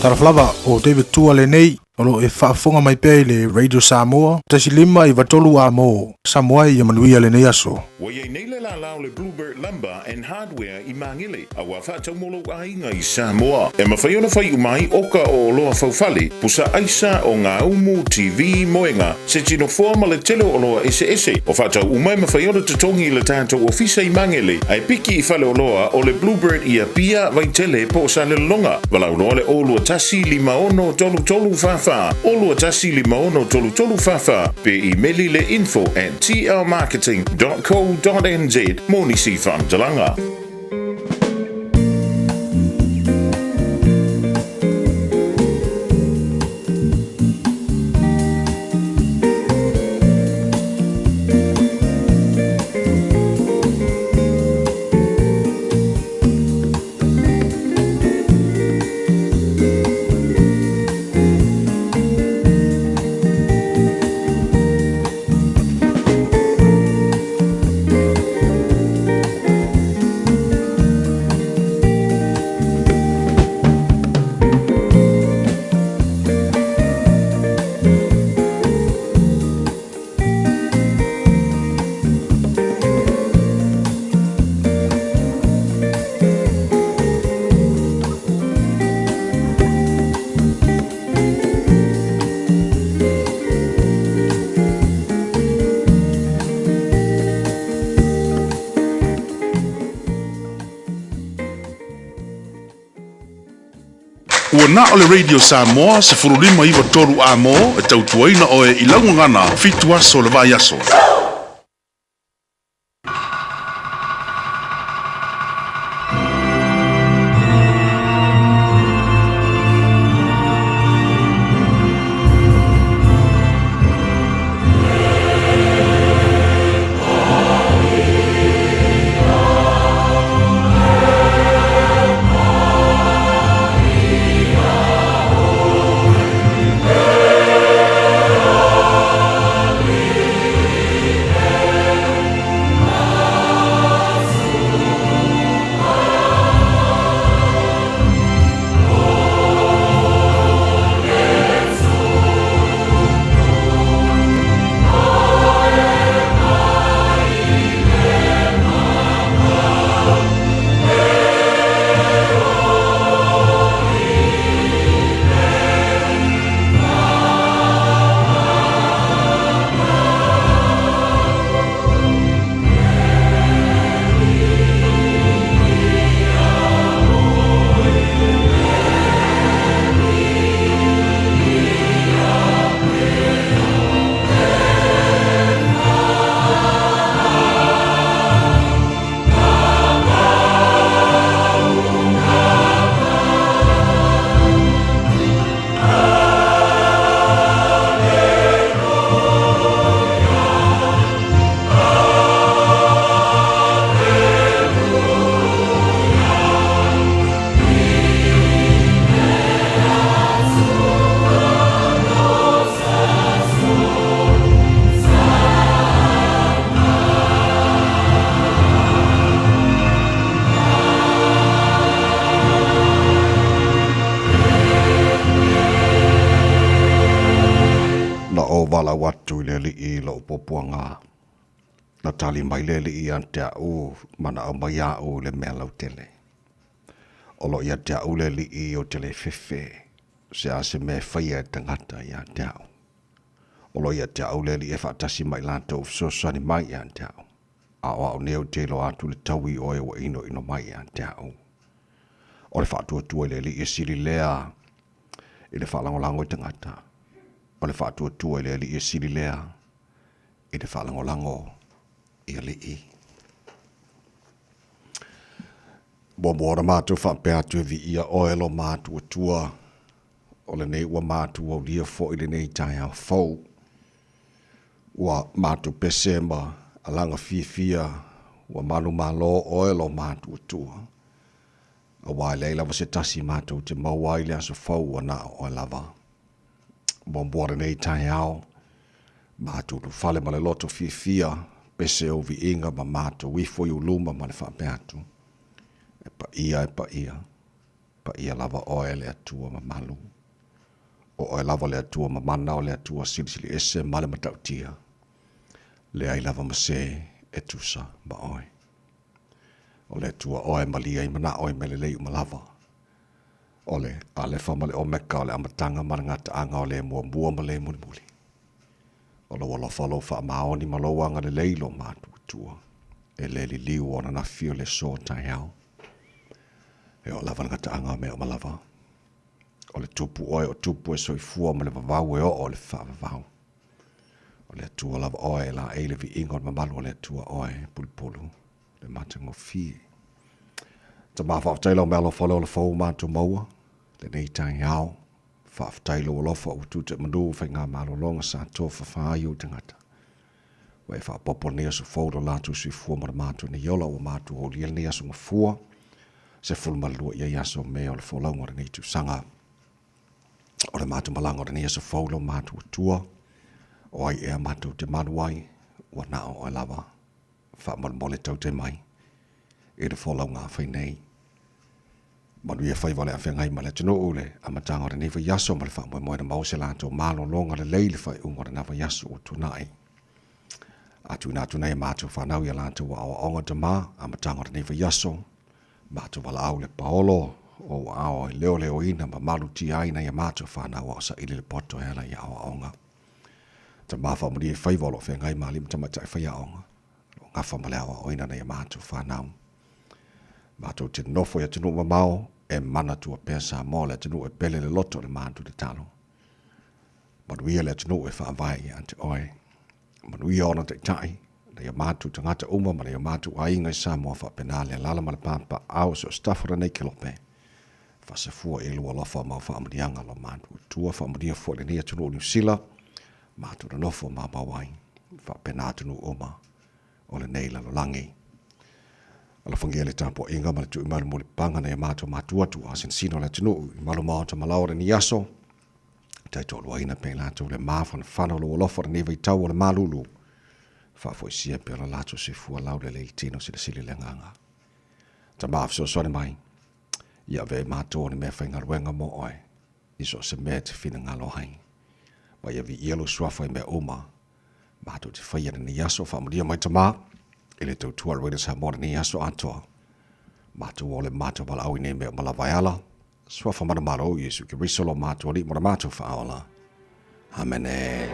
Talofa lava, o David Tua lenei, o lo o e faafofoga mai pea i le Radio Samoa, 1 5 9 3 A mo Samoa ia manuia lenei aso. Ua i ai nei le lala o le Bluebird Lumber and Hardware i Magele, aua faatau mo lou aiga i Samoa. E mafai ona fai uma ai oka o oloa faufale, pusa aisa, ogaumu, TV, moega, seti nofoa ma le tele o oloa eseese. O faatau uma e mafai ona totogi i le tatou ofisa i Magele, ae piki i faleoloa o le Bluebird i Apia, Vaitele po o Salelologa. Valaau loa le 021 56 33 44, 021 56 33 44, pe imeli le info@tlmarketing.co.nz mo nisi faamatalaga. Ua na o le Radio Samoa 15 9 3 A mo e tautuaina oe i lau gagana 7 aso o le vaiaso. Na ou valaau atu i le Alii i lou puapuaga, na tali mai le Alii ia te au, manaʻo mai aʻu i le mea lautele. O lo o ia te au le Alii ou te le fefe, se a se mea e faia e tagata ia te au. O lo o ia te a'u le Alii e faatasi ma i latou fesoasoani mai ia te a'u, a o a'u nei ou te iloa atu le taui o e ua inoino mai ia te a'u. O le faatuatua i le Alii e sili lea i le faalagolago i tagata. O le faatuatua i le Alii e sili lea i le faalagolago i alii. Muamua ona matou faapea atu e viia oe lo matuatua, o lenei ua matou aulia foi lenei taeao fou. Ua matou pese ma alaga fiafia, ua manumalo oe lo matuatua. Aua e leai lava se tasi matou te maua ai le aso fou ua na o oe lava. Muamua lenei taeao, matou ulufale ma le loto fiafia, pese ou viiga ma matou ifo i ou luma ma le faapea atu, E paia, e paia, paia lava oe le Atua mamalu. O oe lava le Atua mamana, o le Atua silisili ese ma le matautia. Leai lava ma se e tusa ma oe. O le Atua oe e malie ai manao i mea lelei uma lava. O le Alefa ma le Omeka, o le amataga ma le gataaga, o le muamua ma le mulimuli. O lou alofa, lou faamaoni ma lou agalelei lo matuatua, e le liliu ona nafi o le aso taeao. E oo lava le gataaga o mea uma lava. O le tupu oe o tupu e soifua ma le vavau e oo le faavavau. O le Atua lava oe e laei le viiga o le mamalu o le Atua oe e pulupulu le matagofie. Tama faafetai lau mealofa o le ola fou ua matou maua lenei taeao. Faafetai lou alofa ua tute manu faiga malologa sa tofafa ai ou tagata. Ua e faaopoopo lenei aso fou lo latou soifua ma le matou nei ola ua matou aulia lenei aso gafua 12 i ai aso Me o le folauga o lenei tausaga. O le matou malaga o lenei aso fou lo matou Atua, o ai ea matou te malu ai, ua na o oe lava. Faamolemole taute mai i le folauga fai nei. Manuia faiva o le afeagai ma le atunuu le amataga o lenei vaiaso ma le faamoemoe na maua se latou malologa lelei i le faaiuga o lena vaiaso ua tuanai. A tuuina atu nei e matou fanau i a latou aoaoga tama, amataga o lenei vaiaso, matou valaau le paolo o ua ao e leoleoina ma malutia ai nai a matou fanau a o saili le poto e ala i aoaoga. Tama faamanuia i faiva o lo o feagai ma alii ma tamaitai faiaoga, o lo o gafa ma le aoaoina nai a matou fanau. Matou te nofo i atunuu mamao e manatua pea Samoa le atunuu e pele le loto i le matou tatalo. Manuia le atunuu e faavae ia te oe. Manuia ona taitai, nai o matou tagata uma ma nai o matou aiga i Samoa faapena le alala ma le papaau so o se tafa o lenei kelope. Faasafua i lou alofa ma au faamanuiaga lo matou Atua, faamanuia foi lenei atunuu o Niu Sila, matou nonofo maumau ai, faapena atunuu uma o lenei lalolagi. Alofagia le tapuaiga ma le tuuina mai o le mulipapaga nai a matou matua tuuasinasina o le atunuu i malu maota malao o lenei aso, taitoaluaina pea i latou le mafanafana o lou alofa o lenei vaitau o le malulu, faafoisia pea lo latou soifua laulelei i le tino silisili le agaga. Tama fesoasoani mai, ia avea i matou o ni mea faigaluega mo oe, i so o se mea e te finagalo ai. Ma ia viia lou suafa i mea uma, matou te faia lenei aso, faamanuia mai Tama, i le tautua a le Radio Samoa lenei aso atoa. Matou ole matou valaau i nei mea uma lava e ala, suafa manumalo o Iesu Keriso lo matou Alii mo le matou faaola. Amene.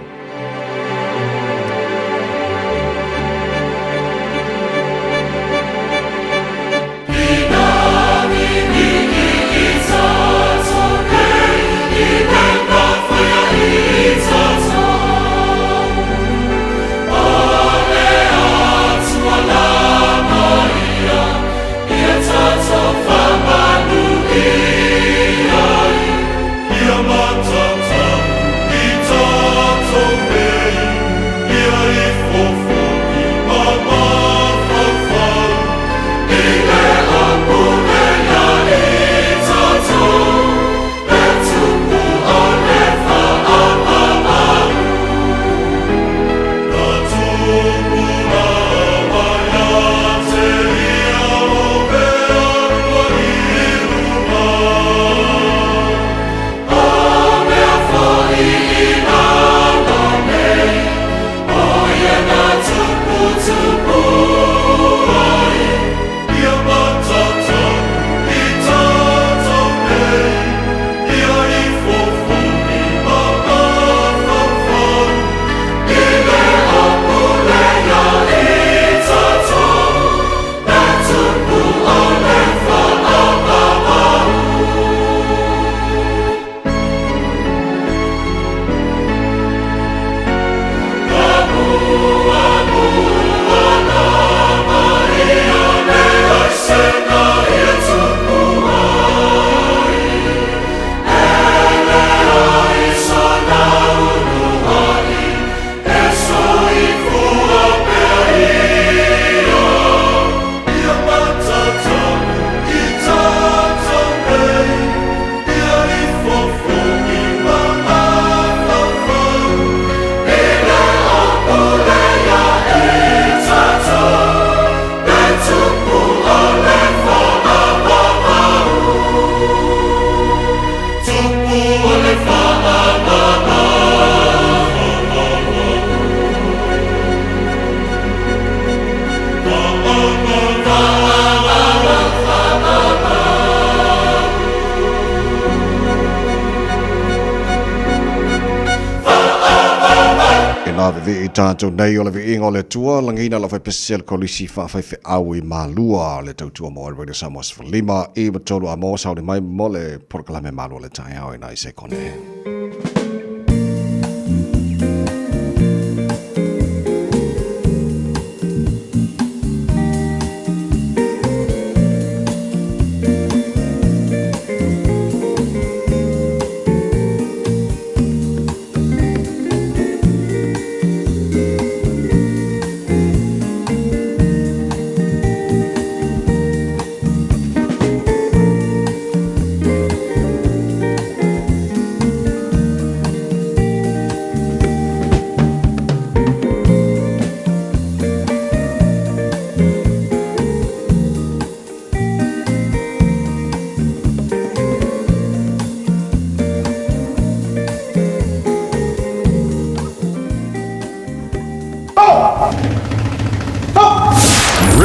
Vavevee tatou nei o le viiga o le Atua, lagiina lau faipese le kolisi faafaifeau i Malua, le tautua mo Radio Samoa 15 i 3 a mo sauni mai mo le polokalame Malua le taeao i nai sekone.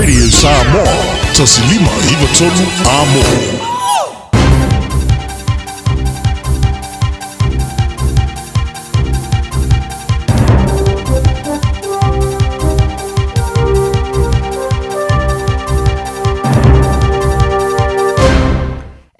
Radio Samoa, 1593 Amo.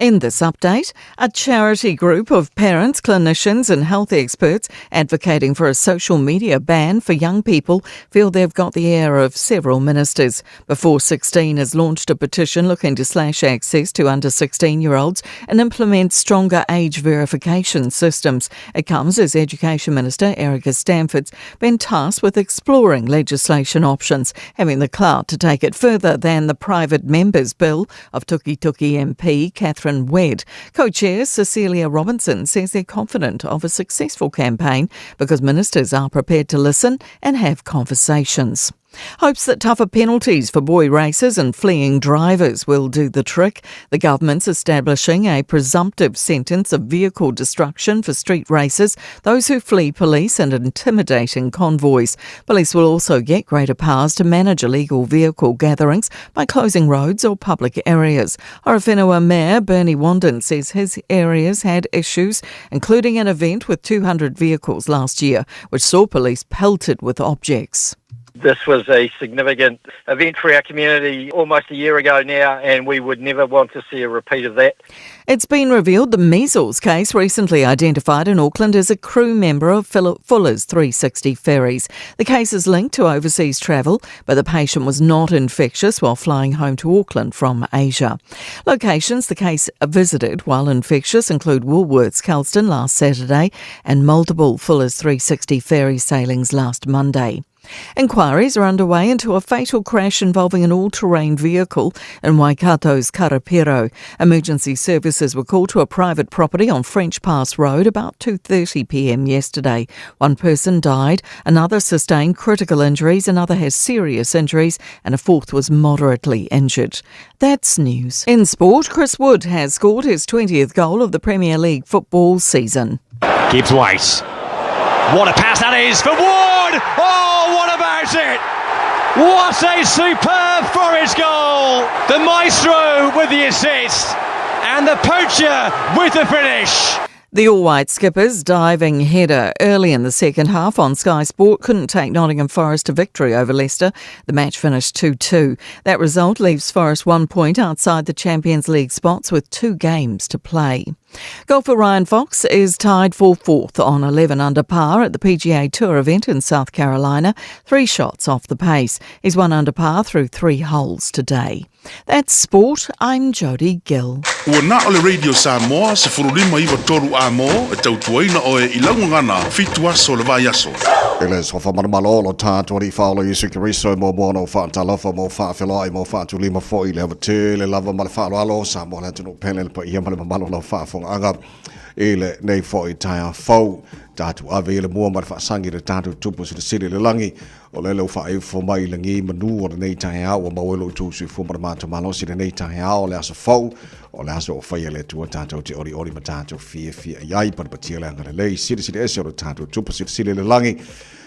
In this update, a charity group of parents, clinicians, and health experts advocating for a social media ban for young people feel they've got the ear of several ministers. Before 16 has launched a petition looking to slash access to under 16 year olds and implement stronger age verification systems. It comes as Education Minister Erica Stanford's been tasked with exploring legislation options, having the clout to take it further than the private members bill of Tukituki MP Catherine Wedd. Co-chair Cecilia Robinson says they're confident of a successful campaign because ministers are prepared to listen and have conversations. Hopes that tougher penalties for boy racers and fleeing drivers will do the trick. The government's establishing a presumptive sentence of vehicle destruction for street racers, those who flee police and intimidating convoys. Police will also get greater powers to manage illegal vehicle gatherings by closing roads or public areas. Horowhenua Mayor Bernie Wanden says his areas had issues, including an event with 200 vehicles last year, which saw police pelted with objects. This was a significant event for our community almost a year ago now, and we would never want to see a repeat of that. It's been revealed the measles case recently identified in Auckland is a crew member of Fuller's 360 Ferries. The case is linked to overseas travel, but the patient was not infectious while flying home to Auckland from Asia. Locations the case visited while infectious include Woolworths Kelston last Saturday and multiple Fuller's 360 ferry sailings last Monday. Inquiries are underway into a fatal crash involving an all-terrain vehicle in Waikato's Karapiro. Emergency services were called to a private property on French Pass Road about 2:30 p.m. yesterday. One person died, another sustained critical injuries, another has serious injuries, and a fourth was moderately injured. That's news. In sport, Chris Wood has scored his 20th goal of the Premier League football season. Gibbs White. What a pass that is for Wood! Oh, what about it? What a superb Forest goal! The maestro with the assist and the poacher with the finish. The All White skipper's diving header early in the second half on Sky Sport couldn't take Nottingham Forest to victory over Leicester. The match finished 2 2. That result leaves Forest one point outside the Champions League spots with two games to play. Golfer Ryan Fox is tied for fourth on 11 under par at the PGA Tour event in South Carolina, three shots off the pace. He's one under par through three holes today. That's sport. I'm Jody Gill. Ua na o le Radio Samoa 1593 a mo e tautuaina oe i laugagana fitu aso le vaiaso. I le sofa manumalo o lo tātou Alii Faaola Iesu Keriso e muamua ona ou faatalofa ma ou faafeloai ma ou faatulima foi i le ava tele lava ma le faaaloalo Samoa le atunuu pele le paia ma le mamalu o lau faafofogaaga i lenei foi taeao fou. Tatou ave i le mua ma le faasagi i le tatou Tupu Silisili i le lagi O lele ua faaifo mai i lagi manu o lenei taeao ua maua ai lo outou soifua ma le matou malosi i lenei taeao o le aso fou, o le aso ua faia e le Atua tatou te olioli ma tatou fiafia i ai, patipatia le agalelei silisili ese o le tatou Tupu Silisili i le lagi.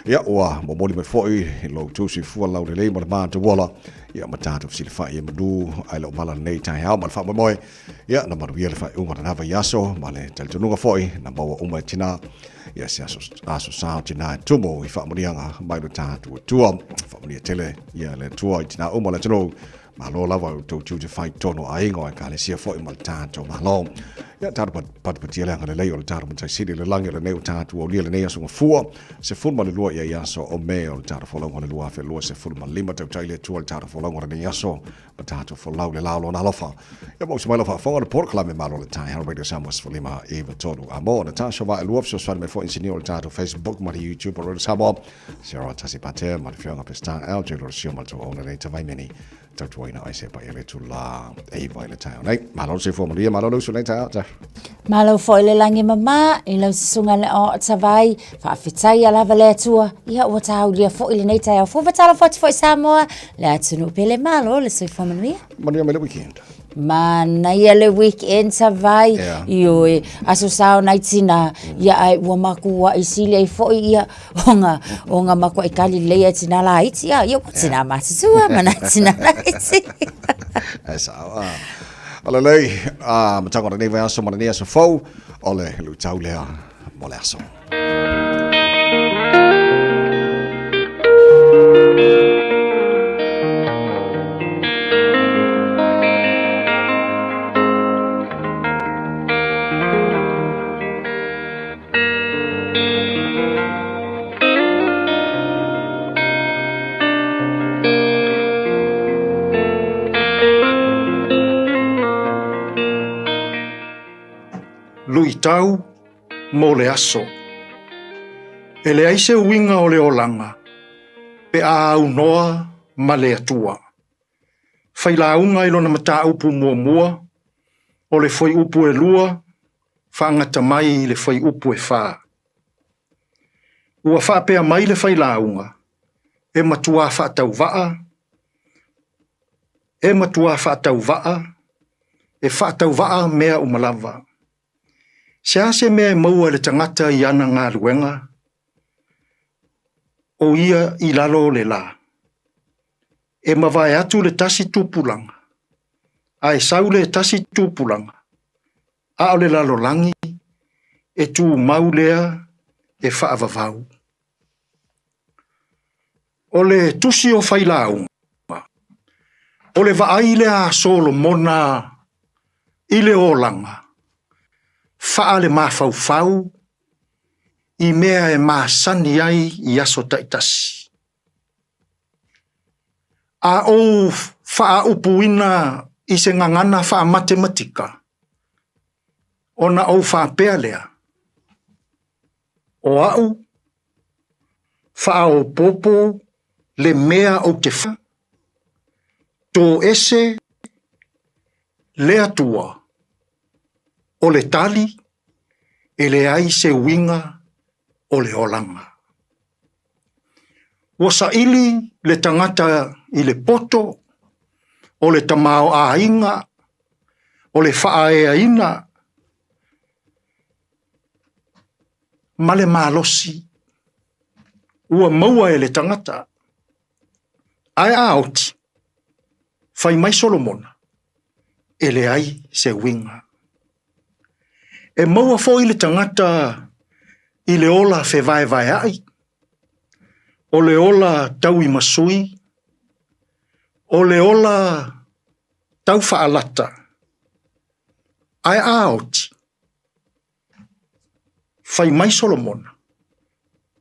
Ia, ua momoli mai foi i lo outou soifua laulelei ma le matou ola, ia ma tatou fesilafai e manu ae le o mala lenei taeao ma le faamoemoe. Ia, na manuia le faaiuga o lena vaiaso ma le talitonuga foi na maua uma e tina. Ia se aso, aso sa o tinā e tumu i faamanuiaga mai lo tatou Atua. Faamanuia tele ia le Atua i tinā uma o le atunuu. Malo lava i outou tiute fai tonu o aiga o Ekalesia foi ma le tatou Malo. Ia tatou patipatia le agalelei o le tatou Matai Sili i le lagi o lenei ua tatou aulia lenei aso gafua, 12 ia i aso o Me o le tatou folauga o le 2025. Tautai le Atua i le tatou folauga o lenei aso ma tatou folau le la o lona alofa. Ia maua mai lau faafofoga o le polokalame Malo o le Taeao Radio Samoa 15 93. A mo Natasha Vaelua fesoasoani mai foi inisinia o le tatou Facebook ma le YouTube o Radio Samoa. Sarah Tasi Patea ma le Afioga Pestan LJ Lorosio ma le tauauna nei Tavaimeni tautuaina ai se paia le tula e iwa i le taeao nei. Malo le soifua manuia, malo le usu nei taeao. Ta. Malo foi le lagi mama i lau susuga le o Tavai, faafetai lava le Atua, ia ua taulia foi lenei taeao fou. Fatalofa atu foi Samoa, le atunuu pele, malo le soifua manuia. Manuia mai le weekend. Manaia le weekend Tavai, yeah. Ioe, aso sao nai tina, ia ai ua makua'i sili ai foi ia ona ona makua'i kali lelei ai tina laiti, ia ia ua tina matutua ma nai tina laiti. Ae sao, ah. O lelei, ah, amataga o lenei vaiaso ma lenei aso fou, o le luitau lea mo le aso. Luitau mo le aso. E leai se uiga o le olaga pe a aunoa ma le Atua. Failauga i lona mataupu muamua, o le fuaiupu e 2 faagata mai i le fuaiupu e 4. Ua faapea mai le failauga, e matuā faatauvaa, e matuā faatauvaa, e faatauvaa mea uma lava. Se a se mea e maua e le tagata i ana galuega, o ia i lalo o le lā. E mavae atu le tasi tupulaga, a e sau le tasi tupulaga, a o le lalolagi e tumau lea e faavavau. O le tusi o Failauga, o le vaai lea a Solomona i le olaga, faale-mafaufau i mea e masani ai i aso taitasi. A ou faaupuina i se gagana faamatematika, ona ou faapea lea, o a'u faaopoopo le mea ou te fa, toese le Atua o le tali e leai se uiga o le olaga. Ua saili le tagata i le poto o le tamaoaiga, o le faaeaina ma le malosi ua maua e le tagata. Ae a oti, fai mai Solomona, e leai se uiga. E maua foi le tagata i le ola fevaevaea'i, o le ola tauimasui, o le ola taufaalata, ae a oti, fai mai Solomona,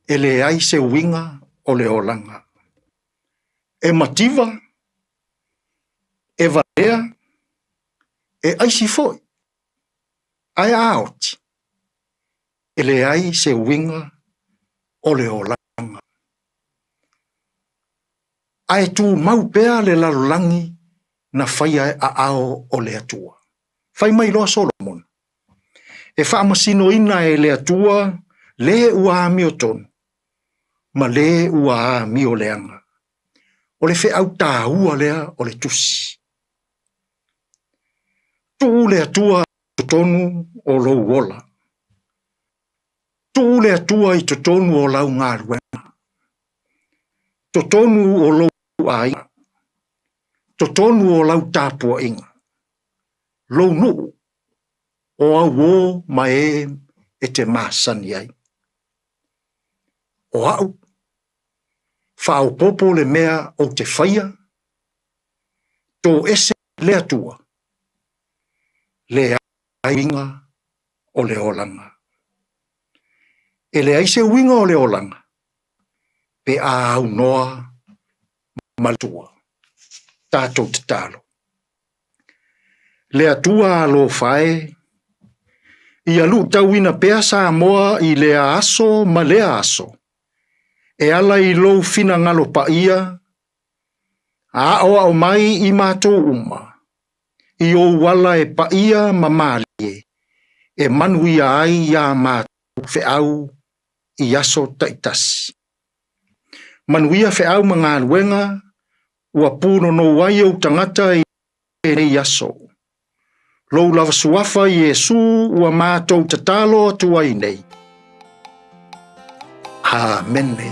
e leai se uiga o le olaga. E mativa, e valea, e aisi foi, ae a oti, e leai se uiga o le olaga. Ae tumau pea le lalolagi na faia e aao o le Atua. Fai mai loa Solomona, e faamasinoina e le Atua le ua amiotonu ma le ua amioleaga. O le feau taua lea o le tusi. Tuu le Atua i totonu o lou ola. Tuu le Atua i totonu o lau galuega. Totonu o lou aiga. Totonu o lau tapuaiga. Lou nuu, o au o ma e e te masani ai. O a'u, faaopoopo le mea ou te faia, tō ese le Atua, leai uiga o le olaga. E leai se uiga o le olaga pe a aunoa ma le Atua. Tatou tatalo. Le Atua alofa e, ia luutauina pea Samoa i lea aso ma lea aso, e ala i lou finagalo paia, aoao mai i matou uma, i ou ala e paia ma malie, e manuia ai iā matou feau i aso taitasi. Manuia feau ma galuega ua pūnonou ai ou tagata i lenei aso. Lou lava suafa Iesu ua matou tatalo atu ai nei. Amene.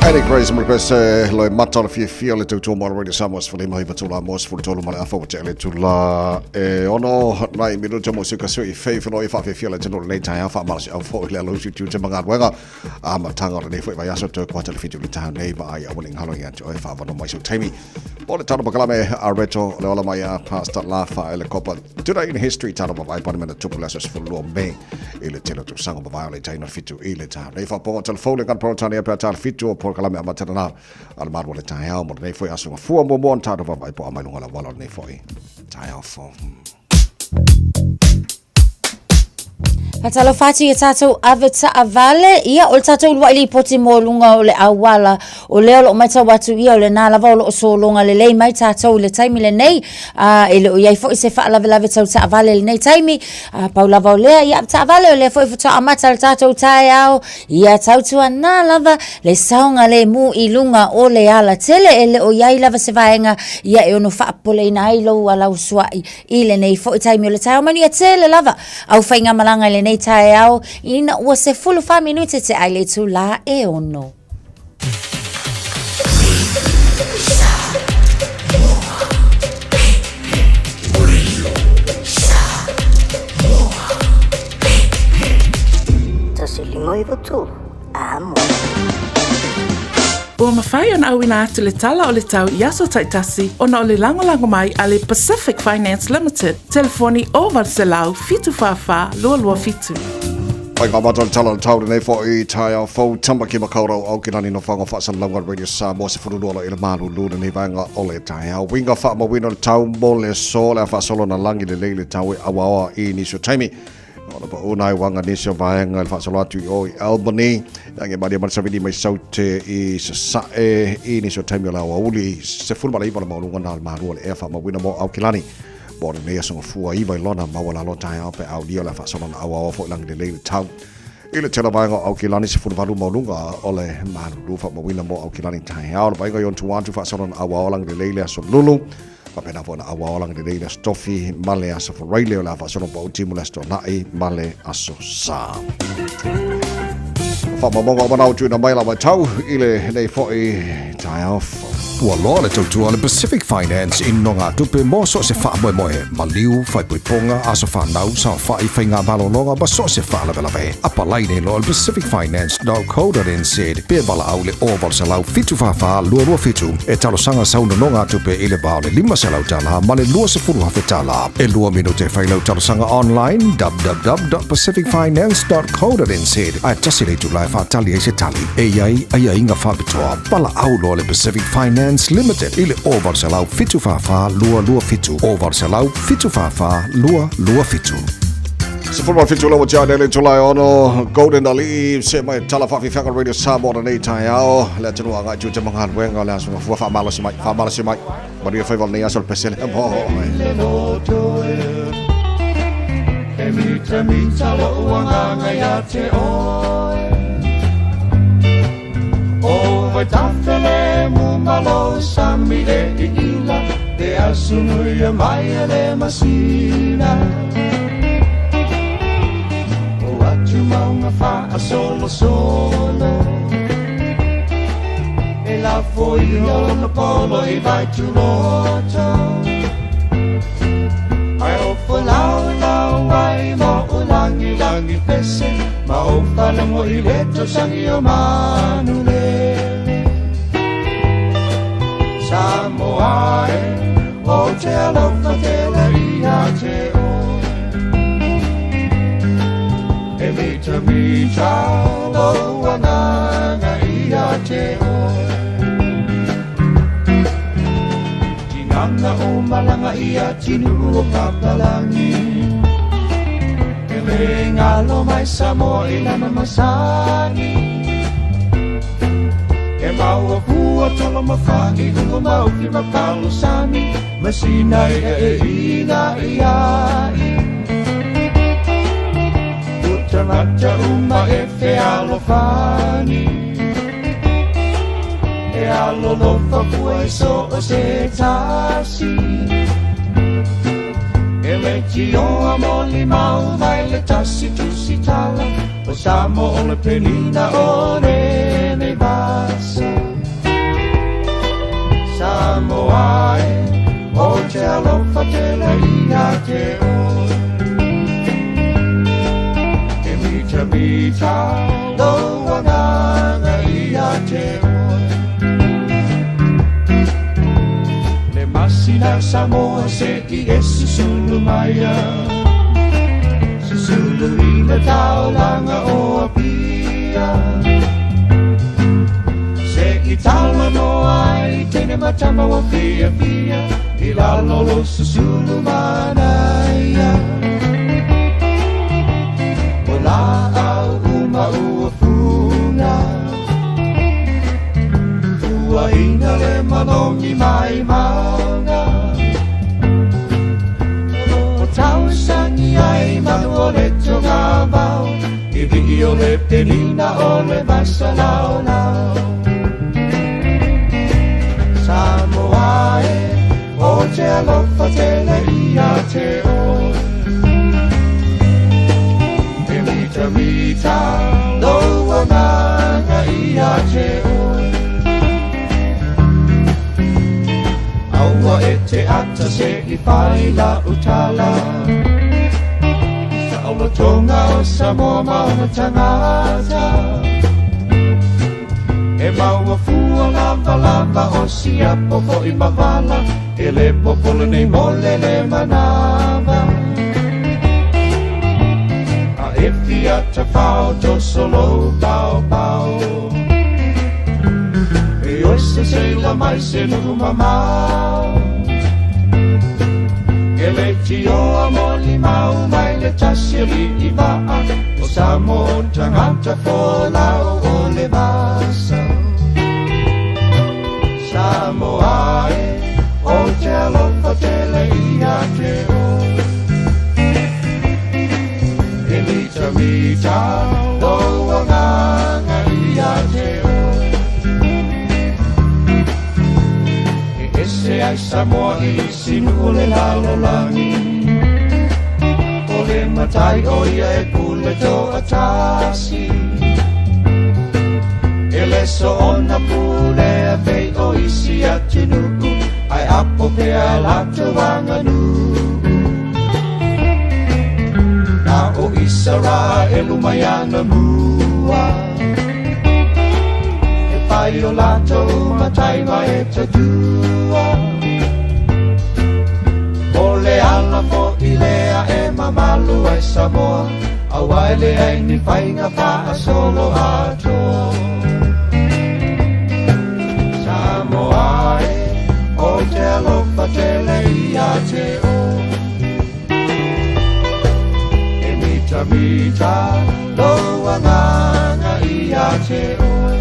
Eric Grace mo le pese loe mata o le fiafia o le tautua mo le Radio Samoa sefulu lima iva tula mo sefulu tolu ma le afa ua tea le tula e ono nai minuta mo se ka sui fei whenua i whaafiafia le tino lenei taeao whaamalasi au fo i le alo usi tiute ma galuega amataga o lenei foi vaiaso toe kuata le 7 o le taeao nei ma ai aua ne i galo ia te oe whaavano mai sau taimi. Mo le talo pakalame a Reto le ola mai a Pastor Lafa e le kopa Today in History talo mavae pane mena tupu le aso 12 Me i le tele o tausaga mavae o le taina fitu i le tau. Nei whaponga telefone kan porotani a pea talo fitu o porokalame a matana a le maru o le taeao mo lenei foi aso ngafua muamua na tatou vaavaai po o aumai luga o le auala o lenei foi taeao fou. Faatalofa atu i tatou ave taavale, ia o le tatou uluai lipoti mo luga o le auala, o lea o lo o matau atu ia o lena lava o lo o sologa lelei mai tatou i le taimi lenei, a e le o i ai foi se faalavelave tau taavale i lenei taimi, a pau lava o lea, ia ave taavale o lea foi faatoa amata le tatou taeao, Ia tautuana lava le saogalemu i luga o le alatele e le o i ai lava se vaega ia e ono faapopoleina ai lou alausuai i lenei foi taimi o le taeao. Manuia tele lava au faigamalaga i lenei taeao ina ua 14 minute te ai le itulā e ono. Ua mafai ona auina atu le Tala o le Tau i aso taitasi ona o le lagolago mai a le Pacific Finance Limited, telefoni 0800 744 227. Pai ngā mātou tala o tau nei fo i taeao fou Tamaki Makaurau au ki lani no whango whaasalalauga Radio Samoa se furu lua i le malu lu nei vaenga o le taeao. Winga whaamawina le tau mo le so le a whaasolo na langi le leile tau e awaoa i nisio taimi. Ona pa una i wanga nisi o vaenga i le faasolo atu i o i Albany. Ia nge maria mali mai saute i sasae i nisi o taimi o le aoauli. Se fulu ma le iva le maulunga na le malua le ea whaamawina mo Aukilani. Mo le nei aso fua iva i lona maua lalo taeao pe aulia o le faasolo na auaoa fo i langi le leile tau. I le tele vaenga o Aukilani se fulu valu maulunga o le malulu whaamawina mo Aukilani taeao. Le vaenga i on tuantu faasolo na auaoa langi le leile aso lulu. Faapena foi ona auaoa lagi lelei le Aso Tofi ma le Aso Faraile o le a faasolo pau timu le Aso Toonai ma le Aso Sa. Faamaumauga o manao tuuina mai la matau i lenei foi taeao fou. Ua loa le tautua a le Pacific Finance i nogatupe mo so o se faamoemoe, maliu, faaipoipoga, aso fanau, saofai, faigamalologa ma so o se faalavelave. Apalai nei loa i le pacificfinance.co.nz pe valaau i le 0800 744 227 e talosaga sau nonogatupe i le va o le $500 ma le $20,000. E lua minute e fai lau talosaga online www.pacificfinance.co.nz ae tasi le itula e faatali ai se tali e i ai aiaiga faapitoa. Valaau loa le Pacific Finance Limited i le 0800 744 227 0800 744 227. 17 lau tia nei le itula e ono Golden Ali'i se mai tala faafiafiaga Radio Samoa lenei taeao le atunuu agai tu te magaluega le aso mafua faamalosi mai faamalosi mai manuia faiva o lenei aso le pesele mo E mita mita lo'u agaga ia te oe O vaitafe le mu ma lou sami e iila E asunuia mai e le masina O atu maunga faasolosolo E lafo ia lona polo i vaituloto Ai o folau lau ai mo o langi langi pese Ma o falogo i le tausaga o manulele Samoa e o te alofa tele ia te oe E mita mita lou agaga ia te oe Tinana o malaga ia tinuu o papalagi E le galo mai Samoa i lana masani E maua fua tolo ma fa'i uga maufi ma palosani Ma sinai e e ina i ai O tagata uma e fealofani E alolofa fua i so o se tasi E leitioa molimau mai le tasi tusitala O Samoa o le penina o lenei vasa Samoa e o te alofa tele ia te oe E mita mita lou agaga ia te oe. Samoa se i e susulu maia. Susulu i le taulaga o Apia. Se i talanoa ai teine ma tama ua fiafia i lalo o lou susulu manaia. O laau uma ua funa. Ua ina le malogi mai mauga. O tausagi ai manu o le togavao i vii o le pilina o le maisalaolao. Samoa e, o te alofa tele ia te oe. E mitamita lou agaga ia te oe. Aua e te ata se i fai lau tala. Saolotoga o Samoa ma ona tagata. E maua fua lavalava o siapo foi ma vala. E le popole nei mo le le manava. A e fia tafao toso lou paopao. E oi se seila mai se nuu mamao. E leitioa molimau mai le tasi alii vaa. O Samoa o tagata folau o le vasa. Samoa e, ou te alofa tele ia te oe. E mitamita lou agaga ia te oe. E ese ai Samoa i isi nuu o le lalolagi. O le Matai o ia e pule toatasi. E le soona pulea pei o isi atunuu, ae apo pea latou aganuu. Na o Isaraelu mai anamua, e fai o latou matai ma e tautua. O le ala foi lea e mamalu ai Samoa, aua e leai ni faiga faasoloatoa. Samoa e, ou te alofa tele ia te oe. E mitamita lou agaga ia te oe.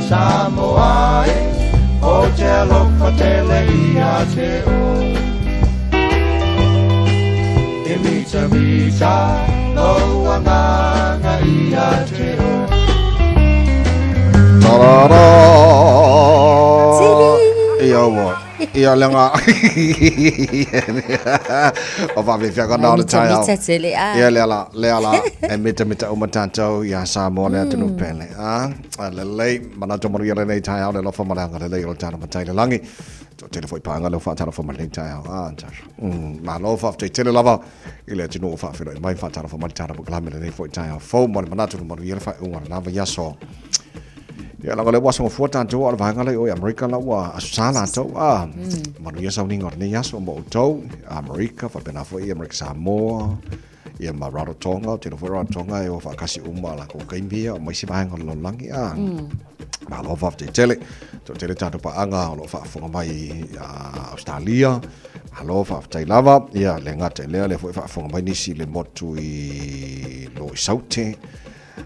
Samoa e, ou te alofa tele ia te oe. E mitamita lou agaga ia te oe. Tarara! Ia ua. Ia le nga. O faafefea na o le taeao. Mita tele a. Ia le ala, le ala e mitamita uma tatou ia Samoa le atunuu pele. A, a lelei, manatu manuia lenei taeao le alofa ma le agalelei o le tatou Matai i le lagi. Toatele foi paga lea ua faatalofa mai lenei taeao. A, malo faafetai tele lava i le atunuu ua faafeiloai mai, faatalofa mai le tatou polokalame lenei foi taeao fou ma le manatu le manuia le faaiuga o lena vaiaso. Ia leaga o lea ua aso gafua tatou a o le vaega lea i o i Amerika la ua aso sa latou a. Manuia sauniga o lenei aso mo outou, Amerika faapena foi Amerika Samoa, ia ma Rarotonga, ou te iloa foi Rarotonga e o faatasi uma latou taimi ia ma isi vaega o le lalolagi a. Malo faafetai tele. Toatele tatou paaga o lo o faafofoga mai i Ausetalia. Malo faafetai lava. Ia le gata i lea, lea foi e faafofoga mai nisi i le motu i lo i Saute.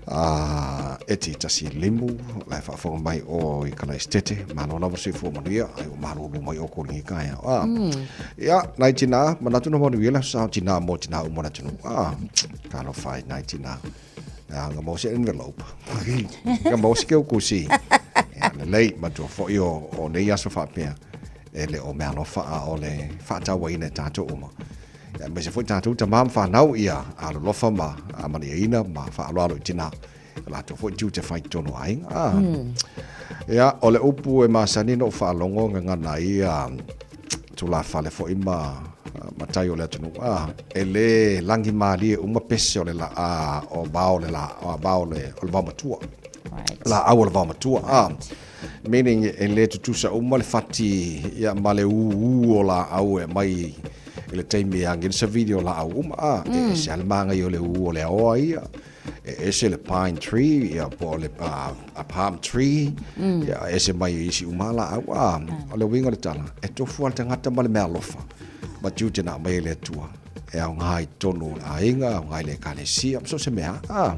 A eti tasi limu, la e faafofoga mai o i Kalaesetete. Malo lava le soifua manuia, ai ua malulu mai o ko lengi taeao. A. Ia, nai tina, manatu na manuia le aso sa o tina mo tina uma o le atunuu. A, talofa e nai tina. Ia, nga maua se envelope. Nga maua se keukusi. Ia, lelei, matua foi o, o nei aso faapea. E le o meaalofa a o le faatauaina e tatou uma. Ia, aemaise foi tatou tamā ma fanau, ia alolofa ma amaniaina ma faaaloalo i tinā. O latou foi tiute fai i totonu o aiga. Ah. Ia, o le upu e masani ona ou faalogo gagana ai ia tulafale foi ma matai o le atunuu, ah, e le lagimalie uma pese o le la, ah, o vao o le la, o vao o le, o le vaomatua. Right. Laau o le vaomatua. Ah. Meaning e le tutusa uma le fati ia ma le ū o laau e aumai i le taimi e agi ai le savili o laau uma a. E ese lava le manaia o le ū o le aoa ia, e ese le pine tree ia po o le palm tree, ia e ese mai i isi uma lava laau a. O le uiga o le tala, e tofu lava le tagata ma le meaalofa ma tiute na aumai e le Atua e aoga i totonu o le aiga, aoga i le ekalesia, ma so o se mea a.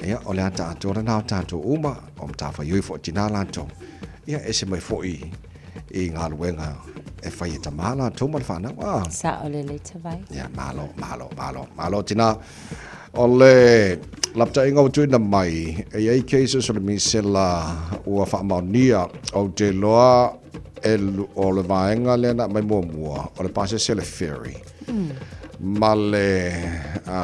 Ia, o le ata atoa lena o tatou uma, o matafaioi foi a tina latou, ia, ese mai foi i galuega e fai e tama latou ma le fanau. Ah. Sao lelei Tavai. Ia, malo, malo, malo, malo tina. O le lapataiga ua tuuina mai, e i ai cases o le misela ua faamaonia, ou te iloa e, o le vaega lea na aumai muamua, o le pasese o le ferry. Ma le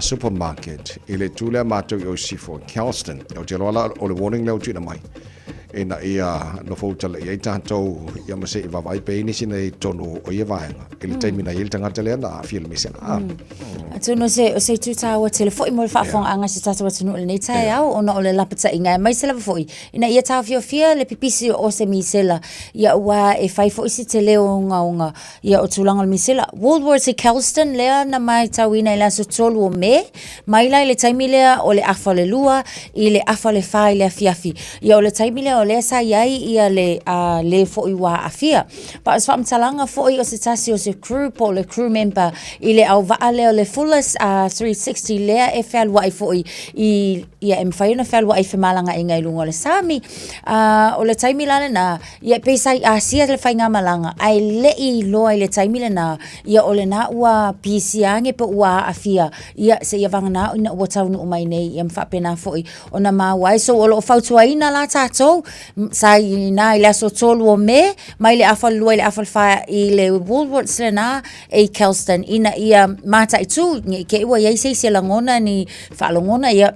supermarket i le itu lea matou i Osifo i Kelston. Ou te iloa la o le warning lea ua tuuina mai ina ia nofo utala i ai tatou ia ma se i vaavaai pe i ai nisi na i ai i totonu o ia vaega i le taimi na i ai le tagata lea na aafia i le misela. Atonu o se, o se itu taua tele foi mo le faafofogaaga a si o tatou atunuu i lenei taeao ona o le lapataiga aemaise lava foi ina ia taofiofia le pipisi o se misela ia aua e fai foi si tele ogaoga Ia, o tulaga o le misela. Woolworths i Kelston lea na matauina i le aso 3 o Me, mai la i le taimi lea o le afa o le 2 i le afa o le 4 i le afiafi. Ia, o le taimi lea o lea sa i ai ia le uh, le foi ua aafia. Pa o se faamatalaga foi o se tasi o se crew po o le crew member i le auvaa lea o le Fullers uh, 360 lea e fealuai foi i ia e mafai ona fealuai i femalagaaiga i luga o le sami. Uh, o le taimi la lena, Ia, pei sa i Asia le faigamalaga, ae le i iloa i le taimi lena, ia o lena ua pisia ane pe ua aafia, ia seia vagana ina ua taunuu mai nei, ia ma faapena foi ona maua ai. So, o lo o fautuaina la tatou, sa i ina i le aso 3 o Me, mai le afa o le 2 i le afa o le 4 i le Woolworths lena e i Kelston, ina ia mataitu, ne i te i ua i ai se isi e lagona ni faalogona, ia,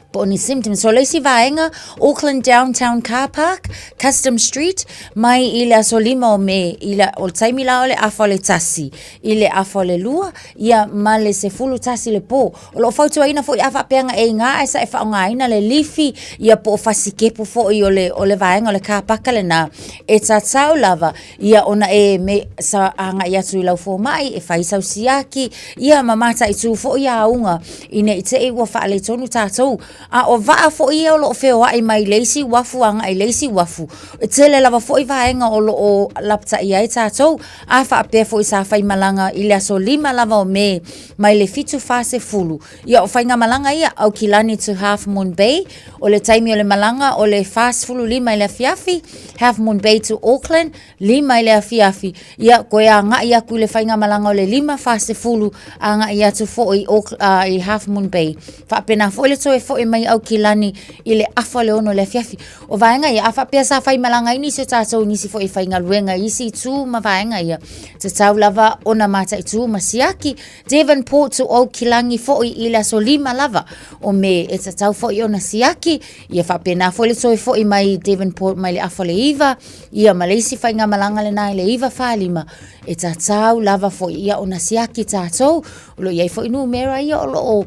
po o ni symptoms. So, le isi vaega, Auckland Downtown Car Park, Custom Street, mai i le aso 5 o Me, i le, o le taimi la o le afa o le 1, i le afa o le 2, ia ma le 11 le po. O lo o fautuaina foi a faapea na e iga ae sa e faaaogaina le lifi, ia po o fasikepu foi o le, o le vaega o le car paka lena, e tatau lava ia ona e me, sa agai atu i lau fomai e fai sau siaki, ia ma mataitu foi auga ina i te i ua faaletonu tatou. A o vaa foi ia o lo o feoai mai le isi uafu agai i le isi uafu, e tele lava foi vaega o lo o lapataia ai tatou. A faapea foi sa faimalaga i le aso 5 lava o Me mai le 7:40, ia o faigamalaga ia, Aukilani to Half Moon Bay, o le taimi o le malaga o le 45 i le afiafi, Half Moon Bay to Auckland, 5 i le afiafi, ia toe agai atu i le faigamalaga o le 5:40 agai atu foi i, i Half Moon Bay. Faapena foi le toe foi mai Aukilani i le afa o le 6 i le afiafi. O vaega ia, a faapea sa faimalaga ai nisi o tatou i nisi foi faigaluega i isi itu ma vaega ia, tatau lava ona mataitu ma siaki Devonport to Aokilangi foi i le aso 5 lava o Me e tatau foi ona siaki, ia faapena foi le toe foi mai Devonport mai le afa o le 9, ia ma le isi faigamalaga lena i le 9:45, e tatau lava foi ia ona siaki tatou, o lo o i ai foi numera ia o lo o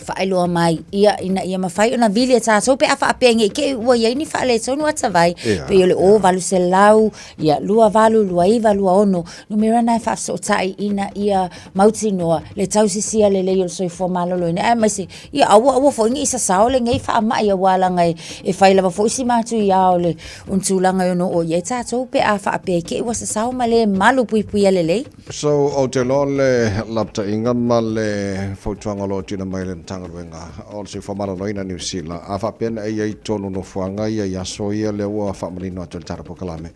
faailoa mai ia ina ia mafai ona vili e tatou pe a faapea nei te i ua i ai ni faaletonu atavai pei o le 0800 ia 28 29 26 numera na e faafesootai ina ia mautinoa le tausisia lelei o le soifua maloloina aemaise ia aua aua foi ne i sasao lenei faamai aua leaga e, e fai lava foi si matuia o le o le tulaga e ono oo i ai tatou pe a faapea i te i ua sasao ma le malupuipuia lelei. So, ou te iloa le lapataiga ma le fautuaga o lo o tuuina mai e le Matagaluega o le Soifua Maloloina Niu Sila, a faapea na e i ai i totonu o nofoaga ia i aso ia lea ua faamanino atu e le Tala Polokalame,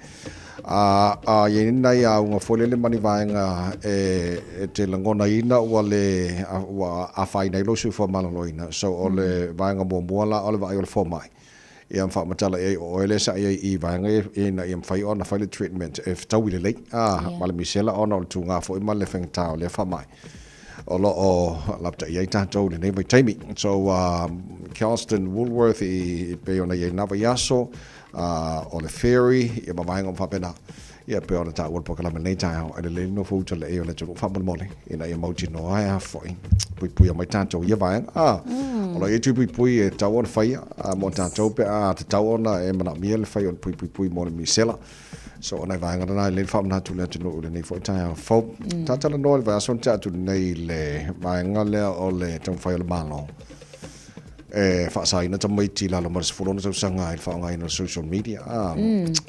a, a i ai nai auga foi lele ma ni vaega e, e te lagonaina ua le, ua afaina ai lou soifua maloloina. So, o le vaega muamua la o le vaai o le fomai. Ia ma faamatala i ai o oe lea sa i ai i vaega ia ina ia mafai ona fai le treatment e fetaui lelei a ma le misela ona o le tuga foi ma le faigata o lea faamai o lo o lapataia ai tatou i lenei vaitaimi. So Kelston Woolworth i pei ona i ai na vaiaso o le ferry ia ma vaega uma faapena. Ia pei ona taua le polokalame i lenei taeao, e lelei le nofo uta lelei o le atunuu faamolemole, ina ia mautinoa e a foi, puipuia mai tatou i ia vaega. O lo o i ai tui puipui e tatau ona faia mo tatou pe a tatau ona e manaomia le fai o le tui puipui mo le misela. So o nai vaega na e lelei le faamanatu i le atunuu i lenei foi taeao fou. Ta talanoa i le vaiaso na tea atu nei i le vaega lea o le taumafai o le Malo e faasaina tamaiti i lalo ma le 16 tausaga i le faaaogaina o le social media.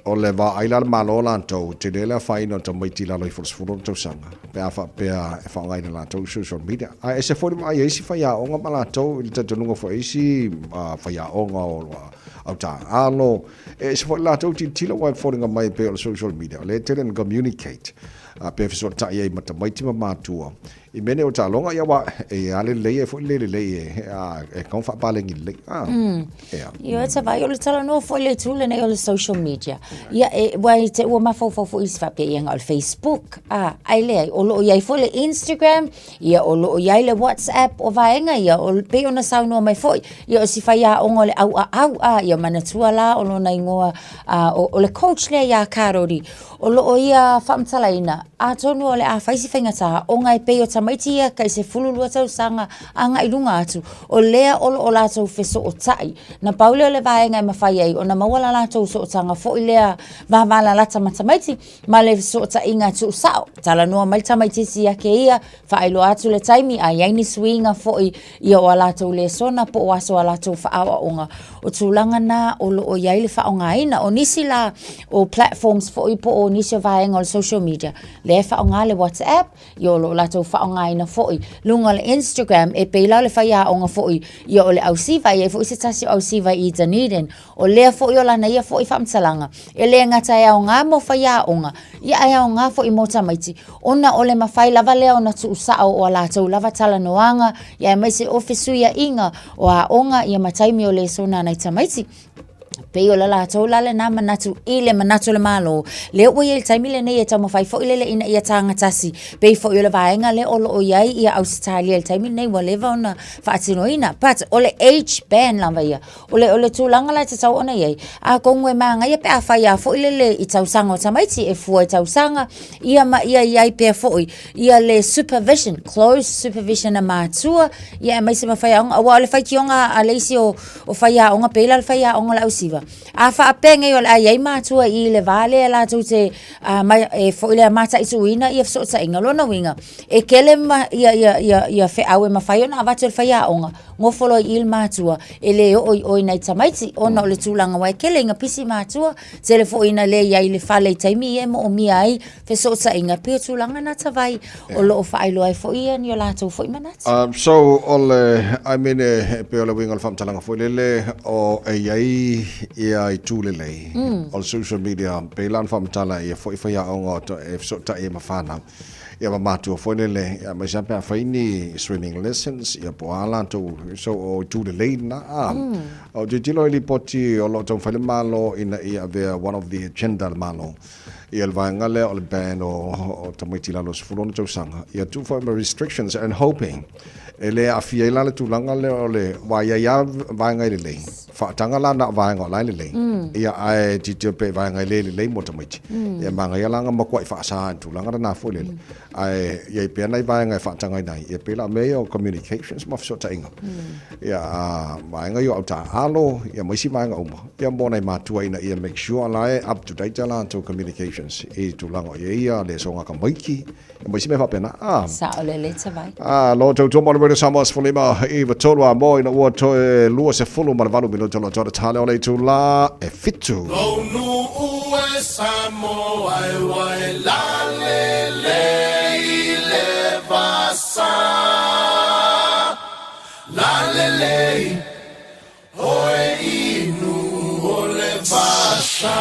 O le vaai la a le Malo latou, e tele le afaina o tamaiti i lalo ifo o le 16 tausaga pe a faapea e faaaogaina e latou social media. Ae ese foi le vaai a isi faiaoga ma latou i le talitonuga foi a isi faiaoga o au taaalo, e ese foi le latou tilotilo aua e foliga mai e pei o le social media, o lea e tele ina communicate pe fesootai ai ma tamaiti ma matua i mea nei o taaloga, ia aua e i ai lava le lelei e i ai foi le le lelei e e tatau ona faapaleni lelei. Ea. Ioe Tavai, o le talanoa foi i le itu lenei o le social media. Ia, e, aua i te i ua mafaufau foi isi faapea, ia na o le Facebook, a, ae leai, o lo o i ai foi le Instagram, Ia, o lo o i ai le WhatsApp, o vaega ia, o, pei ona saunoa mai foi, ia o si faiaoga o le ʻAuʻaʻau, a, ia manatua la o lona igoa, a, o, o le coach lea iā Karori, o lo o ia faamatalaina, atonu o le a fai si faigata, ona e pei o tamaiti ia tai 12 tausaga agai i luga atu, o lea o lo o latou fesootai. Na pau lea o le vaega e mafai ai ona maua la latou sootaga foi lea vavalalata ma tamaiti, ma le fesootaiga tuusao. Talanoa mai le tamaitiiti ia kēia, faailoa atu le taimi, a i ai ni suiga foi ia o a latou lesona po o aso a latou faaaoaoga. O tulaga na o lo o i ai le faaaogaina. O nisi la o platforms foi po o nisi o vaega o le social media, lea e faaaoga le WhatsApp, ia o lo o latou faaaogaina foi luga o le Instagram, e pei la o le faiaoga foi ia o le ausiva, e i ai foi se tasi o ausiva i Dunedin, O lea foi o lana ia foi faamatalaga, e le gata e aoga mo faiaoga, ia ae aoga foi mo tamaiti, ona o le mafai lava lea ona tuusao o a latou lava talanoaga, ia aemaise o fesuiaiga o aoga ia ma taimi o lesona a nai tamaiti. Pei o le latou la lena manatu i le manatu o le Malo, lea ua i ai le taimi lenei e taumafai foi lele ina ia tagatasi, pei foi o le vaega lea o lo o i ai ia Ausetalia i le taimi lenei ua leva ona faatinoina. But o le age ban lava ia, O le, o le tulaga la e tatau ona i ai, atonu e manaia pe a fai lava foi lele i tausaga o tamaiti, e fua i tausaga, ia ma ia i ai pea foi ia le supervision, close supervision a matua, ia aemaise ma faiaoga, aua o le faitioga a le isi o, o faiaoga, pei la o le faiaoga o le ausiva, a faapea nei o le a i ai matua i le va lea latou te, a, ma, e foi lea mataituina ia fesootaiga, lona uiga, e tele ma ia, ia, ia, ia feau e mafai ona avatu e le faiaoga, Nofo loa i i le matua, e le oo i o i nai tamaiti, ona o le tulaga aua e tele ina pisi matua, tele foi ina le i ai i le fale i taimi ia e moomia ai fesootaiga, pei o tulaga na Tavai o lo o faailoa ai foi ia ni o latou foi manatu. So o le, I mean e pei o le uiga o le faamatalaga foi lele o e i ai ia itu lelei o le social media, pei la ona faamatala ia foi faiaoga e fesootai ai ma fanau. Ia ma matua foi lele, ia aemaise lava pe a fai ni swimming lessons, ia po o a latou, so o itu lelei lena. A, o tilotilo i lipoti o lo o taumafai le Malo ina ia avea one of the agenda a le Malo, ia le vaega lea o le ban o tamaiti i lalo o le 16 tausaga, ia tuu foi ma restrictions and hoping e le aafia ai la le tulaga lea o le, aua e i ai lava vaega e lelei, faataga la na o vaega o la e lelei, ia ae tilotilo pea i vaega e le lelei mo tamaiti. Ia manaia la na matuai faasa i le tulaga lena foi lele, ae i ai pea nai vaega e faatagaina ai, ia pei la o mea ia o communications ma fesootaiga, ia a vaega ia o autaaalo, ia ma isi vaega uma, ia mo nai matua ina ia make sure la e up to date a latou communications i tulaga o i ai ia lesona a tamaiti, ia ma isi mea faapena. A. Sao lelei Tavai. A, lo tautua mo le Radio Samoa 15 i 3 a mo ina ua toe 28 minute o lo toe tale o le itula e 7. Lou nuu e Samoa e ua e lalelei i le vasa, lalelei oe i nuu o le vasa.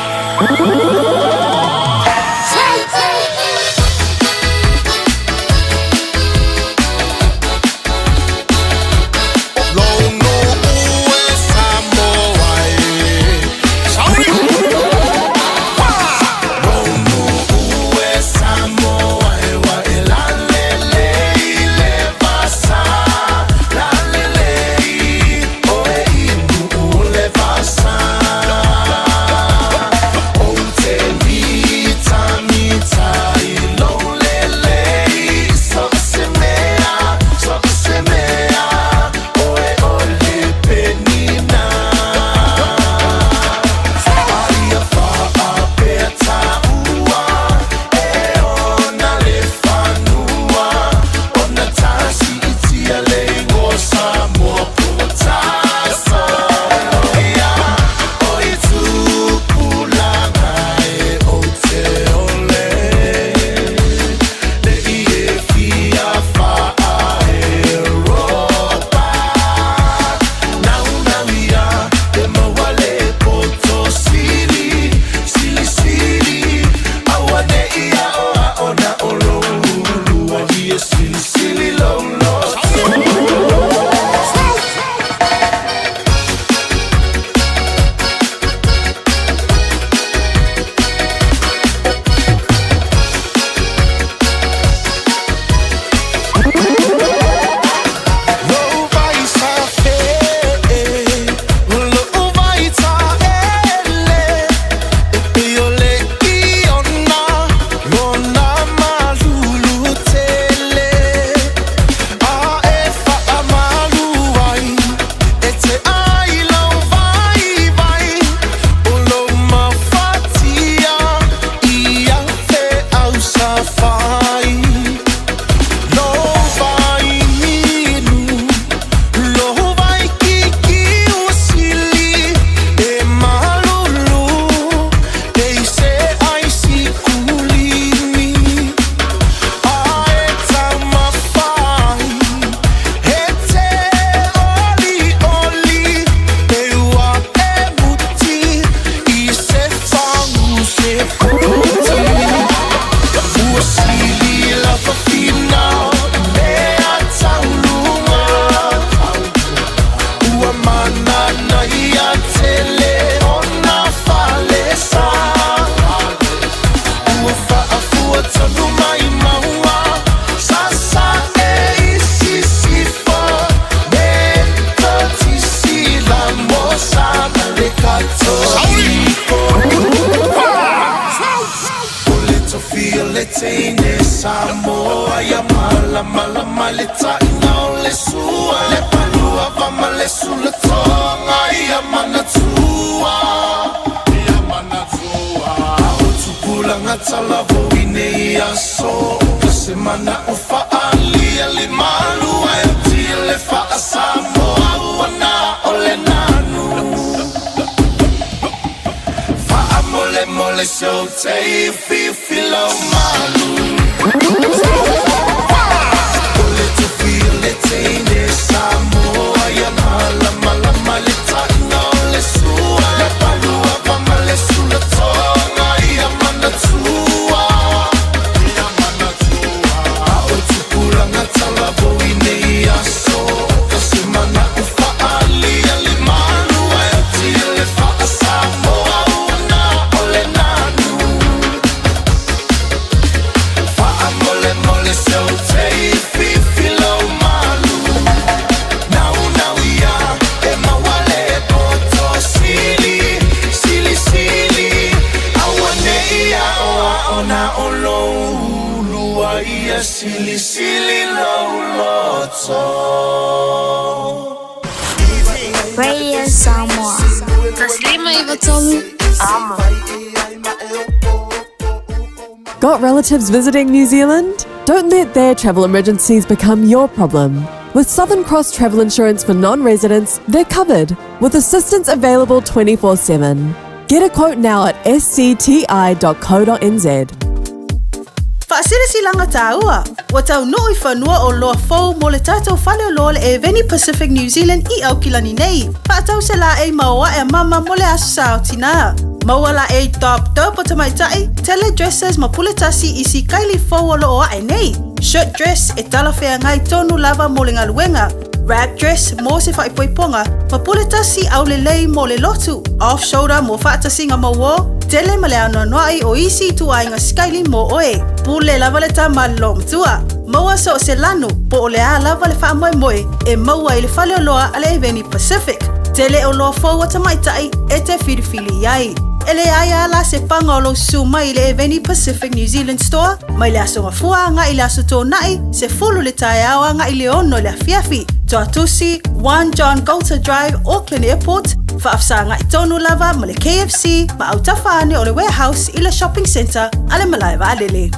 Samoa ia malamalama le taina o le sua Le palua va ma le sulatoga ia manatua Ia manatua O tupulaga talavou i nei aso Ka se mana o faalia le malu ae oti le faa-Samoa ua na o le nanu Faamolemole se ou te fifi lau malu O le tofi o le teine Samoa ia malamalama le taina o le sua Le palua va ma le sulatoga ia manatua Ia manatua A o tupulaga talavou i nei aso Ka se mana o faalia le malu ae oti le faa-Samoa ua na o le nanu Faamolemole se ou te fifi lau malu Naunau ia e maua le poto sili Sili sili aua ne i aoao na o lou ulu a ia silisili lou loto. Radio Samoa. 153 Amo. Got relatives visiting New Zealand? Don't let their travel emergencies become your problem. With Southern Cross Travel Insurance for non residents, they're covered with assistance available 24 7. Get a quote now at scti.co.nz. Faasilasilaga tāua, ua taunuu i fanua o loa fou mo le tatou fale o loa le Eveni Pacific New Zealand i Aukilani nei. Faatau se laei maoae a mama mo le Aso Sa o Tinā. Maua laei top dope o tamaitai, tele dresses ma pule tasi i sikaili fou o loo ae nei. Shirt dress e talafeagai tonu lava mo le galuega, wrap dress mo se faaipoipoga, ma pule tasi aulelei mo le lotu, off shoulder mo faatasiga mauō, tele ma le anoanoai o isi ituaiga sikaili mo oe. Pule lava le tama loomatua. Maua so o se lanu, po o le a lava le faamoemoe e maua i le faleoloa a le Eveni Pacific. Tele oloa fou a tamaitai e te filifili i ai. E leai a la se paga o lou susu mai i le Eveni Pacific New Zealand Store mai le Aso Gafua agai i le Aso Toonai, 10 le taeao agai i le 6 i le afiafi. Tuatusi, 1 John Goulter Drive, Auckland Airport, faafesagai tonu lava ma le KFC ma autafa ane o le Warehouse i le Shopping Centre a le Malae Vaalele.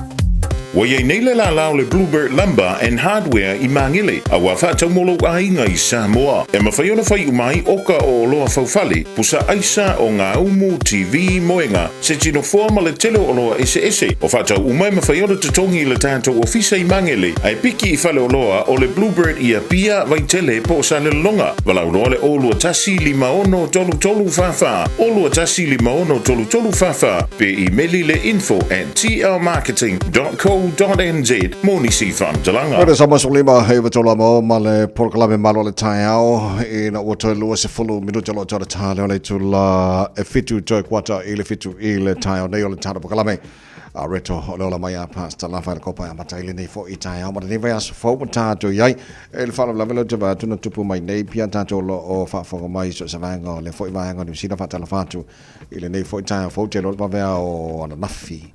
Ua i ai nei le lālā o le Bluebird Lumber and Hardware i Māngele, a ua faatau mo lou aiga i Samoa. E mafai ona fai uma ai oka o oloa faufale, pusa aisa, ogaumu, TV, moega, se tinofoa ma le tele o oloa eseese. O faatau uma e mafai ona totogi i le tatou ofisa i Magele, ae piki i faleoloa o le Bluebird i Apia, Vaitele po o Salelologa. Valaau loa le 021 56 33 44, 021 56 33 44, pe imeli le info at tlmarketing.co.nz mo nisi faamatalaga. Ora sa maso lima hei wa tola mo ma le polokalame malo le taeao ina ua toe 20 minute o lo toe tā leo le tula e fitu toe kuata i le fitu i le taeao nei o le tāna polokalame a reto o le ola mai a Pastor Lafa le kopa a mata i lenei fo i taeao ma lenei vai aso fou ma tātou i ai e le whaalavelave leo te vātu na tupu mai nei pia tātou lo o whaafonga mai so sa vaenga o le fo i vaenga o New Zealand whaatala whātu i lenei foi taeao fou te loa le vavea o ananafi.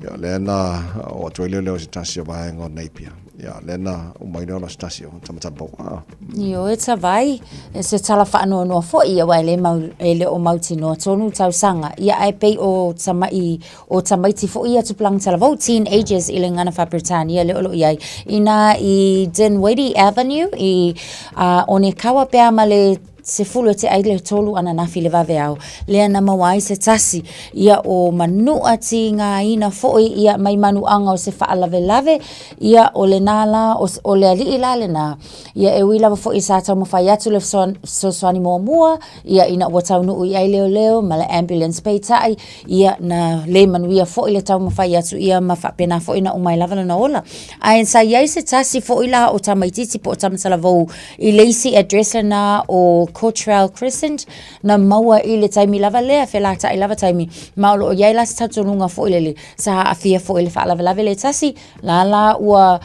Ia lea na o atu ai lea o se tasi o vaega o Napier. Ia lea na uma ai lea o se tasi o Tamatanapau. Ah. Ioe Savai, e se tala faanoanoa foi ia aua e le mau e le o mautinoa tonu tausaga. Ia ae pei o tama'i o tamaiti foi ia tupulaga talavou, teenagers i le gagana faa-Peretania lea o lo o i ai inā i Dinwiddie Avenue i uh, Onekawa pe a ma le 10 e te ai le tolu ananafi le vaveao, lea na maua ai se tasi, ia o Manu'a tigāina foi ia mai manu'aga o se faalavelave, ia o lenā lā, o, o le ali'i la lenā, ia e ui lava foi sa taumafai atu le fesoasoani muamua, ia ina ua taunu'u i ai leoleo ma le ambulance peitai, ia na le manuia foi le taumafai atu ia ma faapena foi na uma ai lava lona ola. Ae sa i ai se tasi foi la o tamaitiiti po o tamatalavou i le isi address lena o Cottrell Crescent na maua i le taimi lava lea, felataʻi lava taimi, ma o loo iai la se talitonuga foi lele sa aafia foi i le faalavelave le tasi, la la ua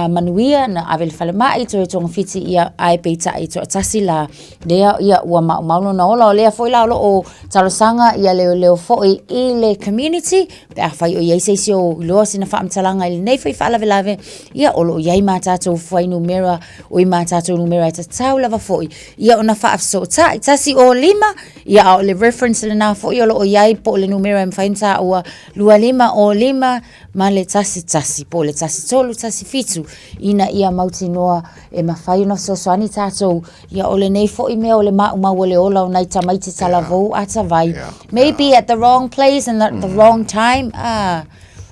manuia na ave i le falemai toe togafiti ia ae peitai toatasi la lea ia ua maumau lona ola. O lea foi la o loo talosaga ia leoleo foi i le community pe afai o i ai se isi o iloa sina faamatalaga i lenei foi faalavelave, ia o lo o i ai ma tatou fuainumera, o i ma tatou numera e tatau lava foi ia ona faafesootai. 105, ia a o le reference lena foi o lo o i ai po o le numera e mafai ona taua 2505 ma le 11 po o le 1317 ina ia mautinoa e mafai ona fesoasoani tatou. Ia o lenei foi mea o le maumau o le ola o nai tamaiti talavou a tavai. Maybe at the wrong place and at the wrong time. Ah,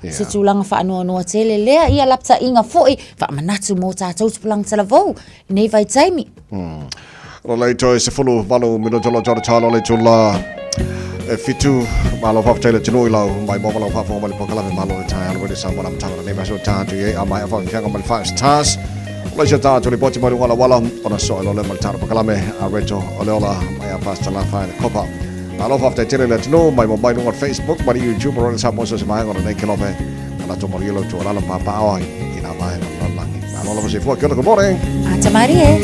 se tulaga faanoanoa tele lea. Ia lapataiga foi faamanatu mō tātou tupulaga talavou i nei vaitaimi. Lo lei toe 18 minuta lo tōra tālo le tula e fitu malo whaftai le tino i lau mai mo malau whafonga mai le pokalame malo le tai alo wene sa mala mtanga nei maso tātu i a mai a whawhianga mai le five stars o le tātu le poti mai wala wala ona so e lole mai le tātu pokalame a reto o le ola mai a pasta la whai le kopa malo whaftai tele le tino mai mo mai lunga Facebook mai YouTube o le sa mo sa mai o le nei kelope a lato maria lo tu alala papa awa i nā vaega o le lalolagi. Malo lava soifua, kia ora, good morning. Ata marie.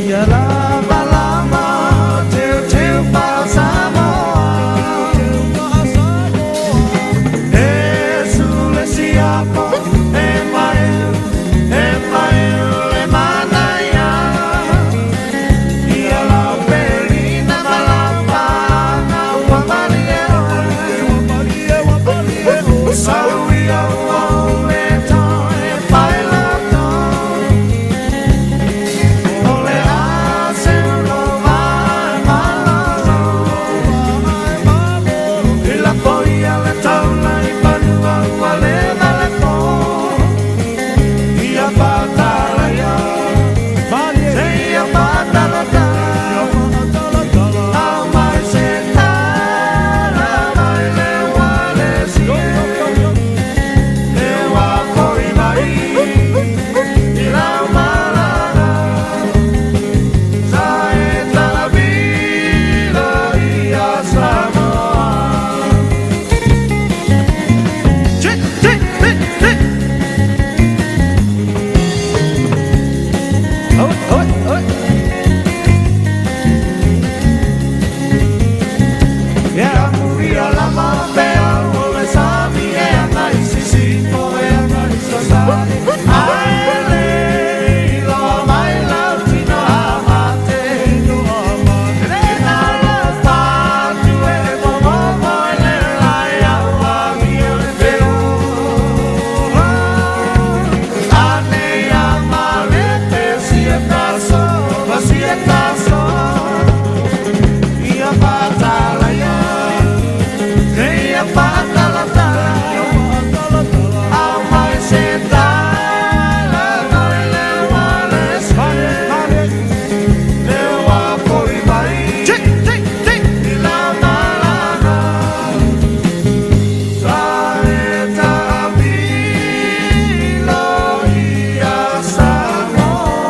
Ia lava lava, teu teu pa Samoa. E sule siapo, e mai, e mai le manaia. Ia lau pelina ma lau pāna ua malie oe. Sau ia ua le toe pai loto. O le a se lo vai malolo. I la poia le taula i panua ua le vale po. Ia patalaia, se ia patalatala. Au mai se tala mai le wale sie. Le wa foi mai i lau malaga. Sa e talavila ia Samoa. Chit, chit, chit, chit. Oh, oh, oh. Ia muia lama pea o le sami e ana i sisifo e ana i sasai. Ae le iloa mai lau tino a mate. Le nalo patu e le momomo e le lai au agi o le feola. Ane a malete sia taso, ma sia taso. Ia patalaia, ia patalatala. Au mai se tala mai le wale se. Le wa foi mai i la malaga. Sa e taamilo ia Samoa.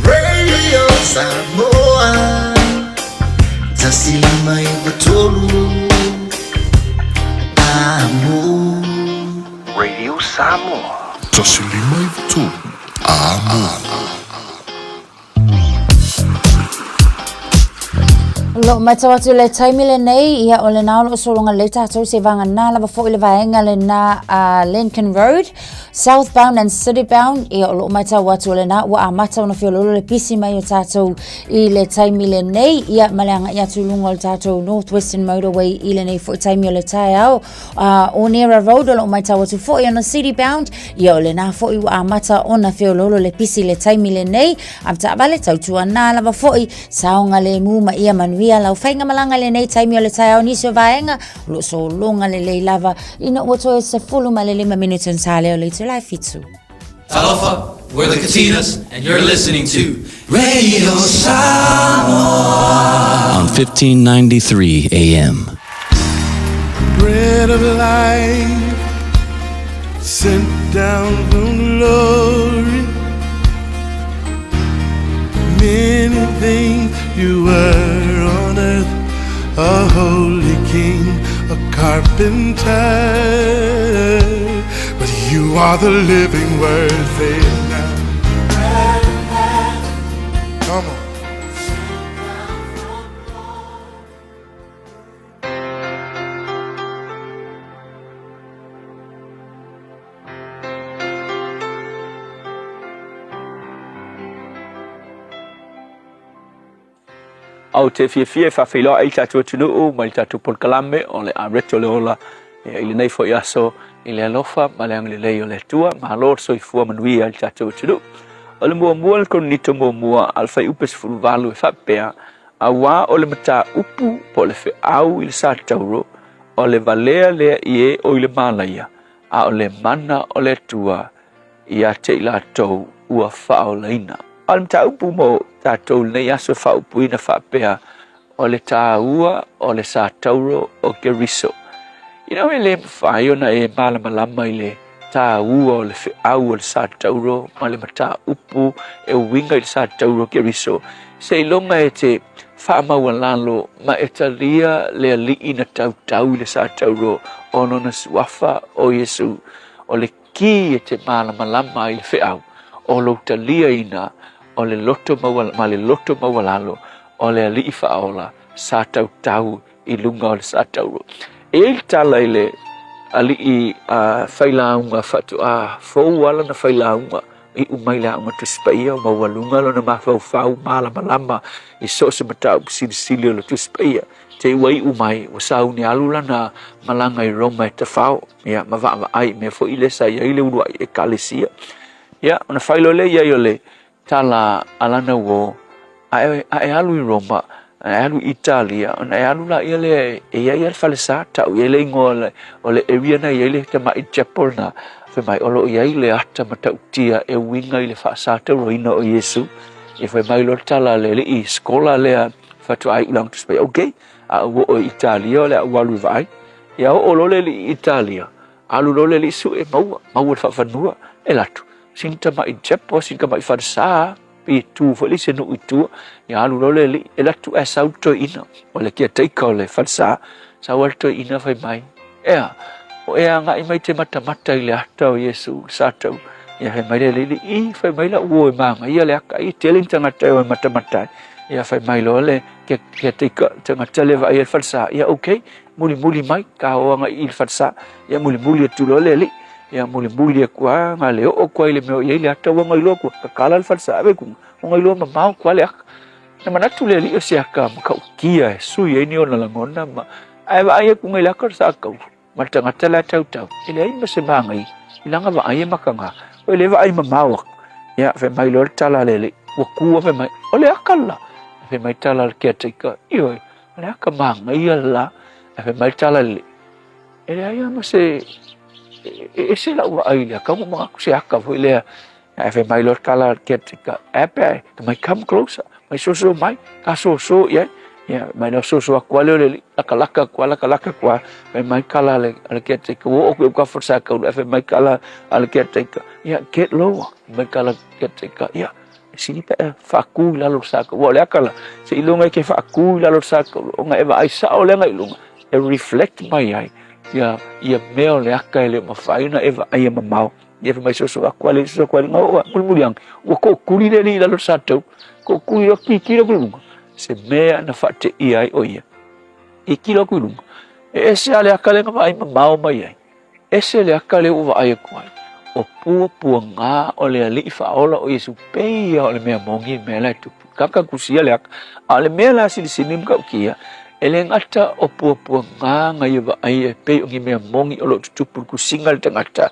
Radio Samoa 105.3 Amo. Radio Samoa. 105.3 Amo. Lo matau atu le taimi lenei, ia o lena o loo sologa lelei tatou se vagana lava foi le vaega lena a Lincoln Road, southbound and citybound, ia o loo matau atu o lena ua amata ona feoloolo le pisi mai o tatou i le taimi lenei, ia ma le agai atu i luga o le tatou North Western Motorway i lenei foi taimi o le taeao. Onera Road o loo matau atu foi ona citybound, ia o lena foi ua amata ona feoloolo le pisi i le taimi lenei. A taavale tautuana lava foi saogalemu ma ia manuia lau faigamalaga i lenei taimi o le taeao. Nisi o vaega o loo sologa lelei lava ina ua toe 15 minute ona sa lea o le itula e fitu. Talofa, we're the Katinas, and you're listening to Radio Samoa on 1593 AM. Bread of life, Sent down from glory. Many things you were on earth, a holy king, a carpenter. But you are the living word, say it now. Come on. Ou te fiafia e faafeiloai i le tatou atunuu ma le tatou polokalame o le Areto le Ola i lenei foi aso i le alofa ma le agalelei o le Atua. Malo le soifua manuia i le tatou atunuu. O le muamua le Korinito muamua a le fuaiupu 18 e faapea, Auā o le mataupu po o le feau i le satauro, o le valea lea i e o i le mālaia, a o le mana o le Atua ia te i latou ua faaolaina. A o le mataupu mo tatou i lenei aso e faaupuina faapea, o le tāua o le satauro o Keriso. You know, e le mafai ona e malamalama i le tāua o le feau o le satauro ma le mataupu e uiga i le satauro o Keriso, seiloga e te faamaualalo ma e talia le alii na tautau i le satauro o lona suafa o Iesu. O le ki e te malamalama ai le feau o lou taliaina o le loto ma le loto maualalo o le Alii Faaola sa tautau i luga o le satauro. E i ai le tala i le alii failauga faatoa fou lava lana failauga, iu mai le Aoga Tusi Paia o maualuga lona mafaufau malamalama i so o se mataupu silisili o le Tusi Paia. Te i ua iu mai, ua sauni alu lana malaga i Roma e tafao, ia, ma vaavaai i mea foi lea sa i ai le uluai ekalesia. Ia, ona fai loa lea i ai o le tala a lana uō, a e, a e alu i Roma, a e alu i Italia, ona e alu laia lea e i ai lava le falesa, tau i ai le igoa o le, o le area na i ai le tamai chapel na, fai mai, o lo o i ai le ata matautia e uiga i le faasatauroina o Iesu. Ia fai mai loa le tala a le alii skola lea faatoa iu lana Tusi Paia, okay, a ou oo i Italia o le a ou alu e vaai. Ia oo loa le alii i Italia, alu loa le alii sue, maua, maua le faafanua, e alu atu, sina tamai chapel, sina tamai falesa, pei e tu foi le se nuu i tua, ia alu loa le alii, e alu atu ae sau le toeaina, o le caretaker o le falesa, sau lava le toeaina fai mai, Ea, o e agai mai te matamata i le ata o Iesu, le satau. Ia fai mai le alii, i, fai mai lau uo e māgaia le aka, i tele ni tagata e o e matamata ai. Ia fai mai loa le caretaker, tagata lea e vaaia le falesa, ia okay, mulimuli mai, ka o agai i le falesa. Ia mulimuli atu loa le alii, ia mulimuli atu lava, na le oo atu ai i le mea o i ai le ata, ua gailoa atu, tatala le falesa, ave i luga, ua gailoa mamao atu lava le aka. Na manatu le alii o se aka matautia e sui ai ni ona lagona ma Ae vaai atu nei le aka o le saakaulu ma le tagata la e tautau, e leai ma se magai i lana vaai e mataga, oi le vaai mamao aku. Ia, fai mai loa le tala a le alii, ua tu a fai mai, o le aka le la. Fai mai tala a le caretaker, ioe, o le aka manaia le la. Ae fai mai le tala a le alii, e leai lava ma se, e ese lau vaai i le aka, ua manatu se aka foi lea. Ae fai mai loa le tala a le caretaker, ae a pe a e, fai mai, come closer, mai soso mai, ka soso i ai. Ia, mai loa soso atu lava lea o le alii, lakalaka atu lava, lakalaka atu lava, fai mai tala a le caretaker, ua oo atu i autafa o le sakaulu, ae fai mai tala a le caretaker, ia, get lower. Fai mai tala a le caretaker, ia, e sili pe a e faatu i lalo o le sakaulu. Aua o le aka la, seiloga e te faatu i lalo o le sakaulu, ona e vaai sao lea agai i luga, e reflect mai ai ia, ia mea o le aka e le o mafai ona e vaaia mamao. Ia fai mai soso atu ale soso atu ale nga oo mulimuli ane ua tootuli le alii i lalo o le satau tootuli loa kikilo atu i luga se mea na faateia ai o ia kikilo atu i luga e ese lava le aka lea na vaai mamao mai ai ese le aka lea ua vaai atu ai o puapuaga o le Alii Faaola o Iesu pei lava o le mea moni le mea la e tupu. Kaka kusia le aka. A o le mea la silisili ma matautia, e le gata o puapuaga na ia vaai e pei o ni mea moni o lo o tutupu i le kusiga a le tagata,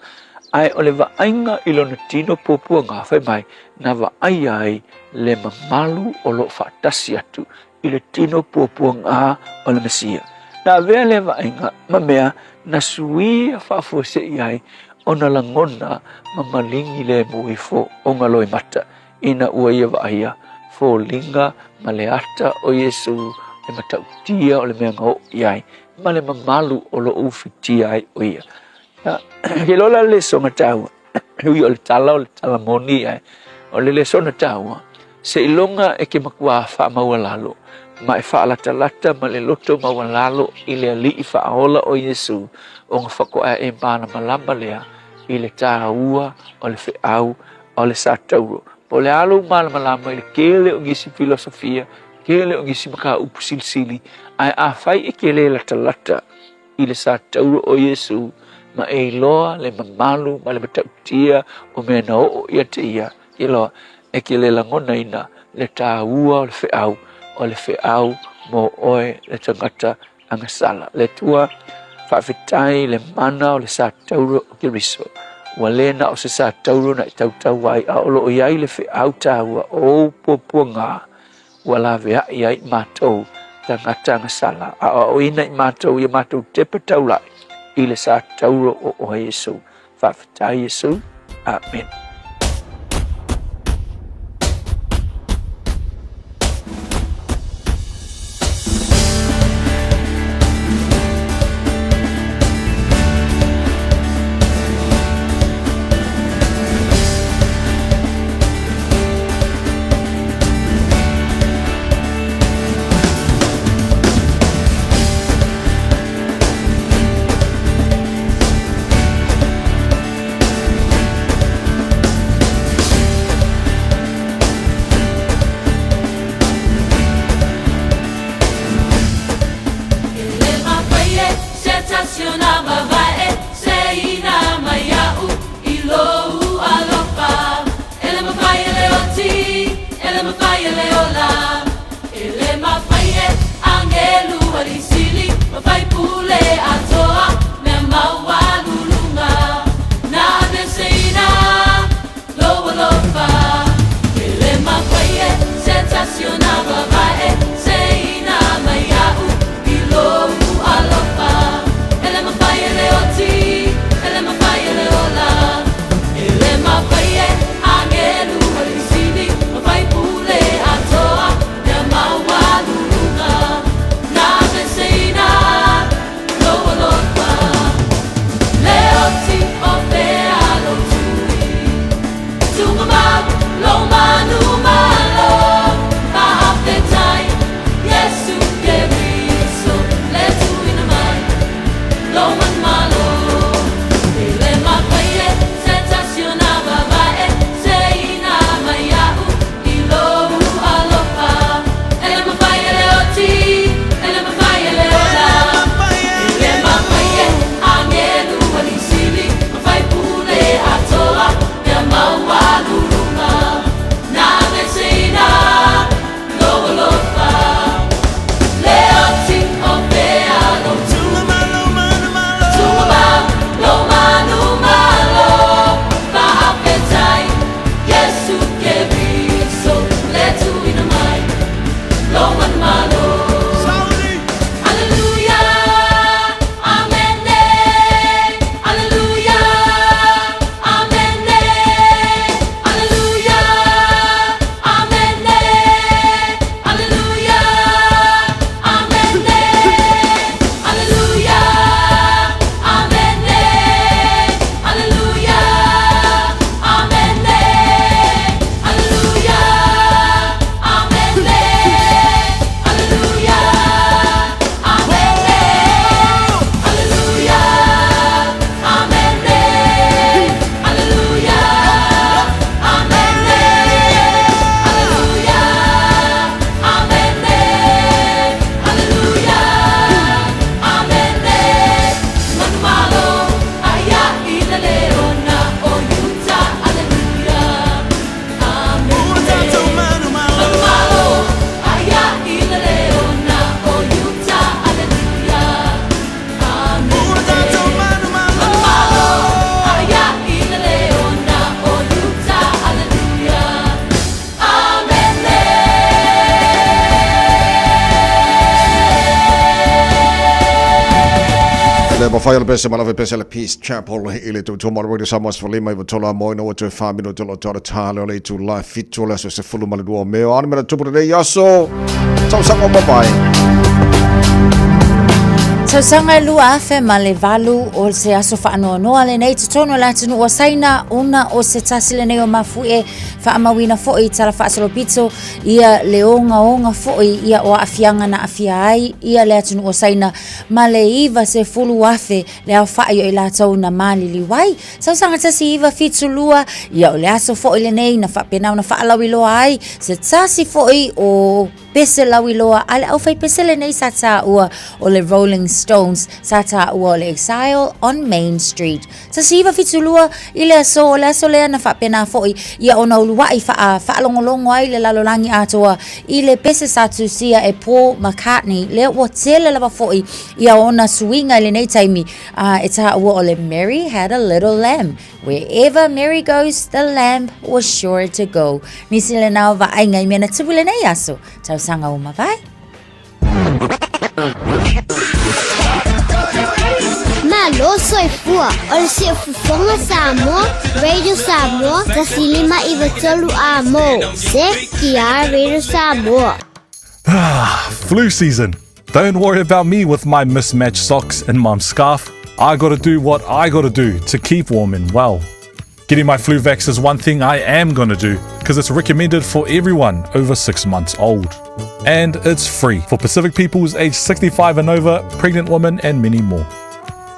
ae o le vaaiga i lona tino puapuaga, fai mai, na vaaia ai le mamalu o lo o faatasi atu i le tino puapuaga o le Mesia. Na avea lea vaaiga ma mea na suia faafuasei ai ona lagona ma maligi lemu ifo ona loimata ina ua ia vaaia foliga ma le ata o Iesu le matautia o le mea na oo i ai ma le mamalu o lo o ufitia ai o ia. Ke lola le lesona taua, e ui o le tala o le tala moni ae o le lesona taua, seiloga e ke makuā faamaualalo ma e faalatalata ma le loto maualalo i le Alii Faaola o Iesu ona faatoa e malamalama lea i le taua o le feau o le sa tauro. Po o le a lou malamalama i le tele o nisi filosofia, tele o nisi mataupu silisili, ae afai e te le latalata i le sa tauro o Iesu ma e iloa le mamalu ma le matautia o mea na oo ia te ia, iloa e te le lagonaina le taua o le feau, o le feau mo oe le tagata agasala. Le Atua, faafetai i le mana o le sa tauro o Keriso. Ua le na o se sa tauro na e tautau ai, a o lo o i ai le feau taua o ou puapuaga ua laveai ai i matou tagata agasala, a aoaoina i matou ia matou tepa taulai i le sa tauro o oe Iesu. Faafetai Iesu. Amen. Le mawhai o le pese malawe pese le Peace Chapel i le tautua mo le Radio Samoa sefulima iva tolu a moe no atu e wha minutu lo tau tale o le itu la fitu o le aso 12 o Meo. Ana mena tupu lenei aso. Tausaga o mamae. Tausaga e 2008 o se aso faanoanoa lenei totonu o le atunuu o Saina ona o se tasi lenei o mafuie faamauina foi i tala faasolopito ia le ogaoga foi ia o aafiaga na aafia ai ia le atunuu o Saina ma le 90,000 le aofai o i latou na maliliu ai. Tausaga 1972, ia o le aso foi lenei na faapena ona faalauiloa ai se tasi foi o pese lauiloa a le aufaipese lenei sa taua o le Rolling Stones, sa taua o le Exile on Main Street. 1972 i le aso, o le aso lea na faapena foi ia ona uluai faa, faalogologo ai le lalolagi atoa i le pese sa tusia e Paul McCartney, lea ua tele lava foi ia ona suiga i lenei taimi, a e taua o le Mary Had a Little Lamb. Wherever Mary goes, the lamb was sure to go. Nisi lena o vaaiga i mea na tupu lenei aso, tausaga ua mavae. Malo soifua o le siufofoga Samoa, Radio Samoa, 105 93 A mo, CTR Radio Samoa. Ah, flu season. Don't worry about me with my mismatched socks and mum's scarf. I gotta do what I gotta do to keep warm and well. Getting my flu vax is one thing I am gonna do because it's recommended for everyone over six months old. And it's free for Pacific peoples aged 65 and over, pregnant women, and many more.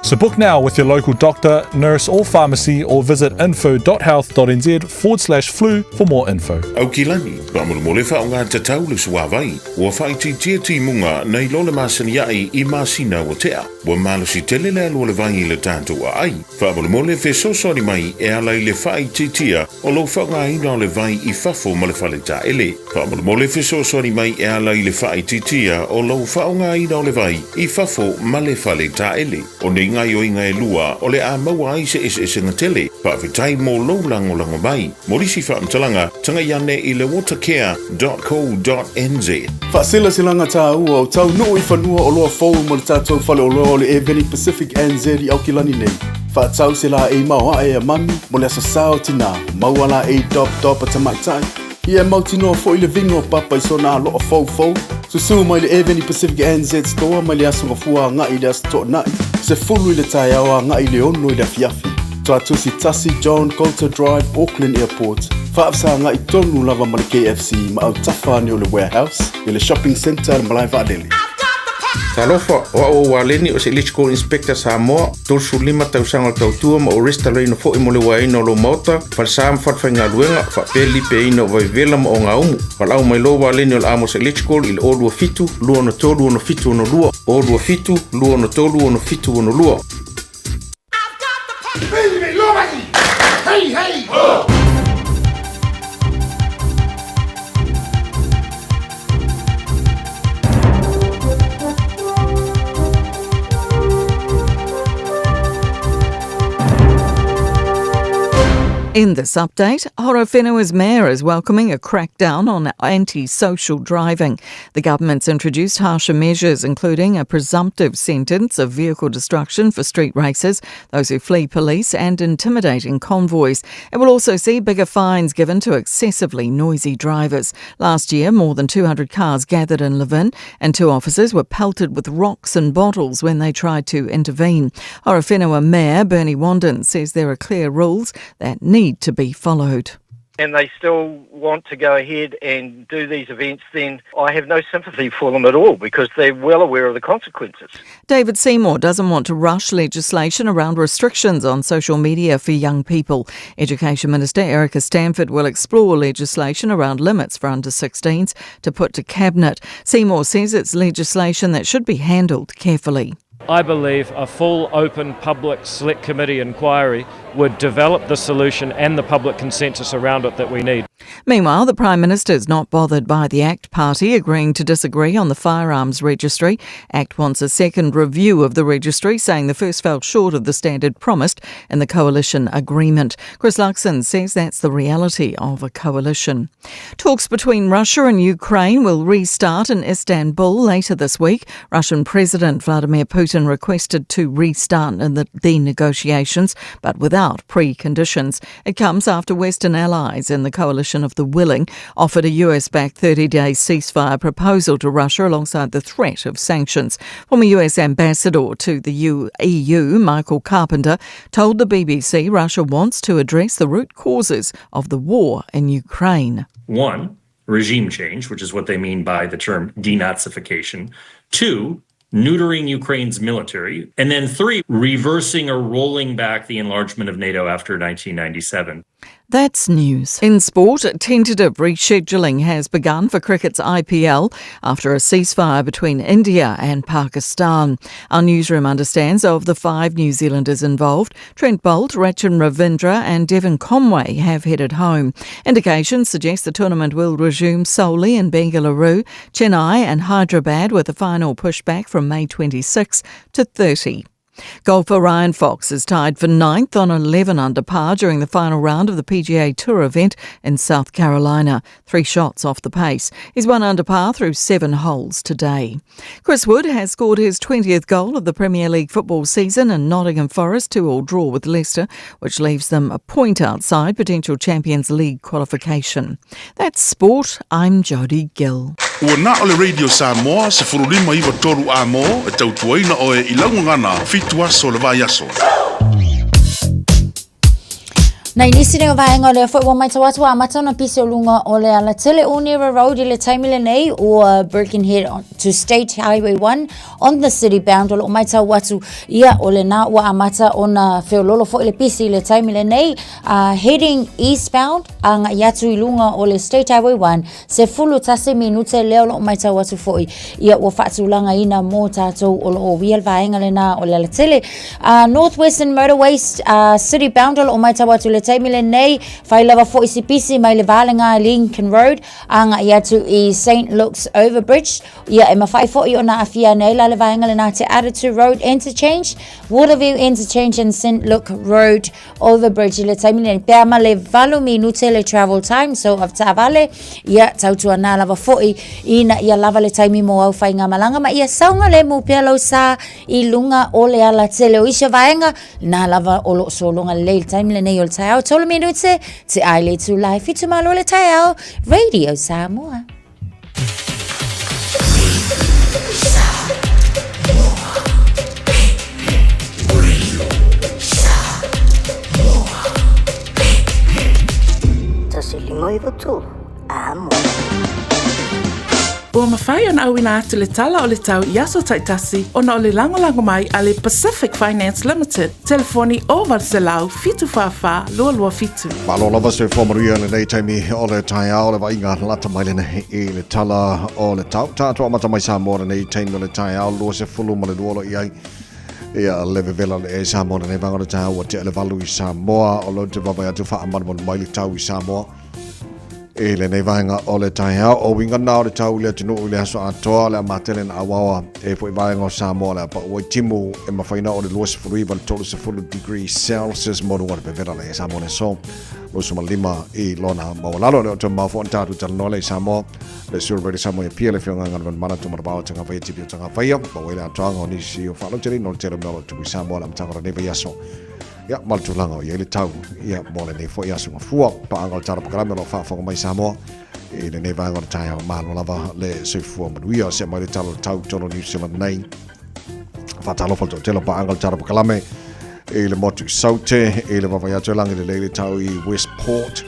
So book now with your local doctor, nurse, or pharmacy, or visit info.health.nz forward slash flu for more info. Aukilani, faamolemole faaaoga tatau le suāvai, ua faaitiitia timuga nai lo le masani aʻe i masina ua tea. Ua malosi tele le alu o le vai i le tatou aai. Faamolemole fesoasoani mai e ala i le faaitiitia o lou faaaogaina o le vai i fafo ma le faletaele. Faamolemole fesoasoani mai e ala i le faaitiitia o lou faaaogaina o le vai i fafo ma le faletaele. O nei gaoioiga e lua o le a maua ai se eseesega tele. Faafetai mo lou lagolago mai. Mo nisi faamatalaga, tagai ane i le watercare.co.nz. Faasilasilaga tāua o taunuu i fanua oloa fou mo le tatou faleoloa o le Airveni Pacific NZ i Aukilani nei. Faatau se laei maoae a mami mo le aso sa o tinā, maua laei dop dop a tamaitai, ia e mautinoa foi le viga o papa i sona aloa foufou. Susū mai le Airveni Pacific NZ Store mai le aso Gafua agai i le aso Toonai, 10 i le taeao agai i le 6 i le afiafi. Tuatusi tasi John Coulter Drive, Auckland Airport, faafesagai tonu lava ma le KFC ma autafa ane o le Warehouse i le Shopping Centre malae vaalele. Talofa, o au o Waleni o se Electrical Inspector Samoa, 35 tausaga o le tautua ma ou resitalaina foi mo le uaeina o lou maota, falesa ma falefaigaluega, faapea le lipeaina o vaivevela ma ogaumu. Valaau mai loa Waleni o le Amos Electrical i le 027 263 6762, 027 263 6762. Hey, hey! Ho! In this update, Horowhenua's mayor is welcoming a crackdown on anti-social driving. The government's introduced harsher measures, including a presumptive sentence of vehicle destruction for street racers, those who flee police, and intimidating convoys. It will also see bigger fines given to excessively noisy drivers. Last year, more than 200 cars gathered in Levin, and two officers were pelted with rocks and bottles when they tried to intervene. Horowhenua Mayor Bernie Wanden says there are clear rules that need to be followed and they still want to go ahead and do these events, then I have no sympathy for them at all because they're well aware of the consequences. David Seymour doesn't want to rush legislation around restrictions on social media for young people. Education Minister Erica Stanford will explore legislation around limits for under 16s to put to Cabinet. Seymour says it's legislation that should be handled carefully. I believe a full, open, public select committee inquiry would develop the solution and the public consensus around it that we need. Meanwhile, the Prime Minister is not bothered by the ACT Party agreeing to disagree on the firearms registry. ACT wants a second review of the registry, saying the first fell short of the standard promised in the coalition agreement. Chris Luxon says that's the reality of a coalition. Talks between Russia and Ukraine will restart in Istanbul later this week. Russian President Vladimir Putin requested to restart the, the negotiations, but without preconditions. It comes after Western allies in the coalition Coalition of the Willing, offered a US backed 30 day ceasefire proposal to Russia alongside the threat of sanctions. Former US ambassador to the EU, Michael Carpenter, told the BBC Russia wants to address the root causes of the war in Ukraine. One, regime change, which is what they mean by the term denazification. Two, neutering Ukraine's military. And then three, reversing or rolling back the enlargement of NATO after 1997. That's news. In sport, tentative rescheduling has begun for cricket's IPL after a ceasefire between India and Pakistan. Our newsroom understands of the five New Zealanders involved, Trent Boult, Rachin Ravindra and Devon Conway have headed home. Indications suggest the tournament will resume solely in Bengaluru, Chennai and Hyderabad with a final pushback from May 26 to 30. Golfer Ryan Fox is tied for ninth on 11 under par during the final round of the PGA Tour event in South Carolina, three shots off the pace. He's one under par through seven holes today. Chris Wood has scored his 20th goal of the Premier League football season in Nottingham Forest 2-all draw with Leicester, which leaves them a point outside potential Champions League qualification. That's sport. I'm Jodie Gill. Ua na o le Radio Samoa 1593 A mo e tautuaina oe i lau gagana fitu aso o le vaiaso. Nei nisi nei o vaega o lea foi ua matau atu ua amata ona pisi o luga o le alatele o Nera Road i le taimi lenei ua Birkenhead to State Highway 1 on the city bound o loo matau atu ia o lena ua amata ona feololo foi le pisi i le taimi lenei uh, heading eastbound agai atu i luga o le State Highway 1 11 minute lea o loo matau atu foi ia ua faatulagaina mo tatou o loo uia le vaega lena o le alatele uh, North Western Motorway uh, City Bound o loo matau atu le taimi lenei fai lava foi si pisi mai le valega Lincoln Road agai atu i St Luke's Overbridge ia e mawhai foi ona aafia nei la le vaega lena te Attitude Road Interchange Waterview Interchange and St Luke Road Overbridge i le taimi nei pea ma le 8 minute le travel time so of taavale ia tautuanā lava foi ina ia lava le taimi mo au faigamalanga ma ia saogalemu pea lou sa i luga o le alatele o isi vaega na lava o loo sologa lelei le taimi lenei o le taeao 3 minute te ai le itula e 7 malo le taeao Radio Samoa. Ua mafai ona auina atu le tala o le tau i aso taitasi ona o le lagolago mai a le Pacific Finance Limited, telefoni 0800 744 227. Malo lava soifua manuia lenei taimi o le taeao le vaaiga lata mai lenei i le tala o le tau. Tatou amata mai Samoa lenei taimi o le taeao 22 lo i ai. Ia le vevela le e Samoa lenei vaega o le taeao ua tea le valu i Samoa o lo te vaavaai atu faamalumalu mai le tau i Samoa. I lenei vaega o le taeao, o uiga na o le tau i le atunuu i le aso atoa, le a matele na auaoa e foi vaega o Samoa le a pau ai timu e mafai na o le 29 le 30 degree Celsius mo luga o le vevela le Samoa le aso 25 i lona maualalo. Le o te mau foan tātou talanoa le i Samoa, le sura Radio Samoa i Apia, le fionga ngana mana tu marabao tanga whaia tipi o tanga whaia, ma wele atoanga o nisi o whaalautele no le tele mea o le tupu i Samoa le amataga o lenei vaiaso. Ia, ma le tulaga o i ai le tau, ia, mo lenei foi aso gafua, paaga o le tala polokalame o lo o faafofoga mai Samoa i lenei vaega o le taeao malo lava le soifua manuia. Se mai le tala o le tau tonu New Zealand nei. Faatalofa le toatele o paaga o le tala polokalame i le motu Saute, i le vaavaai atu e lagi lelei le tau i Westport.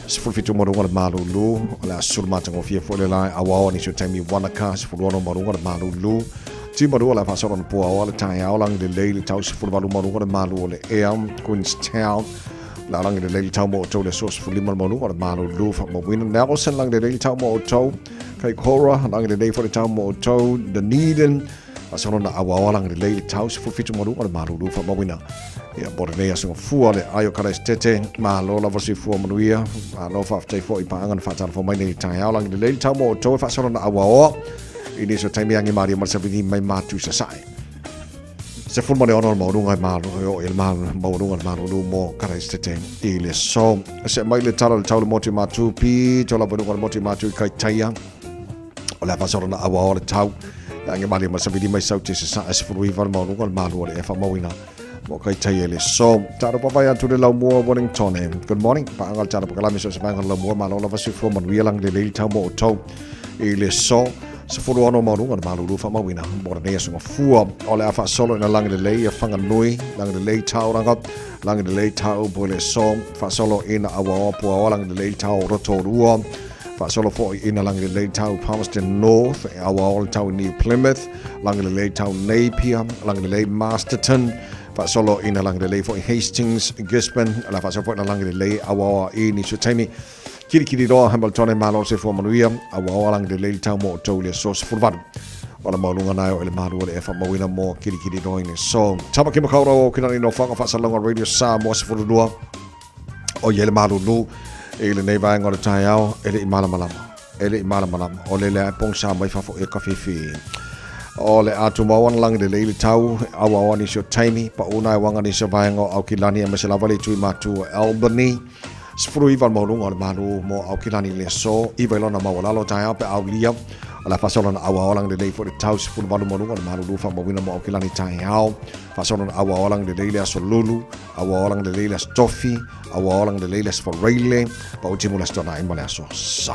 17 ma luga le malulu, o le a sulu matagofie foi le lae auao nisi o taimi Wanaka, 16 ma luga le malulu. Timarua o le a faasolo ona puaoa le taeao lagi lelei le tau 18 ma luga le malu o le ea Queenstown le a lagi lelei le tau mo outou le aso 15 ma luga le malulu faamauina Nelson lagi lelei le tau mo outou Kaikoura lagi lelei foi le tau mo outou Dunedin faasolo na auaoa lagi lelei le tau 17 ma luga le malulu faamauina Ia, mo lenei aso gafua le ai o Karaisitete, malo lava soifua manuia, malo faafetai foi i paaga na faatalofa mai nei i le taeao lagi lelei le tau mo outou e faasolo na auaoa i nisi o taimi agi malie ma le savili mai matu i sasae. 16 le maualuga e malo e oo i le maualuga le malulu mo Karaisitete i le aso. Se mai le tala o le tau le motu i Matu, pito lava i luga o le motu i Matu i Kaitaia, o le a faasolo na auaoa le tau, agi malie ma le savili mai Saute i sasae, 19 le maualuga le malu o le ea faamauina. Mo kai tai e le so. Taro papai atu le laumua Wellington. E. Good morning. Paanga le taro pakalame so se vaenga le laumua malo lava soifua manuia langi lelei le tau mo outou i le so. 16 maualuga le malulu faamauina mo lenei aso gafua. O le a faasolo ina lagi lelei ia Whanganui, lagi lelei Tauranga, lagi lelei Taupo i le so. Faasolo ina Awaoa Puaoa, lagi lelei Tau Rotorua. Faasolo foi ina lagi lelei Tau Palmerston North, e Awaoa le tau i New Plymouth, lagi lelei Tau Napier, lagi lelei Masterton. Faasolo ina lagi lelei foi Hastings, Gisborne, o le a faasolo foi ina lagi lelei Awaoa i nisi o taimi. Kirikiriroa, Hamiltone, malo le soifua manuia, Awaoa lagi lelei le tau mo outou i le aso 18. O le maualuga na e o e le malu o le e faamauina mo Kirikiriroa i le aso. Tamaki Makaurau o Kinani no Whanga Whaasalonga Radio Samoa 12 o ia le malulu i lenei vaega o le taeao e le i malamalama. E le i malamalama. O le lea e pongisa mai fafo e ka whiwhi. O le a tumau ana langi lelei le tau, awaoa nisi o taimi, pauna e wanga nisi o vaega o Aukilani e mese lava le tui matu o Albany. 19 le maualuga o le malu mo Aukilani i le aso, 9 i lona maualalo taeao pe aulia. O le a faasolo na auaoa lagi lelei foi le tau 18 maualuga o le malulu faamauina mo Aukilani taeao. Faasolo na auaoa lagi lelei le aso Lulu, auaoa lagi lelei le aso Tofi, auaoa lagi lelei le aso Faraile, pautimu le aso Toanai ma le aso Sa.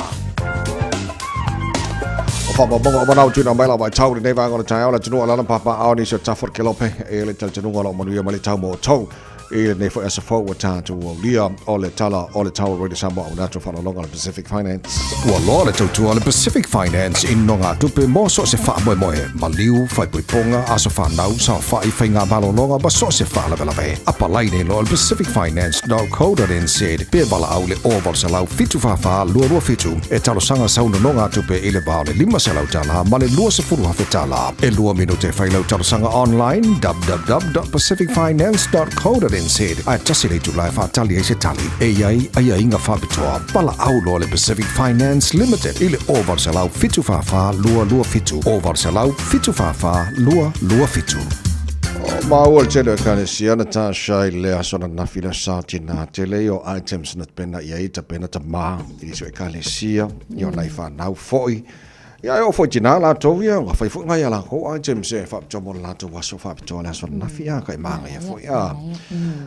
O faamaumauga uma na ua tuuina mai lau vaitau i lenei vaega o le taeao, le atunuu o lana papaaao nisi o Tafa o le Kelope, e le talitonuga o lo o manuia mai le tau mo outou. I lenei foi aso fou ua tatou aulia o le tala o le tau Radio Samoa au nato faalologa le Pacific Finance. Ua loa le tautua a le Pacific Finance i nogatupe mo so o se faamoemoe, maliu, faaipoipoga, aso fanau, saofai, faigamalologa ma so o se faalavelave. Apalai nei loa le pacificfinance.co.nz pe valaau i le 0800 744 227 e talosaga sau nonogatupe i le va o le $500 ma le $20,000. E lua minute e fai lau talosaga online www.pacificfinance.co.nz ae tasi le itula e faatali ai se tali. E i ai aiaiga faapitoa. Valaau loa le Pacific Finance Limited i le 0800 744 227, 0800 744 227. O maua le tele o ekalesia na tasha i le aso ananafi le aso tina tele i o items na tapena i ai tapena tamā i nisi o ekalesia i o nai whanau foi. Ia e oo foi tinā latou ia, ua fai foi ngai a lakou items e faapitoa mo le latou aso faapitoa le aso ananafi a ka i māngaia foi a.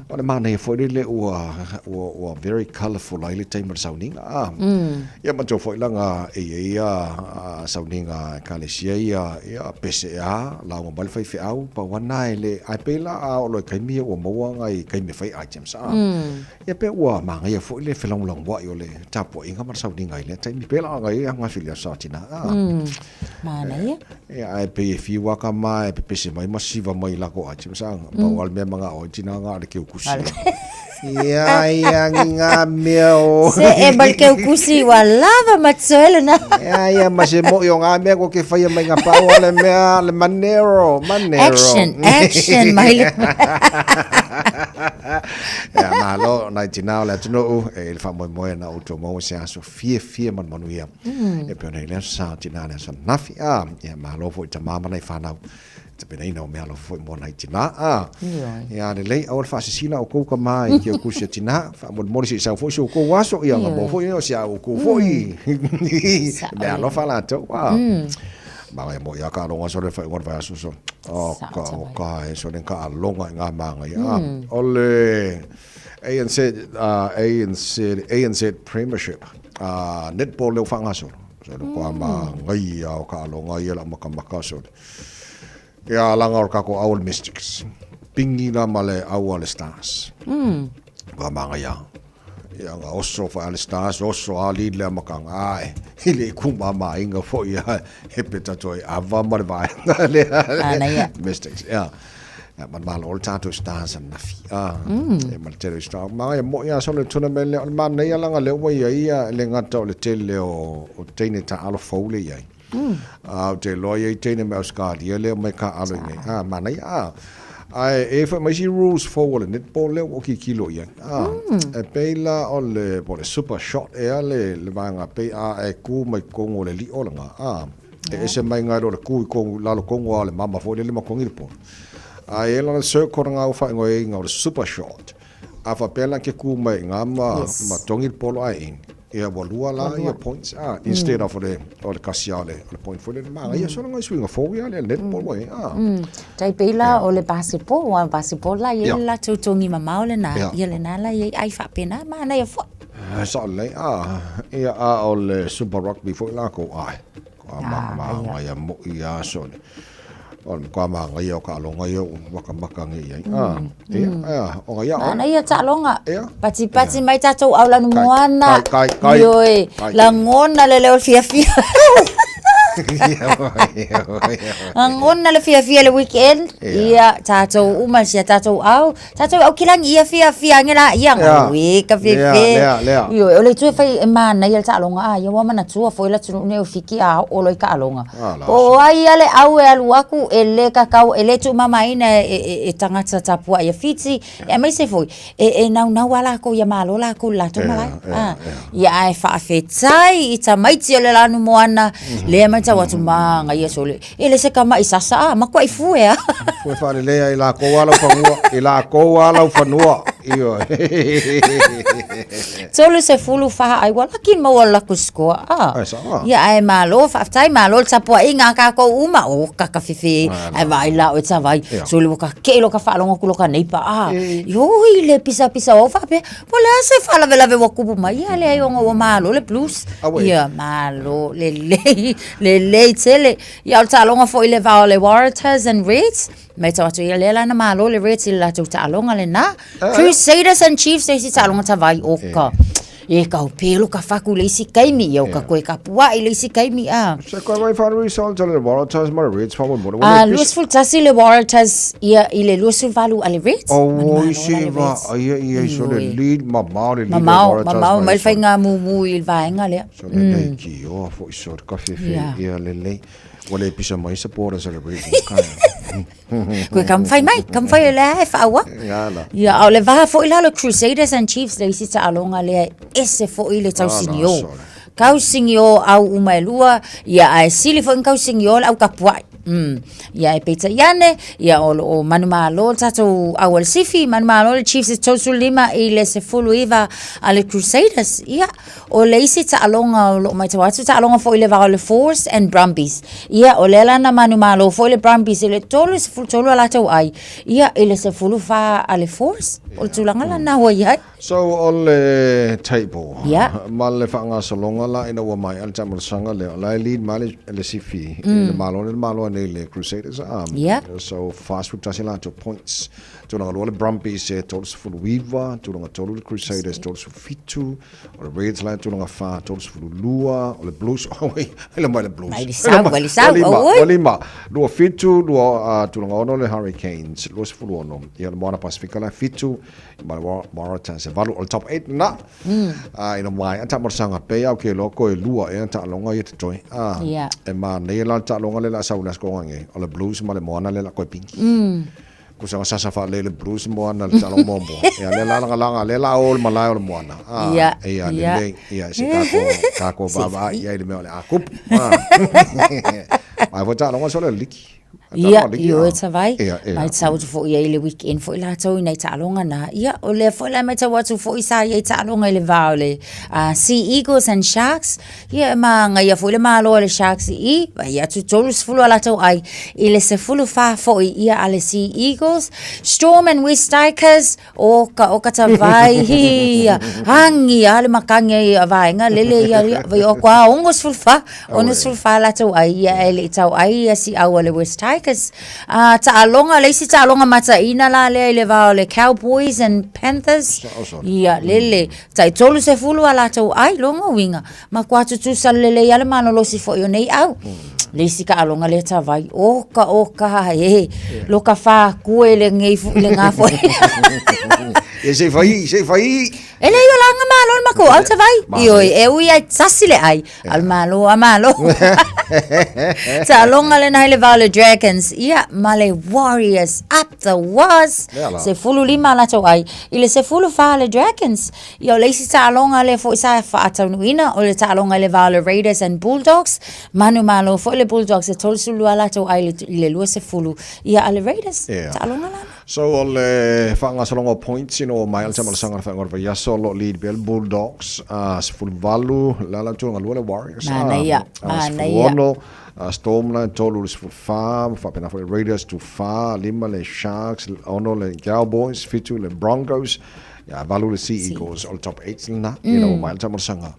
O le mānaia foi lele ua, ua, ua very colourful ai le taimi o le sauniga a. Ia matou foi laga e i ai ia sauniga ekalesia ia, ia pese a, lauga mai le faifeau, pau ana e le, ae pei la a oo loa i taimi ia ua maua ngai taimi e fai items a. Ia pe ua māngaia foi le felagolagoaʻi o le tapuaiga ma le sauniga i lea taimi. Pēlā ngai e aga whilia sa tina. Ah. Mānaia. E ae pei e whiu aka ma e pepese mai ma siva mai lako ai. Tima sa, mm. pau al mea manga oi tina nga le keu kusi. Ia, ia, ngi ngā mea o. Se e mal keu kusi wa lava matsoele na. Ia, ia, ma se mo i o ngā mea ko ke whaia mai ngā pau o le mea, le manero, manero. Action, action, mai le. Ia, malo, nai tinā o le atunuu, e i le faamoemoe na outou maua se aso fiafia ma le manuia. E pei ona i le aso sa o tinā le aso ananafi. A, ia, malo foi i tamā ma nai fanau. Tapenaina o meaalofa foi mo nai tinā. A, ia, lelei, aua le faasisina outou tamā i ke kusi a tinā. Faamolemole se i sau foi so outou aso, ia, nga maua foi o si a outou foi. Meaalofa latou. A, Māngai mo ia ka alonga so le whai ngor vai aso so. Oh, ka, o ka e so ka alonga i ngā māngai. Ah, o le ANZ, ANZ, ANZ Premiership, netball leo whangasoro. So le kua māngai ia o ka alonga ia la makamaka so. Ia alanga o kako au le Mystics. Pingi la ma le au le Stars. Kua māngai ia. Ia nga oso fa ale stars oso a li le makanga ae i le ku mama inga fo ia he peta toi ava ma le vaenga le mystics ia ia man malo o le tatou stars anafi a e ma le tele star ma ia mo ia so le tournament le o le mana ia langa le ua ia ia le ngata o le tele o o teine ta alo fou le ia A o te loa ia i teine me Australia lea mai ka alo i nei. A, mana ia, a. Ae e foi mai si rules fou o le netball lea ua kikilo i ai. A, e pei la o le, po o le super shot ea le, le vaega pei a e ku mai kongo o le lio langa. A, e ese mai ngai lo le ku i kongo, lalo kongo a o le mama foi lele ma kongi le polo. A e la le circle nga u whaingo e inga o le super shot. A whapea la ke ku mai ngā ma, ma tongi le polo ai ini. Ia ua lua la ia points a instead of le o le kasi a le o le point foi le manaia solo ngai suiga fou ia le netball ua i ai a. Tai pei la o le basketball aua o le basketball la e i ai le latou togi mamao lena ia lena la e i ai ai faapena manaia foi. Sao lelei a ia a o le super rugby foi lakou ae a manaia moi a sole. O le matua manaia o taaloga ia ua matamata nei i ai. A, ia, ia, o ngai a. Manaia taaloga. Patipati mai tatou au lanu moana. Kai, kai, kai. Ioe, lagona le leo fiafia. Lagona le fiafia le weekend. Ia, tatou uma si a tatou au. Tatou Aukilani ia fiafia age la ia gaue ka fefe. Lea, lea. Ioe, o le itu e fai e manaia le taaloga a ia ua manatua foi le atunuu nei o Fiti a oo loa i taaloga. Po o ai a le au e alu aku e le kakau e le tuumamaina e, e, e tagata tapuai ia Fiti, aemaise foi e, e naunau a lakou ia malo lakou i le latou malae. A, ia ae faafetai i tamaiti o le lanu moana, lea matau atu manaia sole. E le se tama'i sasa a, matua'i fue a. Fue faaleleia i lakou a lau fanua, i lakou a lau fanua. Ioe. 34 ai ua laki maua le lakou score a. Ai sao a. Ia ae malo faafetai malo le tapuaiga a kakou uma o kaka fefe ae vaai la oe tavai sole ua kakei loa ka faalogo atu loka neighbour a. Oi le pisapisa o au faapea po o le a se faalavelave ua tupu mai ia leai ona ua malo le blues. Ia malo lelei. Lelei tele. Ia o le taaloga foi i le va o le Waratahs and Reds, matau atu ia lea la na malo le Reds i le latou taaloga lena. Crusaders and Chiefs le isi taaloga tavai o ka e ka pelo ka faku le isi kaimi ia o ka koe kapua'i le isi kaimi a. Se koe mai whānui results o le Waratahs ma le Reds wha mo A 21 le Waratahs ia i le 28 a le Reds. O oi se va ia ia so le lead mamao le lead Mamao, mamao mai le faiga mumu i le vaega lea. So lelei ki oa foi so ka fefe ia lelei. Ua le pisa mai supporters a le Reds kai. Koe ka mawhai mai, ka mawhai o lea e whaua. Ia, a o le vaha foi la le Crusaders and Chiefs le isi taaloga lea e ese foi le tausinio. Tausinio au uma e lua, ia ae sili foi na tausinio le au tapuai. Ia e peitai ane, ia o lo o manumalo le tatou au a le Sifi, manumalo le Chiefs e 35 i le 19 a le Crusaders. Ia, O le isi taaloga o lo o matau atu, taaloga foi i le va o le Force and Brumbies. Ia, o lea la na manumalo foi le Brumbies i le 33 a latou ai, ia, i le 14 a le Force. O le tulaga lena ua i ai. So, o le table, Ia. ma le faagasologa la ina ua maea le taamalasaga lea, o la e lead mai le, le Sifi i le Malo, le Malo nei le Crusaders. Ia. So, 41 latou points. Tulaga lua le Brumbies e 39, tulaga tolu le Crusaders 37, O le Reds la e tulaga 4, 32, o le Blues, oh, wait, ai la mai le Blues. Mai le sau, mai le sau, oh, oi. Lima, lua fitu, lua, tulaga ono le Hurricanes, 26, ia le Moana Pasifika la fitu, ma le Waratahs e valu, o le top 8 na. Ina mai, a taamalasaga pei au ke loa koe lua ea taaloga ia totoe. E manaia la le taaloga le la sau le aso nge, o le Blues ma le Moana le la koe pingi. Kusa sasa faalelei le Blues Moana le taaloga muamua. Ia lea la lagalaga lea la o le malae o le Moana. Ah, Ia, ia ia. lelei. Ia se tatou tatou vaavaai i ai i le mea o le a kupu. Ah. Ai foi taaloga sole o le liki. Ia, Taaloga liki, ioe ah. tavai. Ia, ia. Matau atu foi i ai i le weekend foi latou i nai taaloga na. Ia, o lea foi la e matau atu foi sa i ai taaloga i le va o le ah, Sea Eagles and Sharks. Ia e mānaia foi le malo a le Sharks i vaai atu 30 a latou ai i le 14 foi ia a le Sea Eagles. Storm and West Tigers, o ka, o ka tavai, ia, agi a le makani ai a vaega lele ia, ia, vai o kua 64, 64 latou ai, ia e le i tau ai ia si au a le West Tigers. A taaloga, le isi taaloga mataina la lea i le va o le Cowboys and Panthers, ia lele, Tai 30 a latou ai, lona uiga, matua tutusa lelei a le malolosi foi o nei au. Le isi taaloga lea tavai, oka oka e, lo ka fākue le nei le ngā foi. Ia se i fai, se i fai. E leai o laga malo le makou au tavai. Ioe, e ui ai tasi le ai, a o le malo a malo. Taaloga lena i le va o le Dragons, ia, ma le Warriors up the was. 15 a latou ai, I le 14 le Dragons, ia o le isi taaloga lea foi sa faataunuuina, o le taaloga i le va o le Raiders and Bulldogs, manumalo foi le Bulldogs e 32 latou ai i le 20 ia a le Raiders. Yeah. Taaloga la. So o le faagasologa o points ina ua maea le taamalasaga o le faaiuga o le vaiaso, o lo o lead pea le Bulldogs 18, le ala atu galua le Warriors Manaia, manaia. 16, Storm la e 3 i le 14, ma faapena foi le Raiders 4, 5 le Sharks, 6 le Cowboys, 7 le Broncos, ia 8 le Sea Eagles. O le top 8 lena ina ua maea le taamalasaga.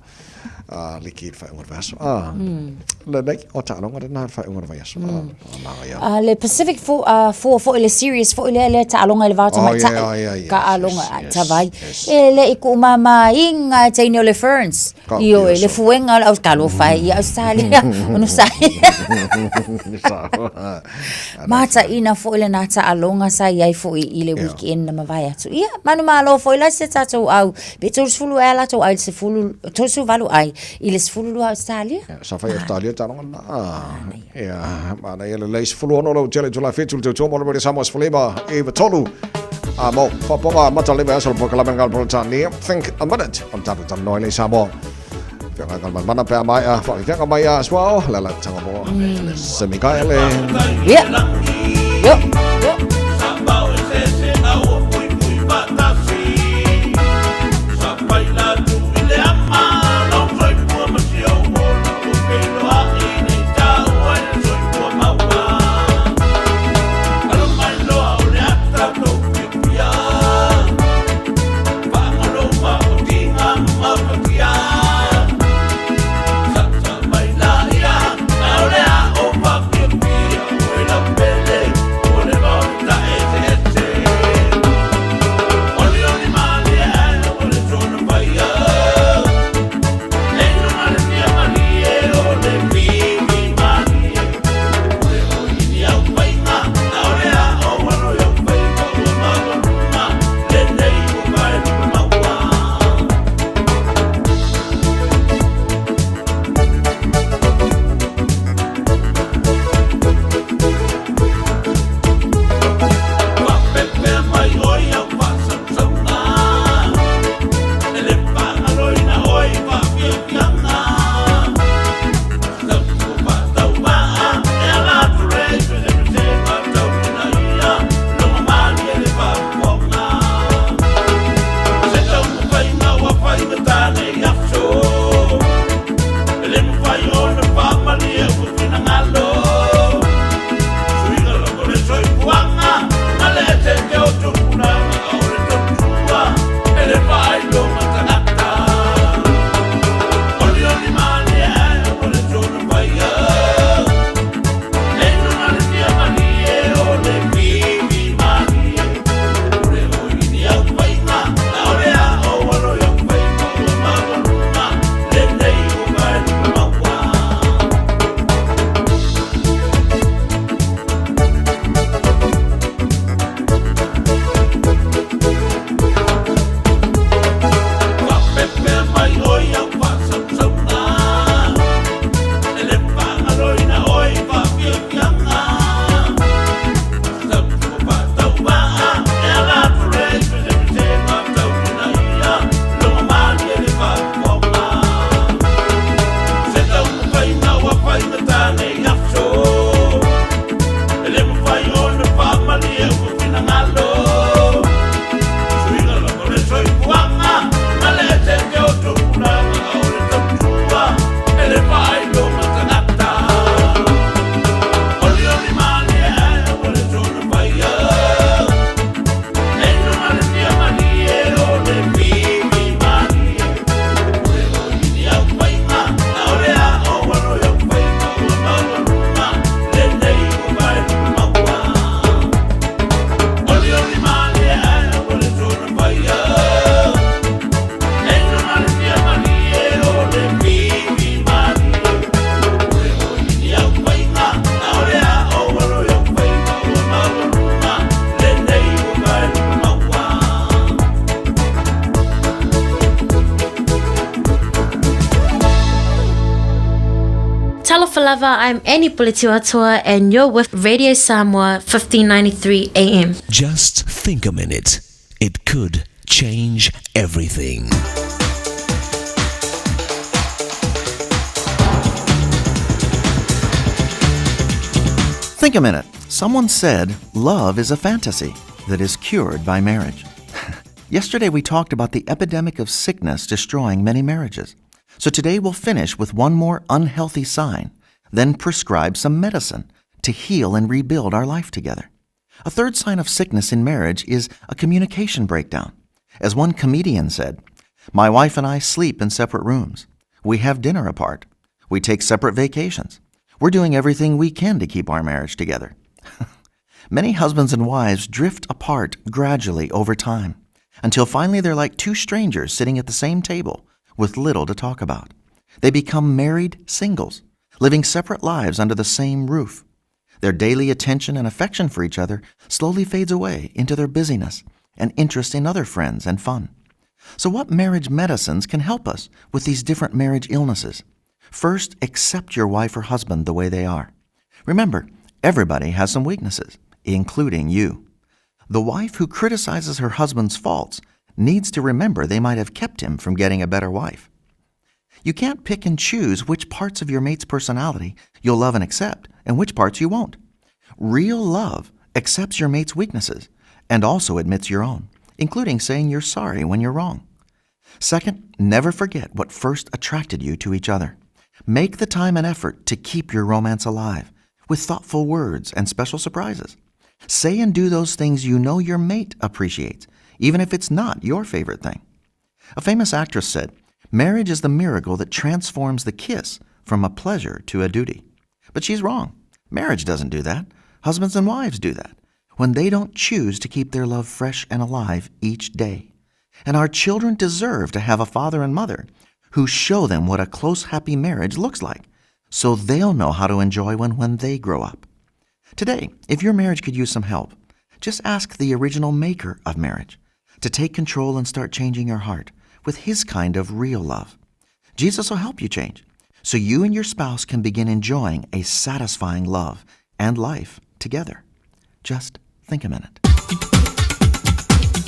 A liki i le faaiuga o le vaiaso. A, lelei, o taaloga lena i le faaiuga o le vaiaso. A, manaia. A le Pacific fo, uh, Four foi le series foi lea lea taaloga i le va o tamaitai. Oh, yeah, yeah, yes, Taaloga, yes, a, yes, tavai. yes. E le i kuumāmāiga e teine o le Ferns. Ka Ioe, pia le so. fuega o le au talofa e ia Australia, ona sa Mataina foi lena taaloga sa i ai foi i le weekend na mavae atu. Ia, manumalo foi la si o tatou au Pe 30 ea latou ai i le sefulu, 38 ai i le 12 Ausetalia. Ia, sa fai Ausetalia taaloga lena. Ia, manaia lelei 16 lau tele itula 7 le tautua mo le Radio Samoa 15 i 3. A mo, faapoga mata le vaiaso le polokalame nga Peretania, Think a Minute, o le tatou talanoa i le Samoa. Whianga ka mana pe a mai a, whakawhianga mai a as well, le la tanga mo, le Semikaele. Yeah. Yo. Yo. Talofa lava, I'm Annie Puletiuatoa and you're with Radio Samoa 1593 AM. Just think a minute. It could change everything. Think a minute. Someone said love is a fantasy. that is cured by marriage. Yesterday we talked about the epidemic of sickness destroying many marriages. So today we'll finish with one more unhealthy sign, then prescribe some medicine to heal and rebuild our life together. A third sign of sickness in marriage is a communication breakdown. As one comedian said, My wife and I sleep in separate rooms. We have dinner apart. We take separate vacations. We're doing everything we can to keep our marriage together. Many husbands and wives drift apart gradually over time until finally they're like two strangers sitting at the same table with little to talk about. They become married singles, living separate lives under the same roof. Their daily attention and affection for each other slowly fades away into their busyness and interest in other friends and fun. So, what marriage medicines can help us with these different marriage illnesses? First, accept your wife or husband the way they are. Remember, everybody has some weaknesses, including you. The wife who criticizes her husband's faults needs to remember they might have kept him from getting a better wife. You can't pick and choose which parts of your mate's personality you'll love and accept and which parts you won't. Real love accepts your mate's weaknesses and also admits your own, including saying you're sorry when you're wrong. Second, never forget what first attracted you to each other. Make the time and effort to keep your romance alive with thoughtful words and special surprises. Say and do those things you know your mate appreciates, even if it's not your favorite thing. A famous actress said, Marriage is the miracle that transforms the kiss from a pleasure to a duty. But she's wrong. Marriage doesn't do that. Husbands and wives do that when they don't choose to keep their love fresh and alive each day. And our children deserve to have a father and mother who show them what a close, happy marriage looks like so they'll know how to enjoy one when they grow up. Today, if your marriage could use some help, just ask the original maker of marriage to take control and start changing your heart with his kind of real love. Jesus will help you change so you and your spouse can begin enjoying a satisfying love and life together. Just think a minute.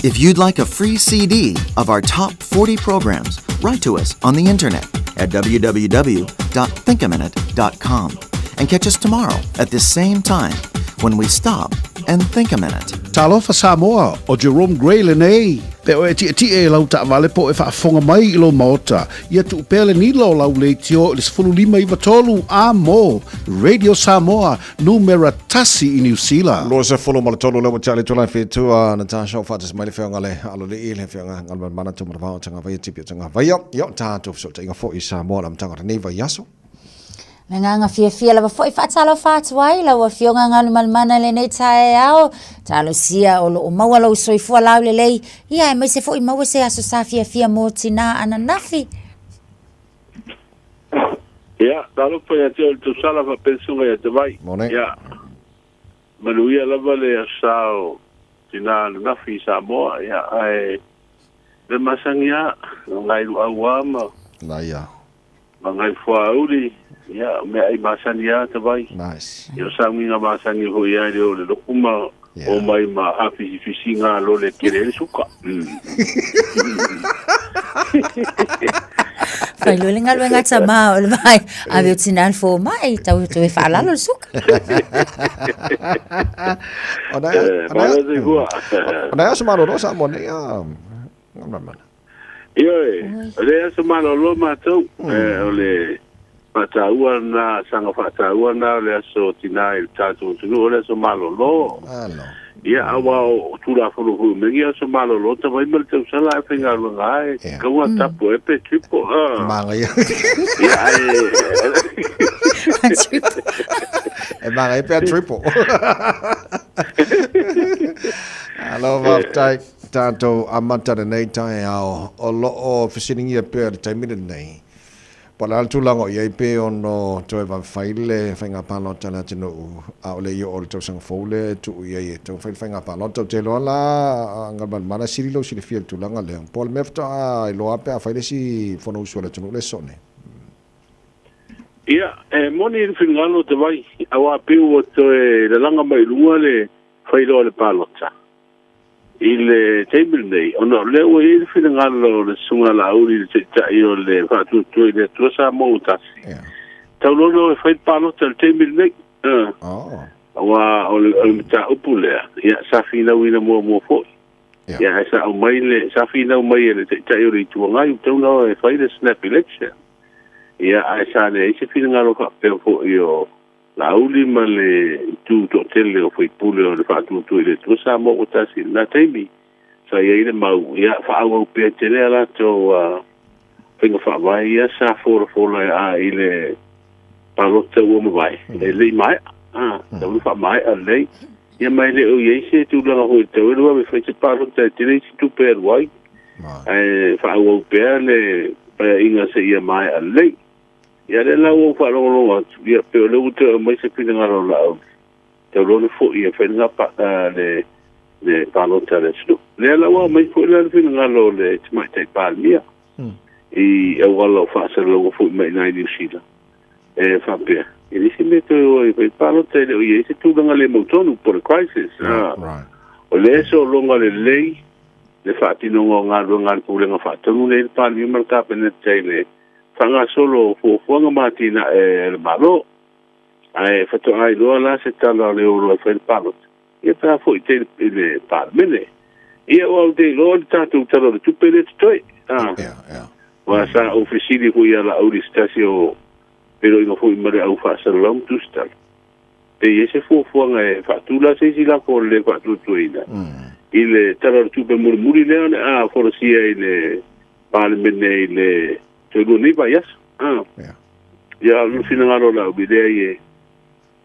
If you'd like a free CD of our top 40 programs, write to us on the internet at www.thinkaminute.com and catch us tomorrow at this same time when we stop and think a minute. Talofa Samoa, ʻo Jerome Gray lenei. Pe oe e tiʻetiʻe i lau taʻawale po o e faafofoga mai i lou maota, ia tuu pea le nila o lau leitio i le 15 93 a mo Radio Samoa, numera tasi i Niu Sila. 23 le ua tali tula fetua Natasha o faatasi mai le feoga le Alolii le feoga Galumalemana Tumatavao Tagavaia Tipi o Tagavaia ia o tatou fesootaiga foi i Samoa le amataga o lenei vaiaso. Le agaga fiafia lava foi faatalofa atu ai lau Afioga Galumalemana i lenei taeao. Talosia o loo maua lou soifua laulelei, ia aemaise foi maua se aso sa fiafia mo tinā ananafi. Ia, talofa ia te oe le tausala faapea le susuga ia Tavai. Ia, manuia lava le aso sa o tinā ananafi i Samoa, ia, ae le masani lava, o ngai luau lava ma. Laia. Ma ngai fuauli, ia, o meaai masani lava Tavai. Nice. Ia, o saugiga masani foi ia e le o le loku ma omai ma afisifisiga lole tele ai le suka. Fai loa le galuega a tamā o le vaai ave o tinā le fomai, tau toe faalalo le suka. O nai, o nai, o nai aso malolo Samoa nei a Galumalemana. Ioe, o le aso malolo matou, o le faataua lena, saga faataua lena o le aso tinā i le tatou atunuu, o le aso malolo. Ia, aua o Tulafono foi o mea nei aso malolo, tavai ma le tausala ae faigaluega ai, kaua tapu e pe triple. Manaia. Ia, ae... E manaia pe a triple. Alo, faafetai. Tatou amata lenei taeao o lo o fesiligia pea i le taimi lenei, po o le a le tulaga o i ai pe ono toe vave le faiga palota a le atunuu, a o le i oo i le tausaga fou lea e tuu i ai e taumafai le faiga palota. Ou te iloa la, Galumalemana, sili lou silafia i le tulaga lea, po o le mea faatoa iloa pe a fai le isi Fonousu a le atunuu le soo nei. Ia, e moni le finagalo o te vai, auā pei ua toe lalaga mai i luga le failoa o le palota i le taimi lenei, ona o lea ua i ai le finagalo o le Susuga Laauli, le Taitai o le Faatuatua i le Atua Samoa ua Tasi, tau loa ona o e fai le palota i le taimi lenei. Auā o le mataupu lea, Ia, sa finauina muamua foi. Ia, ae sa aumai le, sa finau mai e le Taitai o le Itu Agai ua tatau ona o e fai le snap election. Ia, ae sa leai se finagalo faapea foi o Laauli ma le itu toatele o faipule o le Faatuatua i le Atua Samoa ua tasi i lena taimi. Sa i ai le mau, ia, faaauau pea tele a latou faiga faavae ia sa folafola a i le palota ua mavae, e le i maea. A, tatau ona faamaea lelei. Ia ma e le o i ai se tulaga foi e tatau ai ona vave fai se palota e tele isi tupe e alu ai, ae faaauau pea le paeaiga seia maea lelei. Ia lea la ua ou faalogologo atu, ia pei o lea ua toe aumai se finagalo o Laauli, tau loa ona foi e fai le le le palota a le atunuu. Lea la ua aumai foi la le finagalo o le Tamaitai Palemia i auala o faasalalauga foi mai i ina i Niu Sila, e faapea, e leai se mea toe o ai e fai le palota e le o i ai se tulaga le mautonu po o le crisis. O lea e sologa lelei le faatinoga o galuega a le Pulega Faatonu lea i le Palemia ma le Kapeneta i le faagasolo o fuafuaga ma atinae a le Malo. Ae faatoa iloa la se tala o le o loa e fai le palota, ia pe a foi te i le Palemene. Ia aua ou te iloa o le tatou Tala o le Tupe lea e totoe. A. Aua sa ou fesili foi ia Laauli i se tasi o feiloaiga foi ma le au faasalalau ma tusitala, pe i ai se fuafuaga e faatu la se isi lafo o le le faatuatuaina i le Tala o le Tupe mulimuli lea o le a folasia i le Palemene i le toe lua nei vaiaso. A. Ia, o le finagalo o Laauli, leai e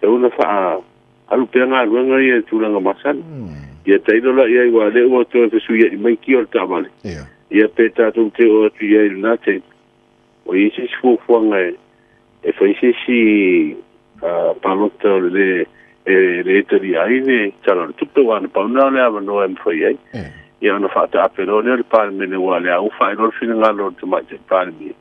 tatau ona faaalu pea galuega ia i tulaga masani. Ia tailo la i ai aua o lea ua toe fesuiai mai kia o le taavale. Ia pe tatou te oo atu i ai i lena taimi, ua i ai se isi fuafuaga e fai se isi palota o le le e le talia ai le Tala o le Tupe, aua na pau lena o le avanoa e mafai ai. Ia ona faataape loa lea o le Palemene aua o lea ua faailoa le finagalo o le Tamaitai Palemia.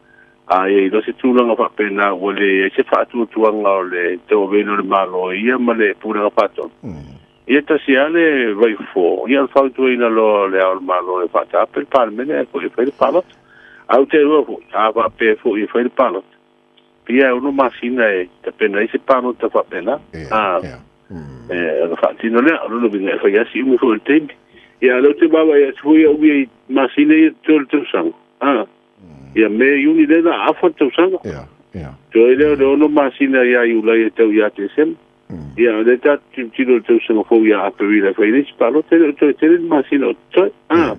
A i ai loa se tulaga faapena ua leai se faatuatuaga o le tauaveina o le Malo e ia ma le Pulega Faatonu, ia tasi lava le vaifofo, ia o le fautuaina loa o Le Ao o le Malo e faataape le Palemene ae foi e fai le palota. Ae ou te iloa foi, a faapea foi e fai le palota, pei lava e 6 masina e tapena ai se palota faapena. A, ona faatino lea, o lona uiga e fai lava si umi foi o le taimi. Ia, a o lea ou te vaavaai atu foi au ia i masina ia totoe o le tausaga, a, Ia Me, Iuni lea na afa le tausaga. Ia, ia. Toe lea o le 6 masina ia Iulai e tau ia Tesema. Ia, o lea tatou tilotilo i le tausaga fou ia Aperila e fai ai le isi palota, e le o toe tele ni masina o totoe. A,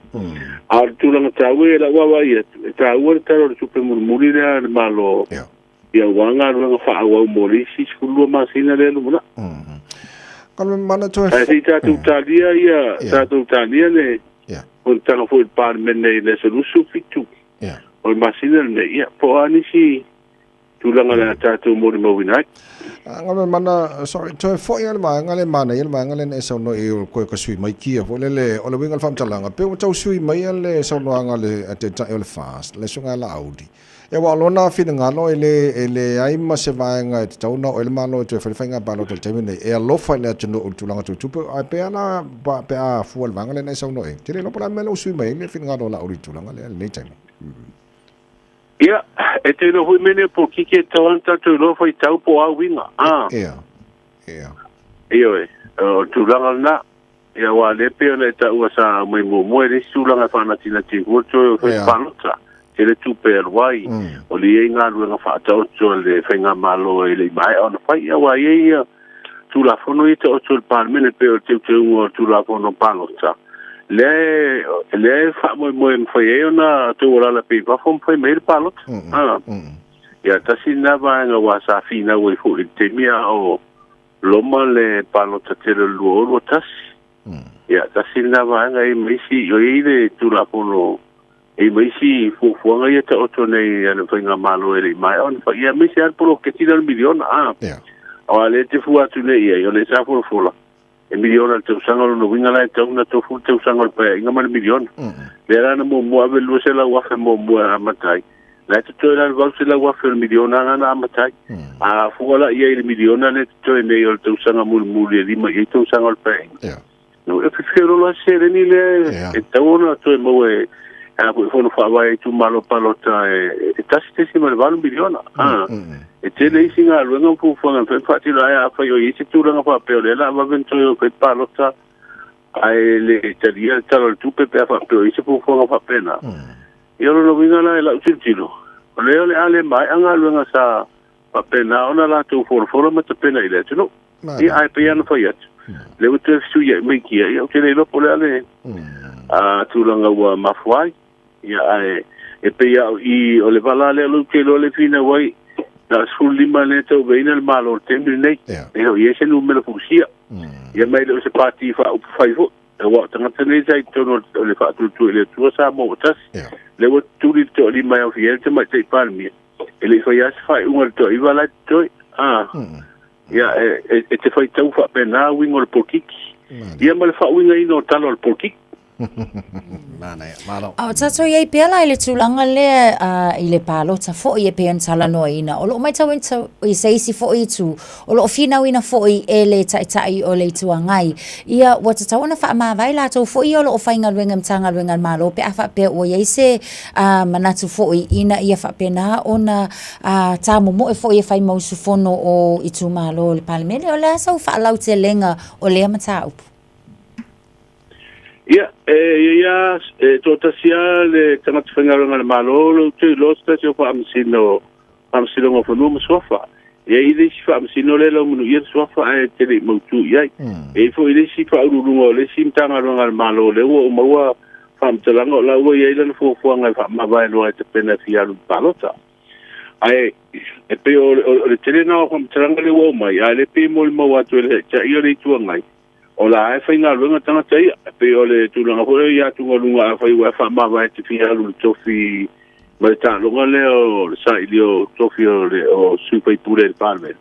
a o le tulaga taua ia i lau vaavaai atu, e taua le Tala o le Tupe mulimuli lea a le Malo, ia aua galuega faaauau mo le isi 12 masina lea e lumanai. Ae se i tatou talia ia, tatou talia le fonotaga foi a le Palemene i le aso 27 o le masina lenei, ia, po o a nisi tulaga o le a tatou molimauina ai. Galuemana, sorry, toe foi lava le vaega lea e manaia le vaega lea na e saunoa i ai o koe ka sui mai kia foi lele, o le uiga o le faamatalaga, pei ua tau sui mai le saunoaga a le Taitai o le FAST, le Susuga ia Laauli, Aua o lona finagalo e le, e leai ma se vaega e tatau ona oo ai le Malo e toe fai le faiga palota i le taimi lenei, e alofa i le atunuu i le tulaga tau tupe, ae pei lava la, pe a fua i le vaega lea na e saunoa i ai. Ou te le iloa po o le a le mea lea ua sui mai ai le finagalo o Laauli i le tulaga lea i lenei taimi. Ia, e te iloa foi mea nei o polokiki e tatau lava ona tatou iloa faitau po o a uiga, a. Ia, ia. Ioe, o le tulaga lena. Ia, aua o lea e pei ona e taua sa aumai muamua, e leai se tulaga e faanatinati ai fua le toe o e fai palota. Tele tupe e alu ai, o lea e i ai galuega faataoto a le faigamalo e le i maea ona fai. Ia, aua e i ai ia Tulafono ia e taoto i le Palemene e pei o le teuteuga o le Tulafono Palota, lea e, lea e faamoemoe e mafai ai ona tou alaala pea i fafo ma fai mai ai le palota. A. Ia, tasi lena vaega aua sa finau ai foi i le taimi a o Loma le palota tele o le 2021. Ia, tasi lena vaega e i ai ma isi, o i ai le Tulafono, e i ai ma isi fuafuaga ia taoto nei a le Faigamalo e le i maea ona fai, ia aemaise lava le poloketi lea o le miliona, a. Aua o lea e te fua atu nei i ai, o lea sa folafola, e miliona i le tausaga, o lona uiga la e tatau ona tofu le tausaga o le Paeaiga ma le miliona. Lea la na muamua ave le $200,000 muamua e amata ai, La e totoe la le $800,000 o le miliona lena na amata ai. A fua la i ai i le miliona lea e totoe nei o le tausaga mulimuli e lima i ai tausaga o le Paeaiga. No, e feoloolo lava se seleni lea e tatau ona toe maua e a foi fono faavae a itumalo palota e $1.8 miliona. E tele isi galuega ma fuafuaga e mafai ona faatino, ae afai o i ai se tulaga faapea o lea o le a vave ona toe o e fai palota, Ae le i talia le Tala o le Tupe pe a faapea o i ai se fuafuaga faapena. Ia o lona uiga la i lau tilotilo, o lea o le a le maea galuega sa faapena ona latou folafola ma tapena i le atunuu. Ia ae pei lava ona fai atu, lea ua toe fesuiai mai kia, ia ou te le iloa po o le a le tulaga ua mafua ai. Ia, ae e pei lava o i o le vala lea o lea ou te iloa le finau ai, na o le 15 lea e tauaveina le Malo i le taimi lenei. E le o i ai se numera fusia. Ia ma e le o se pati faaupufai foi, aua o tagata nei sa i totonu o le Faatuatua i le Atua Samoa ua Tasi. Lea ua tutuli le toalima e aofia ai le Tamaitai Palemia, e le i faia lava se faaiuga i le toaiva la e totoe. A, ia, e te faitau faapena uiga o le polokiki. Ia ma le faauigaina o tala o le polokiki. Manaia, malo. A o tatou i ai pea la i le tulaga lea i le palota foi e pei ona talanoaina, o lo o matauina i se isi foi itu, o lo o finauina foi e le Taitai o le Itu Agai, ia ua tatau ona faamavae latou foi ia o lo o faigaluega i Matagaluega a le Malo pe a faapea ua i ai se manatu foi ina ia faapena ona tamomoe foi e fai ma usufono o itumalo o le Palemene. O le a sau faalautelega o lea mataupu? Ia, e i ai lava, e toatasi lava le tagata faigaluega a le Malo o lou te iloa se tasi o faamasino o Faamasinoga o Fanua ma Suafa. E i ai le isi faamasino lea e laumanuia le suafa ae te le i mautu i ai. E i ai foi le isi faauluuluga o le isi Matagaluega a le Malo o lea ua ou maua faamatalaga o la ua i ai lana fuafuaga e faamavae loa e tapena e fia alu i le palota. Ae e pei o le tele lena o faamatalaga lea ua oo mai, a o lea e pei e molimau atu e le Taitai o le Itu Agai, O la e faigaluega tagata ia. E pei o le tulaga foi lea i atugaluga afai ua e faamavae e te fia alu i le tofi ma le taaloga lea o le sailia o tofi o le o sui faipule i le Palemene.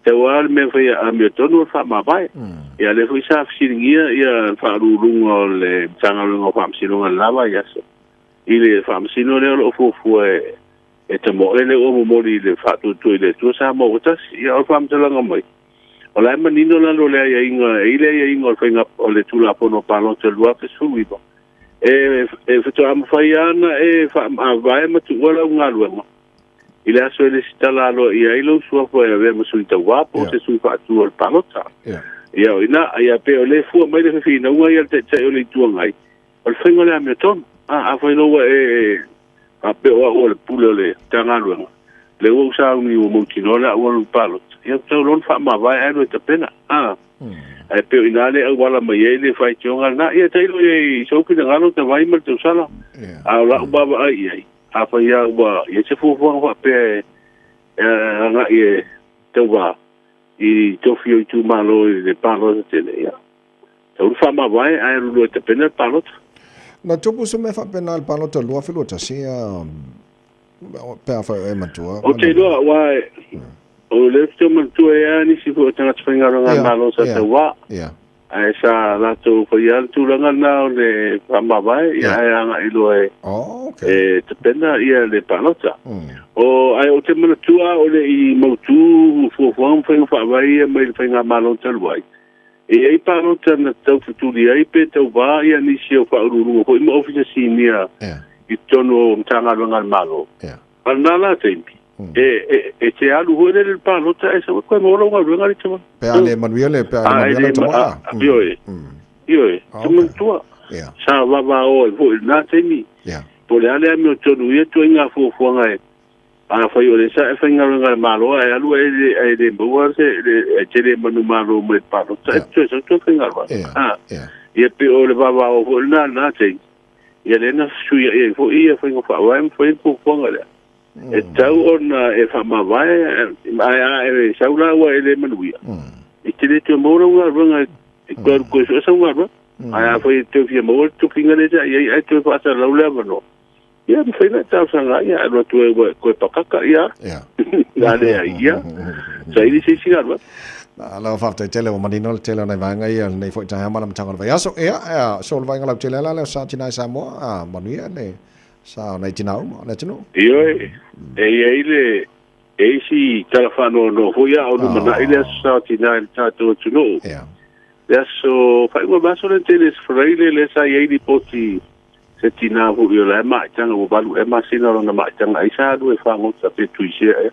Tau lava le mea fai amiotonu o le faamavae. Ia lea foi sa fesiligia ia le faauluuluga o le Matagaluega o Faamasinoga i le la vaiaso i le faamasino lea o lo o fuafua e e tamoe lea ua momoli i le faatuatua i le Atua Samoa ua tasi. Ia o le faamatalaga mai, o la e manino lalo o le aiaiga, e i ai le aiaiga o le faiga o le Tulafono o Palota 2019, e, e faatoa mafai lava ona e faamavae ma tuua lau galuega i le aso e lesitala aloaia ai lou suafa e avea ma sui tauva po o se sui faatu o le palota. Ia, o i ina, ia pei o lea e fua mai le fefinauga ia a le Taitai o le Itu Agai, o le faiga o le amiotonu. A, afai loa ua e faapea o au o le pule o le Matagaluega, lea ua ou sauni ua mautinoa le a ou alu i le palota, ia tatau loa ona faamavae ae alu e tapena. A, ae pei o i ina le auala mai ai le faitioga lena. Ia tailo i ai i sou finagalo te vai ma le tausala. A o lau vaavaai i ai, afai lava ua i ai se fuafuaga faapea e agai e tauva i tofi o itumalo i le palota tele, ia, Tau le faamavae ae alu loa e tapena le palota. Na tupu se mea faapena i le palota 2021 pe afai o e matua. Ou te iloa, aua o lea ou te tau manatua e i ai lava nisi foi o tagata faigaluega a le Malo sa tauva, ae sa latou faia lava le tulaga lena o le faamavae, ae agai loa e tapena le palota. O, ae ou te manatua o le i mautu fuafuaga ma faiga faavae ia mai le faigamalo talu ai, E i ai palota na taufetuli ai pe tauva ia nisi o faauluuluga foi ma ofisa sinia i totonu o Matagaluega a le Malo. A lena la taimi, e te alu foi lele i le palota ae sau e koe maua lau galuega le tama. Pe a le manuia le, pe a le manuia lau tama. Ioe, ioe, te manatua. Sa vavao ai foi i lena taimi. Po o le a le amiotonu ia ituaiga fuafuaga e Afai o lea sa e faigaluega a le Malo ae alu ae le ae le maua se ae te le manumalo mai le palota, e toe sau toe faigaluega. A, ia pei o le vavao foi lena lena taimi, ia lea na fesuiai ai foi ia faiga faavae ma fai le fuafuaga lea. E tatau ona e faamavae ae a e sau la ua e le manuia, e te le toe maua lau galuega e toe alu toe sue sau galuega. Ae afai e toe fia maua le tofiga lea sa i ai ae toe faasalalau le avanoa, Ia, mafai ona e talosaga ai, ae alu atu ai ua e toe pakaka, ia. A leai, ia, saili se isi galuega. Malo, faafetai tele, ua manino le tele o nai vaega ia i lenei foi taeao ma le amataga o le vaiaso. Ia, so le vaaiga lautele la lea o sa tinā i Samoa, a manuia le sa o nai tinā uma o le atunuu. Ioe, e i ai le, e isi tala faanoanoa foi a o lumanai le aso sa o tinā i le tatou atunuu. Le aso, faaiuga o le vaiaso lea na tele se Faraile lea sa i ai lipoti Se tinā foi o la e maitaga ua valu ea masina o lana maitaga ai sa alu e fagota pe tuisea ea.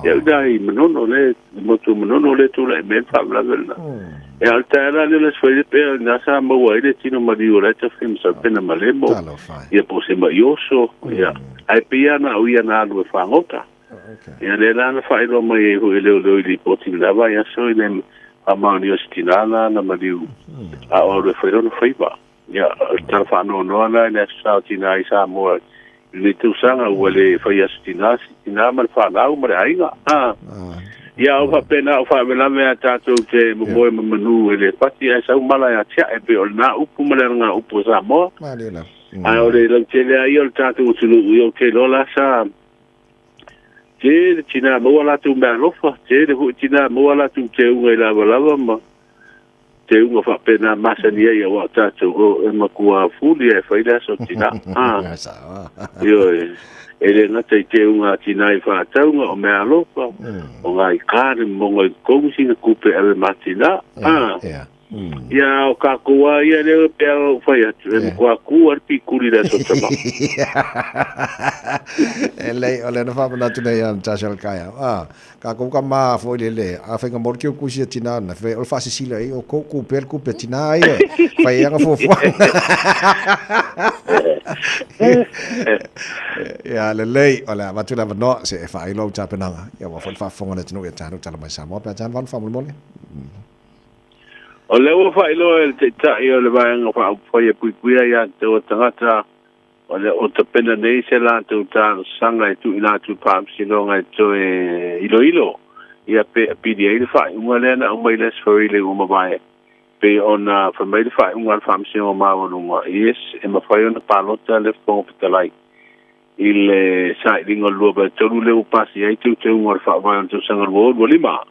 Ia au ina i Manono le motu o Manono lea tulai mai ai le faalavelave lena. Ia, o le taeao la lea o le Aso Faraile pei o lena sa maua ai le tino maliu o la e tafe ma Saupena Malemo, ia po o se ma'i oso, ia, ae pei lava na o ia na alu e fagota. Ia, lea la na faailoa mai ai foi e leoleo i lipoti i le la vaiaso i le faamaonia o se tinā la na maliu a o alu e fai lona faiva. Ia, o le tala faanoanoa la i le Aso Sa o Tinā i Samoa i lenei tausaga, ua le fai aso tinā si tinā ma le fanau ma le aiga. A, ia, o faapena o faalavelave a tatou te momoe ma manu e le pati ae sau mala e atiae, pei o lena upu ma le alagaupu a Samoa. Ae o le lautele lava ia o le tatou atunuu, ia ou te iloa la sa tele tinā maua latou meaalofa, tele foi tinā maua latou teuga i lavalava ma teuga faapena masani ai aua o tatou o e matua fuli e fai le aso tinā. Ah. Ioe, e le gata i teuga a tinā i faatauga o meaalofa, o ngā kare momoga i totonu sina kupe ave ma tinā. Ah. Ia, o kākou a ia lea pe a ou fai atu, e matua kū a le pikuli le aso tama. E lei, o lea na whaamanatu nei a Natasha Alkaia. Ah, Kākou ka mā foi le le, a whai ngā mori ki o kusi a tina ana, whai o le whaasisila i o kou kupe le kupe tina ai e, whai anga fuafuaga. Ia, lelei, o le avatu le avanoa, se e whaailoa u tapenaga, ia ua foi le faafofoga a le atunuu ia tātou tala mai Samoa, pe a tāna vanu faamolemole. O lea ua faailoa e le Taitai o le Vaega Faaupufai e Puipuia Ia Te Ua Tagata, O le o tapena nei se latou talosaga e tuuina atu i le Faamasinoga e toe iloilo ia pe apili ai le faaiuga lea na aumai i le Aso Faraile ua mavae, pei ona fai mai le faaiuga a le Faamasinoga Maualuga, yes, e mafai ona palota le Fofoga Fetalai i le sailiga o le 2/3 lea ua pasia ai teuteuga o le Faavae o le tausaga 2025.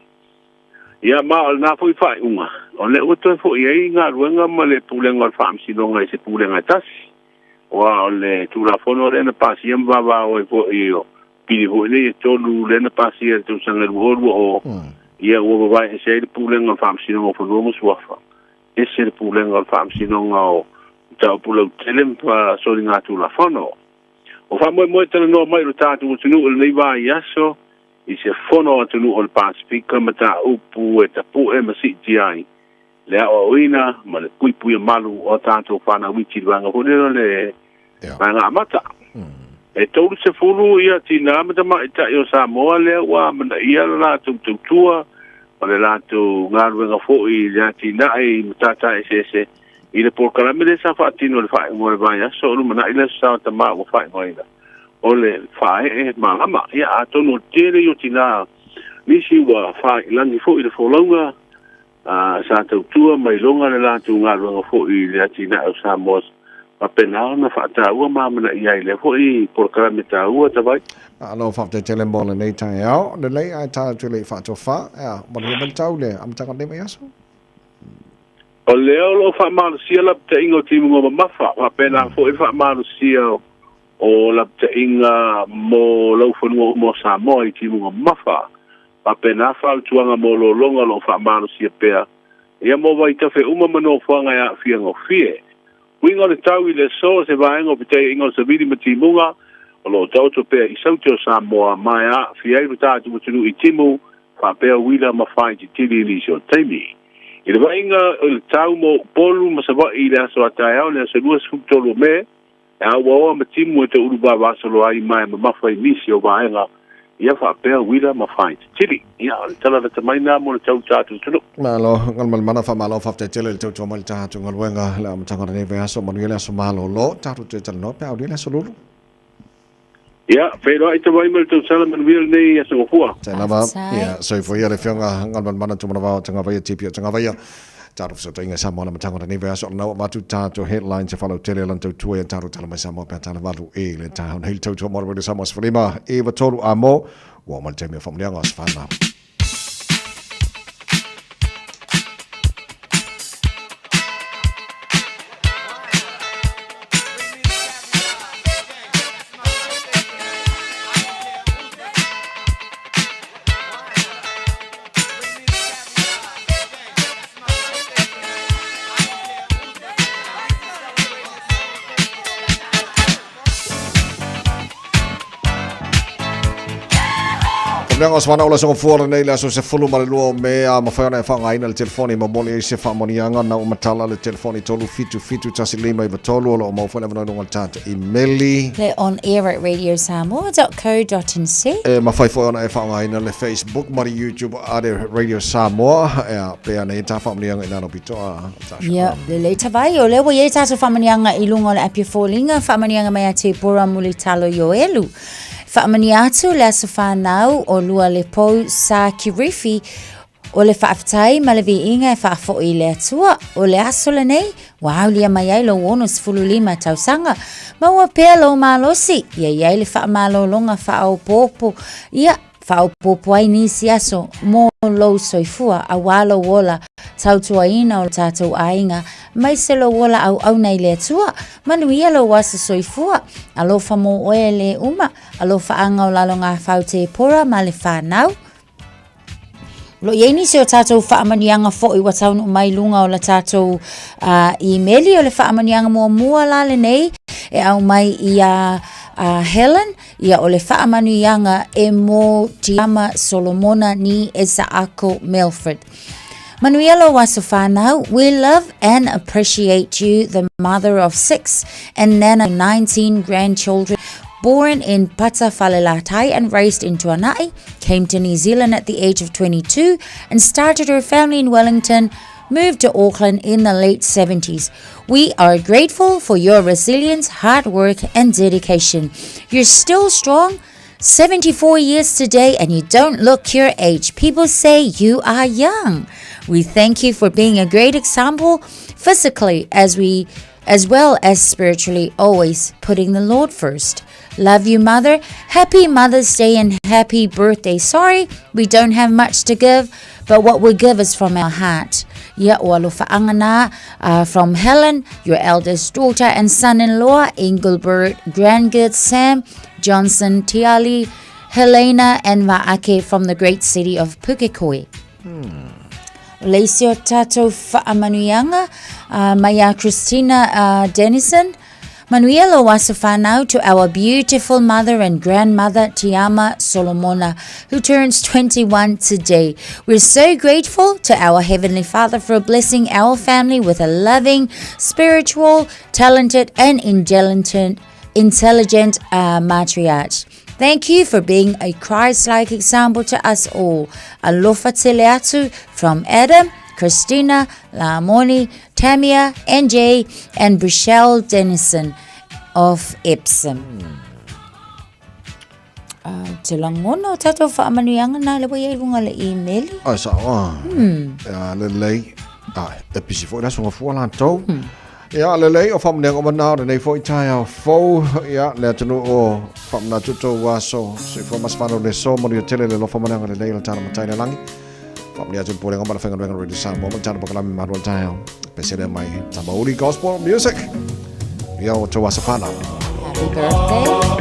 Ia, ma o lena foi faaiuga, o lea ua toe foi ai galuega ma le Pulega o le Faamasinoga i se Pulega e tasi. Aua o le Tulafono lea na pasia ma vavao ai foi o pili foi nei e tolu lea na pasia i le tausaga e 2020, ia ua vavae ese ai le Pulega o le Faamasinoga o Fanua ma Suafa, ese le Pulega o le Faamasinoga o Mataupu Lautele ma Soligatulafono. O faamoemoe talanoa mai lo tatou atunuu i lenei vaiaso i se fono atunuu o le Pasefika mataupu e tapu'e ma siitia ai le aoaoina ma le puipuia malu o a tatou fanau iti i le vaega foi lea o le vaega amata. E 30 ia tinā ma tamaitai o Samoa lea ua amanaia le latou tautua ma le latou galuega foi i le atinae i matata eseese i le polokalame lea sa faatino i le faaiuga o le vaiaso o lumanai le Aso Sa o Tama ua faaigoaina o le Faaee Malama. Ia atonu o le tele ia o tinā nisi ua faailagi foi i le folauga Ā, sa tautua mai loga le latou galuega foi i le atinae o Samoa, faapena ona faataua ma amanaia ai lea foi polokalame taua tavai. Malo faafetai tele mo lenei taeao. Lelei ae ta atu le i faatofa. Ea, manuia mai le tau le amataga o lenei vaiaso. O lea o lo o faamalosia lapataiga o timuga mamafa, faapena foi le faamalosia o lapataiga mo laufanua uma o Samoa i timuga mamafa. Faapena fautuaga mo lologa o lo o faamalosia pea ia mo vaitafe uma ma nofoaga e aafia gofie. Uiga o le tau i le aso o se vaega o petaiaiga o savili ma timuga o lo o taoto pea i Saute o Samoa ma e aafia ai lo tatou atunuu i timu faapea uila ma faaititili i nisi o taimi. I le vaaiga o le tau mo Upolu ma Savaii i le aso a taeao le aso 23 o Me, E auaoa ma timu e te ulu vavasolo ai ma e mamafa i nisi o vaega ia faapea uila ma faaititili. Ia, o le tala lata mai na mo le tau tatou atunuu. Malo, Galumalemana, faamalo, faafetai tele i le tautua mai i le tatou galuega i le amataga o lenei vaiaso. Manuia le aso malolo, tatou toe talanoa pe a aulia le aso lulu. Ia, feiloai tawai ma le tausala manuia lenei aso gafua. Tēnā lava. Ia, soifua ia le Afioga Galumalemana Tumanavao Tagavaia TP o Tagavaia. Tātou fesootaiga i Samoa le amataga o lenei vaiaso. O lena ua avatu tātou headlines e faalautele lana tautua ia tātou tala mai Samoa pe a tala valu e le taeao nei le tautua mo le Radio Samoa 15 93 a mo. Ua oo mai le taimi o faamanuiaga o aso fanau. Mea ngos wana ola songo fua nei le aso 12 o Me a mawhai ona e whangaina le telefoni ma moli e se whaamonianga na umatala le telefoni 3 7 7 1 5 9 3 o lo o mau whai le lunga le tata imeli. Le on air at radiosamoa.co.nz. E mawhai foi ona e whangaina le Facebook ma le YouTube a le Radio Samoa e a pea nei tā whaamonianga i nano pitoa. Ia, lelei tavai, o lea ua i ai tatou faamanuiaga i luga o le api o foliga, faamanuiaga mai ia Tepora Mulitalo Ioelu. Faamanuia atu le aso fanau o lua Lepou Sa Kirifi, o le faafetai ma le viiga e faafoi i le Atua, o le aso lenei ua aulia mai ai lou 65 tausaga. Maua pea lou malosi, ia i ai le faamalologa faaopoopo, ia, Faaopoopo ai nisi aso mo lou soifua aua lou ola tautuaina o tatou aiga maise lou ola auauna i le Atua. Manuia lou aso soifua. Alofa mo oe e le uma. Alofaaga o Lalogafau Tepora ma le whanau. O lo o i ai nisi o tatou faamanuiaga foi ua taunuu mai i luga o la tatou imeli. O le faamanuiaga muamua la lenei e aumai ia Helen, Ia o le faamanuiaga e mo Tiama Solomona ni Esaako Melford. Manuia lou aso whanau, we love and appreciate you, the mother of six and nana 19 grandchildren, born in Pata Falelatai and raised in Tuanai, came to New Zealand at the age of 22 and started her family in Wellington, moved to Auckland in the late 70s. We are grateful for your resilience, hard work, and dedication. You're still strong, 74 years today, and you don't look your age. People say you are young. We thank you for being a great example physically as we as well as spiritually, always putting the Lord first. Love you, Mother. Happy Mother's Day and happy birthday. Sorry, we don't have much to give, but what we give is from our heart. Ia o alofaaga na from Helen, your eldest daughter and son-in-law, Engelbert, grandkids Sam, Johnson, Tiali, Helena and Vaake from the great city of Pukekohe. O le isi o tatou faamanuiaga mai ia Christina Dennison, Manuia lou aso whanau to our beautiful mother and grandmother Tiama Solomona, who turns 21 today. We're so grateful to our Heavenly Father for blessing our family with a loving, spiritual, talented and intelligent, intelligent matriarch. Thank you for being a Christ-like example to us all. Alofa tele atu from Adam, Christina, Lamoni, Tamia, NJ and Brichelle Dennison of Epsom. Te lagona o tatou faamanuiaga na le ua i ai luga le email. Ai sa o. Ia lelei. Ai, e pisi foi le aso gafua latou. Ia lelei o faamanuiaga uma na o lenei foi taeao fou. Ia le atunuu o faamanatu tou aso. Soifua ma se whanau le so manuia tele le alofa ma le agalelei o le tala matai le lagi. Faamanuia atu le Pulega ma le Faigaluega Radio Samoa ma le tala pakalame malu o le taeao. Pesele mai Tamauri Gospel Music. Ia o tou aso whanau. Happy birthday.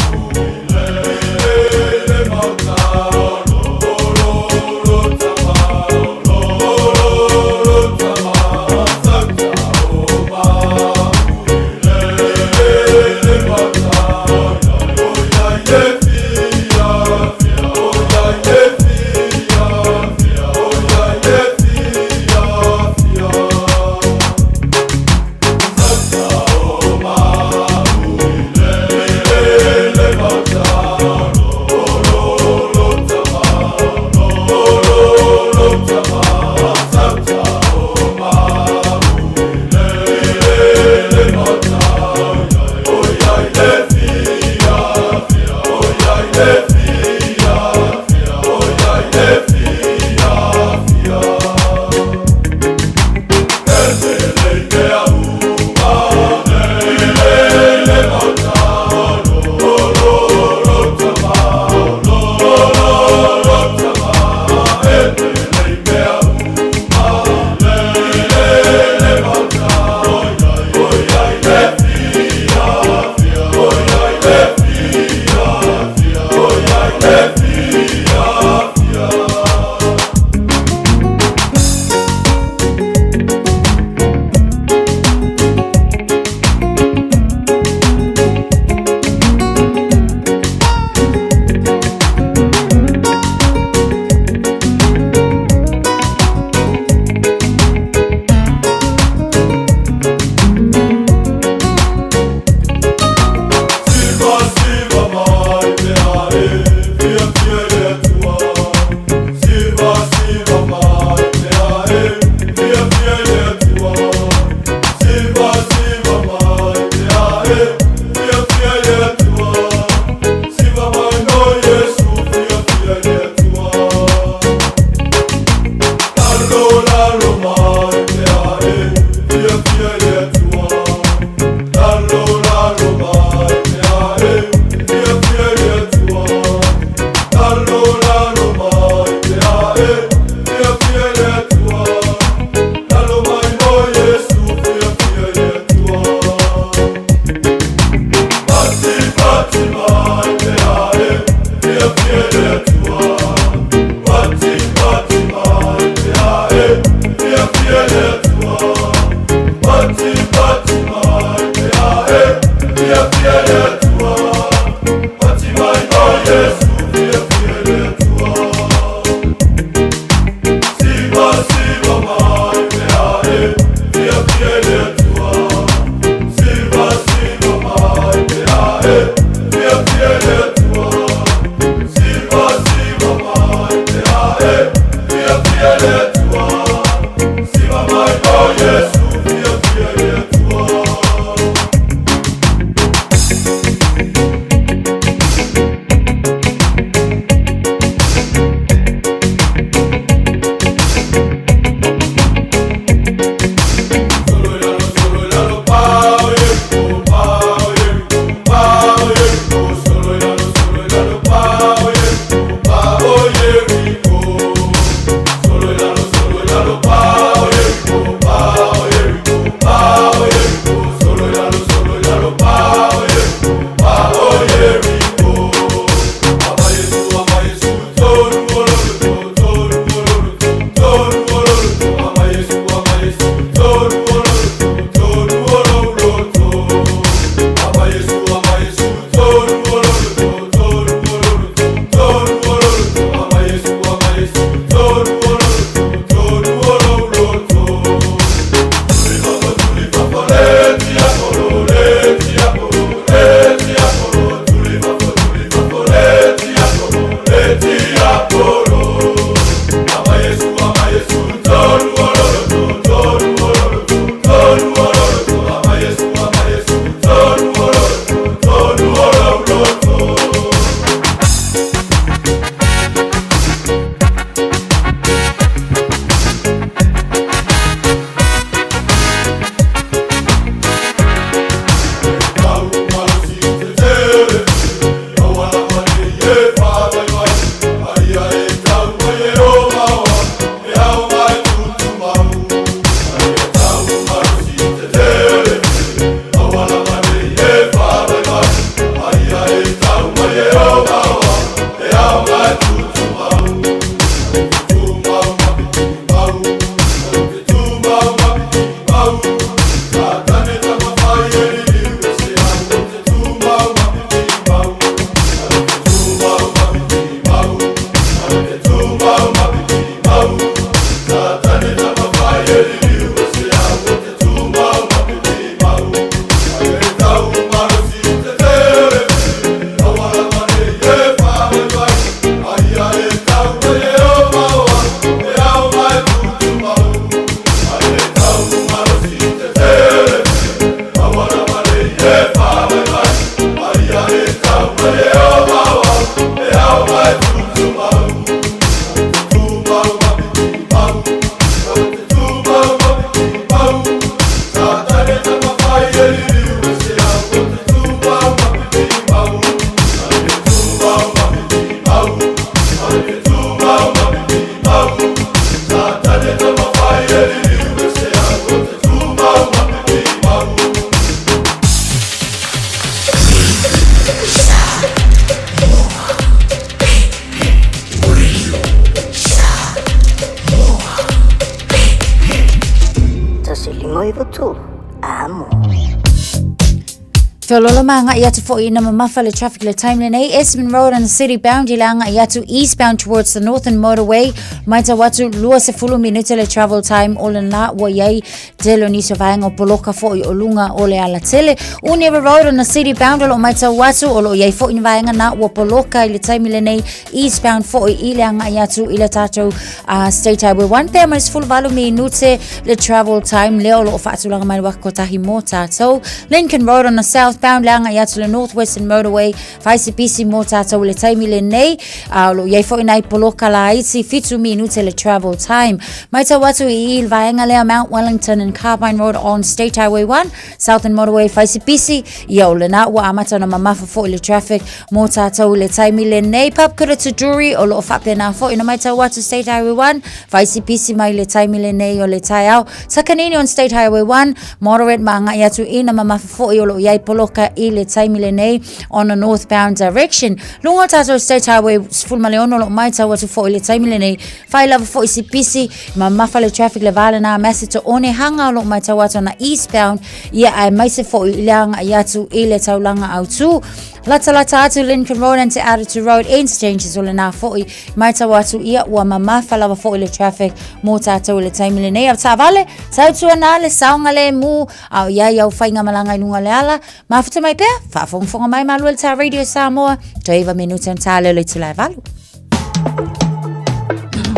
Feololo ma agai atu foi ina mamafa le traffic le time lenei Esmond Road and the city bound i le agai atu eastbound towards the northern motorway matau atu 20 minute le travel time o lena ua iai tele o nisi o vaega o poloka foi o luga o le alatele. Univa Road on the city bound o lo o matau atu o lo o iai foi ni vaega na ua poloka i le taimi lenei eastbound foi i le agai atu i le tatou uh, State Highway 1 pea mai 18 minute le travel time lea o lo o faatulaga mai le waka kotahi mō tātou. Lincoln Road on the southbound le agai atu le Northwestern Motorway Fai se pisi mō tātou i le taimi lenei, a o lo o i ai foi nai poloka laiti, fitu minute le travel time. Matau atu i i le vaega lea Mount Wellington and Carbine Road on State Highway 1, Southern Motorway, fai se pisi, ia o lena ua amata ona mamafa foi le traffic mō tātou i le taimi lenei. Papakura to Drury, o lo o faapena foi ona matau atu State Highway 1, fai se pisi mai le taimi lenei o le taeao. Takanini on State Highway 1, moderate ma agai atu ina mamafa foi o lo o i ai poloka i le taimi lenei on a northbound direction. Luga o tātou State Highway 16 o lo o matau atu foi i le taimi lenei. Whai lava foi si pisi, mamafa le traffic le vale nā masi to one hanga o lo o matau atu ana eastbound, ia ae maise foi i le agai atu i le taulaga autū. Latalata atu Lincoln Road and Te Aratu Road interchanges o lenā foi, matau atu ia ua mamafa lava foi le traffic mō tātou i le taimi lenei. A taavale, tautua nā le saogalemu, a o i ai au faigamalaga i luga o le ala, Mafuta mai pea, faafogafoga mai malua le tā Radio Samoa, toe iva minute ona tā leo le itula e valu.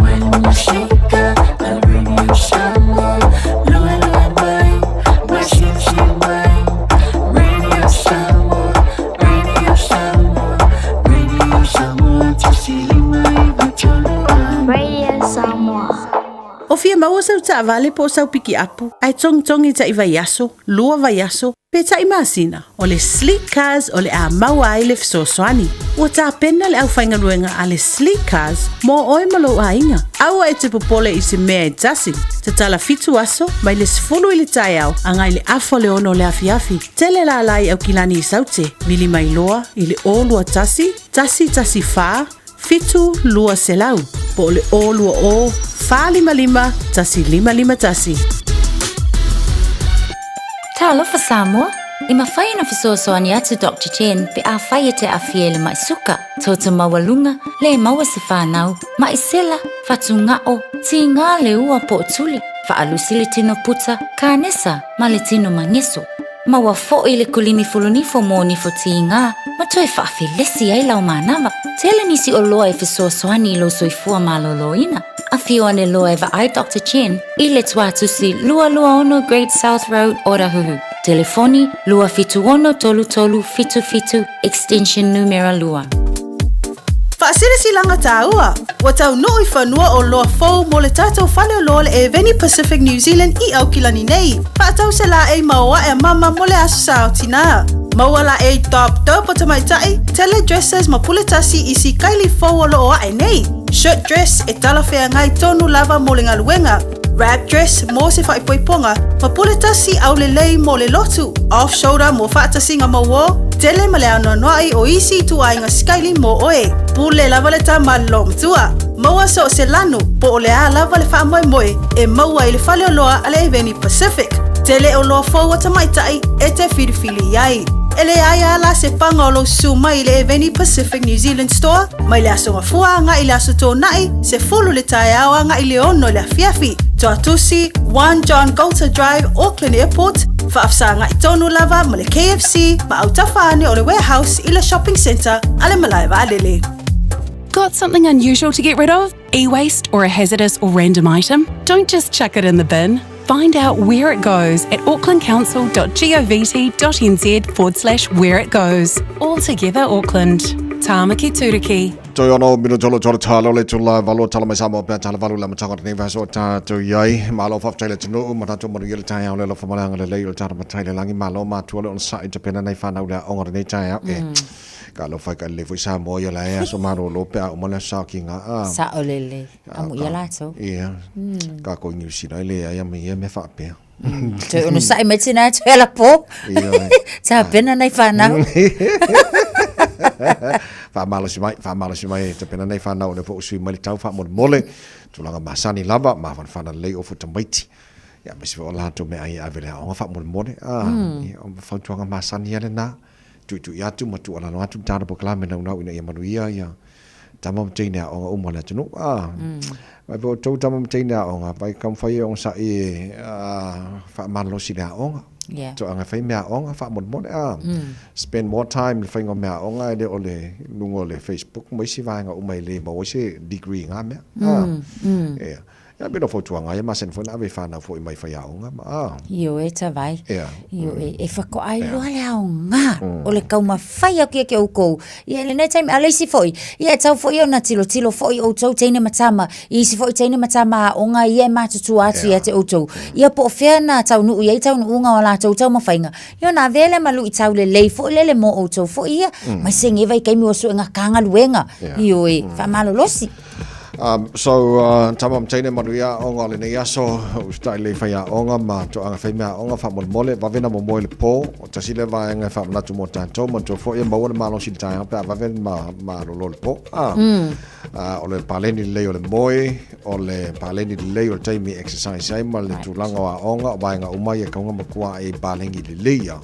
When you shake up, the Radio Samoa, sau taavale po o sau pikiapu ae togitogi taʻi vaiaso, lua vaiaso, pe taʻi masina, o le Sleek Cars o le a maua ai le fesoasoani. Ua tapena le aufaigaluega a le Sleek Cars mo oe ma lou aiga. Aua e te popole i se mea e tasi. Tatala fitu aso, mai le 10 i le taeao agai le afa o le ono o le afiafi. Tele lala i Aukilani i Saute, vili mai loa i le 021 114 7200 po o le 020 455 1551. Talofa Samoa! E mafai ona fesoasoani atu Doctor Chen pe afai e te aafia i le mai suka, toto maualuga, le maua se fanau, mai sela, fatugao, tiga le ua po o tuli, faalusi le tino puta, kanesa ma le tino mageso. Maua foi le kulimi fulunifo mo nifo tiga ma toe faafelesi ai lau manava. Tele nisi oloa e fesoasoani i lou soifua malōlōina. Afio ane loa e vaai Doctor Chen i le Tuatusi 226 Great South Road, Otahuhu. Telefoni, 276 3377, extension numera 2. Faasilasilaga tāua, ua taunuu i fanua o loa fou mo le tatou fale oloa le Eveni Pacific New Zealand i Aukilani nei. Faatau se laei maoae a mama mo le Aso Sa o Tinā. Maua laei top dope o tamaitai, tele dresses ma pule tasi i si kaili fou o loo ae nei. Shirt dress e talafeagai tonu lava mo le galuega. Wrap dress mo se faaipoipoga ma pule tasi aulelei mo le lotu, off shoulder mo faatasiga mauō, tele ma le anoanoai o isi ituaiga sikaili mo oe. Pule lava le tama loomatua. Maua so o se lanu, po o le a lava le faamoemoe e maua i le faleoloa a le Eveni Pacific. Tele oloa fou a tamaitai e te filifili i ai. E leai a la se paga o lou susu mai i le Eveni Pacific New Zealand Store mai le Aso Gafua agai i le Aso Toonai, 10 le taeao agai i le 6 i le afiafi. Tuatusi, 1 John Goulter Drive, Auckland Airport, faafesagai tonu lava ma le KFC ma autafa ane o le Warehouse i le Shopping Centre a le Malae Vaalele. Got something unusual to get rid of? E-waste or a hazardous or random item? Don't just chuck it in the bin. Find out where it goes at aucklandcouncil.govt.nz forward slash where it goes. All together, Auckland. Tāmaki Turuki. Toi ono mino tolo tolo talo le tula valo tala mai Samoa pea tala valu le amataga o lenei vaiaso o tatou i ai. Malo faafetai le atunuu ma tatou manuia le taeao le alofa ma le agalelei o le tala matai le lagi. Malo matua le onosai i tapena nei whanau le aoga o lenei taeao. E ka alofa i ka lelei foi Samoa ia la e aso malōlō pe a uma le aso sa ki ngā a. Sao lelei. Amu ia latou. Ia. Ka ko i New Zealand e leai a me ia mea faapea. Toe onosai mai tina e toe ala pō. Ia. Tapena nei whanau. Whaamalosi mai, whaamalosi mai e tapena nei whanau o le po usui mai le tau whaamolemole. Tulaga masani lava, mafanafana lelei o fo tamaiti. Ia, aemaise foi o latou mea ai e ave le aoga faamolemole. Ah, ia, o fautuaga masani ia lena. Tuitui atu ma tuualalo atu le tāna polokalame naunau ina ia manuia ia tama ma teine aoga uma o le atunuu. Ah, vai po outou tama ma teine aoga, vai taumafai e onosai e faamalolosi i le aoga. Yeah. Toaga e fai mea aoga faamolemole. Ah, spend more time i le faiga o mea aoga e le o le luga o le Facebook ma isi vaega uma e le maua ai se degree i ngā mea. Ah, yeah. Ia me no fautuaga ia masani foi na ave i whanau foi mai whaiaonga ma a. Ioe tavai. Ia. Ioe e whakoa ai loa le aoga o le taumafai atu ia ki outou. Ia i lenei taimi a le isi foi, ia e tau foi ona tilotilo foi outou teine ma tama, i isi foi teine ma tama aoga ia e matutua atu ia te outou. Ia po o fea na taunuu i ai taunuuga o latou taumafaiga, ia ona avea lea ma luitau lelei foi lele mo outou foi ia, mai se geva i taimi ua suega ka galuega. Ioe, faamalolosi. Um, so, uh, tama ma teine manuia aoga o lenei aso, usitai lelei fai aoga ma toaga fai mea aoga faamolemole, vave na momoe le pō, o tasi lea vaega e faamanatu mo tatou, manatua foi e maua le malosi i le taeao pe a vave ma malolo le pō. Ah, ah, o le paleni lelei o le moe, o le paleni lelei o le taimi e exercise ai ma le tulaga o aoga, o vaega uma ia e kauga matua ai paleni lelei ia.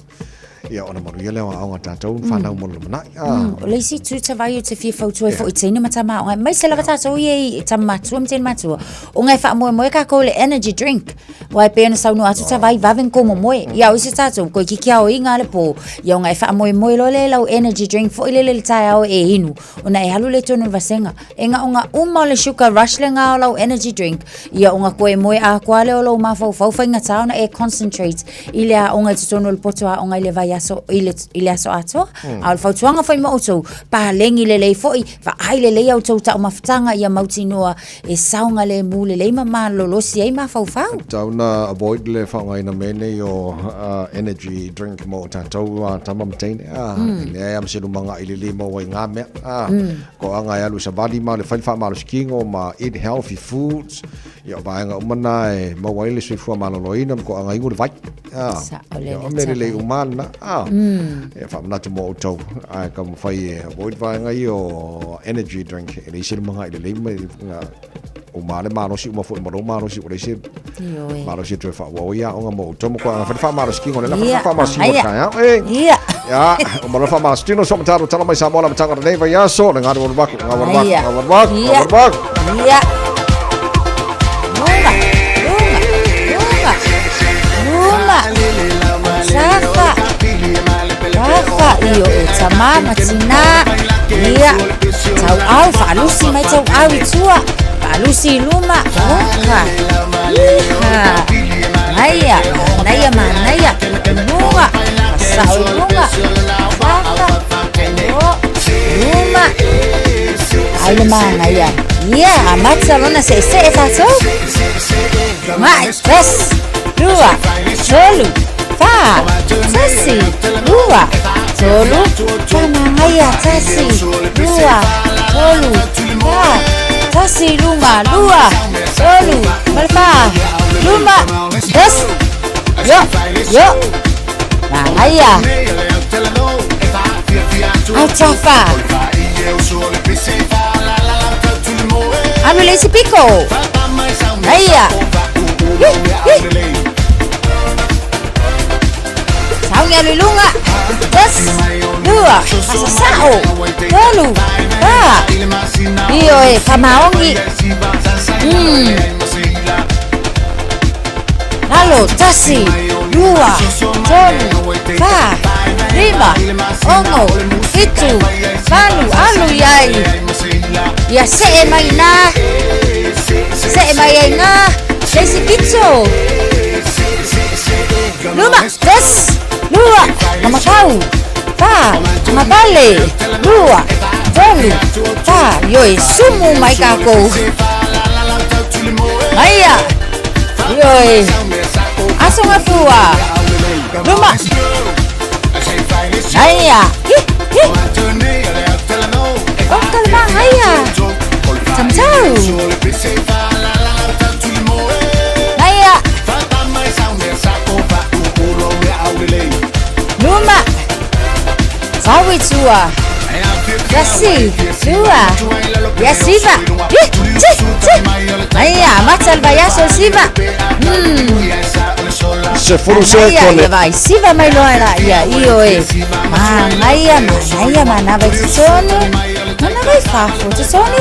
Ia, ona manuia lea o aoga a tatou, whanau mo le lumanai. Ah. O le isi itu tavai o te fia fautua ai foi i teine ma tama aoga, aemaise lava tatou ia i tama matua ma teine matua, ona e faamoemoe kākou i le energy drink. Aua e pei ona saunoa atu tavai, vave ona kou momoe. Ia o isi tatou, koe kiki aoina le pō, ia ona e faamoemoe loa lea i lau energy drink foi lele i le taeao e inu, ona e alu lea i totonu o le vasega. E na o na uma o le sugar rush lena o lau energy drink, ia ona koe moe atoa lea o lou mafaufau faigata ona e concentrate i le aoga i totonu o le poto aoga i le vaiaso. vaiaso i le, i le aso atoa. A o le fautuaga foi mo outou, paleni lelei foi, vaai lelei a outou taumafataga ia mautinoa e saogalemu lelei ma malolosi ai mafaufau. Tau na avoid le faaaogaina mea nei o energy drink mo tatou tama ma teine. E leai lava ma se lumaga i le le maua i ngā mea. Ko aga e alu i savali ma le fai le faamalosi kino ma eat healthy foods. Ia o vaega uma na e maua ai le soifua maloloina ma ko aga inu le vai. Sao Ia o mea lelei uma lena. E faamanatu mo outou. Ae taumafai e avoid vaega ia o energy drink. E leai se lumaga i lelei ma uma le malosi uma foi ma lou malosi ua leai se malosi e toe faaauau ai aoga mo outou ma koaga fai le faamalosi kino le la faamalosi kino taeao e ia o ma lo faamalosi tino so mataro tala mai Samoa la matanga nei vaiaso le galu walu baku galu walu baku galu walu baku galu walu baku ia Lunga, lunga, lunga, luma, safa, safa, io e tamā ma tinā, ia, tauau, faalusi mai tauau i tua, faalusi i luma, oka, iha, manaia, manaia, manaia, luga, fasao i luga, safa, o, luma, ai le manaia, ia, amata lona seesee tatou, mai, tasi, lua, tolu, fa, tasi, lua, tolu, Fa'amagaia, tasi, lua, tolu, fa, tasi, luma, lua, tolu, ma le fa, luma, tasi, io, io, magaia, autafa, alu i le isi piko, aia, hi, hi. Sauni alu i luga. Tasi, lua, fasasao, tolu, fa. Ioe, famaogi. Lalo, tasi, lua, tolu, fa, lima, ono, fitu, valu, alu i ai. Ia see mai inā, see mai ai inā, le isi pito. Luma, tasi, lua, mamakau, fa, mavale, lua, tolu, fa, ioe, sumu mai kākou. Aia, ioe, aso gafua, luma, aia, hi, hi. O ka le magaia, tamtau. Aia. Luma. Sau i tua. Tasi, lua, ia siva. Hi, ti, ti. Aia, amata le vaiaso o siva. Sefulu Manaia, sekone. ia vai siva mai loa e la ia, ioe. Manaia, manaia, manava i totonu. Manava i fafo, totonu.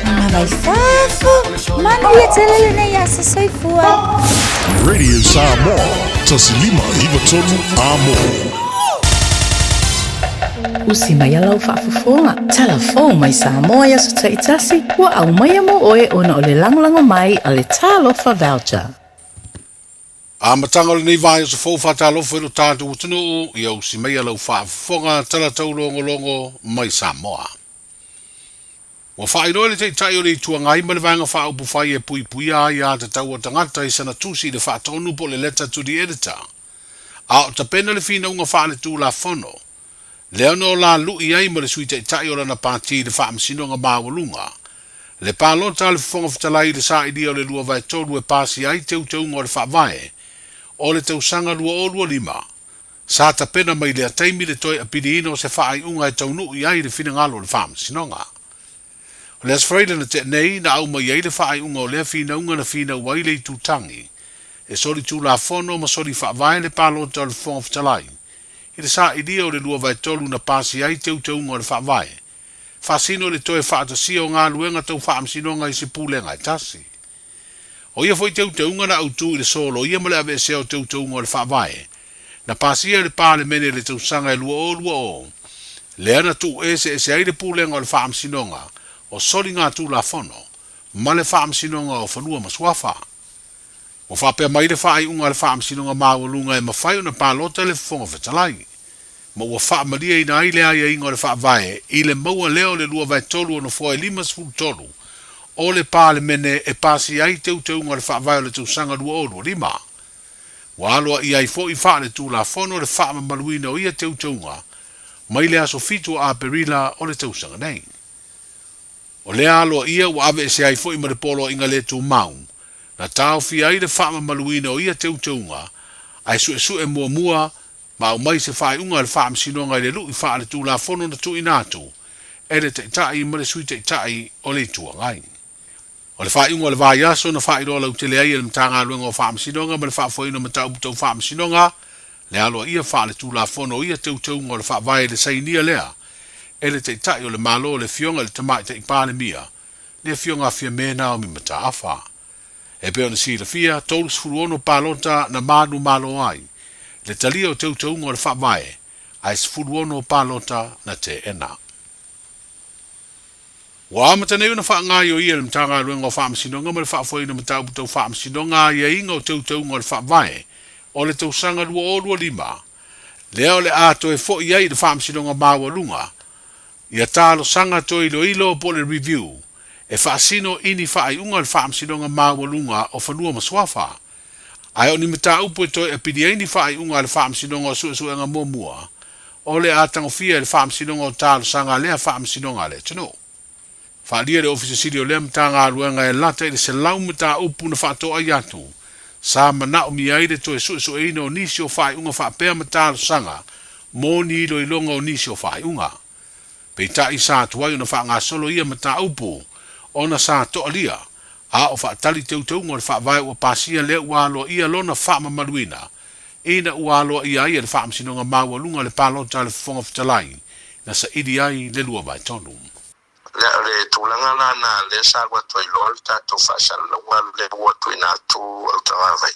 Manava i fafo. Manuia tele lenei aso soifua. Radio Samoa, 1593 Amo. Usi mai a lau faafofoga, tala fou mai Samoa i aso taitasi, ua aumaia mo oe ona o le lagolago mai a le Talofa Voucher. Amataga o lenei vaiaso fou faatalofa i lo tatou atunuu, ia usi mai a lau faafofoga, tala taulogologo mai Samoa. Ua faailoa e le Taitai o le Itu Agai ma le Vaega Faaupufai e puipuia ai aiatatau a tagata i sana tusi i le faatonu po o le Letter to the Editor, a o tapena le finauga faaletulafono, lea na o la lu'i ai ma le Sui Taitai o lana pati i le Faamasinoga Maualuga, le palota a le Fofoga Fetalai i le sailia o le 2/3 e pasia ai teuteuga o le Faavae o le tausaga 2025. Sa tapena mai lea taimi le toe apiliina o se faaiuga e taunuu i ai le finagalo o le Faamasinoga. O le Aso Faraile na tea nei, na aumai ai le faaiuga o lea finauga na finau ai le itutagi e solitulafono ma solifaavae le palota o le Fofoga Fetalai i le sailia o le 2/3 na pasia ai teuteuga o le Faavae, faasino i le toe faatasia o galuega tau faamasinoga i se pulega e tasi. O ia foi teuteuga na autu i le soloia ma le aveesea o teuteuga o le Faavae, na pasia e le Palemene i le tausaga e 2020, lea na tuueseese ai le Pulega o le Faamasinoga o Soligatulafono ma le Faamasinoga o Fanua ma Suafa. Ua faapea mai le faaiuga a le Faamasinoga Maualuga e mafai ona palota le Fofoga Fetalai. ma ua faamalieina ai le aiaiga o le Faavae i le maua lea o le 2/3 o nofoa e 53 o le Palemene e pasia ai teuteuga o le Faavae o le tausaga 2025. Ua aloaia ai foi faaletulafono le faamamaluina o ia teuteuga mai le aso 7 o Aperila o le tausaga nei. O lea aloaia ua aveesea ai foi ma le poloaiga le tumau, na taofia ai le faamamaluina o ia teuteuga, ae suesue muamua ma aumai se faaiuga a le Faamasinoga i le lui faaletulafono na tuuina atu e le Taitai ma le Sui Taitai o le Itu Agai. O le faaiuga o le vaiaso na faailoa lautele ai e le Matagaluega o Faamasinoga ma le Faafoeina o Mataupu Tau Faamasinoga le aloaia faaletulafono o ia teuteuga o le Faavae i le sainia lea e le Taitai o le Malo le Afioga i le Tamaitai Palemia, le Afioga a Fiame Naomi Mataafa. E pei ona silafia, 36 palota na manumalo ai le talia o teuteuga o le Faavae ae 16 palota na teena. Ua amata nei ona faagaoioia e le Matagaluega o Faamasinoga ma le Faafoeina o Mataupu Tau Faamasinoga aiaiga o teuteuga o le Faavae o le tausaga 2025, lea o le a toe foi ai i le Faamasinoga Maualuga ia talosaga toe iloilo po o le review e faasino i ni faaiuga a le Faamasinoga Maualuga o Fanua ma Suafa. Ae o ni mataupu e toe apili ai ni faaiuga a le Faamasinoga o Suesuega Muamua, o le a tagofia e le Faamasinoga o Talosaga a lea Faamasinoga a le atunuu. Faaalia le Ofisa Sili o lea Matagaluega e lata i le 100 mataupu na faatoai atu, sa manaomia ai le toe suesueina o nisi o faaiuga faapea ma talosaga mo ni iloiloga o nisi o faaiuga. Peitai sa tuai ona faagasolo ia mataupu ona sa toalia, a o faatali teuteuga o le Faavae ua pasia lea ua aloaia lona faamamaluina ina ua aloaia ai e le Faamasinoga Maualuga le palota a le Fofoga Fetalai na saili ai le 2/3. O le tulaga la na lea sa alu atu ai loa le tatou faasalalauga lea ua tuuina atu Autagavai.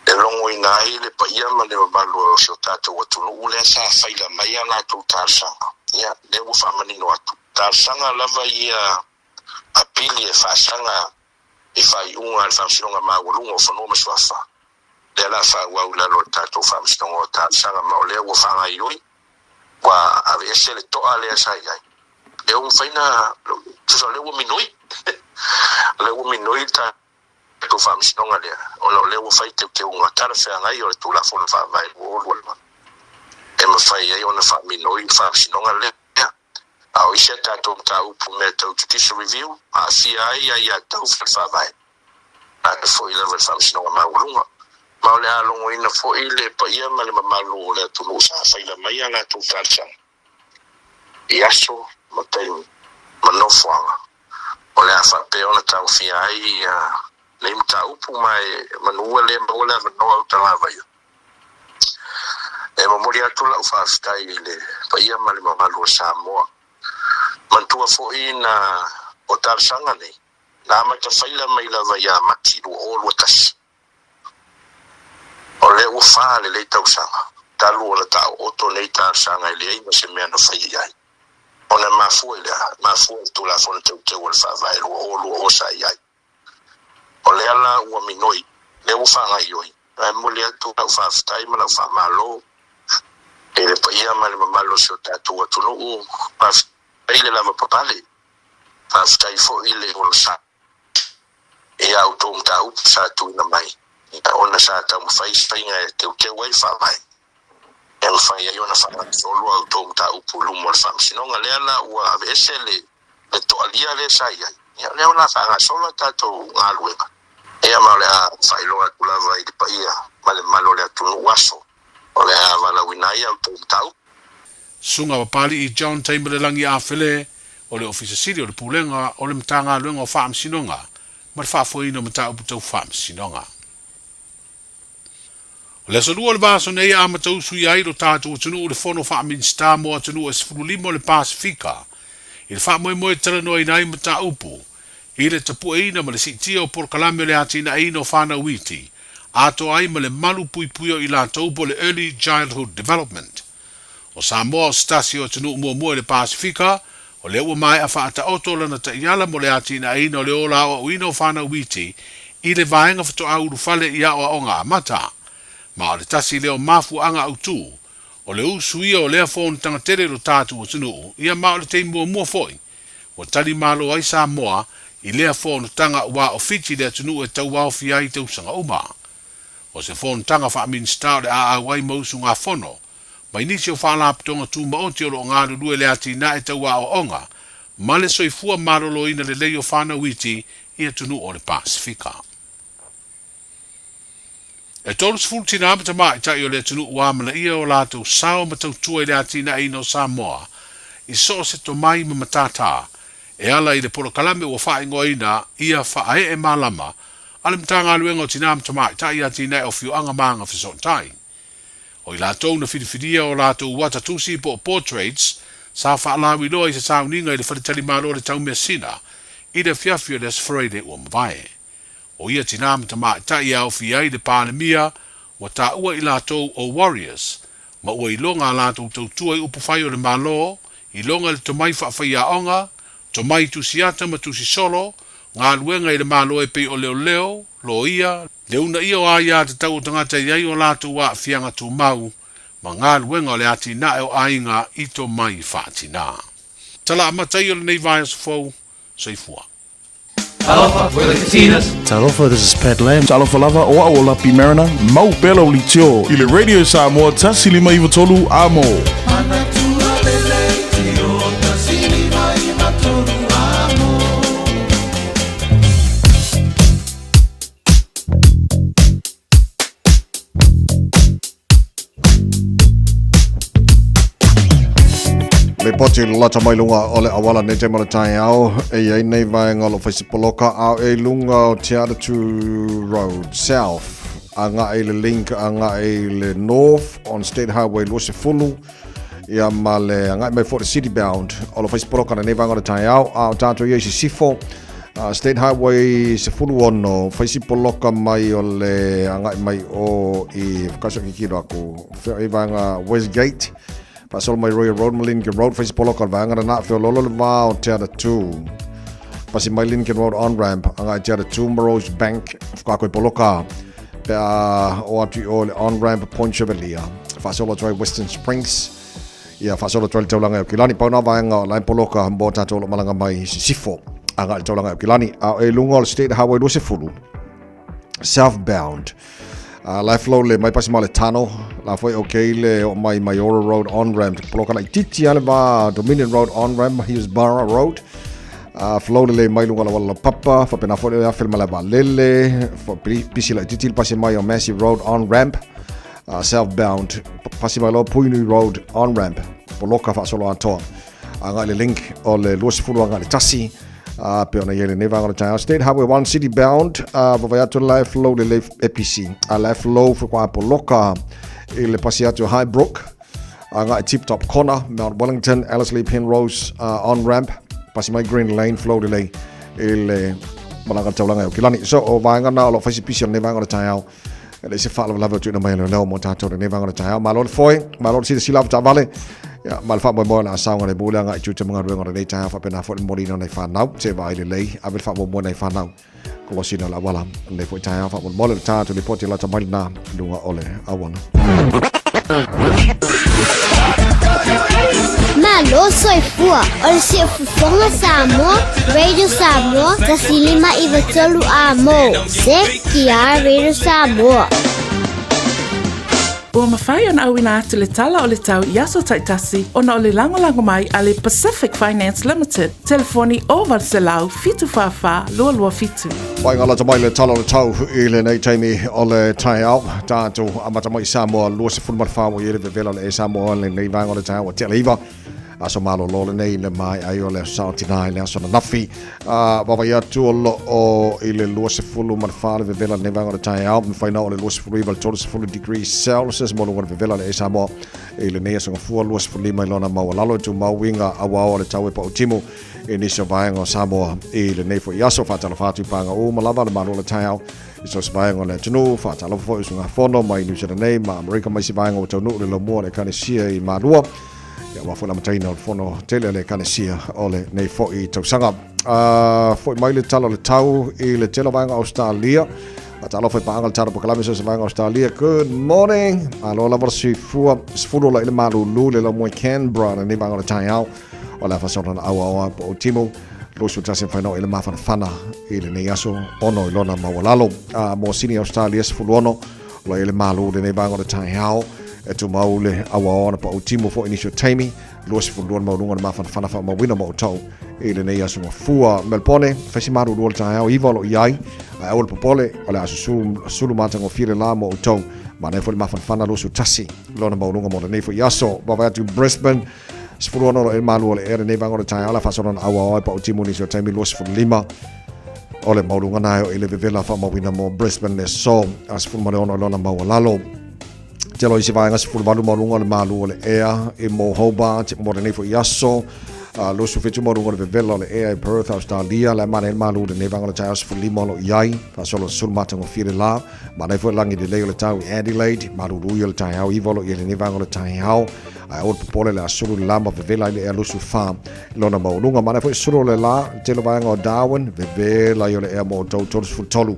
E logoina ai le paia ma le mamalu o si o tatou atunuu lea sa faila mai a latou talosaga. Ia, lea ua faamanino atu. Talosaga lava ia a pili e faasaga i faaiuga a le Faamasinoga Maualuga o Fanua ma Suafa. Lea la faaauau i lalo o le tatou Faamasinoga o Talosaga ma o lea ua faagaoioi, ua aveese le toa lea sa i ai. Lea ua mafai na, tusa o lea ua minoi, lea ua minoi le tatou Faamasinoga lea, ona o lea ua fai teuteuga talafeagai o le Tulafono Faavae 2025 e mafai ai ona faaminoi le Faamasinoga lea. A o isi a tatou mataupu mea tau judicial review, aafia ai aiatatau faale-faavae, na te foi lava i le Faamasinoga Maualuga. Ma o le a logoina foi le paia ma le mamalu o le atunuu sa faila mai a latou talosaga i aso ma taimi ma nofoaga o le a faapea ona taofia ai nei mataupu ma e manu ua le maua le avanoa utagavaia. E momoli atu lau faafetai i le paia ma le mamalu o Samoa. Manatua foi na o talosaga nei, na amata faila mai lava ia Mati 2021. O lea ua fa lelei tausaga talu ona taooto nei talosaga e leai ma se mea na faia i ai. Ona e mafua i le a? E mafua i le Tulafono Teuteu o le Faavae 2020 sa i ai. O lea la ua minoi, lea ua faagaoioi. Ae momoli atu lau faafetai ma lau faamalo i le paia ma le mamalu o si o tatou atunuu. Faafetai le lavapapale, faafetai foi le onosai i a outou mataupu sa tuuina mai, ona sa taumafai se faiga e teuteu ai le faavae e mafai ai ona faagasolo a outou mataupu i luma o le Faamasinoga. Lea la ua aveese le le toalia lea sa i ai, ia o lea o le a faagasolo a tatou galuega, ia ma o le a faailoa atu lava i le paia ma le mamalu o le atunuu aso o le a valaauina ai a outou mataupu. Susuga Papali'i John Taimalelagi Afele o le Ofisa Sili o le Pulega o le Matagaluega o Faamasinoga ma le Faafoeina o Mataupu Tau Faamasinoga. O le aso Lua o le vaiaso nei e amata usuia ai lo tatou atunuu i le Fono Faa-Minisita mo Atunuu e 15 o le Pasefika i le faamoemoe e talanoaina ai mataupu i le tapueina ma le siitia o polokalame o le atinaeina o fanau iti atoa ai ma le malu puipuia o i latou po o le Early Childhood Development. O Samoa o se tasi o atunuu muamua i le Pasefika o lea ua maea faataoto lana taiala mo le atinaeina o le ola aoaoina o fanau iti i le vaega faatoa ulufale i aoaoga amata. Ma o le tasi lea o mafuaaga autu O le usu ia o lea fonotaga tele i lo tatou atunuu, ia ma o le taimi muamua foi ua tali malo ai Samoa i lea fonotaga aua o Fiti le atunuu e tauaofia ai i tausaga uma. O se fonotaga faa-Minisita o le a auai ma usugafono mai nisi o faalapotopotoga tumaoti o lo o galulue i le atinae tau aoaoga ma le soifua maloloina lelei o fanau iti i atunuu o le Pasefika. E 30 tinā ma tamaitai o le atunuu ua amanaia o latou sao ma tautua i le atinaeina o Samoa i so o se tomai ma matātā e ala i le polokalame ua faaigoaina ia Faaee Malama a le Matagaluega o Tinā ma Tamaitai i Atinae o Afioaga ma Agafesootai. O i latou na filifilia o latou ata tusi po o portraits sa faalauiloa i se sauniga i le faletalimalo o le Taumeasina i le afiafi o le Aso Faraile ua mavae. O ia tinā ma tamaitai e aofia ai le Palemia ua taua i latou o Warriors ma ua iloga a latou tautua i upufai o le Malo, iloga i le tomai faafaiaoga, tomai tusiata ma tusisolo, galuega i le Malo e pei o leoleo, loia, le uunaia o aiatatau o tagata e i ai o latou aafiaga tumau, ma galuega o le atinae o aiga i tomai faatinā. Tala amata ia o lenei vaiaso fou. Soifua. Talofa, we're the Katinas. Talofa, this is Pat Lam. Talofa lava, o au o Lapi Mariner, mau pea lau leitio i le Radio Samoa 1,593 Amo. Manatua le leitio 1,593 Amo. Lipoti lata mai lunga o le awala nei te mala taeao e iai nei vaenga o lo whai poloka a e lunga o Te Atatu Road South a ngā i le link a ngā i le North on State Highway 20 ia ma le agai mai foi le City Bound o lo whai poloka nei vaenga o le taeao a o tātou ia i Sisifo State Highway 16 whai poloka mai o le agai mai o i whakaso ki kiro aku whea i vaenga Westgate Whaasolo mai Royal Road ma Lincoln Road whai poloka o le vaenga na whea lolo le vā o Te Atatū pasi mai Lincoln Road on ramp agai Te Atatū Morose Bank whakakoi poloka pe a o atu i o le on ramp Point Chevalier whaasolo atu ai Western Springs ia whaasolo atu ai le taulanga i Aukilani pau nā vaenga o lae poloka mō tātou o lo malanga mai Sisifo agai le taulanga i Aukilani a e lunga o le State Highway 20 southbound Life flow le mai pasi ma le tunnel la foi okay le o mai Maiora Road on ramp poloka laititi ale va Dominion Road on ramp Hillsborough Road flow le mai lunga la wala papa fa pena foi le afel mala va lele fa pisi laititi le pasi mai o Massey Road on ramp southbound pasi mai lo Puinui Road on ramp poloka fa solo atoa agai le link o le 20 agai le tasi a pe ona i ai lenei vaega o le taeao. State Highway 1 City Bound, a vavai atu le life low le leif EPC. A life low whakwa poloka i le pasi atu Highbrook, a ngai Tip Top Corner, Mount Wellington, Ellerslie Penrose on ramp, pasi mai Green Lane, flow le lei i le malanga taulanga e Aukilani. So, o vaega na o lo whaisi pisi o lenei vaega o le taeao. E leai se faalavelave o tuuina mai e leoleo mo tātou lenei vaega o le taeao. Malo le foe, malo le silasila avetaavale, ia, ma le faamoemoe o le a saogalemu le agai i tiute ma galuega o lenei taeao faapena foi le momoliina o nai fanau, se vaai lelei, ave le faamuamua i nai fanau, kolosiina o le auala lenei foi taeao. Faamolemole le tā atu lipoti lata mai lena i luga o le auala. Malo soifua o le siufofoga Samoa, Radio Samoa, 1,593 A mo. CKR Radio Samoa. Ua mafai ona auina atu le tala o le tau i aso taitasi ona o le lagolago mai a le Pacific Finance Limited, telefoni 0800 744 227. Whainga lata mai le tala o le tau i lenei taimi o le taeao. Tātou amata mai i Samoa 24 ua i ai le vevela o le Air Samoa lenei vaega o le taeao ua tea le iva. Aso malolo lenei le mai ai o le aso sao tinā i le aso ananafi. Vaavaai atu o lo o i le 24 le vevela lenei vaega o le taeao. Mafai na o le 29 le 30 degrees Celsius mo luga o le vevela o le Air Samoa i lenei aso gafua 25 i lona maualalo e tumau uiga auao o le tau e pautimu i nisi o vaega o Samoa i lenei foi aso. Faatalofa atu i paga uma lava le malo o le taeao i so o se vaega o le atunuu. Faatalofa foi i usugafono mai Niu Sila nei ma Amerika ma isi vaega ua taunuu le laumua o le Ekalesia i Malua. Ia aua foi le amataina o le fono tele a le Ekalesia o lenei foi tausaga. Foi mai le tala o le tau i le tele o vaega o Australia. Faatalofa i paaga o le Tala Polokalame so se vaega o Australia. Good morning. Malo lava le soifua. 10 la i le malulu le laumua i Canberra lenei vaega o le taeao. O le a faasolo na auaoa po o timu. 21 mafai i le mafanafana i lenei aso 6 i lona maualalo. Mo Sydney Australia 16 la i le malu lenei vaega o le taeao. E tumau le auaoa na pau timu foi nisi o taimi. 22 le maualuga o le mafanafana faamauina ma outou i lenei aso mafua. Melbourne, fai si malulu o le taeao, iva o lo o i ai, ae aua le popole, o le a susulu, sulu matagofie le la mo outou. Manaia foi le mafanafana 21 lona maualuga mo lenei foi aso. Vaavaai atu Brisbane, 16 o lo o i le malu o le ea lenei vaega o le taeao, o le a faasolo na auaoa e pautimu nisi o taimi 25 o le maualuga na e o i le vevela faamauina mo Brisbane le aso a 16 lona maualalo. Telo i se vaega 18 maualuga o le malu o le ea i mo Hobart mo lenei foi aso. 27 maualuga o le vevela o le ea i Perth, Australia. Le manaia le malu lenei vaega o le taeao 15 o lo o i ai. Faasolo sulu matagofie le la. Manaia foi lagi lelei o le tau i Adelaide. Malulu o le taeao 9 o lo o i ai lenei vaega o le taeao. Ae aua le popole le a sulu le la ma vevela ai le ea 24 lona maualuga. Manaia foi sulu o le la, tele vaega o Darwin, vevela ai o le ea mo outou 33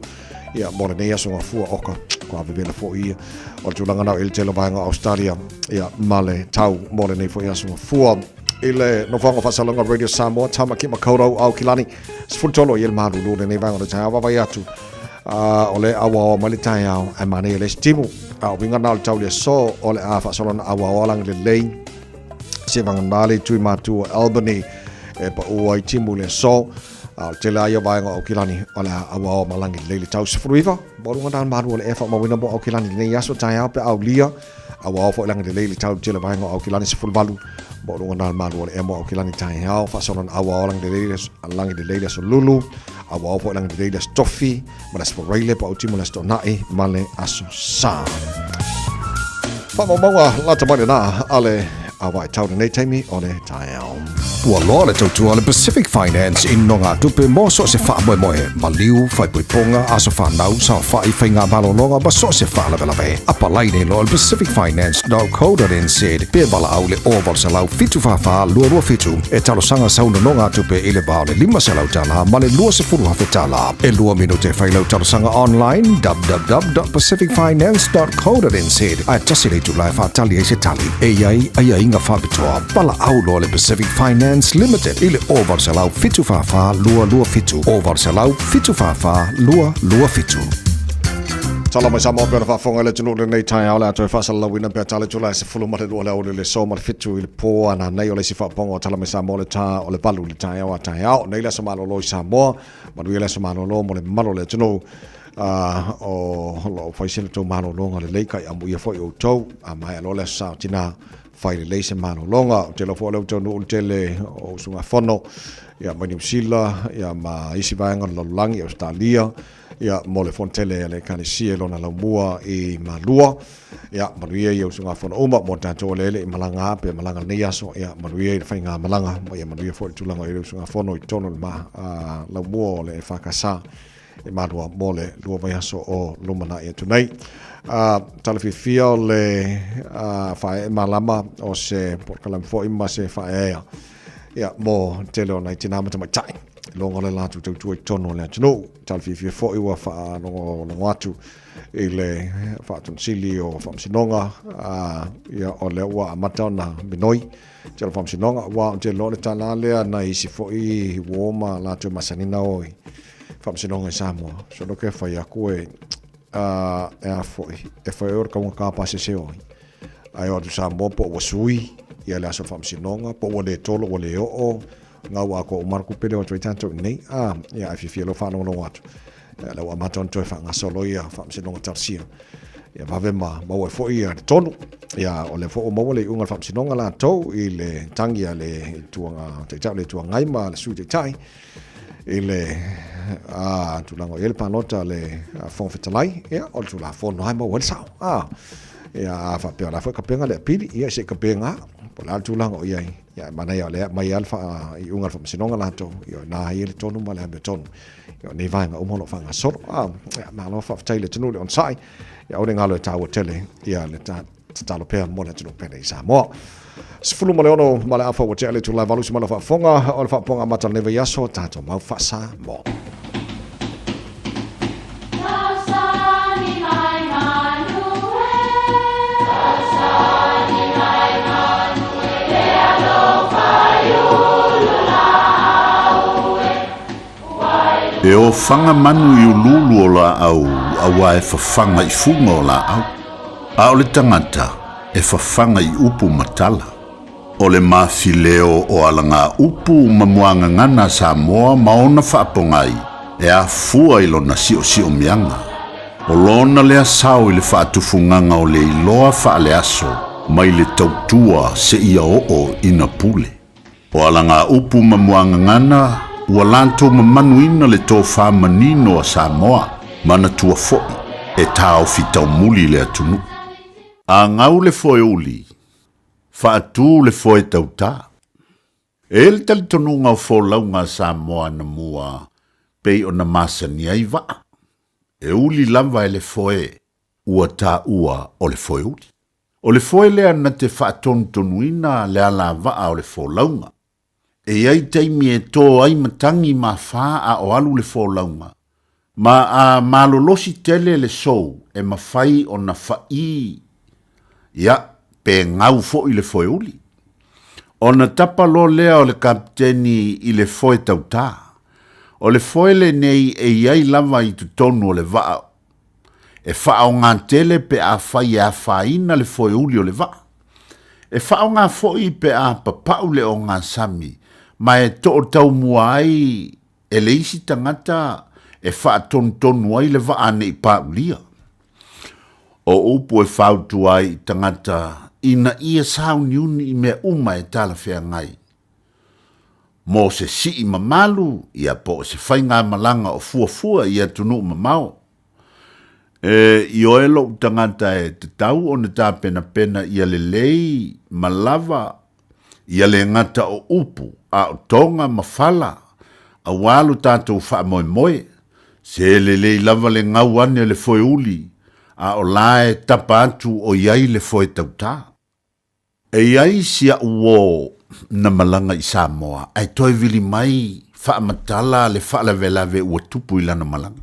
Ia, mo lenei aso gafua oka, kua vevela foi ia. O le tulaga nao i le tele o vaega o Australia, ia, ma le tau mo lenei foi aso gafua. I le nofoaga o faasalaga Radio Samoa, Tamaki Makaurau, Aokilani, 13 i le malulu lenei vaega o le taeao, vaavaai atu. O le auaoa mai le taeao, ae manaia le isi timu. A o uiga na o le tau le aso, o le a faasolo na auaoa lagi lelei, se vagana le tui matua Albany, e pau ai timu le aso. A o le tele lava ia o vaega o Aukilani o le a auaoa ma lagi lelei le tau 19. Maualuga na malu o le ea faamauina mo Aukilani lenei aso taeao pe aulia. Auaoa foi lagi lelei le tau tele vaega o Aukilani 18. Maualuga na malu o le ea mo Aukilani taeao faasolo na auaoa lagi lelei lagi lelei le aso Lulu. Auaoa foi lagi lelei le aso Tofi ma le aso Faraile pa utimo le aso Toonai ma le aso Sa. Faamaumauga lata mai lena a le awae tau lenei taimi o le taeao. Ua loa le tautua a le Pacific Finance i nogatupe mo so o se faamoemoe, maliu, faaipoipoga, aso fanau, saofai, faigamalologa ma so o se faalavelave. Apalai nei loa le pacificfinance.co.nz pe valaau i le 0800 744 227 e talosaga sau nonogatupe i le va o le $500 ma le $20,000. E lua minute e fai lau talosaga online www.pacificfinance.co.nz ae tasi le itula e faatali ai se tali. E i ai aiaiga faapitoa. Valaau loa le Pacific Finance Limited i le 0800 744 227, 0800 744 227. Tala mai Samoa pe ona faafofoga i le atunuu lenei taeao le a toe faasalalauina pea tala itula e 12 le aoauli le aso ma le 7 i le po a nanei o le isi faapopoga o Tala mai Samoa le tā o le 8 i le taeao a taeao nei le aso malolo i Samoa. Manuia le aso malolo mo le mamalu o le atunuu. O lo o fai se le tou malologa lelei kai amuia foi outou a maea loa le aso sa o tina fai lelei se malologa. Ou te iloa foi o lea ua taunuu le tele o usugafono ia mai Niu Sila ia ma isi vaega o le lalolagi, Ausetalia ia mo le fonotele a le Ekalesia i lona laumua i Malua. Ia manuia ia usugafono uma mo tatou eleele i malaga pe malaga lenei aso. Ia manuia i le faiga malaga ma ia manuia foi le tulaga o i le usugafono i totonu o le ma, laumua o le EFKS i Malua mo le lua vaiaso o lumanai atu nei. Tala fiafia o le faaee malama o se polokalame foi ma se faaeaea ia mo le tele o nai tinā ma tamaitai loga o le latou tautua i totonu o le atunuu. Tala fiafia foi ua faalogologo atu i le Faatonusili o Faamasinoga, ia, o lea ua amata ona minoi tele o Faamasinoga, aua ou te iloa o le tala lea nai isi foi uo ma latou masani na o i Faamasinoga i Samoa. Solo ke fai aku e, e a foi, e fai o le kaunga ka pasese oi. Ae o atu Samoa po ua sui ia le aso o le Faamasinoga, po ua le tolo, ua le oo, ngau a ko umar ku pele o atu ai tatou i nei, ia, ai fiafia loa faalogologo atu. Ia, lea ua amata ona toe faagasolo ia Faamasinoga Talosia. Ia vave ma maua ai foi ia le tonu. Ia, o lea foi ua maua le iuga o le Faamasinoga latou i le tagi a le Ituaga Taitai o le Itu Agai ma le Sui Taitai i le tulaga o i ai le palota a le Fofoga Fetalai. Ia, o le Tulafono lava e maua ai le sao. Ia, a faapea o le a foi kapega le apili, ia se i kapega lava. Po o le a le tulaga o i ai. Ia, e manaia o lea e aumai lava le faaiuga a le Faamasinoga latou, ia o i ina ai le tonu ma le amiotonu. Ia, o nei vaega uma o lo o faagasolo. Ia, malo faafetai i le atunuu i le onosai. Ia, aua ne i galo e taua tele ia le tatalo pea mo le atunuu pele i Samoa. 16 ma le afa ua tea le itula e 8 i si faafofoga o le faapopoga amata o lenei vaiaso, tatou mau faa-Samoa. E ofaga manu i uluulu o laau auā e fafaga i fuga o laau, a o le tagata e fafaga i upu ma tala. O le mafileo o alagaupu ma muagagana a Samoa ma ona faapogai e afua i lona siosiomiaga. O lona lea sao i le faatufugaga o le iloa faaleaso mai le tautua seia oo ina pule. O alagaupu ma muagagana ua latou mamanuina le tofa manino a Samoa, manatua foi e taofi taumuli le atunuu. A gau le foeuli, faatu le foe tautā. E i ai le talitonuga o folauga a Samoa anamua pei ona masani ai vaa. E uli lava e le foe ua taua o le foeuli. O le foe lea na te faatonutonuina le alavaa o le folauga. E i ai taimi e tō ai matagi ma fā a o alu le folauga, ma a malolosi tele le sou e mafai ona fa'i ia pe gau fo'i le foeuli. Ona tapa loa lea o le kapiteni i le foe tautā. O le foe lenei e i ai lava i totonu o le vaa E faaaoga tele pe afai e afaina le foeuli o le vaa. E faaaoga foi pe a papau le ogasami ma e tootaumua ai e le isi tagata e faatonutonu ai le vaa ne i paulia. O upu e fautua ai i tagata ina ia sauniuni i mea uma e talafeagai mo se sii mamalu ia po o se faigamalaga o fuafua i atunuu mamao. E ioe lou tagata e tatau ona tapenapena ia lelei ma lava ia le gata o upu, a o toga ma fala, auā lo tatou faamoemoe. Se lelei lava le gau ane o le foeuli, a o la e tapa atu o i ai le foe tautā. E i ai si a'u uō na malaga i Samoa ae toe vili mai faamatala le faalavelave ua tupu i lana malaga.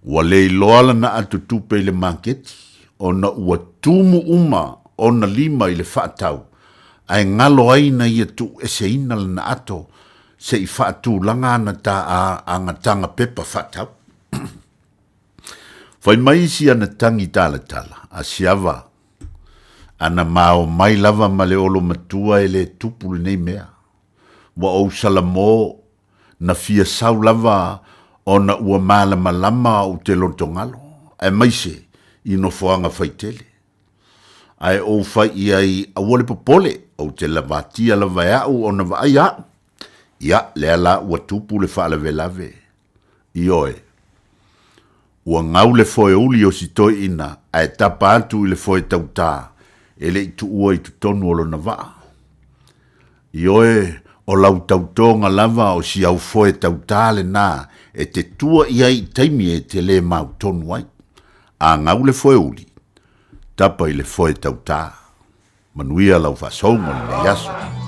Ua le iloa lana ato tupe i le maketi ona ua tumu uma ona lima i le faatau ae galo ai na ia tuueseina lana ato se i faatulaga ana ta agataga pepa faatau. Fai mai si ana tagi talatala a Siava Ana mao mai lava ma le olo matua e le tupu lenei mea. Ua ou salamō, na fia sau lava ona ua malamalama ou te lotogalo, aemaise i nofoaga faitele. Ae ou fai i ai aua le popole, ou te lavatia lava e a'u ona vaai a'u. Ia, lea la ua tupu le faalavelave. Ioe. Ua gau le foeuli o si toeaina ae tapa atu i le foe tautā e le i tuua i totonu o lona vaa. Ioe, o lau tautoga lava o si au foe tautā lenā e te tua i ai i taimi e te lē mautonu ai. A gau le foeuli, tapa i le foe tautā. Manuia lau faasouga o lenei aso.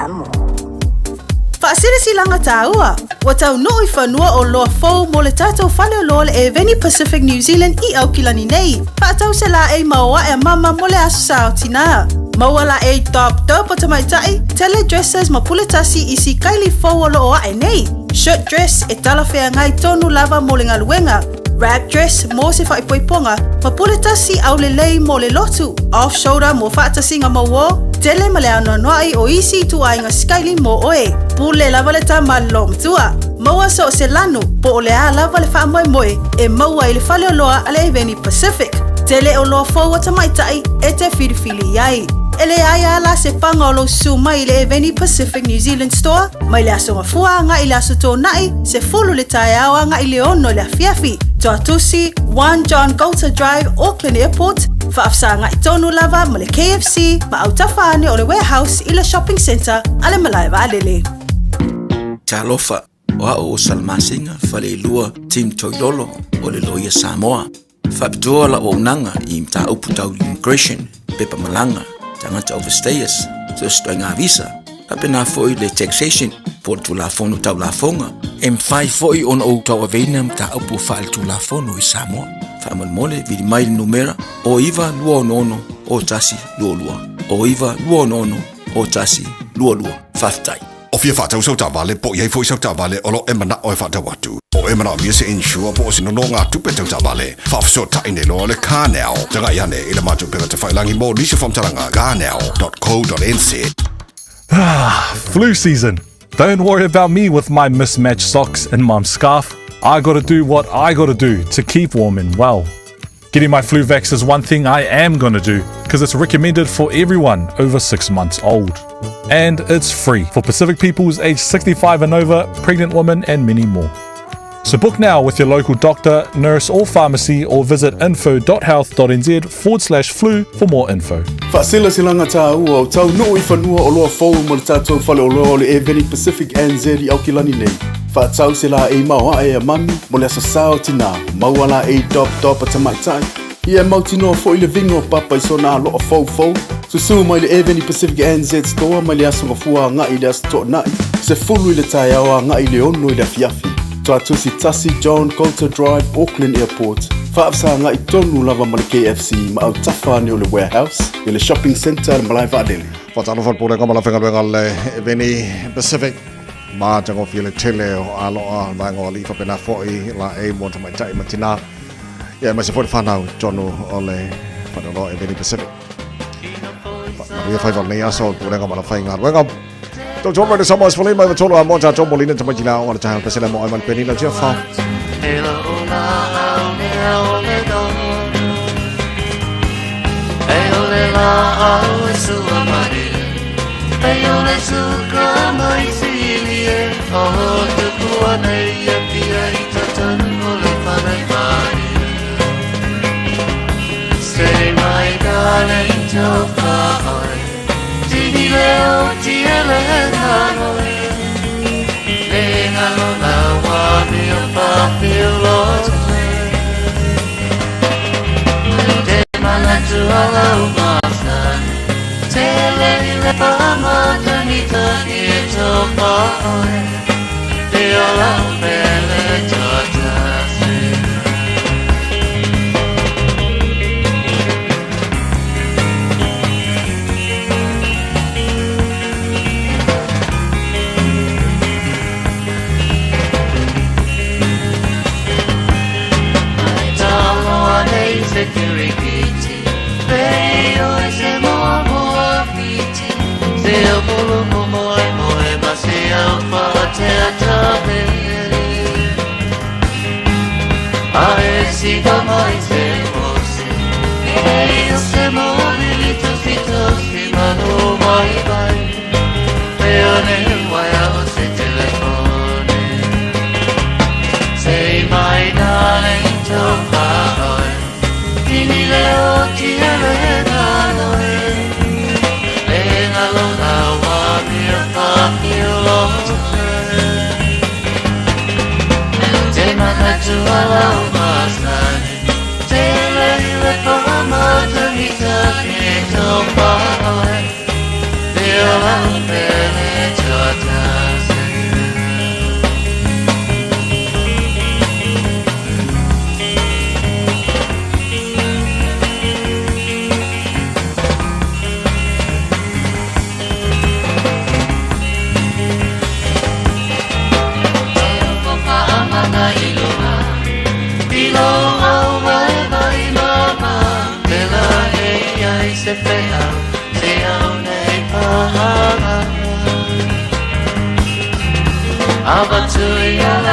Samoa. Faasilasilaga tāua, ua taunuu i fanua oloa fou mo le tatou faleoloa o le Eveni Pacific New Zealand i Aukilani nei. Faatau se laei maoae a mama mo le Aso Sa o Tinā. Maua laei Top Dope o Tamaitai, Tele Dresses ma Puletasi i sikaili fou o lo o ae nei. Shirt dress e talafeagai tonu lava mo le galuega, wrap dress mo se faaipoipoga, ma puletasi aulelei mo le lotu, off shoulder mo faatasiga mauō, tele ma le anoanoai o isi ituaiga sikaili mo oe. Pule lava le tama loomatua. Maua so o se lanu, po o le a lava le faamoemoe e maua i le faleoloa a le Eveni Pacific. Tele oloa fou a tamaitai e te filifili i ai. E leai a la se paga o lou susu mai i le Eveni Pacific New Zealand Store mai le Aso Gafua agai i le Aso Toonai, 10 i le taeao agai i le 6 i le afiafi. Tuatusi, 1 John Goulter Drive, Auckland Airport, faafesagai tonu lava ma le KFC ma autafa ane o le Warehouse i le Shopping Centre a le Malae Vaalele. Talofa, o au o Salamasina Faleilua Tim Toilolo o le Loia Samoa. Faapitoa lau auaunaga i mataupu tau immigration, pepa malaga, tagata overstayers, so o se ituaiga visa, faapena foi le taxation po o le Tulafono Tau Lafoga. E mafai foi ona ou tauaveina mataupu faaletulafono i Samoa. Faamolemole, vili mai le numera o 9266 0122, o 9266 0122. Faafetai. O fia faatau sau taavale po o i ai foi sau taavale o lo o e manao e faatau atu. Po o e manaomia se insure po o se nonogatupe tau taavale, faafesootai nei loa le CarNow. Tagai ane i le matou pega tafailangi mo nisi o faamatalaga carnow.co.nz. Ah, flu season. Don't worry about me with my mismatched socks and mum's scarf. I gotta do what I gotta do to keep warm and well. Getting my flu vax is one thing I am gonna do because it's recommended for everyone over six months old. And it's free for Pacific peoples aged 65 and over, pregnant women, and many more. So book now with your local doctor, nurse, or pharmacy, or visit info.health.nz forward slash flu for more info. Faasilasilaga tāua o taunuu i fanua oloa fou mo le tatou faleoloa o le Eveni Pacific NZ i Aukilani nei. Faatau se laei maoae a mami mo le aso sa o tinā, maua laei dop dop a tamaitai, ia e mautinoa foi le viga o papa i sona aloa foufou. Susū mai le Eveni Pacific NZ Store mai le aso Gafua agai i le aso Toonai, 10 i le taeao agai i le 6 i le afiafi. Tuatusi 1 John Goulter Drive, Auckland Airport, faafesagai tonu lava ma le KFC ma autafa ane o le Warehouse i le Shopping Centre a le Malae Vaalele. Faatalofa le Pulega ma le Aufaigaluega a le Eveni Pacific matagofie le tele o aloa le vaega o alii faapena foi laei mo tamaitai ma tinā ia aemaise foi le whanau i totonu o le Faleoloa Eveni Pacific. Manuia faiva o lenei aso o le Pulega ma le Aufaigaluega. Tau tō mai le Samoa Sefulu lima iva tolu a mo tātou mo lina tamaiti la o le taha pesele mo ai ma le penina tia wha. Say my darling, to La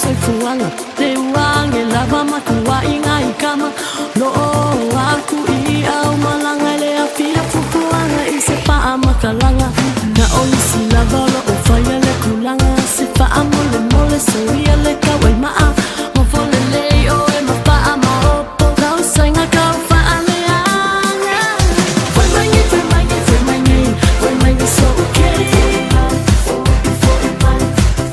soifuaga Le uage lava matuaʻiga i kama Loo aku i au malaga i le afia fufuaga i se paa makalaga Na o nisi lava o loo faia le tulaga Se faamolemole soia le tauaimaa Nofo lelei oe ma faamaopo Lau saiga kau faaleaga Foi mai nei, foi mai nei, foi mai nei Foi mai nei sou kei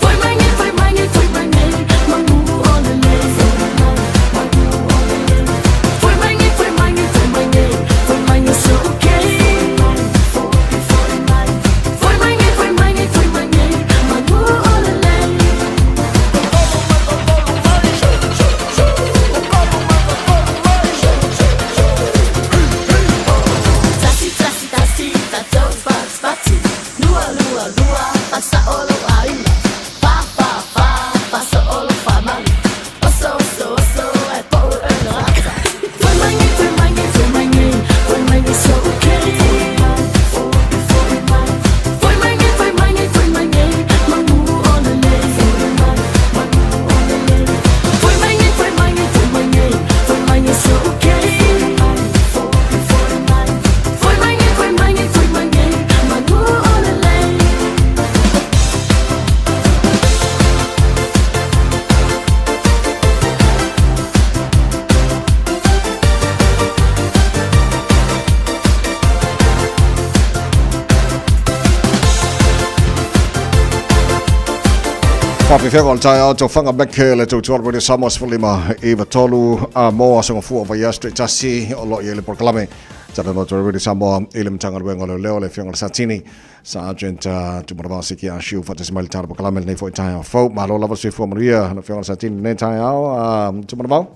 Foi mai nei, foi mai nei, foi mai nei Manu o lelei Foi mai nei, foi mai nei, foi mai nei Foi mai nei sou kei Foi mai nei, foi mai nei, foi mai nei Manu o lelei. Tasi, tasi, tasi, tatou fatufatu. Lua, lua, lua, faasao lou aiga. Fa, fa, fa, faasoo lou faamalu. Oso, oso, oso, ae pau e le ata. Foi mai nei, foi mai nei, foi mai nei, foi mai nei sou kei. Foi mai nei, foi mai nei, foi mai nei, manu o lelei. Foi mai nei, foi mai nei, foi mai nei, foi mai nei sou kei. Foi mai nei, foi mai nei, foi mai nei, manu o lelei. Faafefea o le taeao tofaga Meke le tautua le Samoa 15 i 3 a mo aso gafua o vaiaso taitasi o lo o i ai le polokalame Talanoa atu Radio Samoa i le Matagaluega o Leoleo le Afioga i le Satini Sergeant Tumanavao Siki Ashiu faatasi mai le tala polokalame lenei foi taeao fou. Malo lava le soifua manuia le Afioga i le Satini lenei taeao Tumanavao.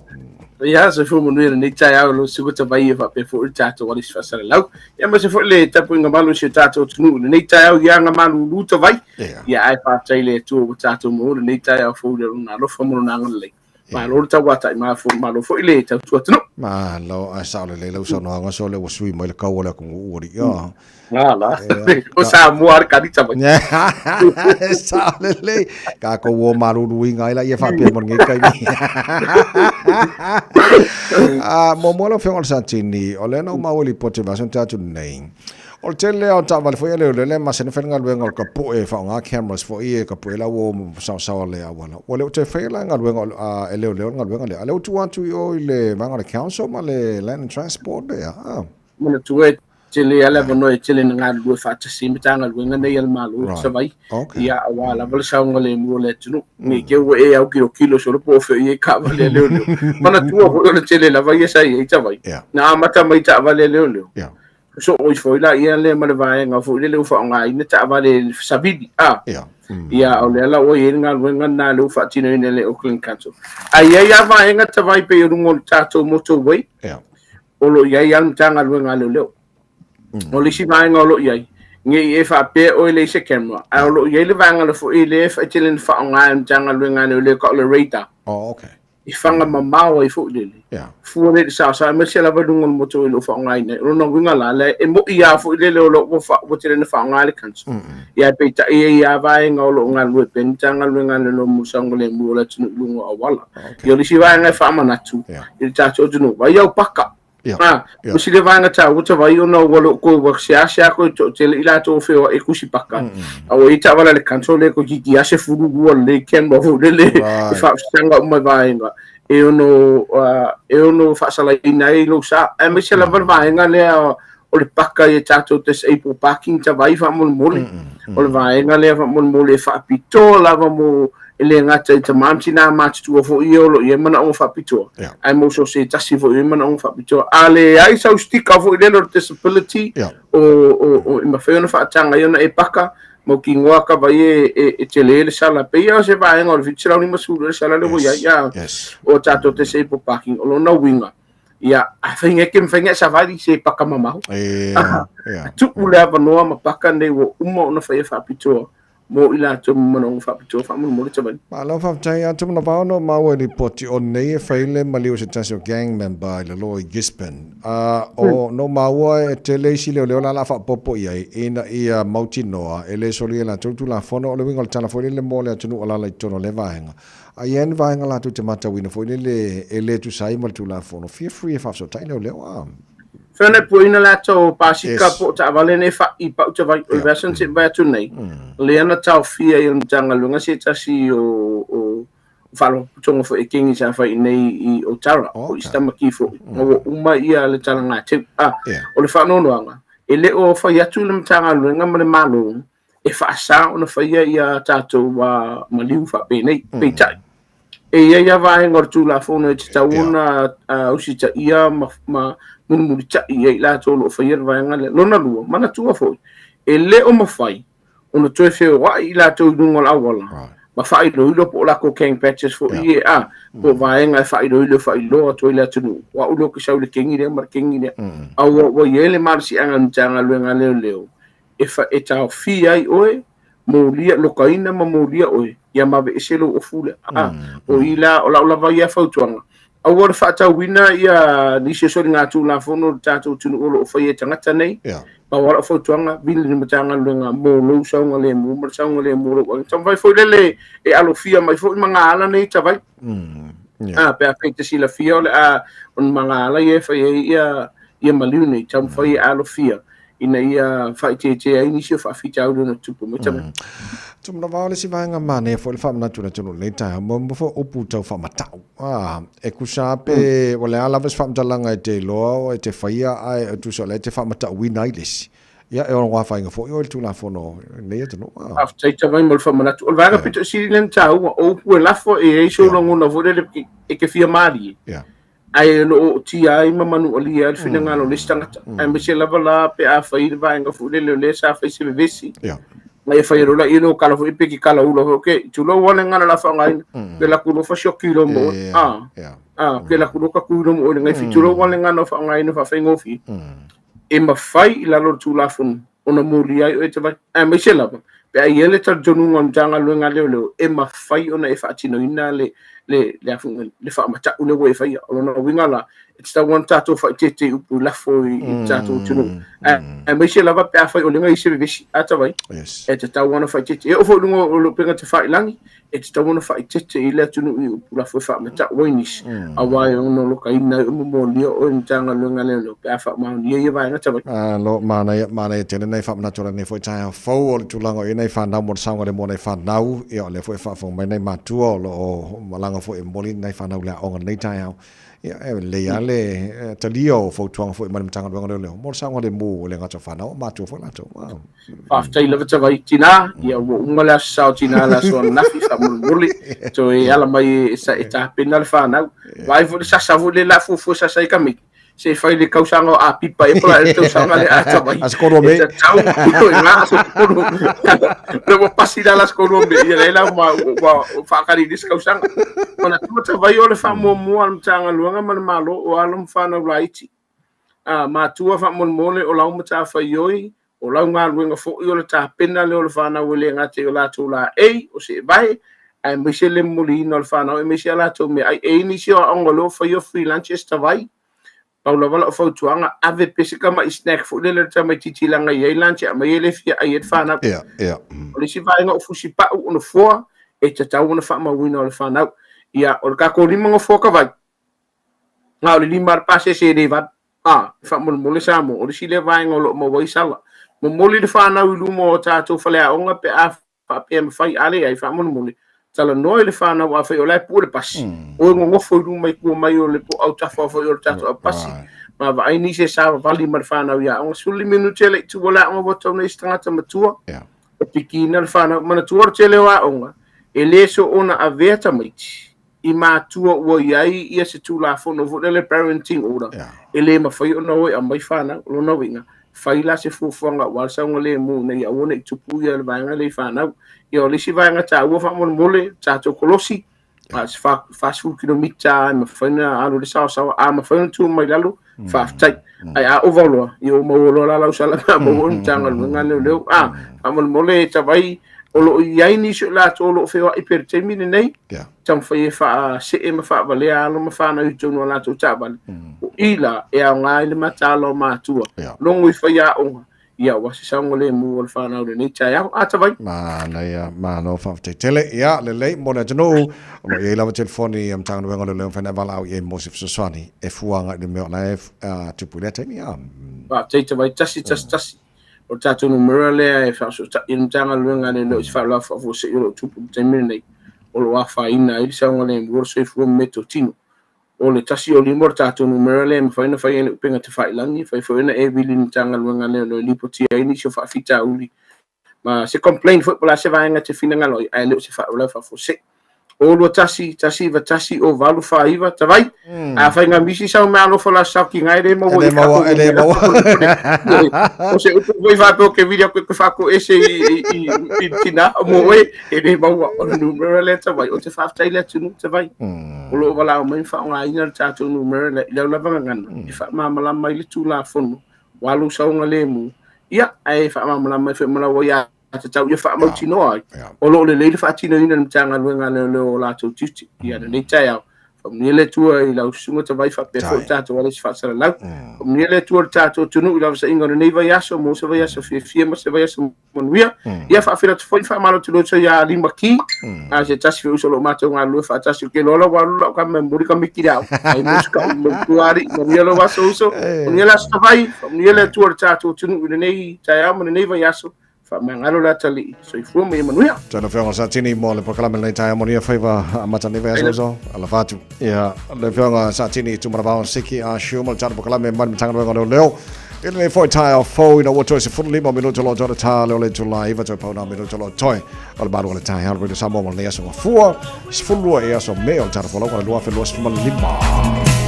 Ia, soifua manuia lenei taeao lo suka tavai e faapea foi le tatou alisi faasalalau. Ia ma se foi le tapuaiga malu o si o tatou atunuu i lenei taeao ia aga malulu tavai. Ia ae faafetai i le Atua ua tatou maua lenei taeao fou i lona alofa ma lona agalelei. Malo le tauatai, malo foi le tautua atunuu. Malo, ae sao lelei lau saunoaga, so lea ua sui mai le kau o le atunuu alii. Ala. O Samoa le kalita mai. Sao lelei. Kākou o maluluina ai la ia faapea mo lenei taimi. Ah, muamua lau Afioga i le Satini, o lea na ou maua i lipoti o le vaiaso na tea atu nei. O le tele lava o taavale foi a leoleo lea e masani ona fai le galuega o le tapue e faaaoga cameras foi e tapue ai la uo saosaoa le auala. Ua le o toe faia la galuega e leoleo le galuega lea. A o lea ua tuu atu i o i le vaega o le council ma le Land and Transport lea. Ah. Manatua e tele lava le avanoa e tele ina galulue faatasi ai Matagaluega nei a le Malo i Savaii, ia aua lava le saogalemu o le atunuu. Ne i te i ua e aukilokilo solo po o fea o i ai taavale a leoleo. Manatua foi o le tele lava ia sa i ai Savaii, na amata mai taavale a leoleo. Sosoo ifo ai laia lea ma le vaega foi lele ua faaaogaina taavale savili, a. Ia, o lea la ua i ai le galuega lena lea ua faatinoina e le Auckland Council. Ae i ai lava vaega tavai pei o luga o le tatou motorway, o lo o i ai lava le Matagaluega a Leoleo. O le isi vaega o lo o i ai, ne i e faapea oe e leai se camera, ae o lo o i ai le vaega la foi lea e tele ina faaaoga e le Matagaluega a Leoleo e tau o le radar. Oh, okay. I whanga mamao ai foi lele. Yeah. Fua lea i le saosaoa, aemaise lava i luga o le motu i lou faaaogaina ai. O lona uiga la, lea e mo'i lava foi lele o lo o ua tele ina faaaoga e le council. Ia ae peitai e i ai lava vaega o lo o galulue pea ni Matagaluega a Leoleo mo le saogalemu o le atunuu i luga o auala. Ia o le isi vaega e faamanatu i le tatou atunuu, vaai au paka. Ah, o si le vaega taua tavai ona ua le o koe ua seasea koe toatele i latou o feoai e kusi paka. A ua i ai taavale a le council lea toeitiiti lava 12 lelei camera foi lele e faafesaga uma i vaega e ono e ono faasalaina ai lou sa. Aemaise lava le vaega lea o le paka i a tatou disabled parking tavai faamolemole. O le vaega lea faamolemole e faapitoa lava mo e le gata i tama ma tinā matutua foi ia o lo o i ai manaoga faapitoa, ae mo so o se tasi foi o i ai manaoga faapitoa. A leai sau sticker foi lele o le disability o, o, o, e mafai ona faataga ai ona e paka, mautinoa kava ia e, e tele le sala. Pei lava o se vaega o le 750 le sala lea ua i ai, a, o tatou disabled parking. O lona uiga, ia, afai e ke mafai ona e savali se paka mamao. Tuu le avanoa ma paka nei ua uma ona faia faapitoa. mo i latou ma manaoga faapitoa faamolemole Tavai. Malo faafetai atu Manavao no maua i lipoti o nei e fai le maliu se tasi o gang member i lalo i Gisborne. A o no maua e tele isi leoleo la la faapopo i ai ina ia mautinoa e le solia e latou tulafono o le uiga o le tala foi lele mo le atunuu alala i totonu o lea vaega. A i ai ni vaega latou te matauina foi lele e le tusa ai ma le tulafono, feel free e faafesootai leoleo a. Fea na puaina latou pasika yes. po o taavale nei fa'i pau tavai o le vaiaso na se'i vae atu nei lea na taofia ai e le Matagaluega se tasi o o faalapotopotoga foi e kengi sa fai i nei i Otara o i Stamaki foi ma ua uma ia le talagateu a o le faanoanoaga e le o fai atu le Matagaluega ma le Malo e faasa ona faia ia tatou maliu faapenei. Peitai, e i ai lava vaega o le Tulafono e tatau ona usitaia ma, ma mulimulitai ai i latou o lo o faia le vaega lea. Lona lua, manatua foi, e le o mafai ona toe feoai i latou i luga o le auala ma faailoilo po o latou gang patches foi ia, a, po o vaega e faailoilo e faailoa atu ai le atunuu, o au lea ou te sau i le kengi lea ma le kengi lea. A ua i ai le malosiaga a le Matagaluega a Leoleo e, fa, e taofia ai oe, molia, lokaina ma molia oe, ia maveese lou ofu lea. Ah, o i la, o lau lava ia fautuaga, aua le faatauina ia nisi o soligatulafono o le tatou atunuu o lo o faia e tagata nei. Yeah. Pau lava lau fautuaga, vili le Matagaluega mo lou saogalemu ma le saogalemu o lou aiga. Taumafai foi lele e alofia mai foi magaala nei tavai. Yeah. Ah, pe afai te silafia o le a o ni magaala ia e fai ai ia ia maliu nei, taumafai e alofia ina ia faaeteete ai nisi o faafitauli ona tupu mai tama. Tumanavao le isi vaega manaia foi le faamanatu i le atunuu i lenei taeao, mo foi upu tau faamatau. Ah, e kusa pe o le a lava se faamatalaga e te iloa o e te faia ae e tusa o lea e te faamatauina ai le isi. Ia, e ono afaina foi oe i le Tulafono o lenei atunuu. Ah. Faafetai Tavai mo le faamanatu. O le vaega pito sili lea ona taua, o upu e lafo e i ai sou lagona foi lele e te fia malie. Yeah. Ae o lo o ootia ai ma manualia ai le finagalo o le isi tagata. Aemaise lava la pe a fai le vaega foi lele o lea sa fai se vevesi. Ma ia fai loa ia lo kala foi pe ki kala ula foi okay. Tulou wa le ngana la whangaina. Ke la kulo fa sioki lo mo. Ah. Ah, ke la kulo ka kulo mo le ngai fi tulou wa le ngana whangaina fa whaingofi. E mawhai i lalo le tulafono ona molia ai oe te vai. Aemaise lava, pe a i ai le talitonuga o le Matagaluega a Leoleo, e mafai ona e faatinoina le, le, le, a foi, le faamatau lea ua e faia. O lona uiga la, e tatau ona tatou faaeteete i upu i lafo i, i le tatou atunuu. Aemaise lava pe afai o lea i se vevesi, a tavai, Yes. e tatau ona faaeteete. E oo foi i luga o le upega tafailagi, e tatau ona faaeteete i le atunuu i upu lafo e faamatau ai nisi, aua e ono lokaina ai uma molia oe i le Matagaluega a Leoleo pe a faamaonia ia vaega tavai. Malo, manaia, manaia tele nai faamanatu o lenei foi taeao fou o le tulaga o i ai nai fanau mo le saogalemu o nai fanau, ia o lea foi e faafofoga mai nai matua o lo o malaga foi e momoli nai fanau i le aoga i lenei taeao. Ia, e lelei lava le talia o fautuaga foi mai le Matagaluega o Leoleo mo le saogalemu e le gata o fanau, o matua foi latou. Faafetai lava Tavai Tinā, ia ua uma le aso sao tinā le aso ananafi faamolemole, toe ala mai e, e tapena le whanau. Vaai foi le sasa foi le la fuafua sasa i tamaiti, se i fai le kausaga o Apipa e pala le tausaga le a Tavai. Aso kolua me. E tatau, i ngā aso kolua. Le ua pasi la aso kolua me, ia le la ua, ua whaakari i lisi kausaga. Ona tua Tavai o le whaamuamua a le Matagaluega ma le Malo o alo ma whanau laiti. A, matua faamolemole o lau matafaioi, o lau galuega foi o le tapena lea o le fanau e le gata i o latou laei, o seevae, aemaise le momoliina o le fanau, aemaise a latou meaai. E i ai nisi o aoga o lea ua faia free lunches tavai, pau lava lau fautuaga, ave pea se tamai snack foi lele a le tamaitiiti leaga e i ai lunch e aumai e le fia ai ai le fanau. Yeah, yeah. O le isi vaega o fusipau o nofoa, e tatau ona faamauina o le fanau. Ia, o le tatou lima nofoa tavai, Na o le lima a le pasese e le vale. A, faamolemole Samoa, o le isi lea vaega o lo o maua ai sala. Momoli le fanau i luma o tatou faleaoga pe a faapea e mafai, a leai, faamolemole, talanoa i le fanau afai o la e pue le pasi, o e nonofo i luma i tua mai o le po o autafa foi o le tatou pasi, ma vaai nisi e savavali ma le fanau i aoga. 15 minute e le i tuua le aoga ua tatau ona i ai se tagata matua e pikiina le fanau. Manatua o le tele o aoga, e le soona avea tamaiti i matua ua i ai ia se Tulafono foi lele parenting order, e le mafai ona o e aumai fanau. O lona uiga, fai la se fuafuaga aua le saogalemu ina ia aua ne i tupu ia le vaega lea i fanau. Ia o le isi vaega taua faamolemole, tatou kolosi, a se 40 kilomita e mafai ona alu i le saoasaoa, a mafai ona tuu mai lalo, faafetai. Ae a ova loa, ia ua maua loa la lau sala pe a maua le Matagaluega a Leoleo. A, faamolemole e tavai. O lo o i ai nisi o i latou o lo o feoai pea i le taimi lenei, taumafai e faasee ma faavalea alo ma fanau i totonu o a latou taavale. O i la e aoga ai le mataala o matua, logo i faiaoga, ia aua se saogalemu o le fanau i lenei taeao. A Tavai. Manaia, malo faafetai tele. Ia, lelei mo le atunuu, o lo o i ai lava telefoni a Matagaluega o Leoleo e mafai ona e valaau i ai mo se fesoasoani e fua agai i le mea o la e tupu i lea taimi. Ia. Faafetai Tavai, 111. O le tatou numera lea e faafesootai ai le Matagaluega a Leoleo i se faalavelave faafuasei o lo o tupu i le taimi lenei, o lo o afaina ai le saogalemu o le soifua ma meatotino. O le 105 o le tatou numera lea e mafai ona fai ai le upega tafailagi, e mafai foi ona e vili i le Matagaluega a Leoleo e lipotia ai nisi o faafitauli ma se complaint foi po o le a se vaega e te finagalo ai, ae le o se faalavelave faafuasei. O 21 191 o 8 4 9 tavai. A fai nga misi sau mea alofa la sau ki ngai le maua i maua e le maua. O se upu foi faapea o ke vili aku e whaako ese i tina mo oe e le maua o le numera lea tavai. O te faafetai le atunuu tavai. O lo o valaau mai ma faaaogaina le tatou numera lea i lau lava gagana e faamalamalama ai le Tulafono ua lou saogalemu. Ia, ae faamalamalama ai foi ma lau aia tatau ia faamautinoa ai o lo o lelei le faatinoina e le Matagaluega a Leoleo o latou tiute. Ia lenei taeao, faamanuia le Atua i lau susuga Tavai faapea foi le tatou ala i se faasalalau. Faamanuia le Atua i le tatou atunuu i lavasaiga o lenei vaiaso mo se vaiaso fiafia ma se vaiaso manuia. Ia faafeiloai atu foi ma faamalo atu le uso ia Lima Ki, a se tasi foi uso o lo o matou galulue faatasi. Ou te iloa la ua alu lau kama e momoli ka miki le ao. Ai mo se kau mo tua alii. Manuia lou aso uso. Manuia le aso Tavai. Faamanuia le Atua i le tatou atunuu i lenei taeao ma lenei vaiaso. Faamagalo le atalii, soifua ma ia manuia. Tau lau Afioga Satini mo le polokalame lenei taeao manuia faiva amata lenei vaiaso uso. Alofa atu. Ia, le Afioga Satini Tumanavao Siki a Siu mo le tatou polokalame mai le Matagaluega o Leoleo. I lenei foi taeao fou ina ua toe 15 minuta o lo o toe le tā lea o le itula e 9 toe pau nā minuta o lo o toe o le malu o le taeao le Radio Samoa mo lenei aso Gafua 12 i aso Me o le tatou folauga o le 2025.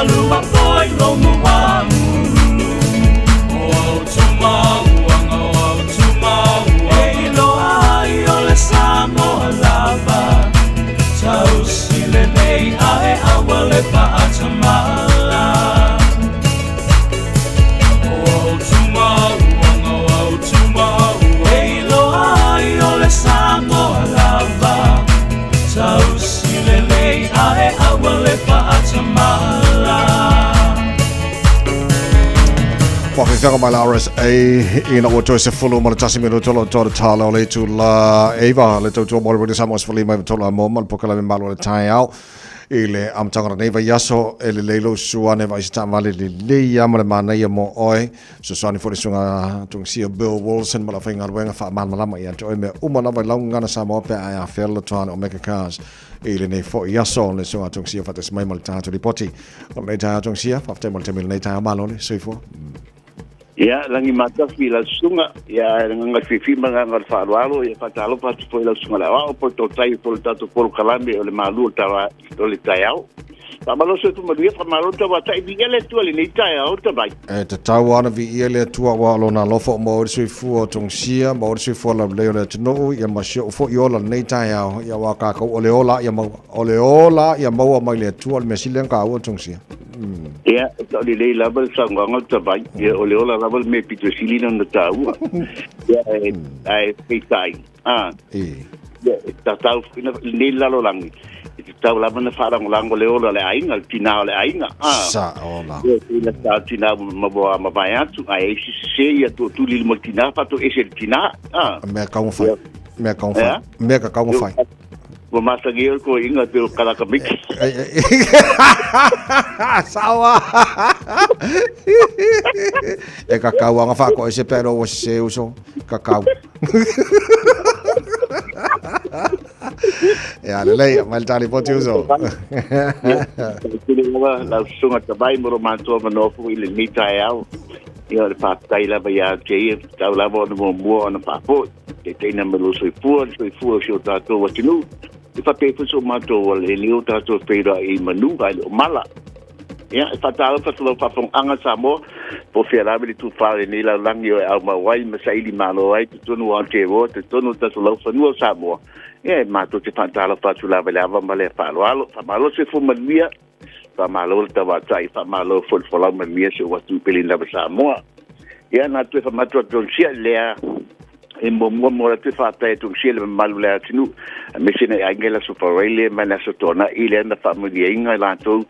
Malua foi lo mua ululu O au tumauanga o au tumauanga E iloa ai o le Samoa lava Tausi lelei ae aua le faatamala O au tumauanga o au tumauanga E iloa ai o le Samoa lava Tausi lelei ae aua le faatamala Faafefeaga mai la RSA ina ua toe 11 minuto lo tō tala o le itula 9 le tautua mo le Radio Samoa 15 93 a mo ma le polokalame Malo i le Taeao i le amataga o lenei vaiaso e lelei lou suane vaai se taavale lelei lava ma le manaia mo oe. Fesoasoani foi le susuga Tongisia Bill Wilson ma le aufaigaluega faamalamalama ia te oe mea uma lava i lau gagana Samoa pe a e afea le lotoa o Omega Cars i lenei foi aso le susuga Tongisia faatasi mai ma le tatou lipoti o lenei taeao Tongisia. Faafetai mo le taimi i lenei taeao malo le soifua. Ia, lagi matafi i lau susuga, ia, ae le agaga fiafia ma le agaga o le faaaloalo, ia faatalofa atu foi i lau susuga i le aoao po o le tautai po o le tatou polokalame o le malu o le tala o le taeao. Faamalo soifua manuia, faamalo le tauatai, viia le Atua i lenei taeao tamai. E tatau lava ona viia le Atua aua o Lona alofa ua maua ai le soifua o Tongisia, maua ai le soifua laulelei o le atunuu, ia ma si ou foi ola i lenei taeao, ia aua kākou o le ola ia maua, o le ola ia maua mai le Atua, o le mea sili lea ona taua Tongisia. Ia, e tau lelei lava le saunoaga o Tavai, ia o le ola lava le mea pito sili ona taua. Ia, ae, ae peitai, a, ia, e tatau foi na, lenei lalolagi, e tatau lava ona faalagolago le ola o le aiga, le tinā o le aiga, a. Sa ola. Ia, e pei ta tinā ma ma mavae atu, ae ai se sese ia tootuli i luma o le tinā, faatoese e le tinā, a. Mea kau ona fai. Mea kau ona fai. Mea ka kau ona fai. Ua masani ai ko inga te o Karaka Miki. Sawa. E kakau anga whaako e se pero o se uso. Kakau. E ale lei, mai le tali poti uso. Tele lava lau susuga Tavai mo lo matou avanoa foi i lenei taeao. Ia o le faafetai lava ia te ia, tatau lava ona muamua ona faafoi. Taitaiina mai lou soifua, le soifua o si o tatou atunuu. E faapea foi so matou e le o tatou feiloai i manu ae le o mala. Ia, e faatalofa atu lau faafofogaaga Samoa, po o fea lava le tufa o lenei lalolagi o e aumau ai ma saili malo ai totonu o Aotearoa, totonu o tatou laufanua o Samoa. Ia, e matou te faatalofa atu lava i le ava ma le faaaloalo. Faamalo le soifua manuia, faamalo le tauatai, faamalo foi le folau manuia si ou atunuu pele lava Samoa. Ia, na toe faamanatu atu Tongisia lea e muamua mo atu e faafetai atu Tongisia i le mamalu o le atunuu, aemaise nai aiga i le Aso Faraile ma le Aso Toonai lea na faamanuiaina i latou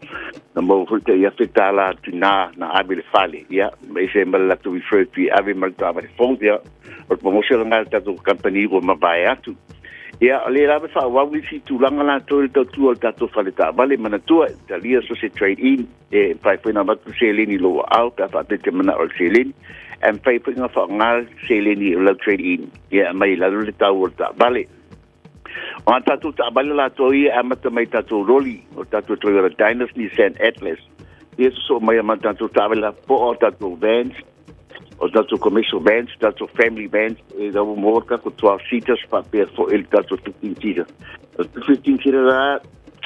na maua foi le tai $1,000 tinā na ave i le fale, ia, ma ese ma le latou referred fee ave ma le taavale fou, ia, o le promotion lena a le tatou kamupani ua mavae atu. Ia, o lea lava e faaauau nisi tulaga latou i le tautua o le tatou fale taavale, manatua, e talia so o se trade-in, E mafai foi ona avatu seleni i lou aao pe a faapea e te manao i le seleni. Ae mafai foi ona faaaoga le seleni o lau trade-in e aumai i lalo le tau o le taavale. O a tatou taavale latou ia e amata mai i tatou loli, o tatou Toyota Dynas, Nissan Atlas, ia sosoo mai ma tatou taavale lapopoa, o tatou vans, o tatou commercial vans, tatou family vans, e lava mo tatou 12 seaters faapea foi le tatou 15 seater. O le 15 seater la,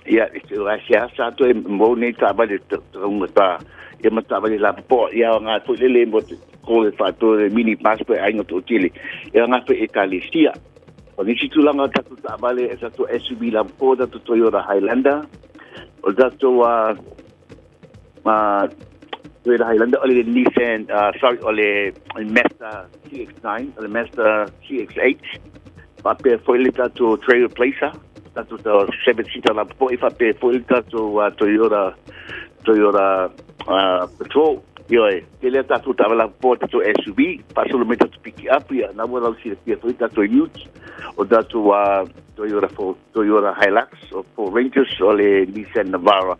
ia, e te oa se asa atu e mo nei taavale taunga ta, ia ma taavale lapopoa, ia o ngā foi lele mo te ko le whaatoa le mini bus pe ainga toatele, ia ngā foi ekalesia. O nisi tulaga o tatou taavale, e tatou SUV lapopoa, tatou Toyota Highlander, o tatou Toyota Highlander, o le Nissan, sorry, o le Mazda CX-9, o le Mazda CX-8, faapea foi le tatou Trailblazer, tatou 7-seater lapopoa, faapea foi le tatou Toyota Toyota Patrol. Ioe, tele a tatou taavale lapopoa, tatou SUV, faasolo mai tatou pick-up, ia, na ua lau silafia foi tatou ute, o tatou Toyota Toyota Hilux, o Ford Rangers, o le Nissan Navara,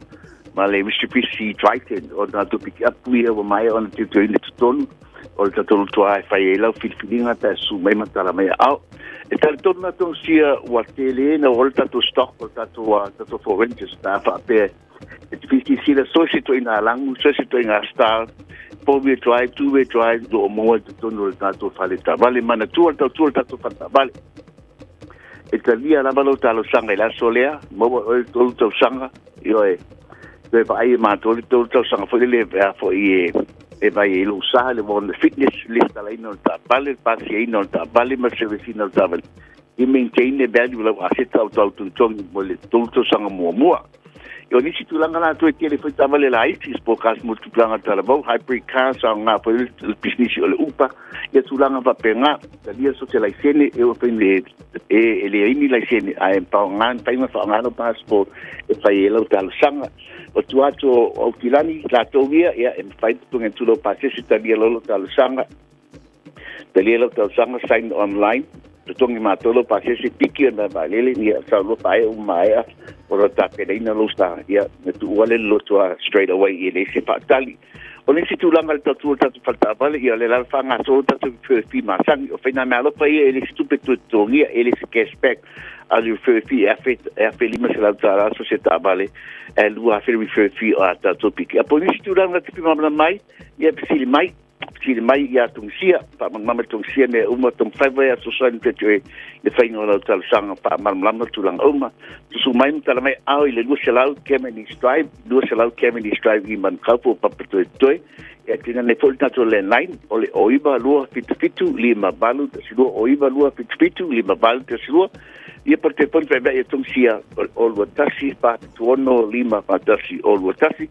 ma le Mitsubishi Triton, o tatou pick-up ia ua maea ona teuteuina i totonu o le tatou lotoa e fai ai lau filifiliga pe a susu mai ma tala mai aao. E talitonu la Tongisia ua tele na o le tatou stock o le tatou, tatou Ford Rangers pe a faapea e te fia silasila so o se ituaiga lagu, so o se ituaiga style, four-wheel drive, two-wheel drive, o lo o maua i totonu o le tatou fale taavale. Manatua le tautua o le tatou fale taavale. E talia lava lou talosaga i le aso lea, maua e oe le 3 tausaga, ioe. Toe vaai e matou le tolu tausaga foi lele a foi e e vai ai lou sa le le fitness, le lesitalaina o le taavale, le pasiaina o le taavale ma le service ina o le taavale. I maintain le value o lau aseta o tau togitogi mo le tolu tausaga muamua. O nisi tulaga la toe tele foi taavale laiti, sport cars mo tupulaga talavou, hybrid cars, aoga foi le pisinisi o le Uber, ia tulaga faapena. Talia so se laisene e o fai le e e leai ni laisene ae paoga mafai ona faaaoga lau passport e fai ai lau talosaga. O tua atu o Aukilani latou ia, ia e mafai ona totogi atu lau pasese talia loa lau talosaga. Talia lau talosaga sign online, totogi matou lau pasese piki ona vaalele, ia sau loa faaee uma maea ona tapenaina lou sa, ia na tuua le loto a straight away e leai se faatali. O le isi tulaga i le tautua o le tatou faletaavale, ia o lea lava e faagasolo le tatou refer fee masani. O faigameaalofa ia e le o se tupe toe totogia, e le o se cash back. A o le refer fee e afe, e $1,500 so se taavale, ae $2,000 le refer fee o a tatou piki. A po o nisi tulaga na te fia malamalama ai, ia fesili mai. Fesili mai ia Tongisia, faamalamalama e Tongisia mea uma, taumafai foi e fesoasoani pea te oe i le faiga o lau talosaga faamalamalama tulaga uma. Susu mai ma tala mai ao i le 200 Cavendish Drive, 200 Cavendish Drive i Manukau po o Papatoetoe. E tina nei foi le tatou landline o le 09277 5812, 09277 5812. Ia po o le telefoni faivai ia Tongisia o le 021 476 541, 021 476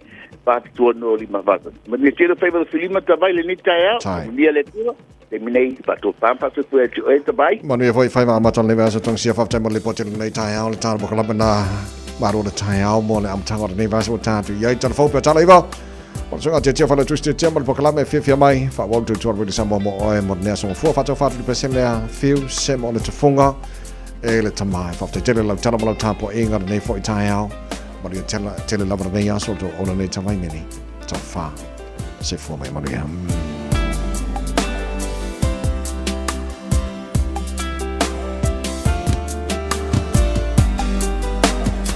541. Manuia tele faiva o Filima Tavai lenei taeao. Tai. Manuia le Atua. Taimi nei, faatopā ma faasoifua ia te oe Tavai. Manuia foi faiva amata o lenei vaiaso Tongisia faafetai mo le lipoti o lenei taeao le tala mokalama na malo le taeao mo le amataga o lenei vaiaso ua tatou i ai tala fou pea tala iva o le suiga tiatia fale tusi tiatia ma le pokalame e fiafia mai faaauau le tutua le Samoa mo oe mo lenei aso gafua faatau faatu le pesene lea fiu se mo le tufunga e le tama e faafetai tele lau tala ma lau tapuaiga lenei foi taeao Manuia tele, tele lava lenei aso tō ona nei tavaineni. Tau whā. Se fua mai manuia.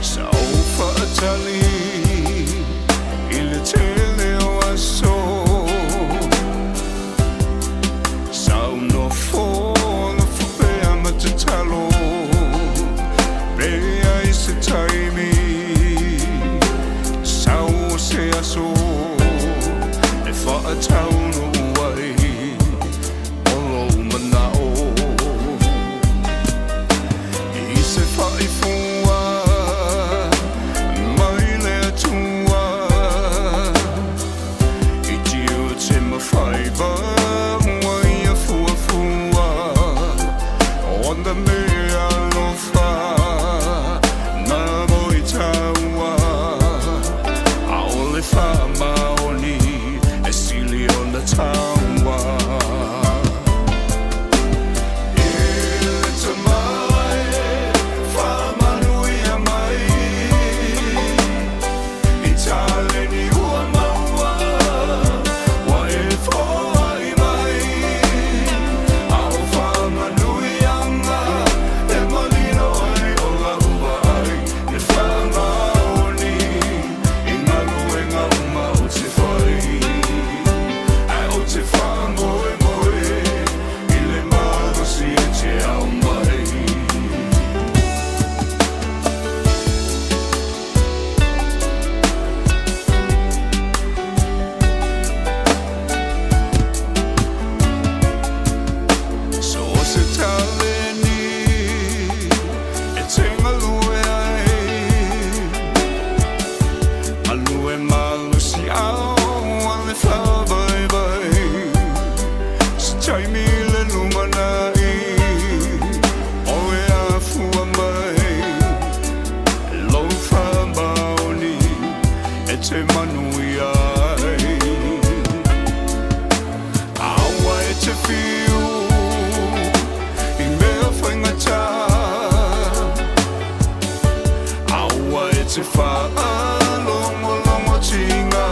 Sa ou faatali i le tele o aso Sa ou nofo nofo pea ma tatalo Pe i ai se taimi Sau o se aso E faataunuu ai O lou manao I se faifua Mai le Atua I tiute ma faiva ua ia fuafua Ona mea alofa na moi taua ʻAʻole faamaoni e sili ona taua E le Tama e faamanuia mai I taleni ua maua, ua e foai mai. A o faamanuiaga e manino ai o lau vaai, Le faamaoni i galuega uma ou te fai. Ae ou te faamoemoe i le malosi e te aumai. So o se taleni e te galue ai, Galue malosi au a le faavaivai, Se taimi i le lumanai o e afua mai, Lou faamaoni e te manuia ai. Aua e te whiu i mea faigata, Aua e te whaalongolongo tinga.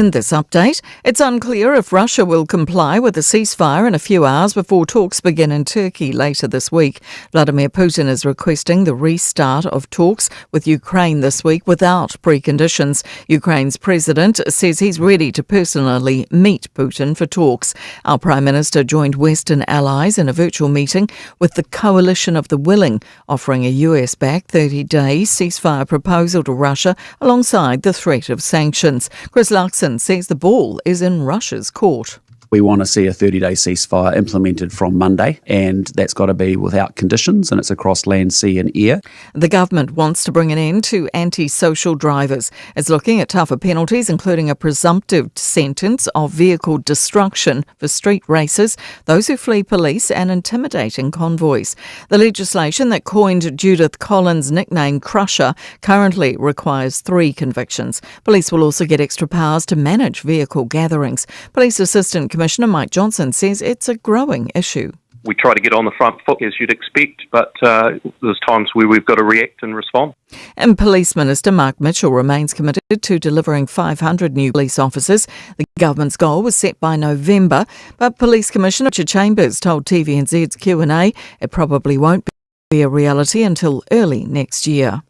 In this update, it's unclear if Russia will comply with a ceasefire in a few hours before talks begin in Turkey later this week. Vladimir Putin is requesting the restart of talks with Ukraine this week without preconditions. Ukraine's president says he's ready to personally meet Putin for talks. Our Prime Minister joined Western allies in a virtual meeting with the Coalition of the Willing, offering a US backed 30 day ceasefire proposal to Russia alongside the threat of sanctions. Chris Luxon says the ball is in Russia's court. We want to see a 30 day ceasefire implemented from Monday, and that's got to be without conditions, and it's across land, sea, and air. The government wants to bring an end to antisocial drivers. It's looking at tougher penalties, including a presumptive sentence of vehicle destruction for street racers, those who flee police, and intimidating convoys. The legislation that coined Judith Collins' nickname Crusher currently requires three convictions. Police will also get extra powers to manage vehicle gatherings. Police Assistant Commissioner Mike Johnson says it's a growing issue. We try to get on the front foot, as you'd expect, but there's times where we've got to react and respond. And Police Minister Mark Mitchell remains committed to delivering 500 new police officers. The government's goal was set by November, but Police Commissioner Richard Chambers told TVNZ's Q&A it probably won't be a reality until early next year.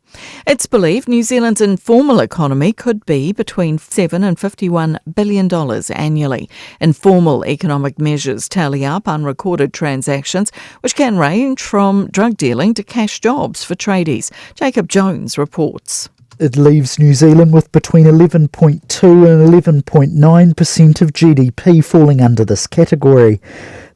It's believed New Zealand's informal economy could be between 7 and 51 billion dollars annually. Informal economic measures tally up unrecorded transactions which can range from drug dealing to cash jobs for tradies. Jacob Jones reports. It leaves New Zealand with between 11.2 and 11.9% of GDP falling under this category.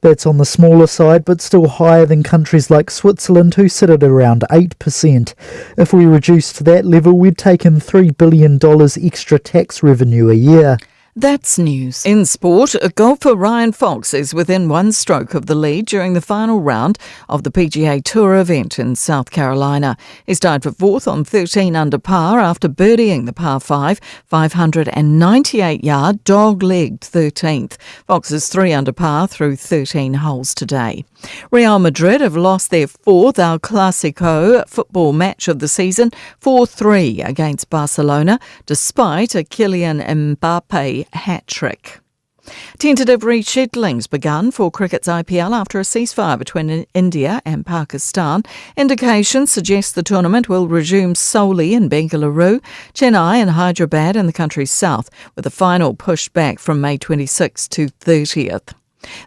That's on the smaller side, but still higher than countries like Switzerland, who sit at around 8%. If we reduced to that level, we'd take in $3 billion extra tax revenue a year. That's news. In sport, golfer Ryan Fox is within one stroke of the lead during the final round of the PGA Tour event in South Carolina. He's tied for fourth on 13 under par after birdieing the par 5, 598 yard dog legged 13th. Fox is 3 under par through 13 holes today. Real Madrid have lost their fourth El Clasico football match of the season 4 3 against Barcelona, despite a Kylian Mbappe hat trick. Tentative reschedulings begun for cricket's IPL after a ceasefire between India and Pakistan. Indications suggest the tournament will resume solely in Bengaluru, Chennai, and Hyderabad in the country's south, with the final pushed back from May 26 to 30th.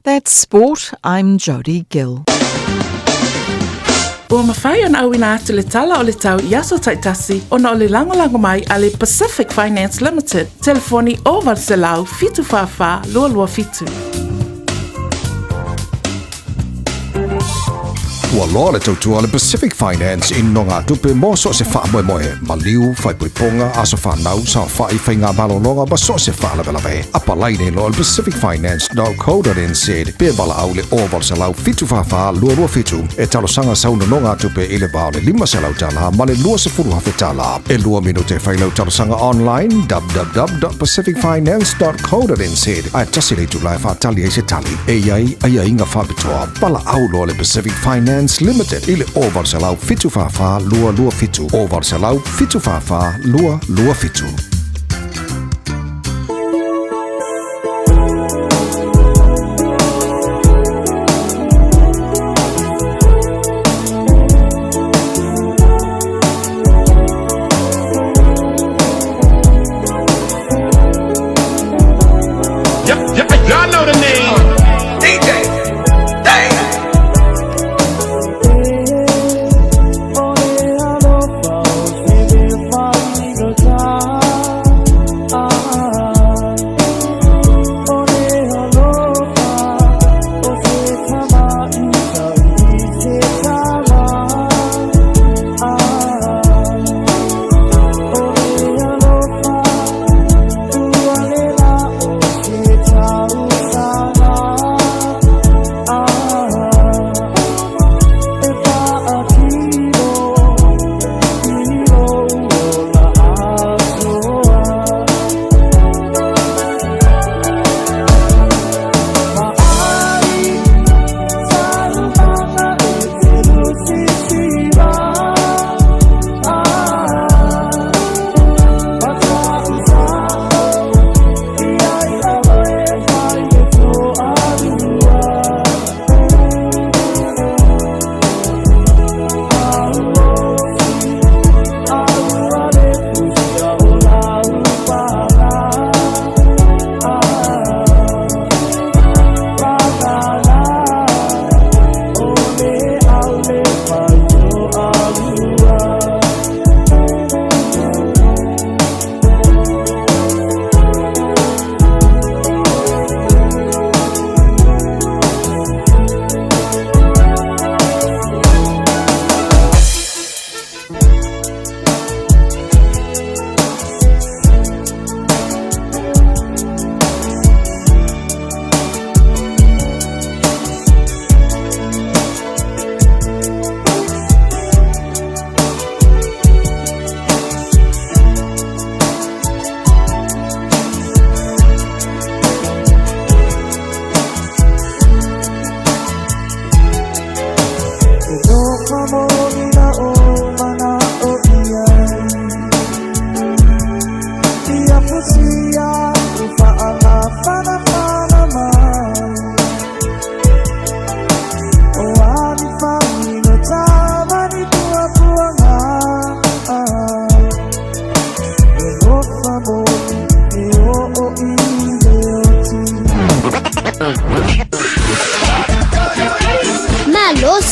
That's sport. I'm Jodie Gill. Ua mafai ona auina atu le tala o le tau i aso taitasi ona o le lagolago mai a le Pacific Finance Limited, telefoni 0800 744 227. Ua loa le tautua a le Pacific Finance i nogatupe mo so o se faamoemoe, maliu, faaipoipoga, aso fanau, saofai, faigamalologa ma so o se faalavelave. Apalai nei loa i le pacificfinance.co.nz pe valaau i le 0800 744 227 e talosaga sau nonogatupe i le va o le 500 tala ma le 20,000 tala. E lua minute e fai lau talosaga online www.pacificfinance.co.nz ae tasi le itula e faatali ai se tali e i ai aiaiga faapitoa. Valaau loa le Pacific Finance Limited i le 0800 744 227, 0800 744 227. Y'all know the name. DJ Dang.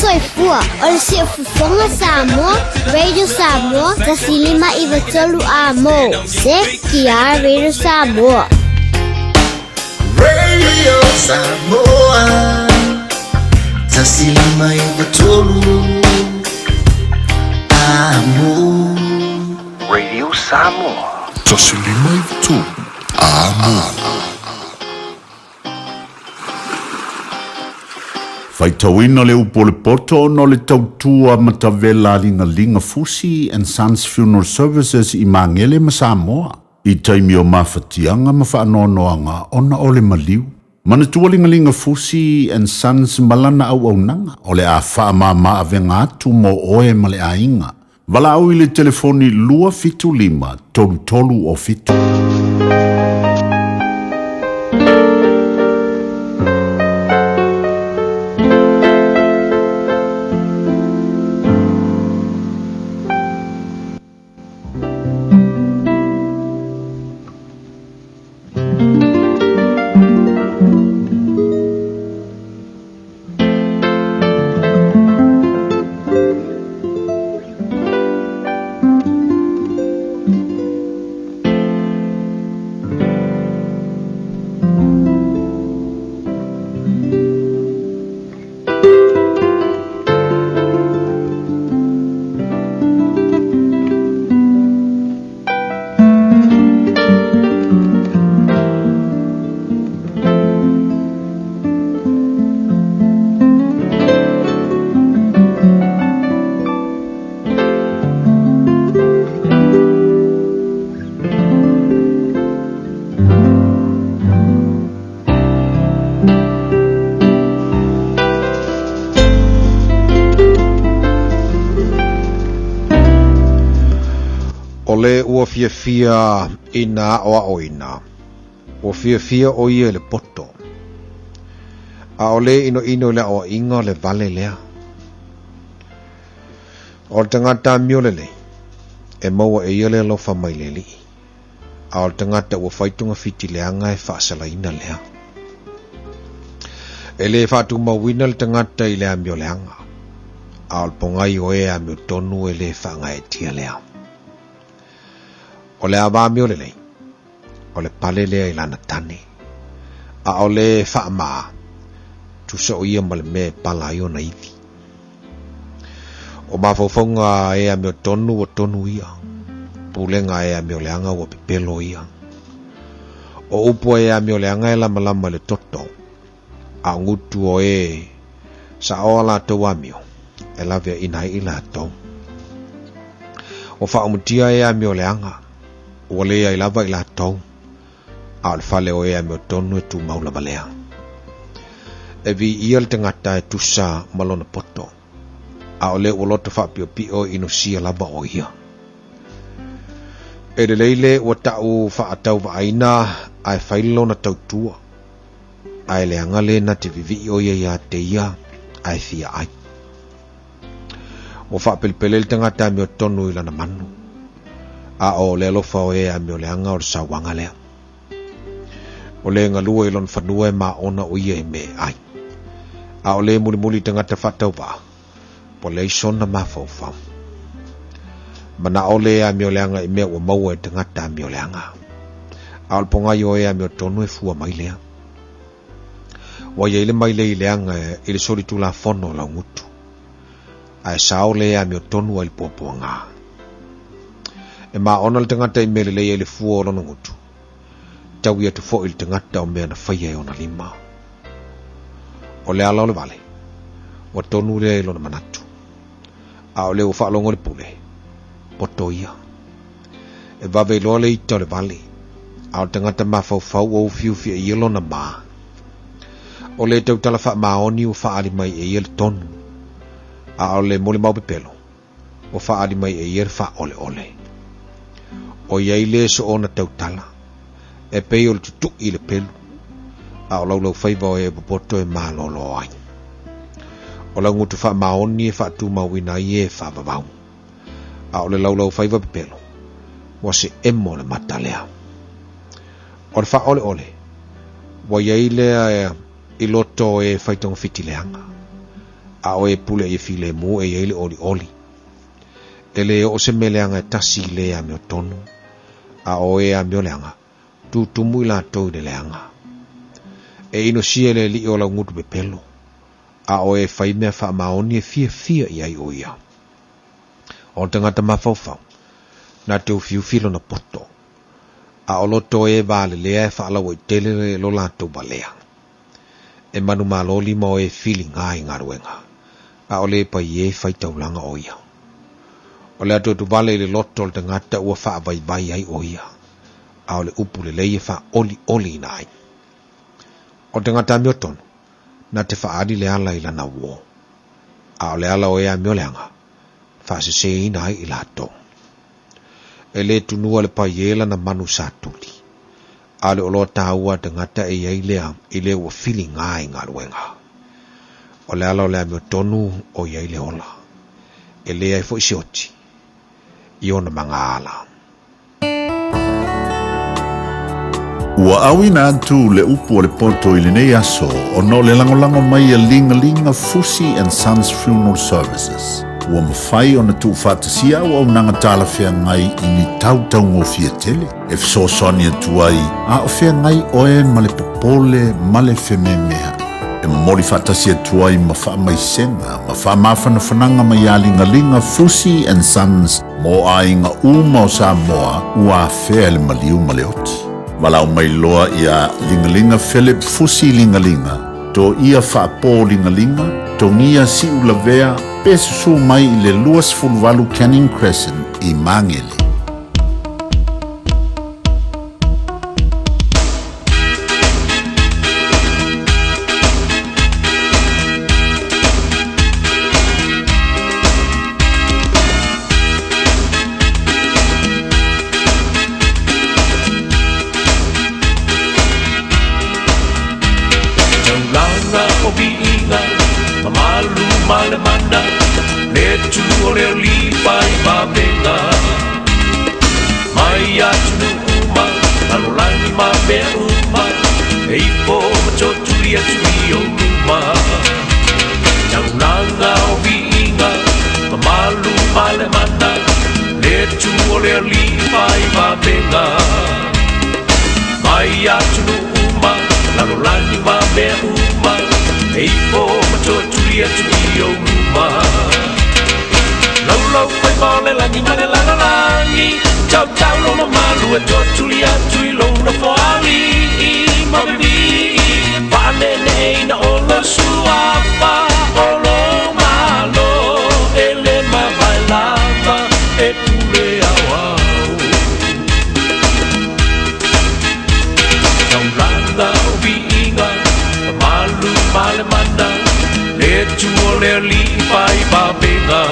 Soifua o le Siufofoga Samoa, Radio Samoa, 1593 A mo, CKR Radio Samoa. Radio Samoa 1593 Amo Radio Samoa 1593 Amo. Faitauina le upu o le poto ona o le tautua matavela a Ligaliga Fusi and Sons Funeral Services i Magele ma Samoa i taimi o mafatiaga ma faanoanoaga ona o le maliu. Manatua Ligaliga Fusi and Sons ma lana auaunaga o le a faamama avega atu mo oe ma le aiga. Valaau i le telefoni 275 33 o 7. O le ua fiafia i na aʻoaʻoina, ua fiafia ʻo ia i le poto. ʻAʻole ʻinoʻino i le aʻoaʻiga o le wale lea. ʻO le tagata amio lelei, e maua e ia le alofa mai le Alii, a o le tagata ua fai togafiti leaga e faasalaina lea. E lē faatumauina le tagata i le amio leaga, a o le pogai o e amio tonu e lē faagaeetia lea. O le ava amio lelei, o le pale lea i lana tane, a o le faamaa, tusa o ia ma le mea e pala ai ona ivi. O mafaufauga a e amiotonu ua tonu ia, pulega a e amioleaga ua pepelo ia. O upu a e amioleaga e lamalama i le toto, a o gutu o e saoa latou amio, e laveaina ai i latou. Ua faaumutia e amioleaga, ua leai lava i latou, a o le fale o e amiotonu e tumau lava lea. E viia le tagata e tusa ma lona poto, a o le ua loto faapiopio e inosia lava o ia. E lelei le ua taʻu faatauvaaina ae fai lona tautua, ae leaga le na te vivii o ia iā te ia ae fia ai. Ua faapelepele le tagata amiotonu i lana manu, a o le alofa o e amioleaga o le sauaga lea. O le galue i lona fanua e maona o ia i mea e ai. A o le mulimuli tagata faatauvaa, ua leai sona mafaufau. Manao le amioleaga i mea ua maua e tagata amioleaga. A o le pogai o e amiotonu e fua mai lea. Ua iai le mailei leaga i le solitulafono o laugutu, ae sao le amiotonu ai le puapuaga. E maona le tagata i mea lelei ai le fua o lona gutu, taui atu foi le tagata o mea na faia e ona lima. O le ala o le vale, ua tonu lea i lona manatu, a o le ua faalogo le pule, poto ia. E vave iloa le ita o le vale, a o le tagata mafaufau ua ufiufi e ia lona ma. O le tautala faamaoni ua faaali mai e ia le tonu, a o le molimau pepelo, ua faaali mai e ia le faaoleole. O iai le soona tautala, e pei o le tutui i le pelu, a o laulaufaiva o e popoto e malolo ai. O laugutu faamaoni e faatumauina ai e faavavau, a o le laulaufaiva pepelo, ua se emo le mata lea. O le faaoleole, ua iai lea i loto o e fai togafiti leaga, A o e pule i e filemu e i ai le olioli. E le oo se mea leaga e tasi i le amiotonu, a o e amioleaga, tutumu i latou i le leaga. E inosia e le Alii o lau gutu pepelo, a o e fai mea faamaoni e fiafia i ai o ia. O le tagata mafaufau, na te ufiufi lona poto, a o loto e valelea e faalauaitele lo latou valea. E manumalo lima o e filiga i galuega, a o le paie e faitaulaga o ia. O le atuatuvale i le loto o le tagata ua faavaivai ai o ia, a o le upu lelei e faaolioliina ai. O le tagata amiotonu, na te faaali le ala i lana uō, a o le ala o e amioleaga, faaseseina ai i latou. E le tunua le paie lana manu satuli, a o le oloa taua a tagata e i ai lea i le ua filiga i galuega. O le ala o le amiotonu o i ai le ola, e leai foi se oti i ona magaala. Ua auina atu le upu o le poto i lenei aso ona o le lagolago mai a Ligalinga Fusi and Sons Funeral Services. Ua mafai ona tuufaatasia auaunaga talafeagai i ni tau taugofie tele e fesoasoani atu ai a o feagai oe ma le popole ma le fememea'i. E momoli faatasi atu ai ma faamaisega ma faamafanafanaga mai ia Ligaliga Fusi and Sons mo aiga uma o Samoa ua afea e le maliu ma le oti. Valaau mai loa ia Ligaliga Philip Fusi Ligaliga, Toia Faapo Ligaliga, Togia Siulavea pe susu mai i le 28 Canning Crescent i Magele. Taulaga o viiga, mamalu ma le mana, le tu o le alii fai vavega. Mai atunuu uma, lalolagi ma mea uma, e ifo ma totuli atu i ou luma. Taulaga o viiga, mamalu ma le mana, le tu o le alii fai vavega. Mai atunuu uma, lalolagi ma mea uma, e ifo ma totuli atu i ou luma. Laulau faiva o le lagi ma le lalolagi, tautau lo mamalu e toatuli atu i lou nofoalii ma vivii, faaneeneeina o lou suafa o lou Malo e le mavae lava e pule aoao. Taulaga o viiga, mamalu ma le mana, le tu o le alii fai vavega.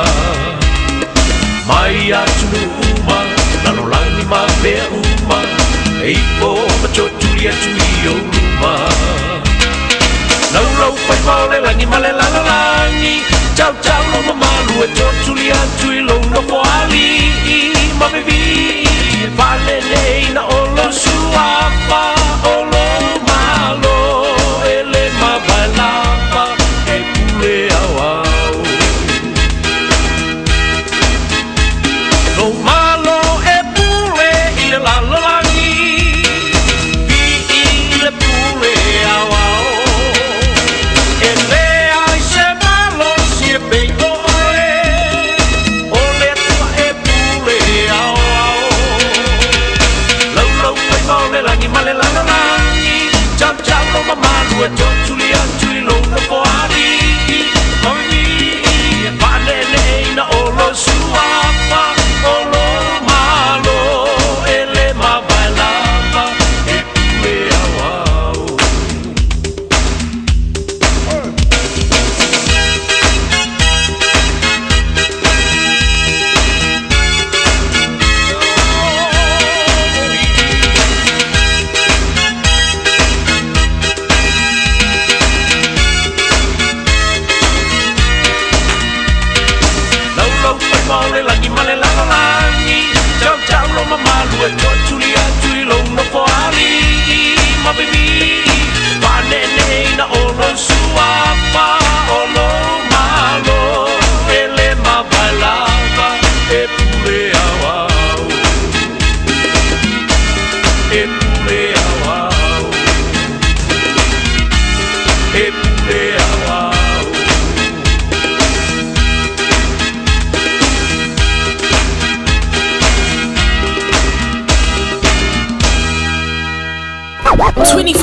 Mai atunuu uma, lalolagi ma mea uma, e ifo ma totuli atu i ou luma. Laulau faiva o le lagi ma le lalolagi, tautau lo mamalu e totuli atu i lou nofoalii ma vivii, faaneeneeina o lou suafa o lou Malo e le mavae lava e pule aoao. Lou Malo e pule i le lalolagi, vii le pule aoao. E leai se malosi e pei o oe, o le Atua e pule aoao. Laulau faiva o le lagi ma le lalolagi.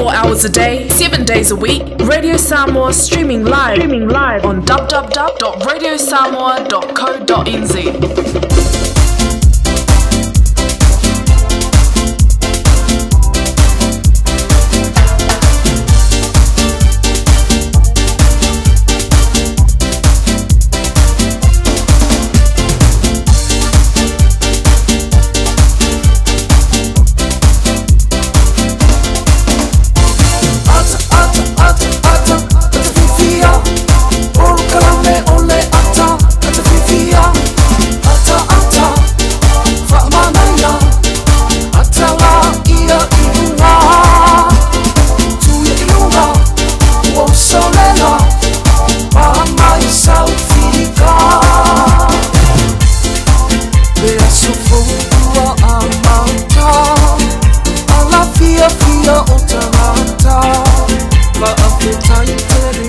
24 hours a day, 7 days a week. Radio Samoa streaming live, streaming live on www.radiosamoa.co.nz.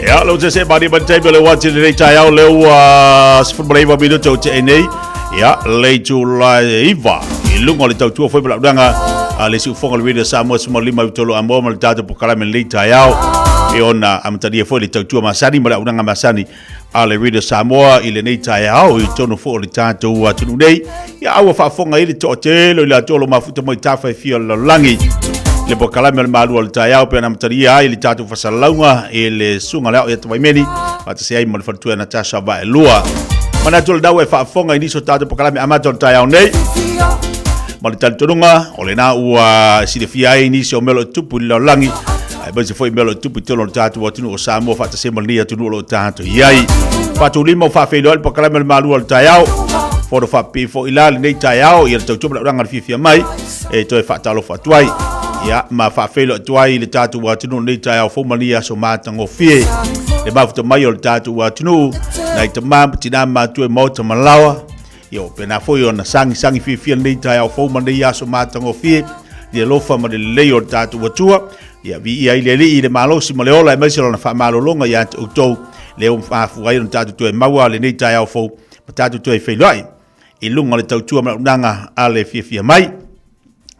Ia, leu te se mani man taimi o le wati le nei taeao lea ua 19 minute o te nei. Ia, le itula 9 i luga o le tautua foi ma launaga a le siufoga o le Radio Samoa 15 i amoa ma le tatou polokalame lenei taeao. E ona amatalia foi le tautua masani ma le aunaga masani a le Radio Samoa i lenei taeao i totonu foi o le tatou atunuu nei. Ia, a ua faafofoga ai le toatele o i latou o lo o mafuta mai tafa e fia o le lalolagi. Le polokalame o le Malu o le taeao pe ona amatalia ai le tatou fasalauga i le susuga o le Ao ia Tavaimeni faatasi ai ma le faletua Natasha Vaelua. Manatu o le ua e faafofoga i nisi o tatou polokalame amata o le taeao nei ma le talitonuga o lena ua silafia ai nisi o mea o lo o tupu i le lalolagi aemaise foi mea o lo o tupu i totonu o le tatou atunuu o Samoa faatasi ai ma lenei atunuu o lo o tatou i ai. Faatulima o faafeiloai le polokalame o le Malu o le taeao. Fono faapipii foi la lenei taeao ia le tautua ma le auaunaga le fiafia mai e toe faatalofa atu ai. Ia, ma faafeiloai atu ai le tatou atunuu lenei taeao fou ma lenei aso matagofie. Le mafuta mai o le tatou atunuu, nai tama ma tina matua i maota ma laoa. Ia, ua pena foi ona sagisagi fiafia lenei taeao fou ma lenei aso matagofie, i le alofa ma le lelei o le tatou Atua. Ia, viia ai le Alii i le malosi ma le ola, aemaise lona faamalologa ia te outou, lea ua mafua ai ona tatou toe maua lenei taeao fou ma tatou toe feiloai i luga o le tautua ma le auaunaga a le fiafia mai.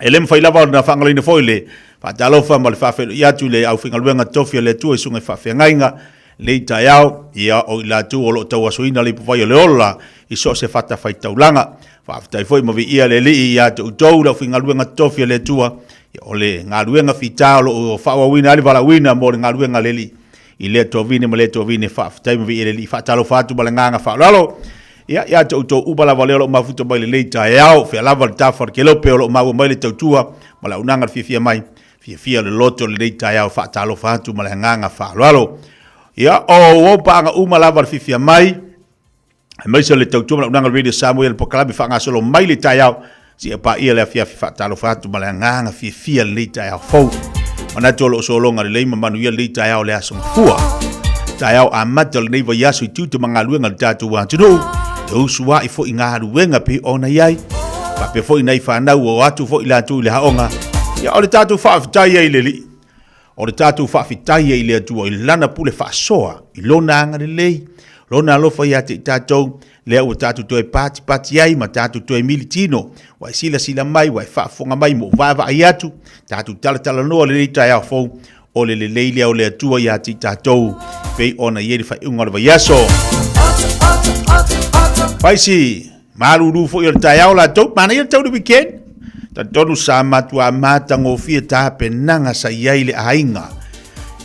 E le mafai lava ona faagaloina foi le faatalofa ma le faafeiloai atu i le aufaigaluega tofi a le Atua i susuga i faafeagaiga lenei taeao, ia o i latou o lo o tauasoina le ipuvai o le ola i so o se fatafaitaulaga. Faafetai foi ma viia le Alii ia te outou le aufaigaluega tofi a le Atua, ia o le galuega fita o lo o faaauauina ai le valaauina mo le galuega a le Alii i lea tovine ma lea tovine. Faafetai ma viia le Alii. Faatalofa atu ma le agaga faaaloalo. Ia, ia te outou uma lava lea o lo o mafuta mai lenei taeao, fea lava le tafa o le kelope o lo o maua mai le tautua ma le auaunaga le fiafia mai, fiafia le loto lenei taeao, faatalofa atu ma le agaga faaaloalo. Ia, o ou paaga uma lava le fiafia mai, aemaise o le tautua ma le auaunaga Radio Samoa i le polokalame faagasolo mai le taeao, Seia paia le afiafi faatalofa atu ma le agaga fiafia lenei taeao fou. Manatu o lo o sologa lelei ma manuia lenei taeao le aso mafua. Taeao amata o lenei vaiaso i tiute ma galuega o le tatou atunuu, e usuai foi galuega pei ona i ai. Faapea foi nai fanau o atu foi latou i le aoga. Ia o le tatou faafetai ai i le Alii. O le tatou faafetai ai i le Atua i Lana pule faasoa, i Lona agalelei, Lona alofa ia te i tatou, lea ua tatou toe patipati ai ma tatou toe militino, ua e silasila mai, ua e faafofoga mai ma ua vaavaai atu, tatou talatalanoa lenei taeao fou, o le lelei lea o le Atua ia te i tatou, pei ona i ai le faaiuga o le vaiaso. Faisi, malulu foi o le taeao latou, manaia le tau le weekend. Talitonu sa matua matagofie tapenaga sa i ai le aiga.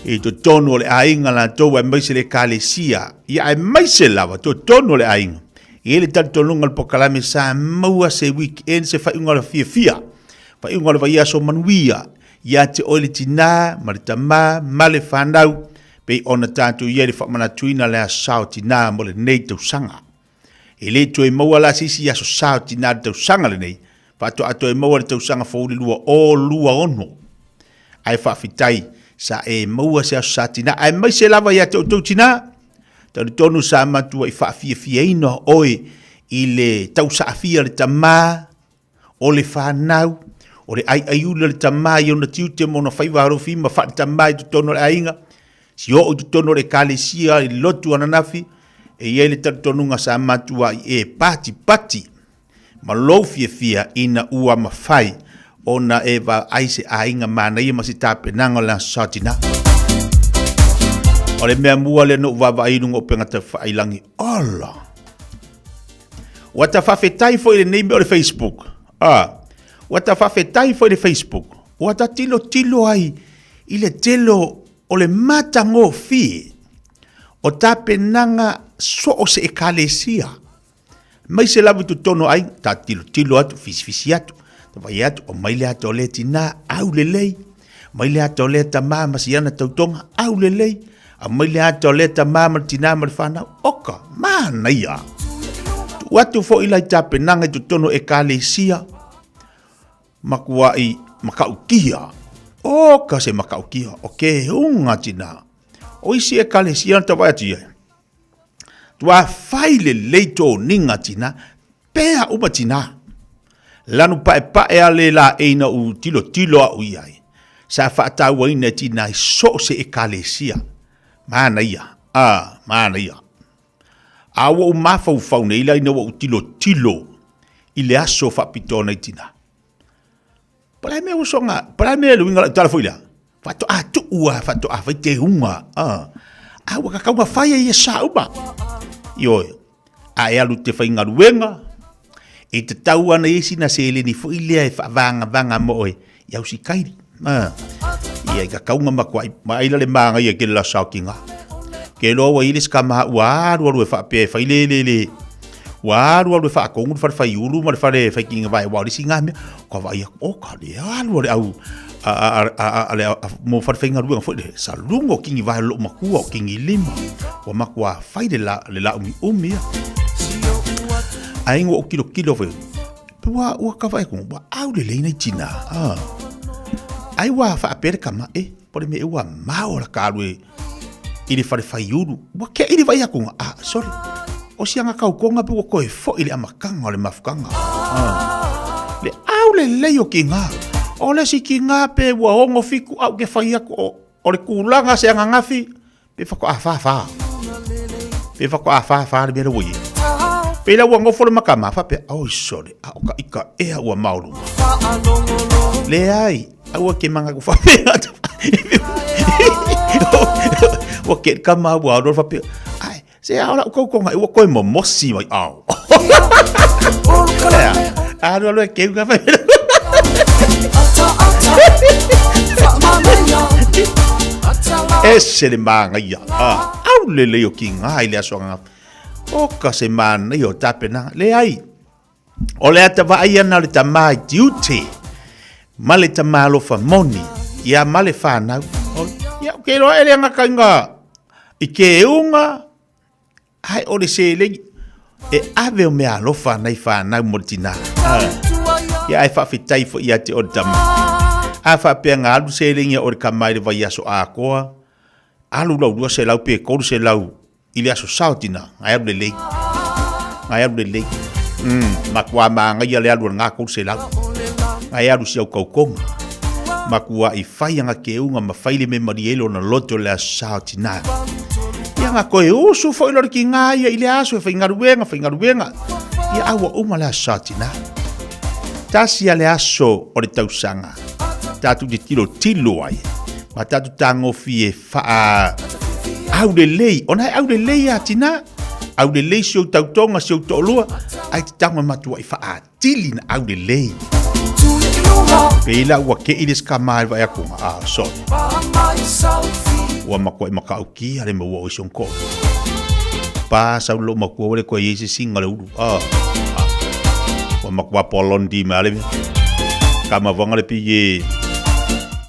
I totonu o le aiga latou aemaise le ekalesia, ia aemaise lava totonu o le aiga. E i ai le talitonuga o le polokalame sa maua se weekend, se faaiuga o le fiafia, faaiuga o le vaiaso manuia ia te oe le tinā ma le tamā ma le fanau, pei ona tatou i ai le faamanatuina le aso sa o tinā mo lenei tausaga. E le toe maua la se isi aso sa o tinā i le tausaga lenei, faatoa toe maua i le tausaga fou i le 2026. Ae faafetai, sa e maua se aso sa tinā, aemaise lava ia te outou tinā. Talitonu sa matuai faafiafiaina oe i le tausaafia o le tamā, o le fanau, o le aiaiuli o le tamā i ona tiute ma ona faiva alofi ma faale-tamā i totonu o le aiga, si oo i totonu o le ekalesia i le lotu ananafi, e i ai le talitonuga sa matuai e patipati ma lou fiafia ina ua mafai ona e vaai se aiga manaia ma se tapenaga o le Aso Sa Tinā. O le mea mua lea na ou vaavaai i luga o upega tafailagai, ola! Ua ta faafetai foi i lenei mea o le Facebook. Ah, ua ta faafetai foi i le Facebook. Ua ta tilotilo ai i le tele o le matagofie o tapenaga so o se ekalesia. Aemaise lava i totonu o aiga, ta tilotilo atu, fisifisi atu, ta vaai atu, o mai le ata o lea tinā, aulelei. Mai le ata o lea tamā ma siana tautoga, aulelei. Aumai le ata o lea tamā ma le tinā ma le whanau, oka, manaia. Tuu atu foi la i tapenaga i totonu o ekalesia, makuai makautia. Oka se makautia, o ke hunga tinā. O isi ekalesia na ta vaai atu i ai. Tua fai lelei toniga tina, pea uma tina. Lanu paepae a le laei na u tilotilo a'u i ai, sa faatauaina e tina i so o se ekalesia. Manaia, a, manaia. A ua ou mafaufau nei la ina ua ou tilotilo i le aso faapitoa nai tina. Po o le a mea ua soga, po o le a mea le uiga o lau tala foi lea? Faatoa tuu lava, faatoa fai teuga. A, a ua kakauga fai ai ia sa uma. Ioe, a e alu te faigaluega, e tatau ana i ai sina seleni foi lea e faavagavaga mo oe i au sikaili. A, ia i kakauga makuai, ma ai la le magaia ke le la saokiga. Ke loa ua i le sikama ua alu alu e faapea e fai le le le ua alu alu e faakogu le fale faiulu ma le fale faikiga vae ua o le isi gā mea ka vaai atu o ka le alu a le au a a a a a le mo fale faigaluega foi le saluga o kingi vae o lou matua o kingi lima ua matua fai le la le la umiumi ia ai ua ou tilotilo foi ua ua ka vaai atu ua au lelei nai tinā a ai ua faapea le tama e po o le mea ea ua mao la ka alu e i le fale faiulu ua ke i le vai atu ah sorry o sianga kaukonga pe ua koe foi le amataga o le mafutaga ah. Le au lelei o kinga o le si kinga pe ua ongo fiku au ke fai atu o, o le kulaga se agagafi pe faatoa fāfā pe faatoa fāfā le mea le ua i ai. Pe la ua nofo le makama faapea oi sole a o ka ika ea ua maoluma. Leai Aua ke manga ku faapea atu. Ua ke kama ua alu faapea. Ai, se ao la kau konga ua koe momosi mai ao. Alu alu e keu ka faapea. Ese le māngaia. Ah, au lelei o ki ngā i le aso ngā. O ka se māngaia o tapenaga. Leai. O le ata vaai ana o le tamā i tiute, ma le tamā alofa moni, ia ma le whanau. Ia, ke loa e le anga inga i ke unga, ai o le seleni, e ave o mea alofa nei whanau mo le tinā. Ia, ai whaawhitai fo ia te o le tama. A whaapea ngā alu seleni o le kama i le vaiaso akoa, alu lau 200 pe 300 I le aso sao tina, ngai alu lelei. Ngai alu lelei. Matua māngaia le alu a le ngā 300. Ngai alu si au kaukonga. Matua i whai anga keuga ma whai le me marie ai lona loto le aso sao tina. Ia nga koe usu foi lore ki ngā ia i le aso e whaingaruenga, whaingaruenga. Ia aua uma le aso sao tina. Tasi a le aso o le tausaga. Tātou te tilo tilo ai. Ma tātou tāgofi e Whaa aulelei, ona e aulelei a tina, aulelei si ou tautoga, si ou toalua, ai te tago e matuai faatili na aulelei. Pei la ua ke i le skama e vai aku, ah, sorry. Ua makuai makaukia le maua o isi onko. Pa sau lo makua wale koe i se singa le ulu. Ah, ah. Ua makua polondi me ale. Kama vanga le pi e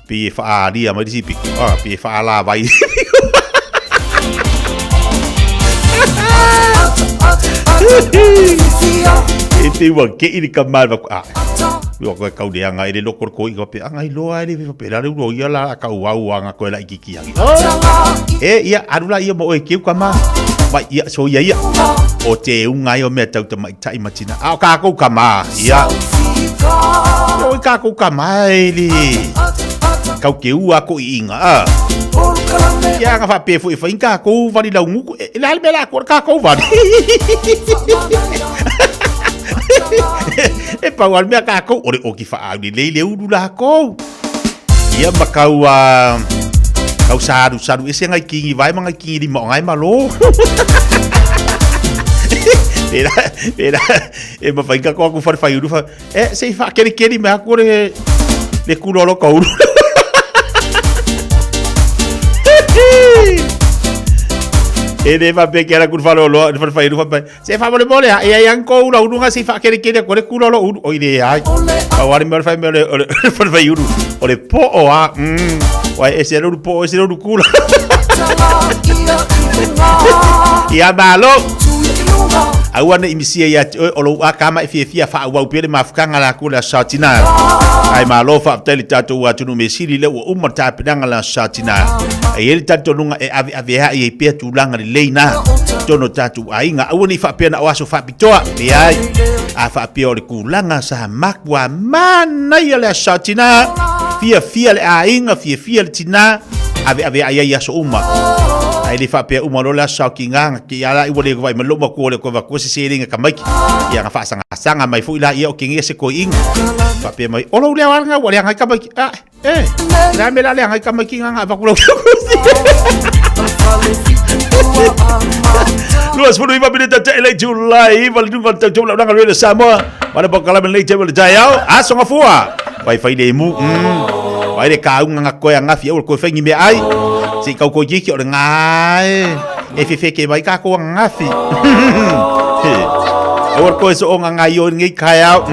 Pei e whaaria mai le piko. Ah, pei e whaalawai. E te ua ke i ka mai va ah. Ua koe kau le anga e le loko ko i pe anga i loa e le pe la le uro ia la ka ua ua anga koe la i kiki angi. E ia aru la ia mo e keu ka ma. Mai ia so ia ia. O te unga i o mea tau tamai tai matina. A o kākou ka ma. Ia. O i kākou ka maili. Kau ke ua ko i inga. A. Ia nga whapea fo i whain kākou wari lau nguku. E le hale mea la koa kākou wari. E pau lava le mea tatou, o le oki faaulelei le ulu lakou. Ia ma kau a kau salu salu ese ngai kingi vai ma ngai kingi lima o ngai malo. Pera, pera, e mawhai ka koa ku whare whai uru wha, e se i wha keri keri mea kore le kuroro ka uru. E le wha pe kera kuru whare o loa, whare whai uru wha Se faamolemole a e ai anko ula uluga se i faakelekele atu ai le kula o lou ulu. Oi leai. Pau lava le mea o le fai mai o le fale faiulu, o le poo a. Uae ese le ulu poo ese le ulu kula. Ia malo. Aua ne i misia ia te oe o lou aka ma e fiafia faaauau pea le mafutaga lakou le Aso Sa Tina. Ae malo faafetai i le tatou atunuu measili lea ua uma le tapenaga le Aso Sa Tina. E i ai le talitonuga e aveaveai ai pea tulaga lelei na i totonu o tatou aiga. Aua ne i faapea na o aso faapitoa, leai. A faapea o le tulaga sa matua manaia le Aso Sa Tina, fiafia le aiga, fiafia le tina, aveaveai ai i aso uma. Ae le faapea uma loa le Aso Sa o Tiga, ke ia la ua le vaai mai lou matua o le toe avatua se seleni a tamaiti. Ia na faasagasagasaga mai foi la ia o ke se toeaina. Faapea mai, o lou leo lava lena ua leaga ai tamaiti. Ah, Eh, le a mea la leaga ai tamaiti na avatu lau 29 minita te le July iva le nuga tau tau launaga le Samoa ma le polokalame lenei taimi o le taeao aso gafua fai fai le mu fai le kauga nga koe angafi aua le koe fai ni mea ai se i kau koe kiki o le gae e fefe ke mai kākou angafi aua le koe soonga ngai o lenei taeao.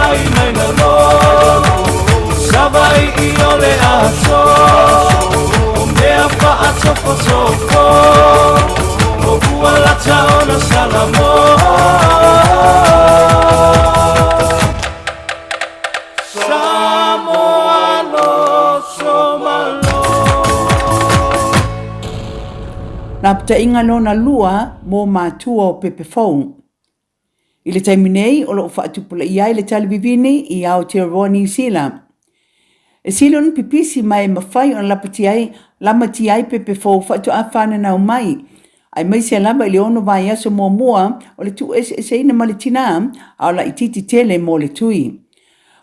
ai mai lalo Savai'i o le aso O mea fa'atofotofo O ua lata ona Salamo Samoa loto malo. Lapataiga lona lua mo matua o pepe fou. I le taimi nei, o lo o faatupulaia ai le tali vivini i Aotearoa Niu Sila. E sili ona pipisi ma e mafai ona lapatia ai, lamatia ai pepe fou faatoa fananau mai, aemaise lava i le ono vaiaso muamua o le tuueseeseina ma le tinā, a o laitiiti tele mo le tui.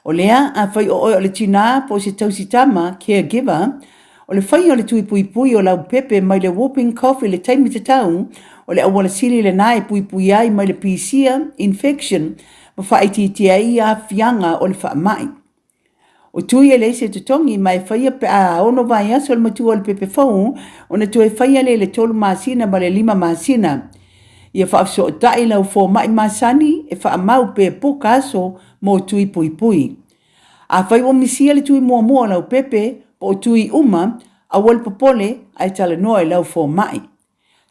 O lea, afai o oe o le tinā po o se tausi tama, caregiver, o le faia o le tui puipui o lau pepe mai le whooping cough i le taimi tatau, o le auala sili lena e puipui ai mai le pisia, infection, ma faaitiitia ai aafiaga o le faamai. O tui e leai se totogi ma e faia pe a ono vaiaso le matua o le pepe fou ona toe faia lea i le tolu masina ma le lima masina. Ia faafesootai lau fomai masani e faamau pe puka aso mo tui puipui. Afai ua misia le tui muamua o lau pepe po o tui uma, aua le popole ae talanoa i lau fomai.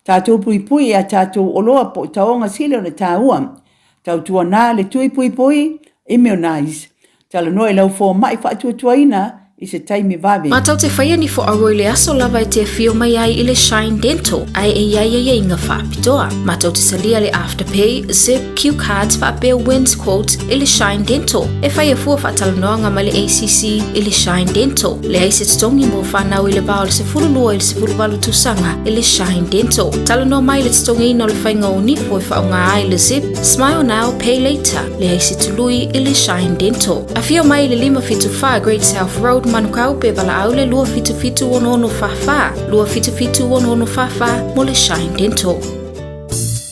Tatou puipui i a tatou oloa po o taoga sili ona taua. Tautuana le tui puipui, immunize. Talanoa i lau fomai faatuatuaina i se taimi vave. Matou te faia ni foauo i le aso lava e te afio mai ai i le Shine Dental, ae e i ai aiaiga faapitoa. Matou te talia le Afterpay, Zip, Cue Cards faapea Wins Quote i le Shine Dental. E faia fua faatalanoaga ma le ACC i le Shine Dental. Leai se totogi mo fanau i le va o le 12 i le 18 tausaga i le Shine Dental. Talanoa mai i le totogiina o le faiga o nifo e faaaoga ai le Zip, Smile Now, Pay Later. Leai se tului i le Shine Dental. Afio mai i le 574 Great South Road, Manukau, pe valaau le 277 6644, 277 6644 mo le Shine Dental.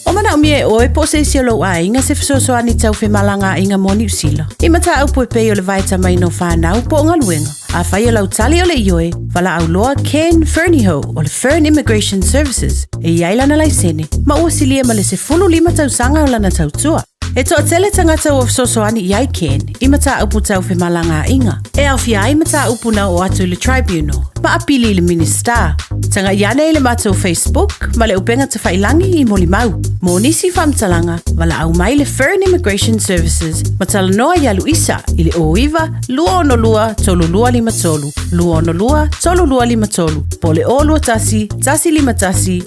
O manaomia e oe po o se isi o lou aiga se fesoasoani tau femalagaaiga mo Niu Sila. I mataupu e pei o le vaetamaina o fanau po o galuega. Afai o lau tali o le ioe, valaau loa Ken Fernihough o le Fern Immigration Services e i ai lana laisene ma ua silia ma le 15 tausaga o lana tautua. E toatele tagata ua fesoasoani i ai Ken i mataupu tau femalagaaiga, e aofia ai mataupu na oo atu i le Tribunal ma apili i le Minisita. Tagai ane i le matou Facebook ma le upega tafailangi i molimau. Mo nisi faamatalaga, valaau mai le Fern Immigration Services ma talanoa ia Luisa i le 09 262 3253, 262 3253 po o le 021 151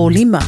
0005.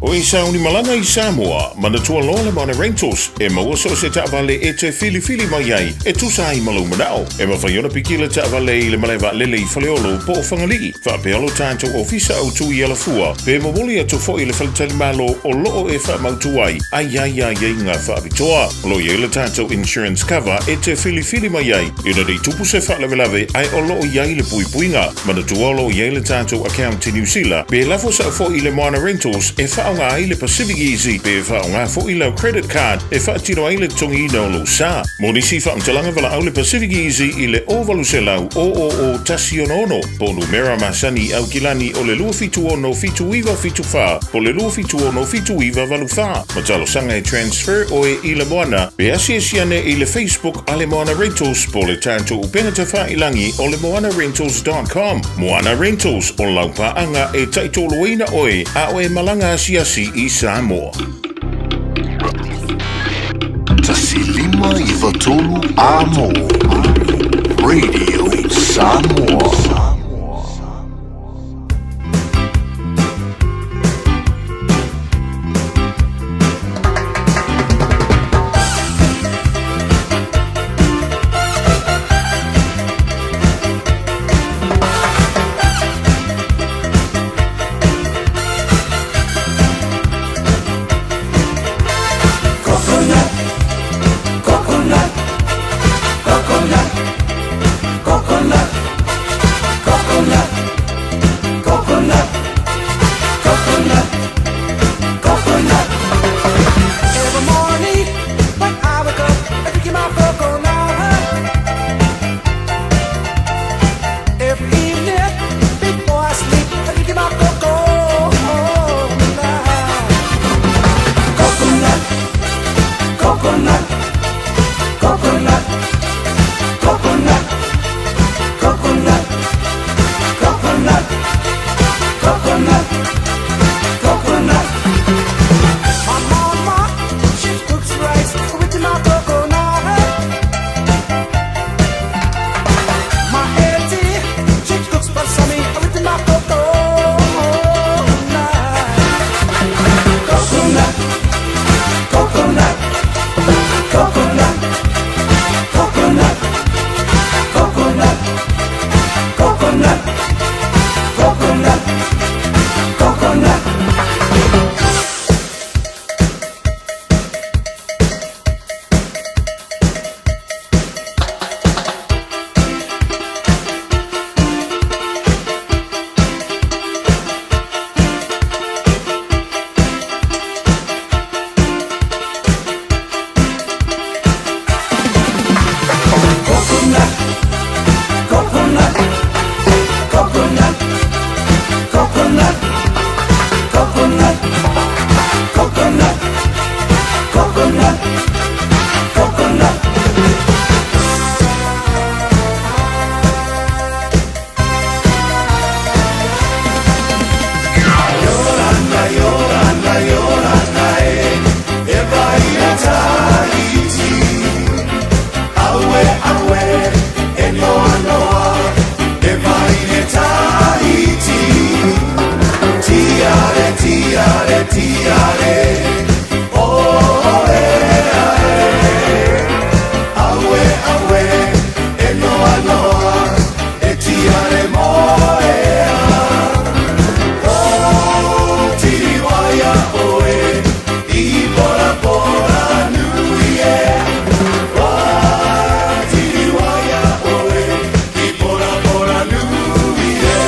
O e sauni malaga i Samoa, manatua loa le Moana Rentals, e maua so o se taavale e te filifili mai ai e tusa ai ma lou manao. E mafai ona piki le taavale i le malae vaalele i Faleolo po o Fagalii, faapea lo tatou ofisa autu i Alafua, pe momoli atu foi i le faletalimalo o loo e faamautu ai a i ai aiaiga faapitoa. O lo o i ai le tatou insurance cover e te filifili mai ai ina nei tupu se faalavelave ae o lo o i ai le puipuiga. Manatua o lo o i ai le tatou account i Niu Sila, pe lafo sao foi i le Moana Rentals e faaaoga ai le Pacific Easy pe faaaoga foi lau credit card e faatino ai le totogiina o lou sa. Mo nisi faamatalaga valaau le Pacific Easy i le 0800 000 166 po o numera masani i Aukilani o le 276 7974 po o le 276 7984. Ma talosaga e transfer oe i le Moana pe asiasi ane i le Facebook a le Moana Rentals po o le tatou upega tafailangi o le moanarentals.com. Moana Rentals, o lau paaga e taitoloina oe a o e malaga asiasi i Samoa. 153 Amo Radio Samoa. Coconut, coconut, coconut, coconut. Coconut, coconut. Iorana, Iorana, Iorana e, e vai le Tahiti. Aue, aue, e noa noa, e vai le Tahiti. Tiare, tiare, tiare, oh, e, ae. Aue, aue, e noa noa, e tiare moea. Oh, tiriwaia oe, i bora bora nui e. Oh, tiriwaia oe, i bora bora nui e.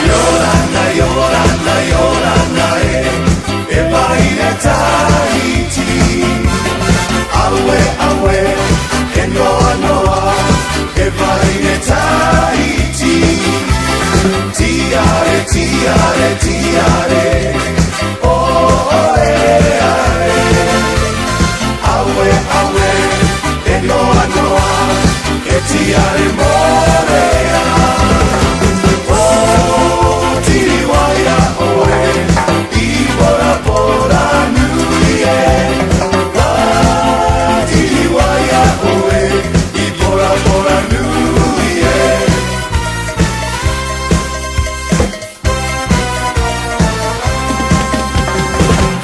Iorana, Iorana, Iorana e, e vai le Tahiti. Aue, aue, e noa noa, e vai le Tahiti. Tiare, tiare, tiare, oh, oh, e, ae. Aue, aue, e noa noa, e tiare morea. Oh, tiriwaia oe, i bora bora nui e. Ah, tiriwaia oe, i bora bora nui e.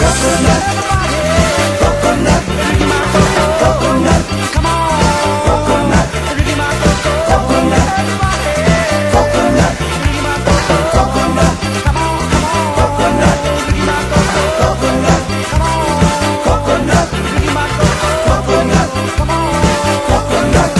Coconut, coconut, coconut, coconut, coconut, coconut, coconut, coconut, coconut, coconut, coconut, coconut.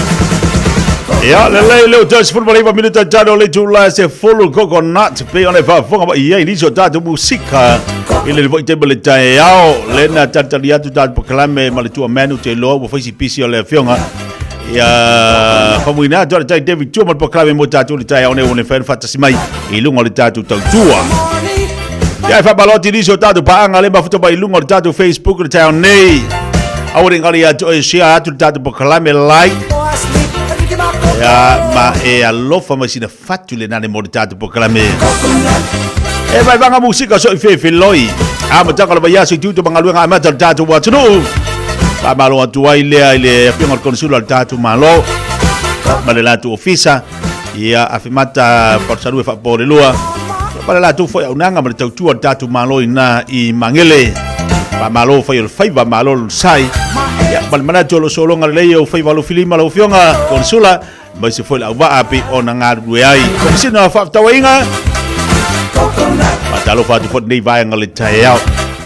Ia, lelei leo tau 19 minuta talo le tula se fulu coconut pe ona e faafofoga mai ai nisi o tatou musika i le foi taimi o le taeao le na talitali atu tatou polokalame ma le tua manu te iloa ua fai si pisi o le afioga ia famuina atu ale tai David Tua ma le polokalame mo tatou le taeao nei ua le mafai ona faatasi mai i luga o le tatou tautua. Ia e faamalo atu i nisi o tatou paaga le mafuta mai i luga o le tatou Facebook i le taeao nei. Aua ne i galo ia te oe share atu le tatou polokalame like. Ia ma e alofa mai sina fatu le nane mo le tatou polokalame. E vai vanga musika so i fefeloi. A matanga o le vaiaso i tutu ma galuega amata o le tatou atunuu. Faamalo atu ai lea i le afioga o le Konisula o le tatou Malo ma le latou ofisa. Ia Afemata Palusalue Faapolelua ma le latou foi auaunaga ma le tautua o le tatou Malo i ina i Magele. Faamalo fai o le faiva, malo le sai. Ia, ma le manatu o lo o sologa lelei ou faiva alofilima lau Afioga Konisula, aemaise foi le auvaa pei ona galulue ai. Komesina o Faafetauaiga, faatalofa atu foi i lenei vaega o le taeao.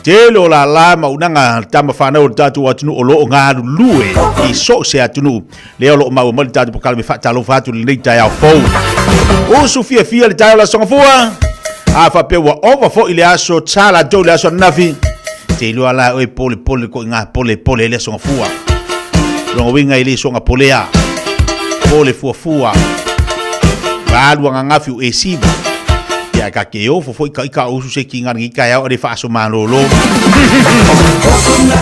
Tele o lala ma auaunaga a tama fanau o le tatou atunuu o lo o galulue i so o se atunuu. Lea o lo o maua mai le tatou polokalame faatalofa atu i lenei taeao fou. Usu fiafia le taeao le Aso Gafua. A faapea ua ova foi le aso sa latou le aso ananafi. Te iloa la oe pole pole ko ngā pole pole le Aso Gafua. Longa uiga e le soga polea. Pole fuafua. Valu angangafi u e siva. Ia ka ke ofo foi ka ika usu se ki ngā ngi ka iau are whaaso malolo.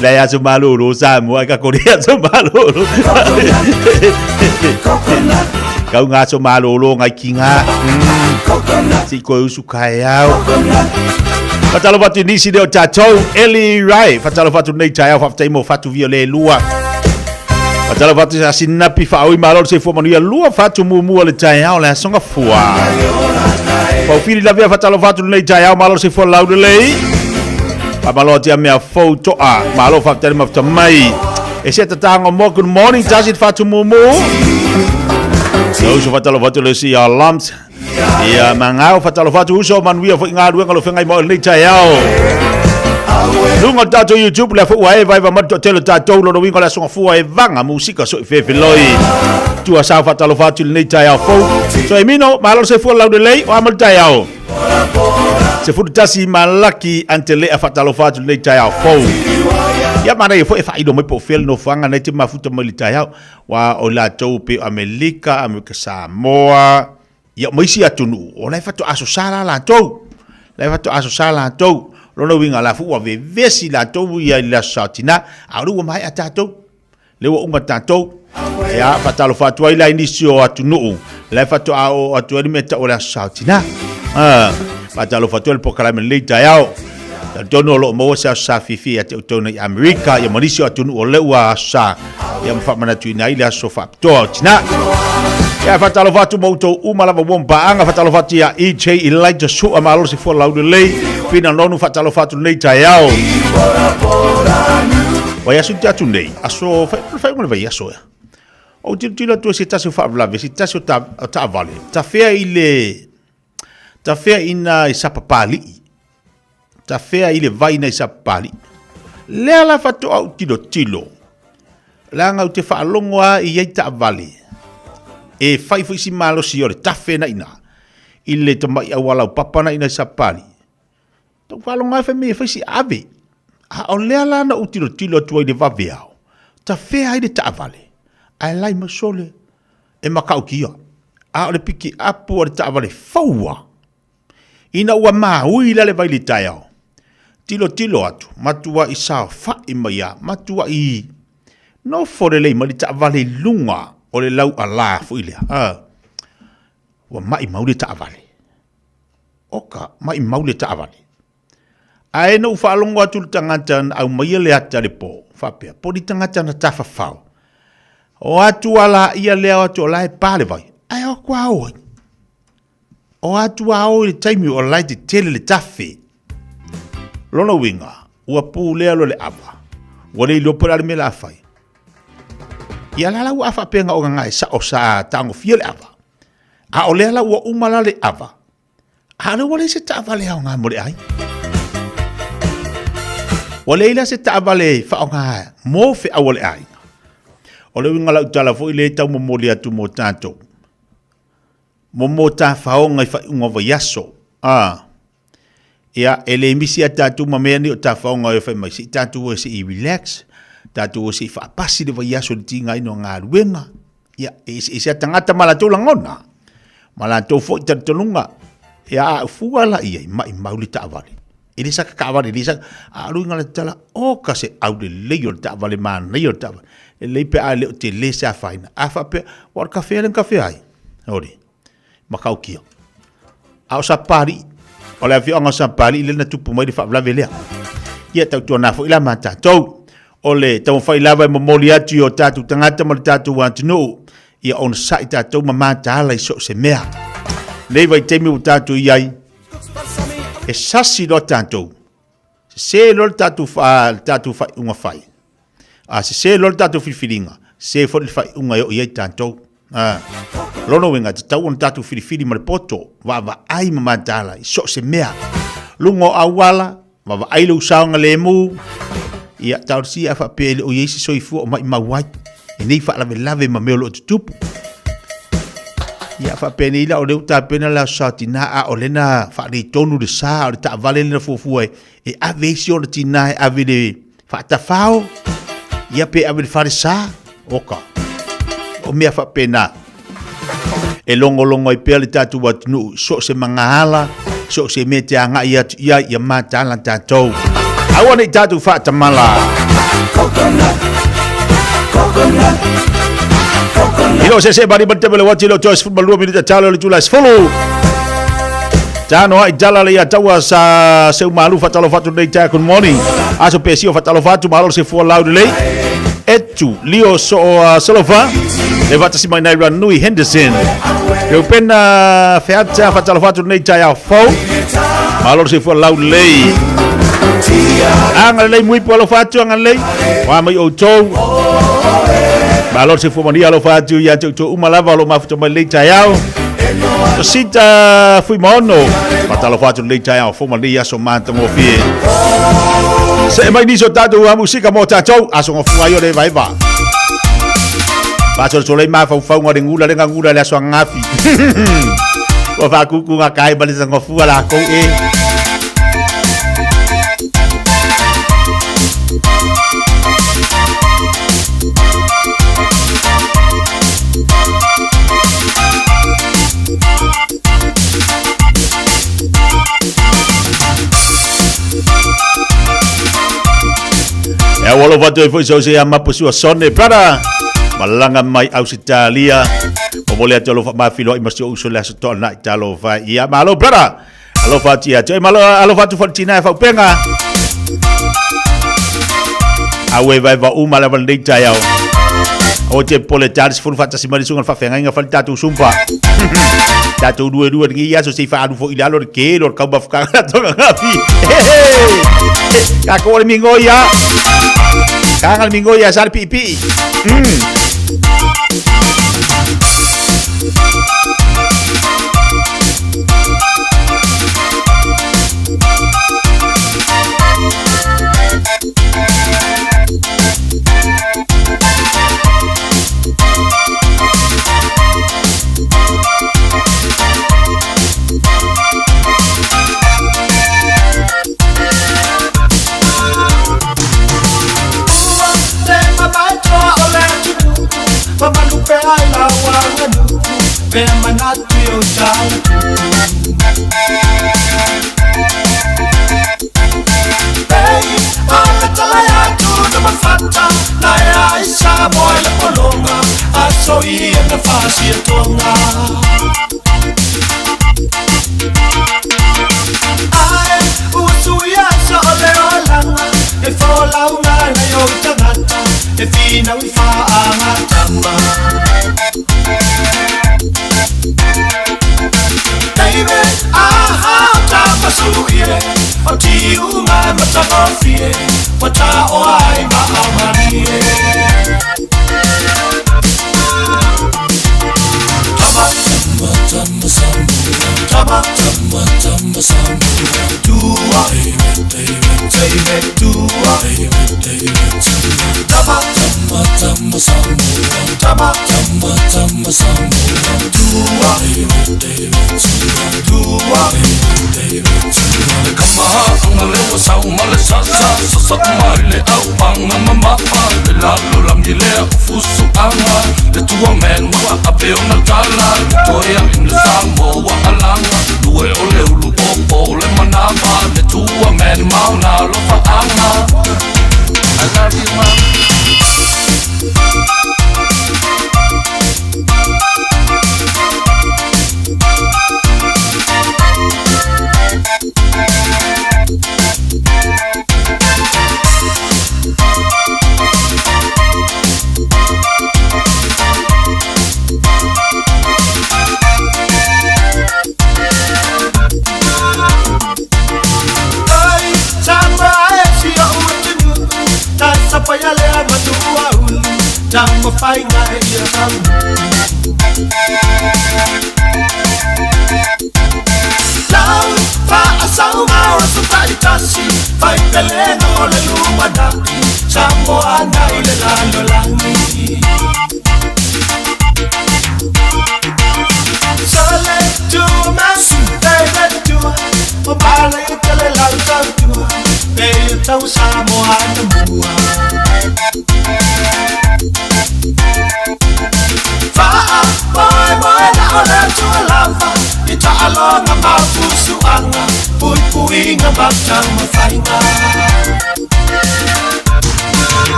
Le aso malolo sa mua ka kore aso malolo. Kau ngā aso malolo ngai ki ngā. Si koe usu ka e au. Whatalofa atu nisi leo tātou, Eli Rai. Whatalofa atu nei taeao, whawhtai mo whatu vio le lua. Whatalofa atu sa sinapi whaoi malo se fua manuia lua whatu muamua le taeao le asonga fua. Paufili lavea whatalofa atu nei taeao malo se fua lau lelei. Whamalo atu ia mea fou toa. Malo whawhtai le mafuta mai. E se tatanga mo, good morning, tasi te whatu mumu. Uso whatalofa atu le si a lumps. Ia mangao whatalofa atu uso manuia foi galuega lo whengai mo lenei taeao. Lunga o tatou YouTube le foi e vai va matu tele tatou lo winga le songa fua e vanga musika so i fefeloi. Tua sa whatalofa atu lenei taeao fou. So e mino malo se fua lau lelei o amal taeao. Se futu tasi malaki ante lea whatalofa atu lenei taeao fou. Ia mana ia foi e whailo mai po fel no whanga nei te mafuta mai le taeao. Wa o latou pe Amelika, Amerika Samoa, Ia, ma isi atunuu, o la e faatoa asosa la latou. La e faatoa asosa latou. Lona uiga, la foi ua vevesi latou ia i le aso sa o tina, a o lea ua maea tatou. Lea ua uma tatou. Ia, faatalofa atu ai la i nisi o atunuu, la e faatoa oo atu ai le mea tau o le aso sa o tina. Ah, faatalofa atu ai le polokalame lenei taeao. Talitonu o lo o maua se aso sa fiafia ia te outou nei Amerika, ia ma nisi o atunuu o lea ua aso sa, ia ma faamanatuina ai le aso faapitoa o tina. Ia, faatalofa atu ma outou uma lava ua paaga, faatalofa atu ia EJ Elijah Sua, malo se fua laulelei, Fina Nonu, faatalofa atu lenei taeao. Vaiaso te atu nei, aso, fai, fai le vaiaso ea. Ou tilotilo atu e se tasi o faalavelave, se tasi o taavale, tafea i le, tafea ina i Sapapalii, tafea i le vai ina i Sapapalii. Lea la faatoa ou tilotilo, leaga ou te faalogo lava i ai taavale, e fai foi si malosi o le tafe na ina, i le tamai auala aupapa na ina i Sapapalii. Tou faalogo lava fai mai e fai si ave. A o lea la na ou tilotilo atu ai i le vaveao, tafea ai le taavale, ae lai mai sole e matautia. A o le pikiapu a le taavale fou lava. Ina ua maui la le vai i le taeao, tilotilo atu, matuai saofai mai lava, matuai nofo lelei mai le taavale i luga o le laualā foi lea. Ua maimau le taavale. Oka, maimau le taavale. Ae na ou faalogo atu i le tagata na aumaia le ata i le po, faapea, po o ni tagata na tafafao. O atu a laia lea, o atu o la e pa le vai, ae o atu a o ai. O atu a o i le taimi o la e tetele le tafe. Lona uiga, ua pulea loa le ava, ua le iloa po o le a le mea o le a fai. Ia la la ua a faapea na o gagae sao sa tagofia le ava. A o lea la ua uma la le ava, a o lea ua leai se taavale aoga mo le aiga. Ua leai la se taavale faaaoga mo feau a le aiga. O le uiga lau tala foi lea e tau momoli atu mo tatou, mo tafaoga i faaiuga o vaiaso. A, ia, e le misi a tatou ma mea nei o tafaoga e fai mai, se i tatou o se i relax, tatou o se i faapasi le vaiaso i le tigaina o galuega. Ia, e eseese a tagata ma latou lagona, ma latou foi talitonuga. Ia, a fua la i ai, maimau le taavale. E le saka taavale, e le saka, a o le uiga o le tala, oka se aulelei o le taavale, manaia o le taavale. Lelei pe a le o tele se afaina. A faapea, aua o le kafea lea na kafea ai, ole, matautia. A o Sapapalii, o le afioaga o Sapapalii lea na tupu mai le faalavelave lea. Ia tautuana foi la ma tatou. O le taumafai lava e momoli atu i o tatou tagata ma le tatou atunuu, ia onosai tatou ma mataala i so o se mea. Nei vaitaimi ua tatou i ai, e sasi loa tatou, sese loa le tatou, le tatou faaiuga fai. A sese loa le tatou filifiliga, sese foi le faaiuga e oo i ai tatou. A, lona uiga, e tatau ona tatou filifili ma le poto, vaavaai ma mataala i so o se mea. Luga o auala, vaavaai lou saogalemu, ia talosia a faapea e le o i ai se soifua o maimau ai i nei faalavelave ma mea o lo o tutupu. Ia faapenei la o lea ua tapena le aso sa tina, a o lea na faaletonu le sa o le taavale lea na fuafua e ave ai si ona tina e ave i le faatafao, ia pe ave i le falesa, oka. O mea faapena e logologo ai pea le tatou atunuu i so o se magaala, so o se mea te agai atu i ai, ia mataala tatou. Aua ne i tatou faatamala. Coconut, coconut, coconut. I lo se se mari mate mele wati lo toe 12 minute talo le tula 10. Tano ai tala le ia taua sa seu malu fatalofa atu nei tae good morning. Aso pesio fatalofa atu malo se fua lau lelei. Etu lio so solofa le vatasi mai nai Ranui Henderson. Reupena feata fatalofa atu nei tae au fou. Malo se fua lau lelei. Anga lelei muipo alofa atu anga lelei. Wa mai outou. Malo se fua mania alofa atu ia te outou uma lava o lo mafuta mai lelei taeao. Sita Fuimaono, fatalofa atu lenei taeao fou ma lenei aso matagofie. Se mai nisi o tatou a musika mo tatou, aso ngofua ai o le vaeva. Faasolesolei mafaufauga o le gula le gagula i le aso ananafi. Ua faakuku gata ai ma le ngofua lakou e. Ia ua alofa atu ai foi so se ia mapu sua sone brother. Malaga mai Ausitalia. Momoli atu alofa mafiloai ma si ou uso le aso toanai talofa. Ia malo brother. Alofa atu ia te malo alofa atu foi tina e faupenga. Awe vai va uma lava lenei taeao. O te pole tali sefulu faatasi mai le susuga i le faafeagaiga fai le tatou sumpa. Tatou lue lue lenei aso se i faaalu foi i lalo le kelo o le kaumafutaga latou ananafi. Tatou o le migoi a. Taga le migoi a sa le piipii.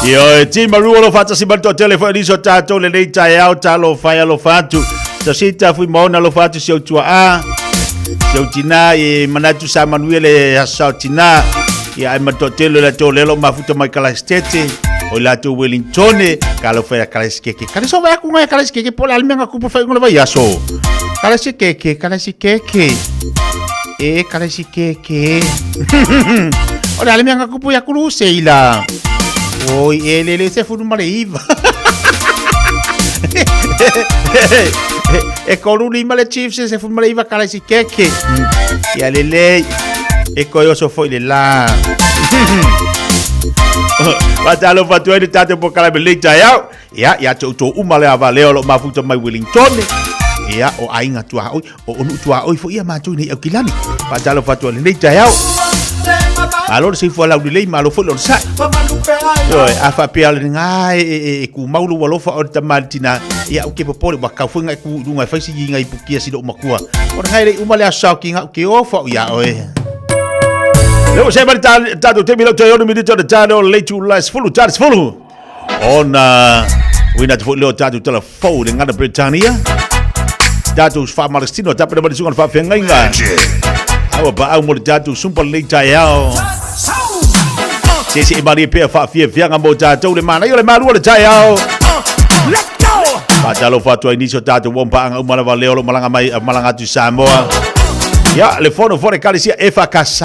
Ioe, ti maru o lo faatasi ma le toatele foi nisi o tatou lenei taeao talofa e alofa atu. Tasita fui maona alofa atu si au tuaa, si au tina e manatu sa manuia le aso sa o tina. Ia ai ma le toatele o le latou lelo mafuta mai Kalaistete, o i latou Wellingtone, ka alofa ia Kalaisikeke. Kale so vai aku ngai Kalaisikeke po le a le mea nga kupu whai ngola vai aso. Kalaisikeke, Kalaisikeke. E Kalaisikeke. O le a le mea nga kupu ia kuru seila. Oi, e le le se funu ma le iva. E koru lima le Chiefs se funu ma le iva Kalaisikeke. Ia lelei. E koe oso foi le la. Faatalofa atu ai le tatou polokalame lenei taeao. Ia, ia te outou uma le ava lea o lo o mafuta mai Wellington. Ia, o aiga tuaoi, o nuu tuaoi foi ia matou i nei Aukilani. Faatalofa atu ai i lenei taeao. Malo le soifua laulelei, malo foi le onosai. Ioe, a faapea o lena e tumau lou alofa o le tama i le tina, ia ou te popole, ua tatau foi ona e tu i luga e fai si iga i pukia si lou matua. O lena e le i uma le aso saotiga, ou te ofo au iā oe. Lea ua se'e mai le tatou taimi lau toe 6 minute o le tale o le itula e 10, tale 10. Ona uina atu foi lea o tatou tala fou i le gana Peretania. Tatou faamalositino tapena mai le susuga i le faafeagaiga. A ua paau mo le tatou sumpa lenei taeao. Se se e malie pea faafiafiaga mo tatou le manaia o le malu o le taeao. Faatalofa atu ai nisi o tatou uo ma paaga uma lava lea o lo o malaga mai malaga atu i Samoa. Ia, le fono fo le ekalesia EFKS.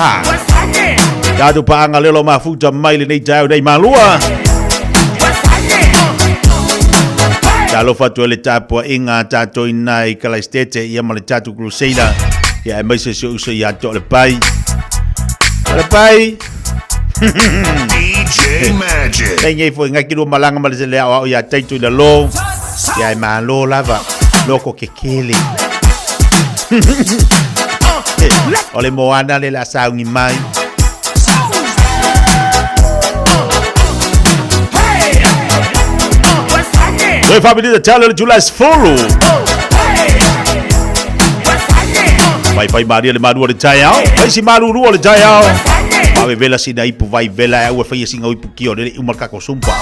Tatou paaga lea o lo o mafuta mai lenei taeao nei Malua. Talofa atu ai le tapuaiga a tatou i ina i Kalaistete ia ma le tatou Crusader. Ia aemaise si ou uso ia te oe Lepai. Lepai! DJ Magic. Nei nei foi ngai ki lua malaga ma le le aoao ia Taito i lalo. Ia e malo lava. Loko ke kele. O le moana le la saungi mai. Toe faapilita talo le July 10. Fai fai maria le malu o le taeao. Fai si malulu o le taeao. Ave vela sina ipu vai vela e aua faia singa ipu ki o lele uma le kako sumpa.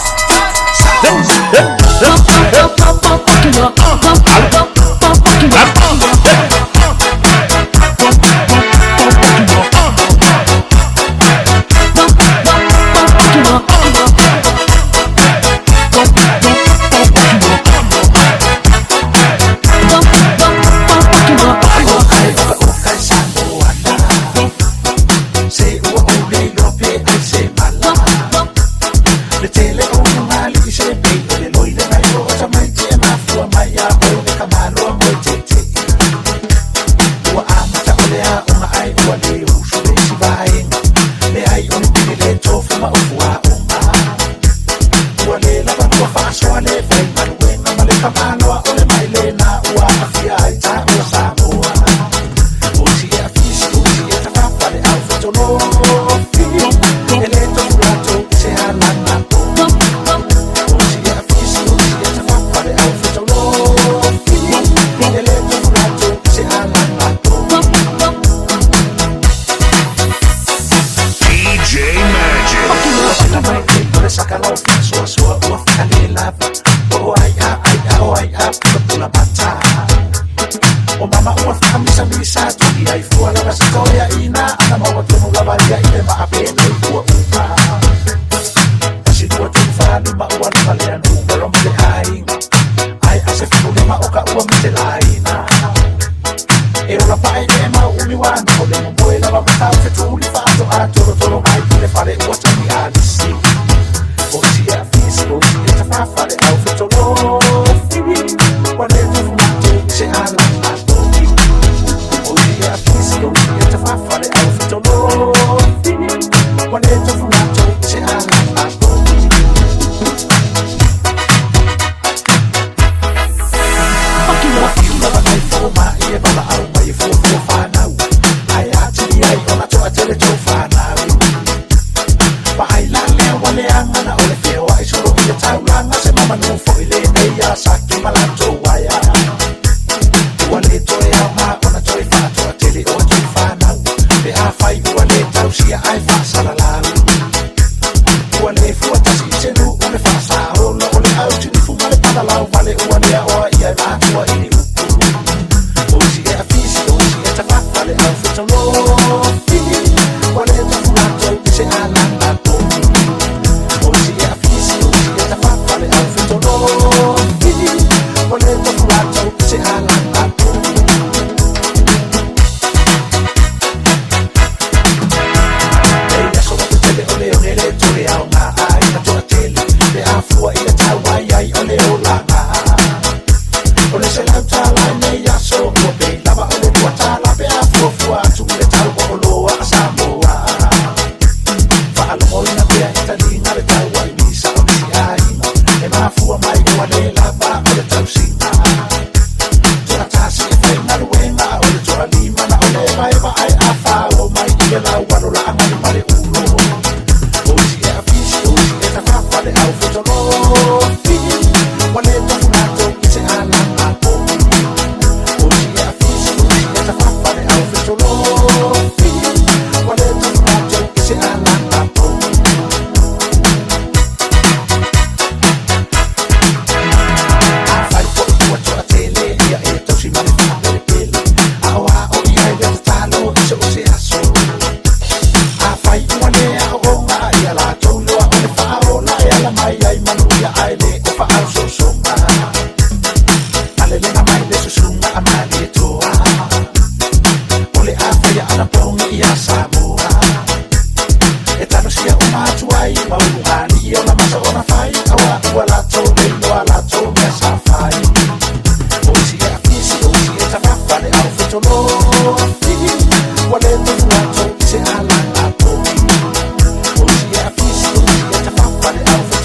DJ Magic.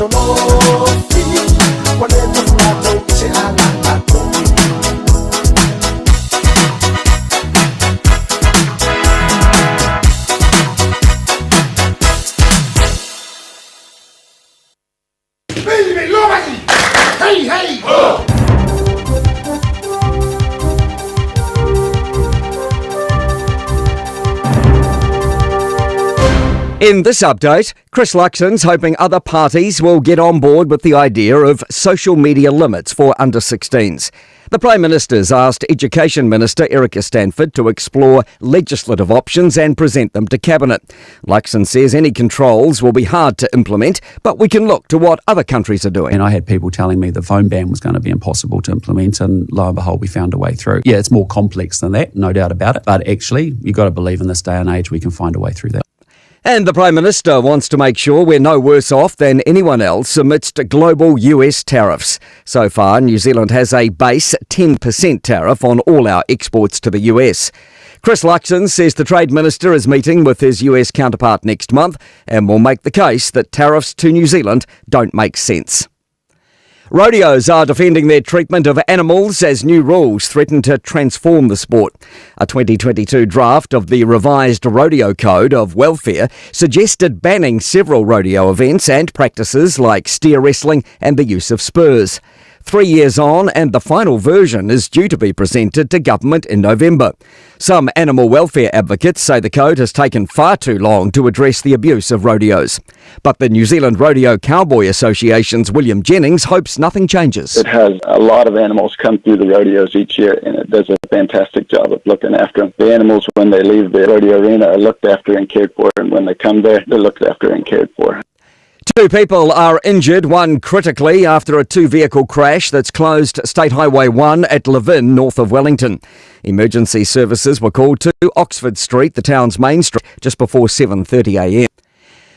tolofi Ua le tofu matou i se agaga togi. In this update, Chris Luxon's hoping other parties will get on board with the idea of social media limits for under 16s. The Prime Minister's asked Education Minister Erica Stanford to explore legislative options and present them to Cabinet. Luxon says any controls will be hard to implement, but we can look to what other countries are doing. And I had people telling me the phone ban was going to be impossible to implement, and lo and behold, we found a way through. Yeah, it's more complex than that, no doubt about it. But actually, you've got to believe in this day and age we can find a way through that. And the Prime Minister wants to make sure we're no worse off than anyone else amidst global US tariffs. So far, New Zealand has a base 10% tariff on all our exports to the US. Chris Luxon says the Trade Minister is meeting with his US counterpart next month and will make the case that tariffs to New Zealand don't make sense. Rodeos are defending their treatment of animals as new rules threaten to transform the sport. A 2022 draft of the revised Rodeo Code of Welfare suggested banning several rodeo events and practices like steer wrestling and the use of spurs. 3 years on, and the final version is due to be presented to government in November. Some animal welfare advocates say the code has taken far too long to address the abuse of rodeos. But the New Zealand Rodeo Cowboy Association's William Jennings hopes nothing changes. It has a lot of animals come through the rodeos each year, and it does a fantastic job of looking after them. The animals, when they leave the rodeo arena, are looked after and cared for, and when they come there, they're looked after and cared for. 2 people are injured, one critically, after a 2-vehicle crash that's closed State Highway 1 at Levin, north of Wellington. Emergency services were called to Oxford Street, the town's main street, just before 7:30 a.m.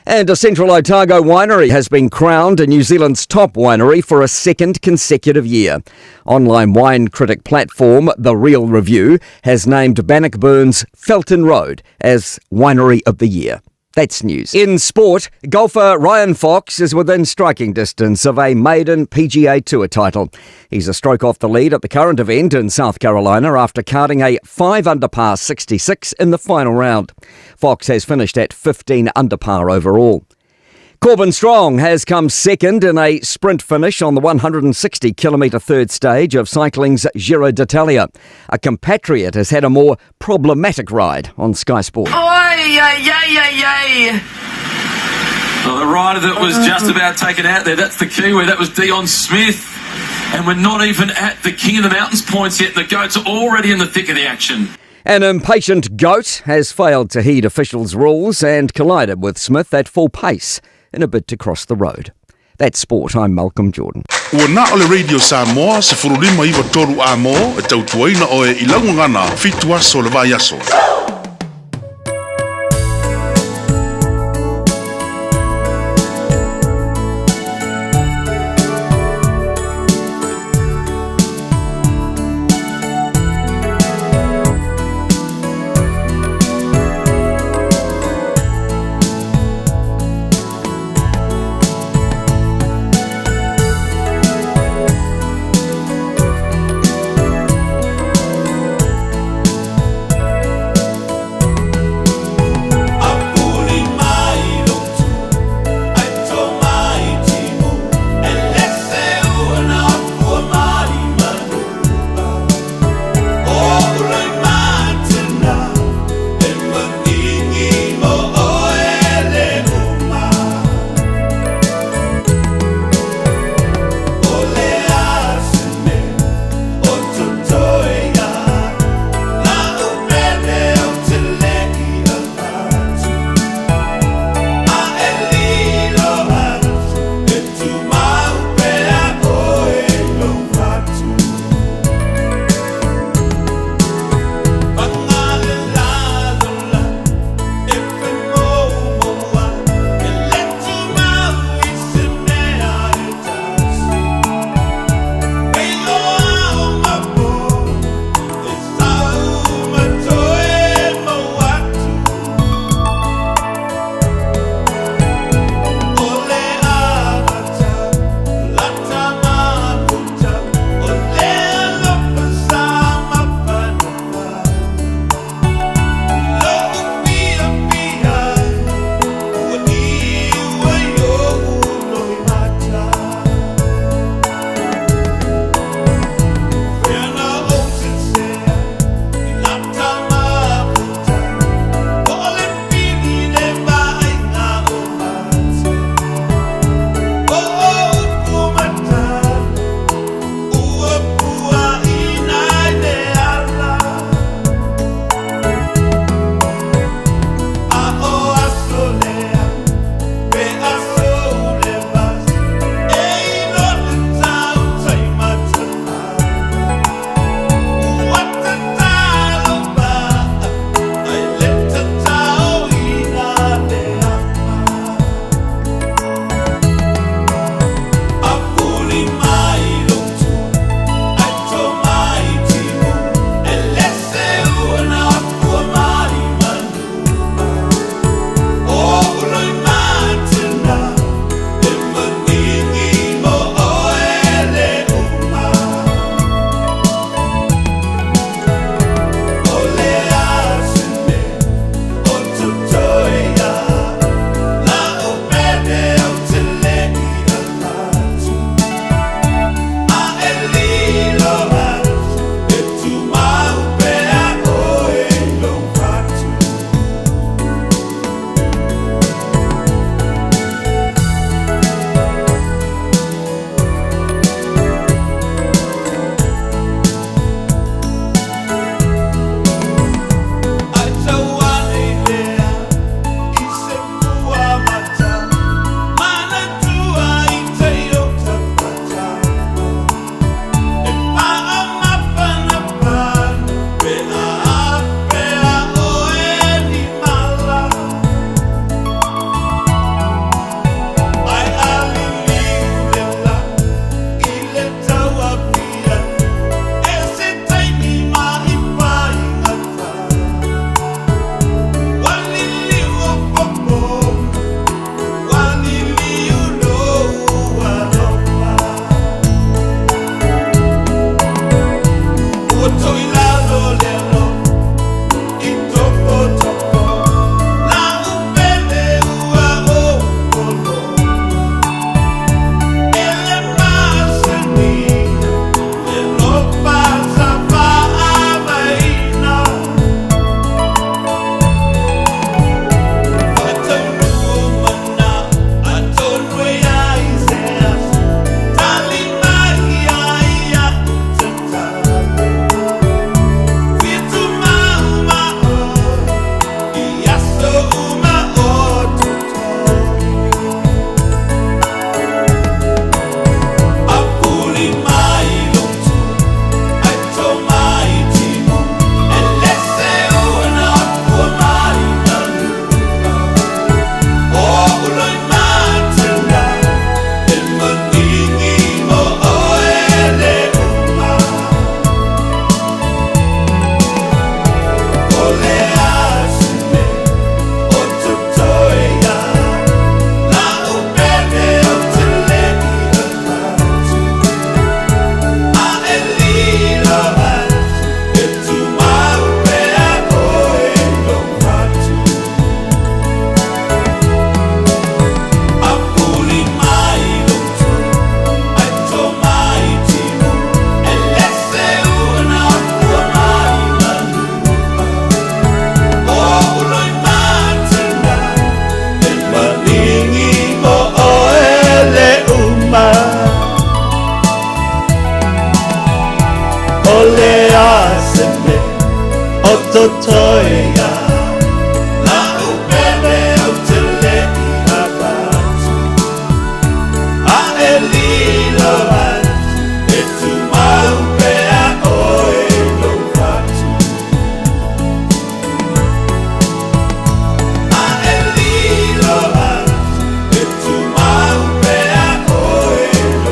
And a Central Otago winery has been crowned New Zealand's top winery for a second consecutive year. Online wine critic platform The Real Review has named Bannockburn's Felton Road as Winery of the Year. That's news. In sport, golfer Ryan Fox is within striking distance of a maiden PGA Tour title. He's a stroke off the lead at the current event in South Carolina after carding a 5 under par 66 in the final round. Fox has finished at 15 under par overall. Corbin Strong has come second in a sprint finish on the 160-kilometre third stage of cycling's Giro d'Italia. A compatriot has had a more problematic ride on Sky Sport. Oi, ay, ay, ay, ay. Well, the rider that was just about taken out there, that's the Kiwi, that was Dion Smith. And we're not even at the King of the Mountains points yet. The goats are already in the thick of the action. An impatient goat has failed to heed officials' rules and collided with Smith at full pace in a bid to cross the road. That's sport. I'm Malcolm Jordan. Ua na o le Radio Samoa, 1593 a mo, e tautuaina oe i laugagana, 7 aso le vaiaso.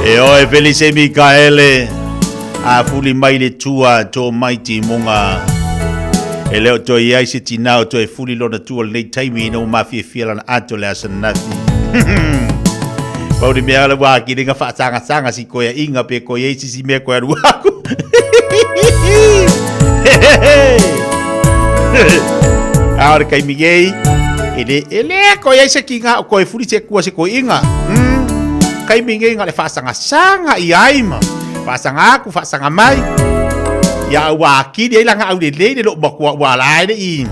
E oe Felice Mikaele, a fuli mai le tua tō mai timuga. E le o toe i ai se tinā o toe fuli lona tua lenei taimi ina ua mafiafia lana ato le aso ananafi. Pau le mea le wā ki ringa whaasangasanga si koe inga pe koe ei sisi mea koe aru aku. A ore kai migei, e le, e le koe ai se ki ngā o koe furi se kua se koe inga. Kai migei ngā le whaasangasanga i aima. Whaasanga aku, whaasanga mai. Ia ua akiri ai langa au le le le lo makua ua la e le i.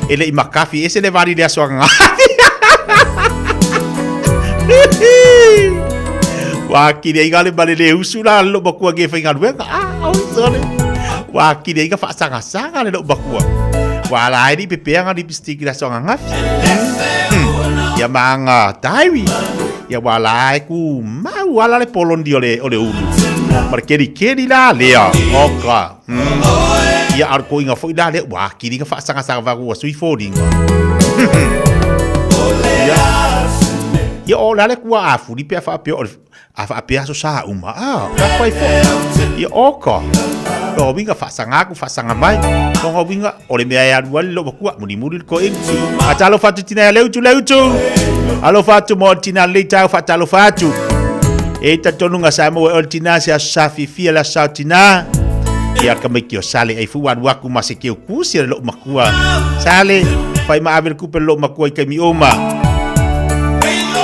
E le i makafi ese le vari le aso ngā. Ua akiri ai ngā le male le usu la lo makua ge whai ngā ruenga. Ah, oi, sorry. Ua akiri ai ngā whaasangasanga le lo makua. Ua la e le i pepea ngā lipstick le aso ngā Ia maanga diary. Ia ua la e ku mau ala le polondi o le, o le ulu. Ma le keri keri la lea. Oka. Ia ar ko inga foi la lea. Ua kiri nga whaasangasanga vaku ua sui fōringa. Ia. Ia o la le kua a furi pea whaapea o le A faapea aso sa uma, a, ka whai fo. Ia oka. No winga whaasanga aku, whaasanga mai. No winga, o le mea e alu ali lo makua, muli muli le koe. A talo fatu tina le utu le utu. Alo fatu mo tina le tau fa talo fatu. E ta tonu nga sa mo e o tina se aso sa fifia la sa tina. Ia ka mai ki o sale ai fu alu aku ma se keu kusi le lo makua. Sale, fai ma ave le kupe le lo makua i kai mi uma.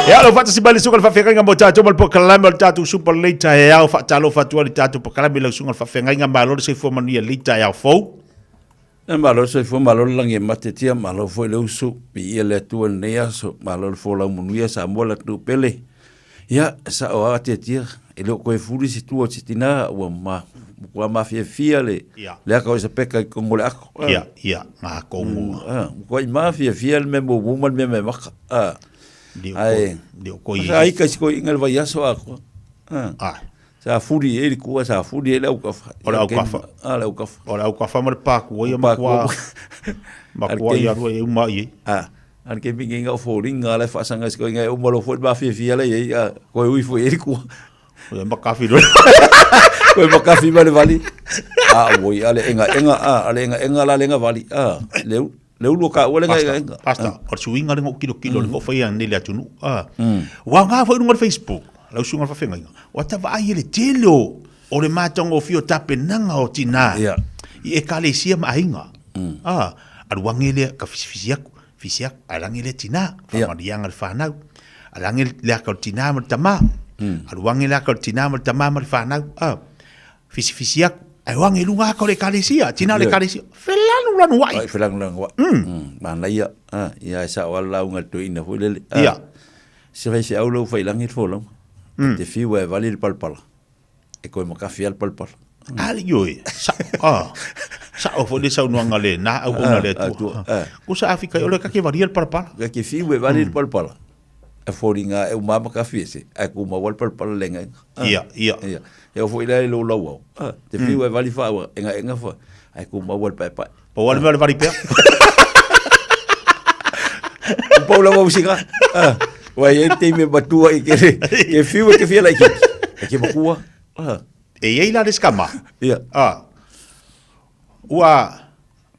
E alo faatasi mai le suka le faafeagaiga mo tatou ma le polokalame o le tatou Super Lelei Taeao. Faatalofa atu ai le tatou polokalame i lau susuga le faafeagaiga. Malo le soifua manuia lelei taeao fou. E malo le soifua, malo le lagi e matetia, malo foi le usu, viia le Atua i lenei aso, malo le folau manuia Samoa le atunuu pele. Ia, e sao lava Tiatia, e le o toe fuli se tua o se tina, ua ma, matua mafiafia le, le aka o Isapeka i totonu o le ako. Ia, ia, ngā kongo. Matuai mafiafia le mea mumu ma le mea memaka. Ae, sa ika si koe inga le vaiaso atoa. Sa fuli ai le tua, sa fuli ai le aukafa. O le aukafa. A, le aukafa. O le aukafa ma le pākua ia matua, matua ia rua e uma i ai. A le kemi ngenga o foliga la e faasaga i se koe inga e uma loa foi le mafiafia la e i ai, a koe ui foi i ai le tua. Koe makafi loa. Koe makafi ma le vali. A oi a le engaenga a, a le engaenga la le enga vali a, le le ulu o ka ua le engaenga. Pastor, o le suiga lea na ou kilokilo lea na ou faia nei i le atunuu. A, ua aoga foi i luga o le Facebook, lau susuga i le faafeagaiga, ua ta vaai i le tele o o le matagofie o tapenaga o tina i ekalesia ma aiga. A, alu age lea ka fisifisi aku, fisi aku, ae lagi lea tina, faamaliaga le fanau. Ae lagi le aka o le tina ma le tama. Alu age le aka o le tina ma le tama ma le fanau. A, fisifisi aku, ae o age i luga aka o le ekalesia, tina o le ekalesia. Felanulanu ai. Ai, felanulanu ai. Manaia, a, ia e sao lava le lauga a le toeaina foi lele. Ia. Se faifeau lou failagi le folauga. E te fiu e vali le palapala. E koe makafi lava le palapala. A ioe, sa, a, sao foi le saunoaga a lena auauna a le Atua. Ko sa afi kai ole ka ke valia le palapala. Ka ke fiu e vali le palapala. E foliga e uma makafi ese, ae kumau lava le palapala le engaenga. Ia, ia. Ia. E oo foi la i lou lauao. Te fiu e vali faaua, engaenga fa, ae kumau lava le paepae. Pau lava le mea o le vali pea. Pau lava usiga. Ua i ai le taimi e matua i ke, ke fiu e ke fia laitiiti. E ke matua. E i ai la le isi tama. Ia. Ua,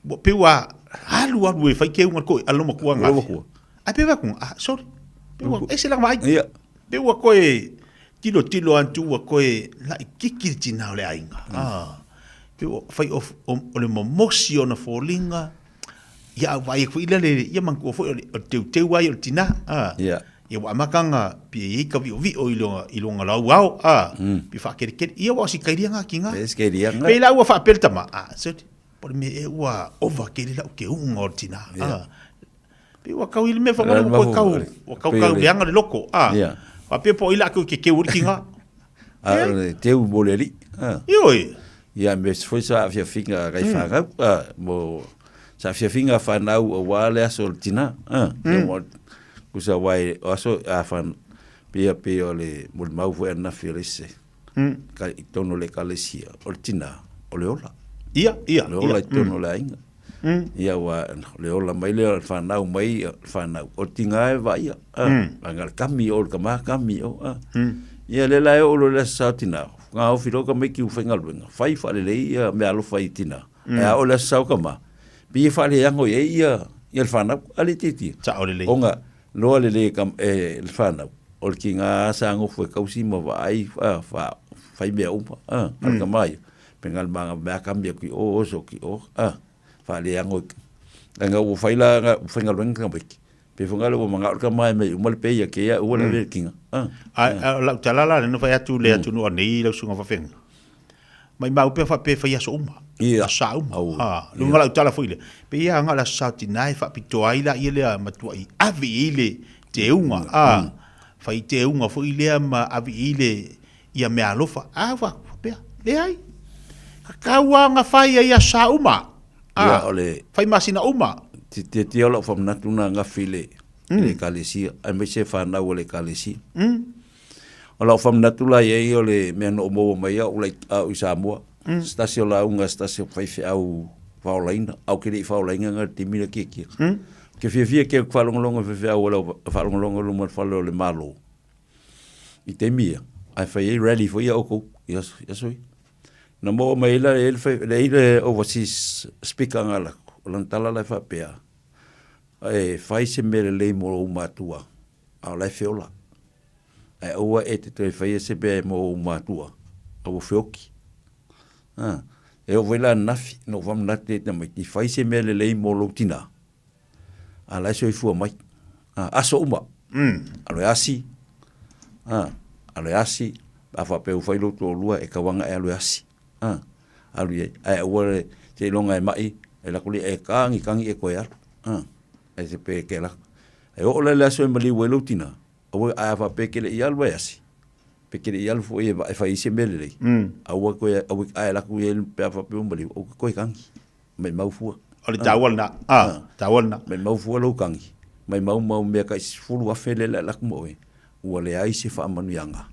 ua pei ua alu alu e fai keuga le koe a le matua Lo matua. Ae pei ua fai atu, ah, sorry. Pei ua ese lana vaai. Ia. Pei ua koe tilotilo atu ua koe laitiiti le tina o le aiga. Pei ua fai o, o, o le momosi o ona foliga, ia a vaai atu foi lea le, ia manatua foi o le, o le teuteu lava ia o le tina, a. Ia. Ia ua amata ona pei e i ai ka viovio i lona, i lona lauao, a, pei faakelikeli. Ia ua o sikaili na tina. E sikaili na. Pei la ua faapea le tama, a, sorry, po o le mea ea ua ova tele lau keuga o le tina, a. Pei ua kau i le mea whangara ua koe kau, ua kau kau leanga le loko. A, yeah. Whapea po i la koe ke keu o le tinga. A, le teu mo le alii. Ioi. Ia, me foi sa afiafiga kai whanau, a, mo, sa afiafiga whanau auā le aso o le tina. A, ia mo, kusa wai, o aso, a whan, pia pia o le molimau foi ananafi o le isi. Ka, i tonu o le ekalesia, o le tina, o le ola. Ia, ia, Le ola i tonu o le aiga. Ia ua le ola mai lea o le fanau mai le fanau, o le tiga e vaaia, a, vaega le kami o le tama kami o, a. Ia lea la e oo loa i le Aso Sa o Tina, gaofi loa tamaiti ua faigaluega, fai faalelei ia meaalofa i tina. Ae a oo i le Aso Sa o tama, pei e faaleago i ai ia le fanau, a le tietie. Sao lelei. Ona loa lelei e e le fanau, o le tiga lava sa nofo e tausi ma vaai, fai mea uma, a o le tama ia, pe na o le meakami atu i o, oso atu i o, a, faaleago. Leaga ua fai la, ua faigaluega tamaiti, Pe foi ngale ua manao le tama e mei uma le pei a ke ua le le kinga. Ah. A o lau tala la lena fai atu le atunuu a nei lau susuga faafeagaiga. Maimau pea faapea e fai aso uma. Ia. Aso sa uma. Ha, luga lau tala foi lea. Pe ia nga le aso sa o tina e faapitoa ai laia lea matuai ave i ai le teuga. A, fai teuga foi lea ma ave i ai le ia meaalofa. A ua faapea, leai. Tatau lava ona fai ai aso sa uma. Ia, o le... Fai masina uma. Tiatia o lau faamanatu na gafi i le, i le ekalesia, aemaise fanau a le ekalesia. O lau faamanatu la i ai o le mea na ou maua mai au a o i Samoa, se tasi o lauga a se tasi o faifeau faaolaina, a ou te le i faaolaina na i le taimi lea Tiatia. Ou te fiafia tele ou te faalogologo i faifeau o le faalogologo i luma o le fale o le Malo i taimi ia, ae fai ai rally foi ia outou i aso ia. Na maua mai ai la e i ai le overseas speaker na alu atu, o lana tala la e faapea, e fai se mea lelei mo ou matua, a o la e feola. Ae aua e te toe faia se mea mo ou matua, a ua feoki. A, e oo foi la ananafi, na ou faamanatu i ai tamaiti, fai se mea lelei mo lou tina, a la e soifua mai. A, aso uma. Alo e asi, a, alo e asi, a faapea ua fai lou toalua, e tauaga e alu e asi. A, alu i ai. Ae aua le, seiloga e mai, e lako lea, e tagitagi e toe alu. A, ae se pe ke lako. E oo la i le aso e maliu ai lou tina, aua, ae a faapea e te le i alu e asi, pe te le i alu foi e, e fai ai se mea lelei, aua toe, aua, ae lako i ai pe a faapea ua maliu, aua te toe tagi. Maimau fua. O le taua lena. Ah, taua lena. Maimau fua lou tagi. Maimau mau mea tai 10,000 lea le alu atu ma oe, ua leai se faamanuiaga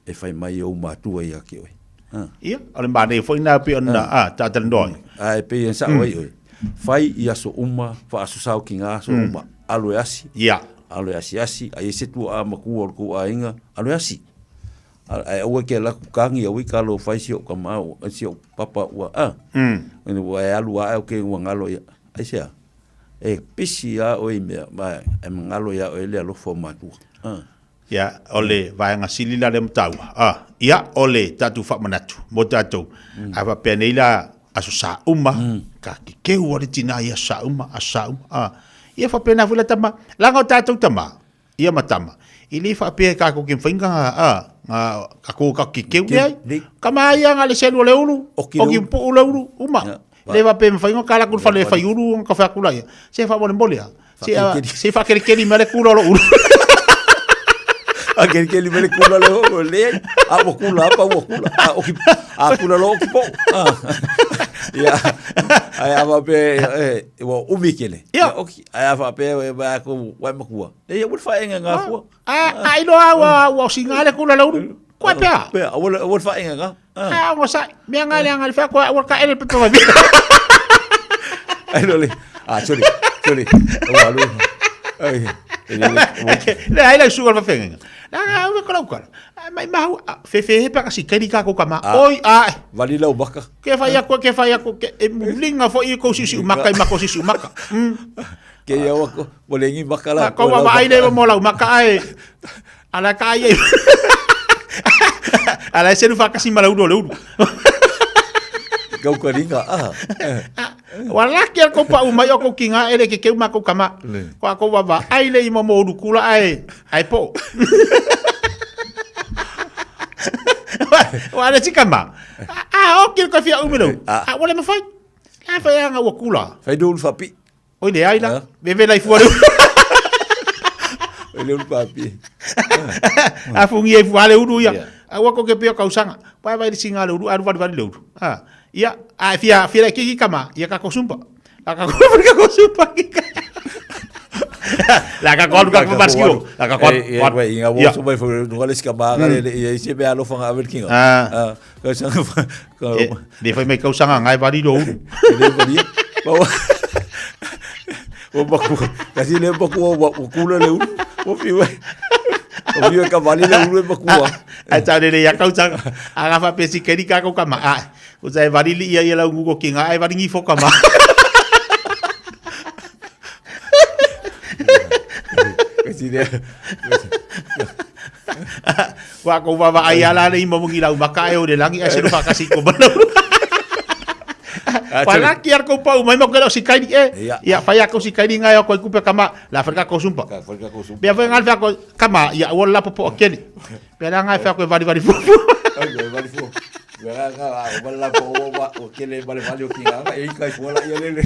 e fai mai ou matua ia te oe. Ah. Ia, o le manaia foi lena pei ona ah, taatalanoa ai. Ae pei e sao ai oe, fai i aso uma, faasosao ki nga aso uma, alu e asi. Ia. Alu e asiasi, ai e se tuaa matua o le tou aiga, alu e asi. Ae aua ke alu atu kagi aua i kalo fai si ou tama si ou papa ua a ua e alu ae o ke ua galo ia aisea e pisi a oe i mea ma e galo ia oe le alofa o matua a. Ia, o le vaega sili la lea ma taua, a, ia, o le tatou faamanatu mo tatou. A faapea nei la, aso sa uma, ka kekeu a le tina i aso sa uma, aso sa uma, a. Ia faapena foi la tama, leaga o tatou tama, Ia ma tama, e le faapea e kakou ke mawhai nga, a, nga, kakou ka ke keu leai. Ka maa ia nga le selu o le ulu, o ki puu le ulu, uma. Le faapea e mawhai nga kala kulu whale e whai ulu, ka whai akula ia. Se wha mole mole a. Se, se whakerekeri me le kula o lo ulu. Whakerekeri me le kula le o le, a ua kula, pa ua kula, a oki, a kula lo oki po. Ia, ai a whape, e, ua umi kele. Ia. Oki, ai a whape, e, e, ko, wai makua. E ia ua whaenga ngā fua. A, a iloa ua, ua osinga le kula le ulu. Koe pea. Pea, ua, ua whaenga ngā. A, ua sa, mea ngā le anga le whea koe, ua ka ele pepe wai. Ai lo le, ah, sorry, sorry. Ua alu. Ai, Le ai lai suga le whawhenga. La nga ua kala ukala. Mai mahu, whewhe he paka si keri ka ko kama. Oi, a. Vali lau maka. Ke whai ako, ke whai ako, ke e mulinga fo i kou sisi umaka i mako sisi umaka. Ke ia wako, mo le ngi maka la. Ko wa ai le mo lau maka ai. Ala ka ai. Ala se lu whakasi mala uru le uru. Kau ka ringa, ah. Wa laki al ko pa umai o ko ki ngā ele ke keu mako kama. Ko a ko wawa ai le i momo uru kula ai. Ai po. Wa le tika ma. A o ki ko fia umi lo. A wale mawhai. La whai anga ua kula. Whai dulu whapi. Oi le ai la. Veve lai fua le. Oi le ulu whapi. A fungi e fua le uru ia. A ua ko ke pio kausanga. Pai vai le singa le uru, aru vari vari le uru. A ia, a fia fia le kiki kama, ia ka ko sumpa. La ka ko ka ko sumpa ki ka. La ka ko ka ko maskio. La ka ko. E e inga wo so mai fo no le ska ba le e se be alo fanga avel kinga. Ah. Ka sanga ka Le fai mai kausanga ngai vari lo uru. Le vari. O baku, kasi le baku o kula le uru. O fi wai. O viu e ka vali le ulu e makua. Ai tau lele ia kau tanga. A nga fa pesi keri ka kau kama. A. O sa e vali li ia ia lau nguko ki nga ai vali ngi fo kama. Kasi le. Wa ko wa ai ala le imo mungi lau maka e o le langi ai se no whakasi ko mana. Wala ki ar ko pau mai mo kero si kairi e. Ia whai ako si kairi ngai o koi kupe kama la Afrika ko sumpa. Afrika ko sumpa. Bea whai ngai whai ko kama ia o la popo o keni. Bea la ngai whai ko e vari vari fufu. Ai vari fufu. Bea ngai o la po o wa o kele vari vari o ki nga e kai fuala ia lele.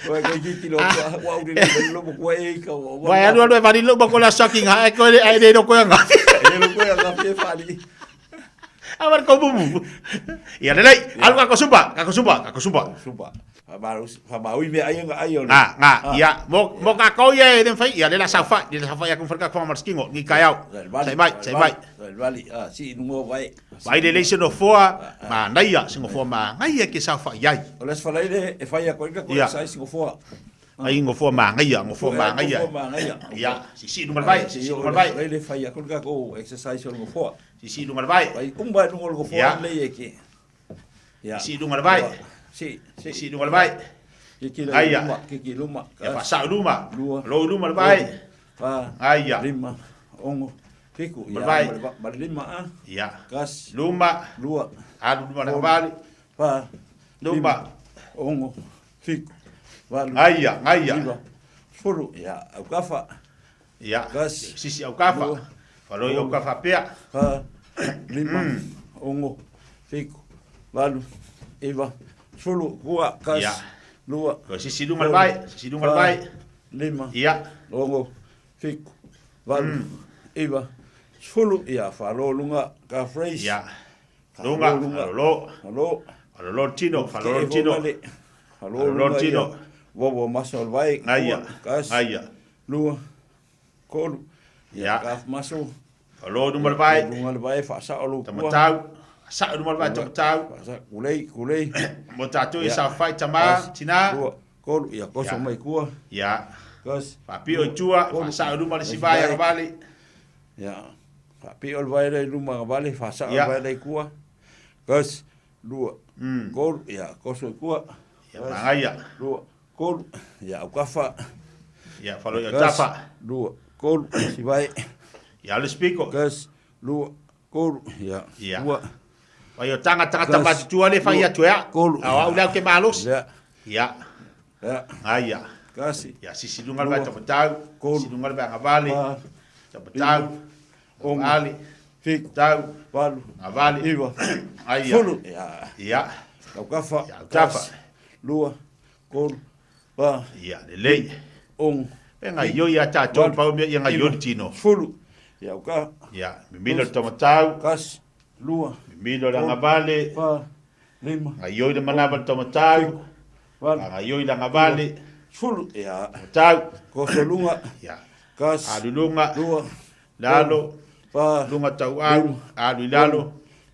Wa kai ki ki lo wa u le lo mo ko e ka wa. Wa alu alu e vari lo mo ko la sa ki nga e ko e le lo ko nga. E lo ko nga fe fali. A ver ko bubu. Ia lelei, alu ka ko sumpa, ka ko sumpa, ka ko sumpa. Sumpa. Fa ma ui me ai nga ai o. Nga, nga, ia, mo mo ka ko ia e den fai, ia lela sau fa, lela sau fa ia ku farka ko marskingo, ni kai au. Sai mai, sai mai. Vali, ah, si nungo vai. Vai le leise no foa, ma naia, singo foa ma ngai ke sau fa iai. O les falai le e fai a ko ka ko sai singo foa. Ai ngo foa ma ngai, ngo foa ma ngai. Ia, si si nungo vai, si si nungo vai. Vai le fai a ko ka ko exercise o ngo foa. Si si nungo vai. Vai umba nungo ngo foa le e ke. Ia. Si nungo vai. Si, si si nungo vai. Ki Aia. luma, ki ki luma. Ia fa sa luma. Lua. Lo luma vai. Fa. Aia. Lima. Ongo. Fiku. Ia. Vai. Ma lima a. Ia. Kas. Luma. Lua. Alu luma na vali. Fa. Luma. Ongo. Fiku. Valu. Aia, aia. Iva. Furu. Ia. Aukafa. Ia. Kas. Sisi aukafa. Faloi aukafa pea. Fa. Lima. Ongo. Fiku. Valu. Iva. Furu. Kua. Kas. Ia. Lua. Sisi luma vai. Sisi luma vai. Lima. Ia. Ongo. Fiku. Valu. Iva. Fulu. Ia. Falo lunga. Ka phrase. Ia. Lunga. Falo. Falo. Falo tino. Falo tino. Falo Falo tino. Wowo maso vai. Aia. Kas. Aia. Lua. Kolu. Ia. Ka maso. Falo luma vai. Lunga vai. Fa sa o lu. Tamatau. Sa luma vai tamatau. Fa kulei kulei. Mo tātou i sa whai tama, tina. Lua. Kolu. Ia. Koso mai kua. Ia. Kas. Fa pio i tua. Fa sa luma le si vai a vali. Ia. Fa pio le vai le luma vali. Fa sa Ia. vai le kua. Kas. Lua. Kolu. Ia. Koso i kua. Ia mangaia. Lua. Kolu. Ia. Ukafa. Ia falo ia Kas. tafa. Lua. Kolu. Si vai. Ia le spiko. Kas. Lua. Kolu. Ia. Ia. Lua. Vai o tanga tanga Kas. tamba tua le whai atu ea. Kolu. Au au leo ke malos. Ia. Ia. Ia. Aia. Kasi. Ia sisi lunga le vai tamatau. Kolu. Sisi lunga le vai ngavali. Fa. Tamatau. Ongo. Ngavali. Fiku. Tau. Valu. Ngavali. Iva. Aia. Fulu. Ia. Ia. Aukafa. Ia utafa. Kas. Lua. Kolu. Fa. Ia lelei. Ongo. E ngai yo ia tātou pau mea ia ngai yo tino. Fulu. Ia uka. Ia. Mimilo le tamatau. Kas. Lua. Mimilo le ngavali. Fa. Lima. Ngai yo i le manava le tamatau. Valu. Ngai yo i le ngavali. Fulu. Ia. Tau. Koso lunga. Ia. Kas. Alu lunga. Lua. Lalo. Fa. Lunga tau au. Alu i lalo.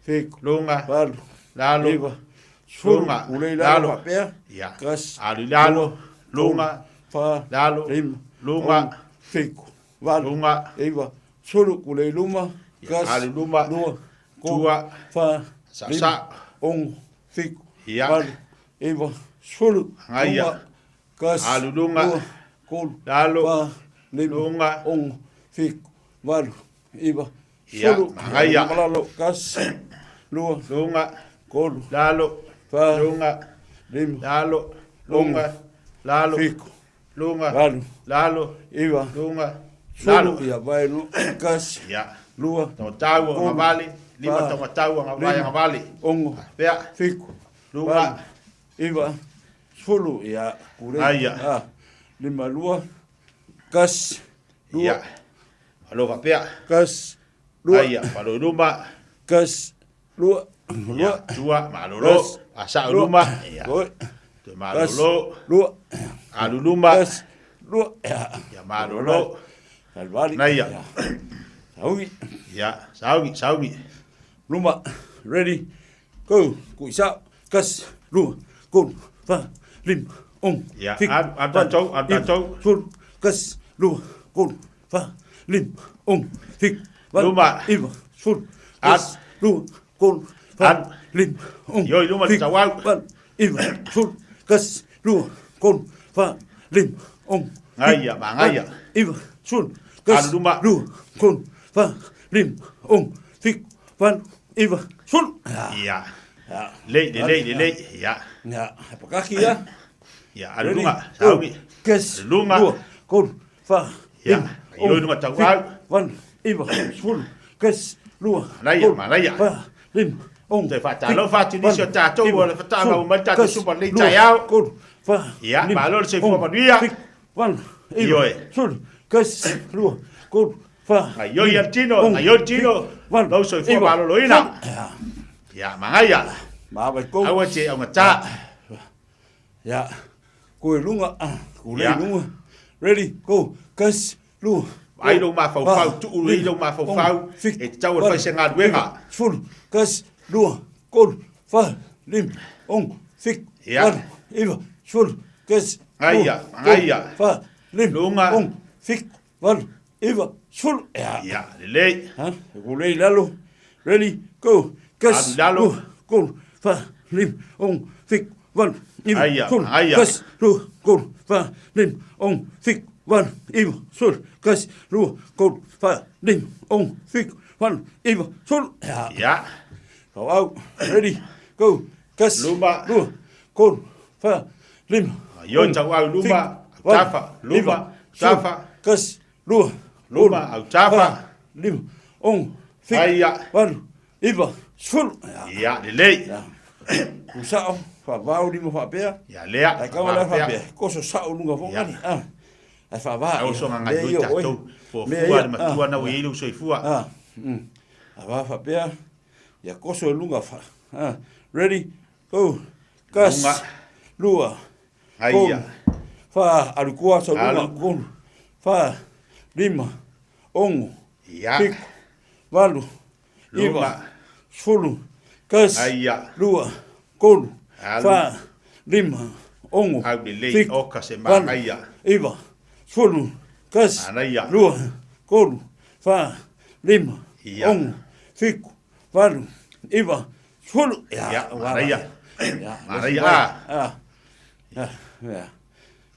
Fiku. Lunga. Valu. Lalo. Iva. Fulu. Lunga. Ulei lalo. Lalo. Papea. Ia. Kas. Alu i lalo. Lunga. Fa. Lalo. Lima. Lunga. Ongo. Fiku. Valu. Lunga. Iva. Sulu. Kulei luma. Kas. Alu luma. Lua. Kolu. Tua. Fa. Sa Lima. sa. Ongo. Fiku. Ia. Valu. Iva. Sulu. Ngaia. Luma. Kas. Alu lunga. Lua. Kolu. Lalo. Fa. Lima. Lunga. Ongo. Fiku. Valu. Iva. Ia. Sulu. Ngaia. Malalo. Kas. Lua. Lunga. Kolu. Lalo. Fa. Lunga. Lima. Lalo. Lunga. Lalo. Fiku. Lunga. Valu. Lalo. Iva. Lunga. Sulu. Lalo. Ia vai nu. Kas. Ia. Lua. Tamatau Kolu. ngavali. Lima Fa. tamatau ngavai Lima. ngavali. Ongo. Pea. Fiku. Lunga. Valu. Iva. Sulu. Ia. Kule. Aia. Ah. Lima lua. Kas. Lua. Ia. Alofa pea. Kas. Lua. Aia. Falo luma. Kas. Lua. Ia. Lua. Tua. Malolo. Kas. Asa Lua. luma. Ia. Lua. Tu malolo. Lua. Alu luma. Kas. Lua. Ia. Ia malolo. Alvali. Naia. Saugi. Ia. Saugi. Saugi. Luma. Ready. Go. Kuisa. Kas. Lua. Kolu. Fa. Lim. Ong. Ia. Fiku. Alu Valu. tatou. Alu Iva. tatou. Sulu. Kas. Lua. Kolu. Fa. Lim. ono, fitu, valu, iva, sefulu, tasi, lua, tolu, fa, lima, ono, fitu, valu, iva, sefulu, tasi, lua, tolu, fa, lima, ono, Gaia, fitu, magaia. valu, iva, sefulu, tasi, lua, tolu, fa, lima, ono, fitu, valu, iva, sefulu. Ia. Lelei, lelei, lelei. Ia. Ia, pakaki ia. Ia, alu luga, sauni. Tasi, Luga. lua, tolu, fa, Ia, lima, ioi luga tau au. valu, iva, sefulu, tasi, lua, Manaia, tolu, manaia. fa, lima, ono, Toe faatalofa atu nisi o tatou iva, o le faatoa sefulu, mai le tatou tasi, supa lenei lua, taeao. tolu, fa, Ia, lima, malo le soifua ono, manuia. fitu, valu, iva, Ioe. sefulu, tasi, lua, tolu, fa, Gaioi lima, le tino, ono, gaioi le tino. fitu, valu, Lou soifua iva, maloloina. sefulu. Ia, magaia. Maava i kou. Aua te augatā. Ia, ko i lunga, ko lei Ia. lunga. Ready, go, tasi, lua, Ai lou mafaufau, tuu i lou mafaufau, e tatau ona fai se galuega. Sefulu, tasi, lua, tolu, fa, lima, ono, fitu, Ia. valu, iva, sefulu, tasi, lua, Gaia, tolu, gaia. fa, lima, Luga. ono, fitu, valu, iva, sefulu. Ia. Ia, lelei. Ha, ko lei lalo. Ready, go, tasi, Alu lalo. lua, tolu, fa, lima, ono, fitu, valu, iva, Aia, sefulu, aia. tasi, lua, tolu, fa, lima, ono, fitu, valu, iva, sefulu, tasi, lua, tolu, fa, lima, ono, fitu, valu, iva, sefulu. Ia. Ia. Go out, ready, go, tasi, Luma. lua, tolu, fa, lima, Ioi ono, tau au, luma, fitu, valu, autafa, luma, iva, sefulu, autafa. tasi, lua, Luma, tolu, autafa. fa, lima, ono, fitu, Aia. valu, iva, sefulu. Ia. Ia, lelei. Ku sao, whaavao lima whaapea. Ia, lea, Ai kawa lea whaapea. whaapea. Koso sao lunga whongani. Ia. Ai whaavaa. Au soga galuega tatou, fuafua le matua na ua i ai lou soifua. A wā whaapea. Ia koso e lunga wha. Ready, go. Kas. Lunga. Lua. Aia. Tolu. Wha, alukua sa lunga. Alu. Kolu. Wha, lima. Ongo. Ia. Fiku. Valu. Luma. Iva. Sefulu. Kasi. Aia. Lua. Tolu. Alu. Fa, lima, ono, Au lelei, fitu, oka se valu, manaia. iva, sefulu, tasi, Manaia. lua, tolu, fa, lima, Ia. ono, fitu, valu, iva, sefulu. Ia, Ia, manaia. Ia, Manaia. Ah, ah, ia.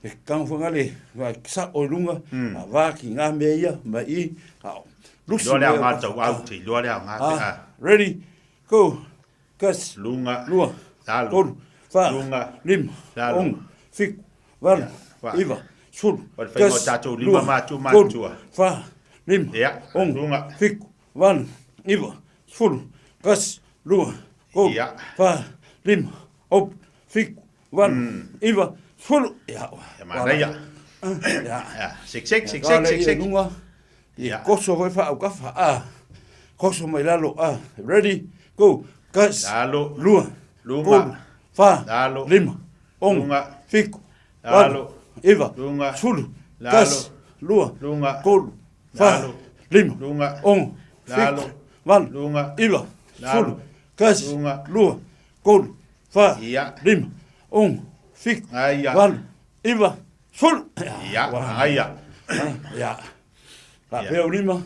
E kang whangale, wa sa o lunga, a wā ki ngā mea ia, ma i, a lusi Iloa le mea aoga o- tau au, te iloa le aoga pe Ah, a. ready, go, tasi, Lunga. lua, Lalo. tolu, fa, Lunga. lima, Lalo. ono, fitu, valu, fa. iva, sefulu, O le faiga o tasi, tatou lima lua, matua tolu, matua. fa, lima, Ia, ono, lunga. fitu, valu, iva, sefulu, tasi, lua, tolu, Ia. fa, lima, ono, fitu, valu, iva, sefulu. Ia, Ia, manaia. Ia. Ia, sek sek sek Ia, sek sek ia sek. lunga, ia Ia. koso hoi wha au kafa, ah. Koso mai lalo, ah. Ready, go, tasi, Lalo. lua, Luma. tolu, fa, Lalo. lima, ono, Lunga. fitu, Lalo. valu, iva, Lunga. sefulu, Lalo. tasi, lua, Lunga. tolu, fa, Lalo. lima, Lunga. ono, Lalo. fitu, valu, Lunga. iva, Lalo. sefulu, tasi, Lunga. lua, tolu, fa, Ia. lima, ono, fitu, Aia. valu, iva, sefulu. Ia, aia. Ia. La Ia. pea o lima.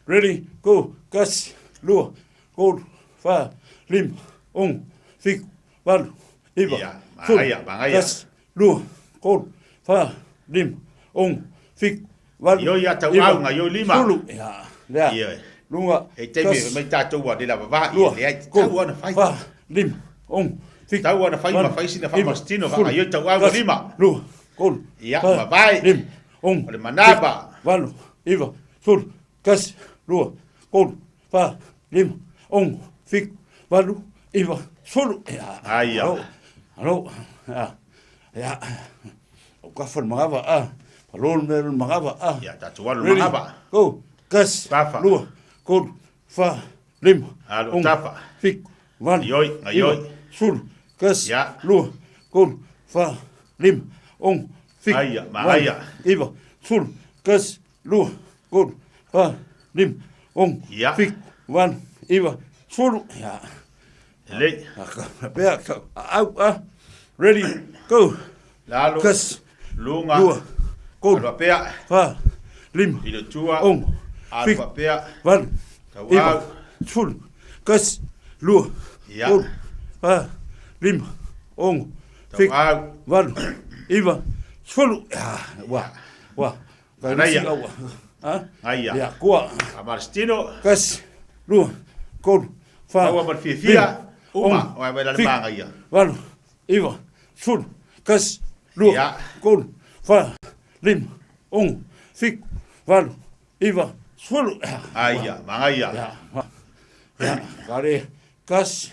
Ready, go, tasi, lua, tolu, fa, lima, ono, fitu, valu, iva, Ia, sefulu, magaia, magaia. tasi, lua, tolu, fa, lima, ono, fitu, valu, Ioi ia tau iva, auga, ioi lima. sefulu. Ia, lea. Ia. Lunga, E taimi tasi, mai tatou ua le lava vaai, lua, leai, tolu, tatau ona fai. fa, lima, ono, fitu, Tatau ona fai ma valu, fai sina iva, faamasitino, sefulu, faagaioi tau auga tasi, lima. lua, tolu, Ia, fa, mavae. lima, ono, O le manava. fitu, valu, iva, sefulu, tasi, lua, tolu, fa, lima, ono, fitu, valu, iva, sefulu. Ia. Aia. Alo, alo, ia, ia. O kafa le magava, ah. Palolo mea le magava, ah. Ia, tatou alu le Ready, magava. go, tasi, Tafa. lua, tolu, fa, lima, Alo, ono, tafa. fitu, valu, Ioi, iva, gaioi. sefulu, tasi, Ia. lua, tolu, fa, lima, ono, fitu, Aia, valu, magaia. iva, sefulu, tasi, lua, tolu, fa, lima, ono, Ia. fitu, valu, iva, sefulu. Ia. Lelei. Pea, au, ah. Ready, go. Lalo. Tasi, Lunga. lua, tolu, Alua pea. fa, lima, I le tua. ono, Alu fitu, faapea. valu, Tauau. iva, sefulu, tasi, lua, Ia. tolu, fa, lima, ono, fitu, Tauau. valu, iva, sefulu. Ah, ua, ua. Manaia. Ha? Aia. Ia, kua. A Marstino. Tasi, lua, tolu, fa, Maua ma le fiafia. lima, Uma. ono, O ai mai la le fitu, maga ia. valu, iva, sefulu, tasi, lua, Ia. tolu, fa, lima, ono, fitu, valu, iva, sefulu. Aia, magaia. Ia, ia, kare, tasi,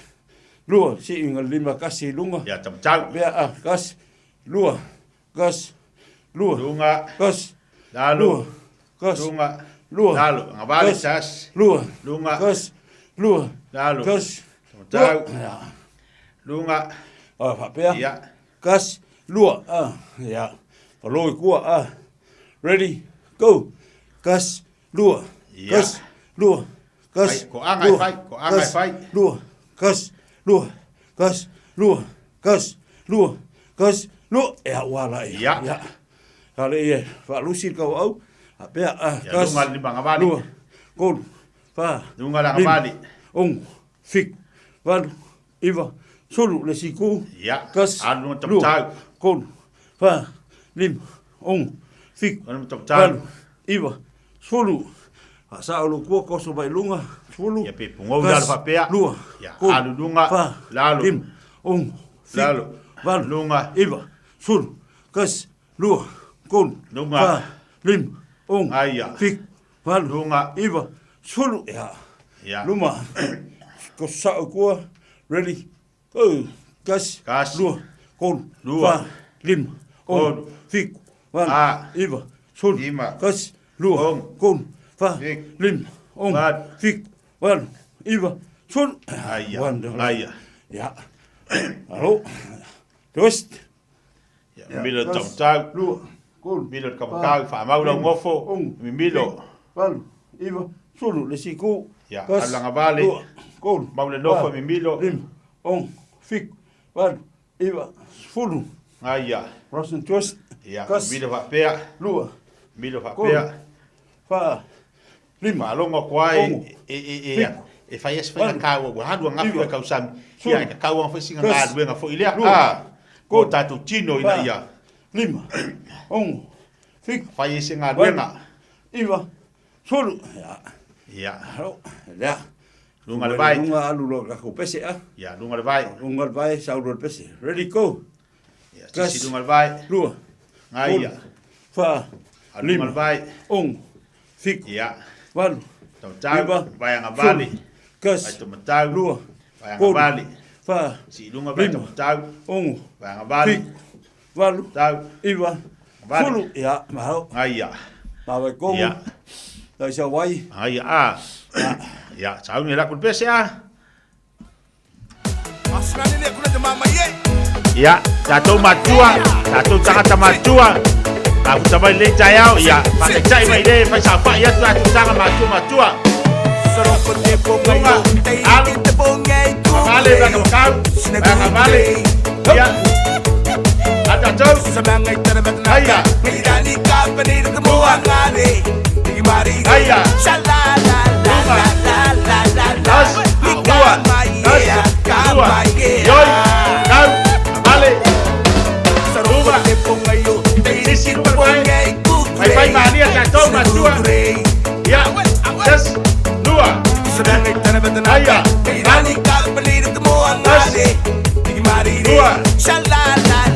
lua, si inga lima kasi i luga. Ia, tamatau. Pea, ah, tasi, lua, tasi, lua, Lunga. tasi, Lalo. lua, tasi, Lunga. lua, Lalo. Ngavale, tasi, tasi. lua, Lunga. tasi, lua, Lalo. tasi, Tamatau. lua. Ia. Lunga. Ah, faapea. Ia. Tasi, lua, ah, ia. Falo i kua, ah. Ready, go. Tasi, lua, Ia. tasi, lua, tasi, Fai, ko anga e lua, fai, ko anga e tasi, fai. lua, tasi, lua, tasi, lua, tasi, lua, tasi, lua. Ia, ua la ia. Ia. Ia. Ka le ia, faalusi le kauau. Faapea, ah, Ia, tasi, lunga le lima ngavale. lua, tolu, fa, Lunga la lima, ngavale. ono, fitu, valu, iva, sefulu, le siku, Ia. tasi, Alu lunga lua, tamatau. tolu, fa, lima, ono, fitu, Alu lunga tamatau. valu, iva, sefulu. Faasao lo kua koso mai luga, sefulu, Ia, pe pugou lalo tasi, faapea. lua, Ia, tolu, alu luga. fa, Lalo. lima, ono, fitu, Lalo. valu, Lunga. iva, sefulu, tasi, lua, tolu, Lunga. fa, lima, ono, Aia. fitu, valu, Lunga. iva, sefulu. Ia. Ia. Luma, koso sao kua, ready, go. Tasi, Tasi. lua, tolu, Lua. fa, lima, ono, Tolu. fitu, valu, Ah. iva, sefulu, Lima. tasi, lua, Ono. tolu, fa, Fitu. lima, ono, Valu. fitu, valu, iva, sefulu. Aia. Wonderful. Aia. Ia. Alo. Twist. Ia, mimilo le tamatau. Lua, tolu, Mimilo le kamakau, faamau lau gofo. ono, Mimilo. fitu, valu, iva, sefulu, le siku, Ia, tasi, alu lagavale. lua, tolu, Mau le nofo fa, mimilo. lima, ono, fitu, valu, iva, sefulu. Aia. Russian twist. Ia, Tasi, mimilo faapea. lua, Mimilo tolu, faapea. fa, lima, Faalogo atu ai ono, e e e fitu, e fai ese faiga valu, kaua ua alu agafi iva, le tausami. sefulu, Ia, e kakau aga foi siga tasi, galuega foi lea. lua, Ah, mo tolu, tatou tino ina fa, ia lima, ono, fitu, fai ese valu, galuega. iva, sefulu. Ia. Ia, Alo, lea. luga le vai. Lunga alu lo ka pese a. Ia, luga le vai. Lunga le vai, sau lo le pese. Ready, go. Ia, Tasi, sisi luga le vai. lua, Gaia. tolu, fa, Alu luga lima, le vai. ono, fitu, Ia, valu, tautau. iva, Vai agavale. sefulu, Vai tasi, tamatau. lua, Vai tolu, agavale. fa, Si luga vai lima, tamatau. ono, Vai agavale. fitu, valu, Tau. iva, Vale. sefulu. Ia, mahalo. Gaia. Ma vai kogu. Ia. Tai sa vai. Gaia a. Ia, sauni e laku le pese a. Ia, tatou matua, tatou tagata matua. Mafuta mai le taeao, ia, faataitai mai le faisaofa'i atu tatou taga matua matua. Luga, alu, agavale vagamakau, vagavale. Ia, a tatou. Aia. Lua. Aia. Luma. Tas, lua, tas, lua. Ioi, kau, avale. Luma. Sisi luma le vai. Vai vai malia tatou matua. Ia, tas, lua. Aia. Alu.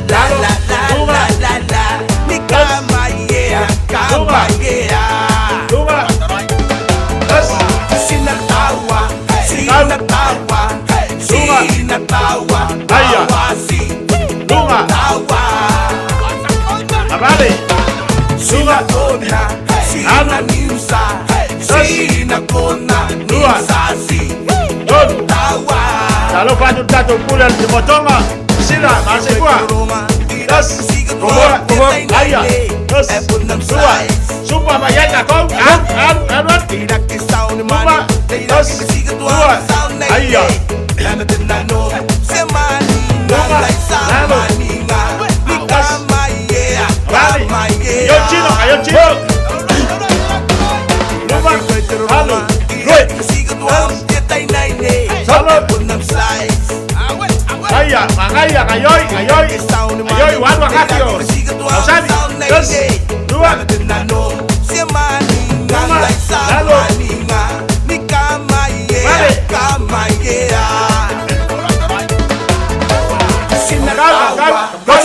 Tas, lua. Lalo. Luma. Tas. Luma. Luma. Tas. Luma. Aia. Luma. Avale. Luma. Alu. Tas. Lua. Tolu. Talofa atu le tatou pule a le motoga. Sila, masekua. Tas. Lua. Aia. Tas. Lua. Supa mai ai tatou. Alu, alu, alu, alu. Luma. Tas. Lua. Aia. Luma. Lalo. Tas. Vale. Io chino, aio chino. Luma. Aia, magaia, gaioi, gaioi. Gaioi, uanu akakio. Ausani, dos, dua. Uma, lalo. Vale. Gozo. Sama. Loma. Dos.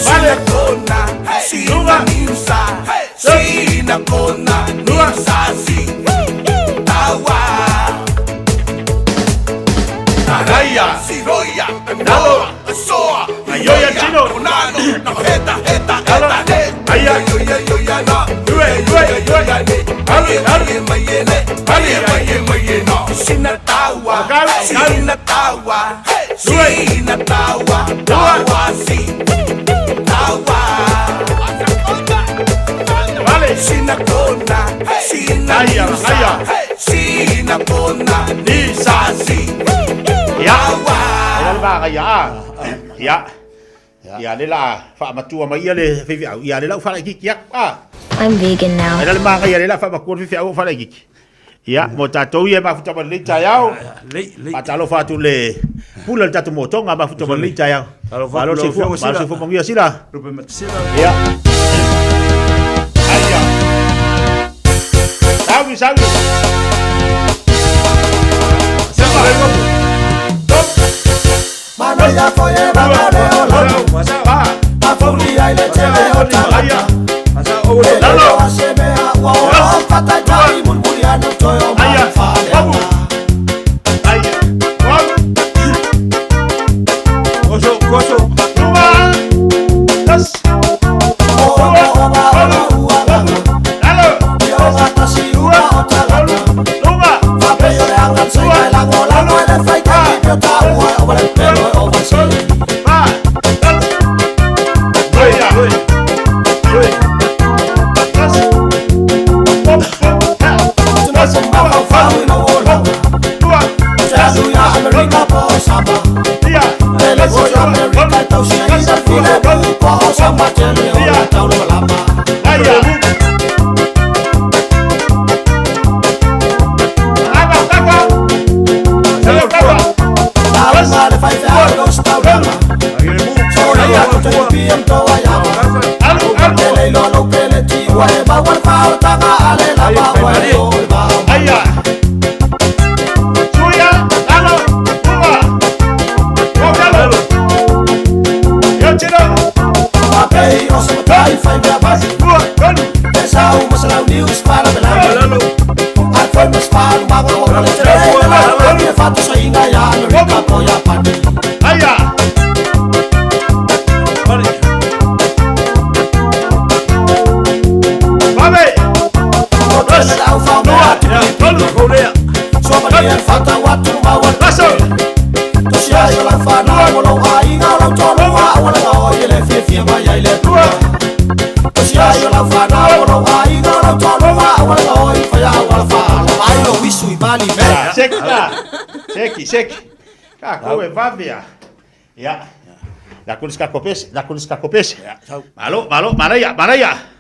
Vale. Luma. Lua. Araya. Nalo. Ayoya chino. Nalo. Aya. Due, due, due. Alu, alu. Ali. Kau, kau. Due. Dua. Vale. Aya, aya. Nisa. Ia. Ia le vaga ia. Ia. Ia le la faamatua mai ia le faifeau. Ia le lau faalaikiki aku. Ah. I'm vegan now. Ia le maga ia le la faamatua le faifeau o faalaikiki. Ia, mo tatou ia mafuta ma lenei taeao. Faatalofa atu le pule o le tatou motoga mafuta ma lenei taeao. Malo le soifua, malo le soifua manuia sila. Ia. Aia. Saui, saui. Manoia foi e mamare o lalo Mafouli ai le tele o tagata Ele o asemea ua o fataitai mulmuli anu toe o mai faleata. Koso, koso. Oma oma oma ua lalo Ioga tasi ua o tagata Fapei o le angan seinga e lango lango e le faitai pio taua e o le pelo e o vasili. Seki, seki. Ka koe vavea. Ia. La kulis ka kopese, la kulis ka kopese. Malo, malo, manaia, manaia.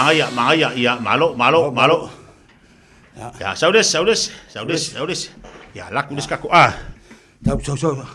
Magaia, magaia, ia, malo, malo, malo. Ia, saules, saules, saules, saules. Ia, laku les kako. Ah. Tau, sau, sau.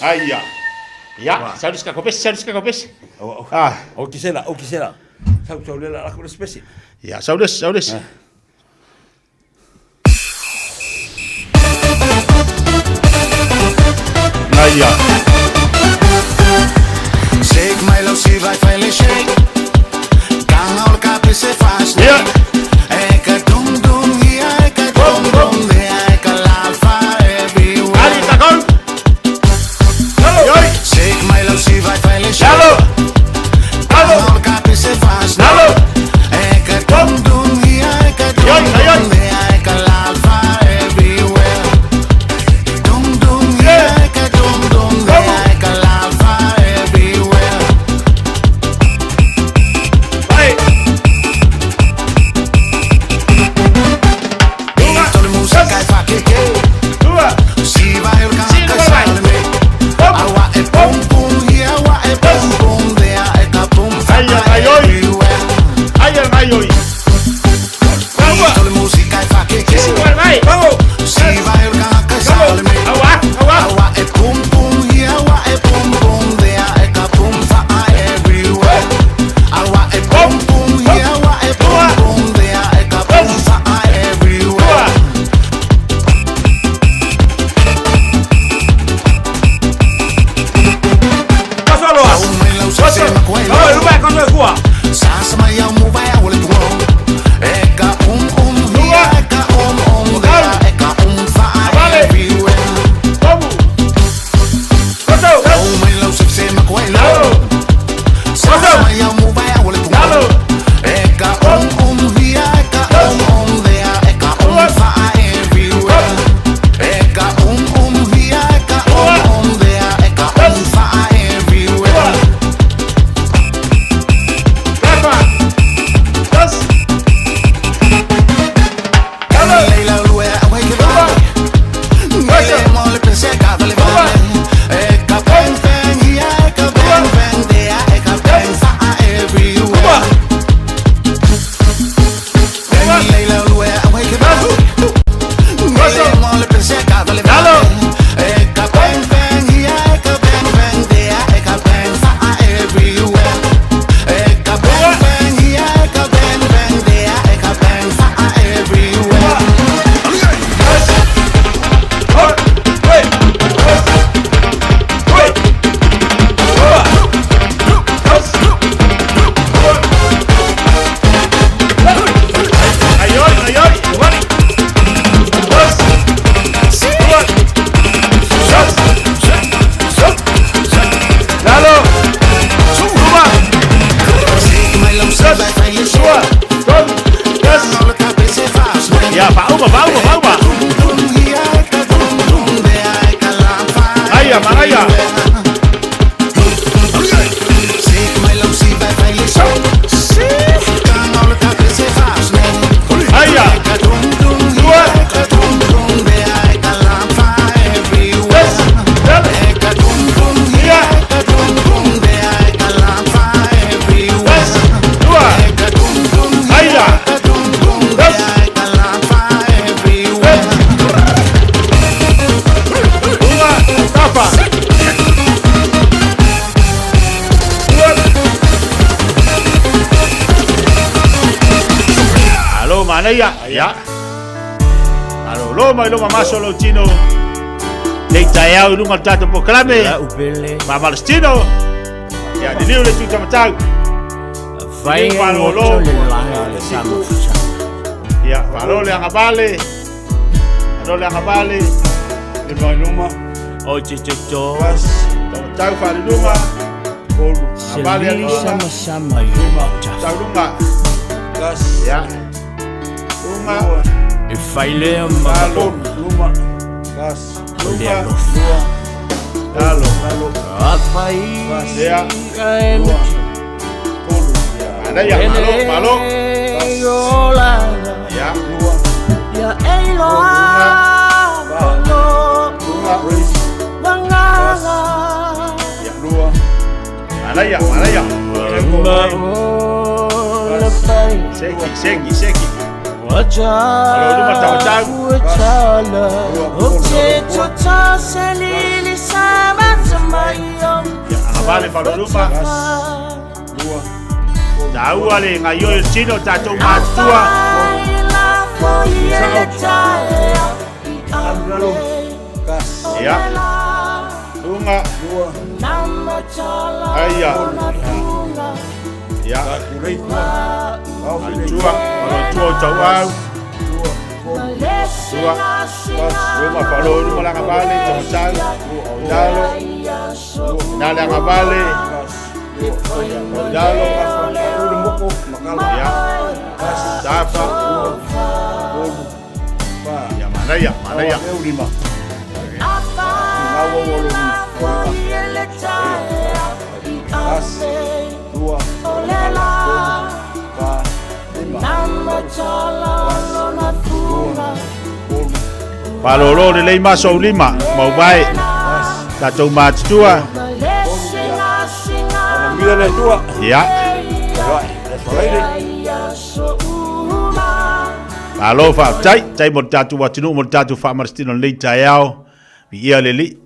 Aia. Sau ka kopesi, sau ka kopesi. Ah, o kisela, o kisela. Sau sau lela la ko spesi. Ya, sau des, sau des. Ia. Shake mai lau si vai fai le shake. Kanga o le kape se fast. Ia. E ka dum dum ia e ka dum dum ia e ka lafa everywhere. Ali takou. Yoi. Shake mai lau si vai fai le shake. Lalo. Kanga o le kape se fast. Lalo. E ka dum dum ia e ka dum Yoi, yoi. dum ia e ka lafa everywhere. Dum dum ia e ka dum dum ia e ka lafa everywhere. Vai. Tole musika e whakeke. Tua. Si vai o Si ka vai. sale me. Awa e pum pum here, awa e pum pum there, e ka pum Ai, ai, oi. everywhere. Ai, ai, oi. Tole musika e whakeke. Si vai, vai. Vamos. Si vai o ka sale me. Awa, awa. Awa e pum pum here, awa e pum pum there, e ka pum everywhere. Awa e pum pum here, awa e pum pum there, e ka pum everywhere. Paso aloa. Paso. Oi, luma koso e kua. Sasa mai au mu vai au le tuo. E ka hia, e ka there, e ka fa everywhere. Vamos. Paso. Au mai lau se se ma koe lo. Sasa mai au mu vai au le tuo. E ka hia, e ka there, e ka fa everywhere. E ka hia, e ka there, e ka fa everywhere. Rafa. Tas. Leila lue a wake vale. Mele mole pense ka vale vale. E ka bang bang here, e ka bang bang there, e ka bang fa everywhere. Leila lue a wake vale. Mele mole pense ka vale vale. E ka bang bang here, e ka bang bang there, e ka bang fa everywhere. E ka bang bang here, e ka bang bang there, e ka bang fa everywhere. Ai, oi, ai, oi. Vale. Tas. Tua. Tas. Lalo. Luma. Tua. Tolu. Tas. Ia, faauma, faauma, faauma. Aia, manaia. Aia. Tua. Tas. Ia. Tas. Tua. Aia. Tas. Uma, tapa. Tua. Alo, manaia. Ia. Alo, lo mai lo mamaso lo tino. Nei taeao i luga o le tatou polokalame. Famalositino. Ia, liliu le tuta matau. Liliu malolo. Ia, faalo le agavale. Faalo le agavale. Lima i luma. O te te to. Tamatau faaliluma. Agavale Selili aliluma. sama sama i o Tau luga. Tas. Ia. Luga. E whailea ma Alo. Luma. Tas. O le alofa. Alo. Lalo. A whai. Ia. A e Tolu. Manaia, malo, malo. o lana. Ia. Ia e loa. Lo. Mangala. Lua. Manaia, manaia. Ma o le whai. Seki, seki, seki. Wacha Alo, luma tamatau. Wachala O te tota se lili sama sama i o Ia, agavale faaloluma. Lua. Taua le gaioi o le tino tatou matua. Lalo. Tas. Ia. Luga. luga. Aia. Ia. Tua, tua o tauau. Tua. Luma falo luma langa vale, tamatau. Dalo. Na langa vale. Dalo. Ia. Tafa. Ia manaia, manaia. Malolo lelei maso au lima, mauvae, tatou matutua. Ia. Malo faafetai, tai mo le tatou atunuu mo le tatou faamalositino i lenei taeao. Viia le Alii.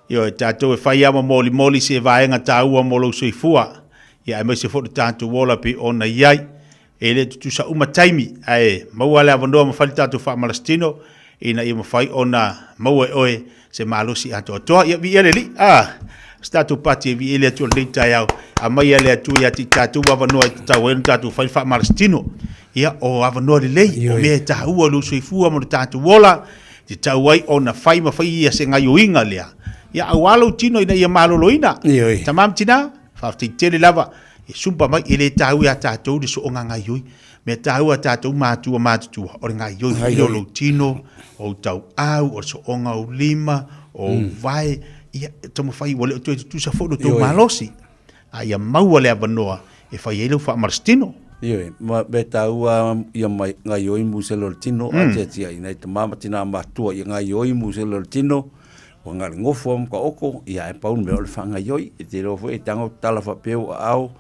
Ioe, tatou e fai lava ma molimoli se vaega taua mo lou soifua, ia aemaise foi lo tatou ola pei ona i ai. E le tutusa uma taimi, ae maua le avanoa ma fai le tatou faamalositino ina ia mafai ona maua e oe se malosi atoatoa. Ia, viia le Alii. A, se tatou pati e viia le Atua i lenei taeao. Aumai le Atua ia te i tatou avanoa e tatau ai ona tatou fai le faamalositino. Ia, o avanoa lelei, o mea e taua i lou soifua ma lo tatou ola, Tatau ai ona fai ma fai ia se gaioiga lea, ia aua lou tino ina ia maloloina. Ioe. Tama ma tina, faafetai tele lava, e sumpa mai, e le taua ia tatou le sooga gaioi. Mea taua a tatou matua matutua, o le gaioi foi lea o lou tino, o ou tauau, o le sooga o ou lima, o ou vae, ia taumafai ua le o toe tutusa foi lo tou malosi. A ia maua le avanoa e fai ai lau faamalositino. Ioe, ma me taua ia mai gaioi musele o le tino, a tiatia i nai tama ma tina matua ia gaioi musele o le tino, ua nga le gofo ma ka oko, ia e pau le mea o le faagaioi. E te iloa foi e tago tala faapea ua aao,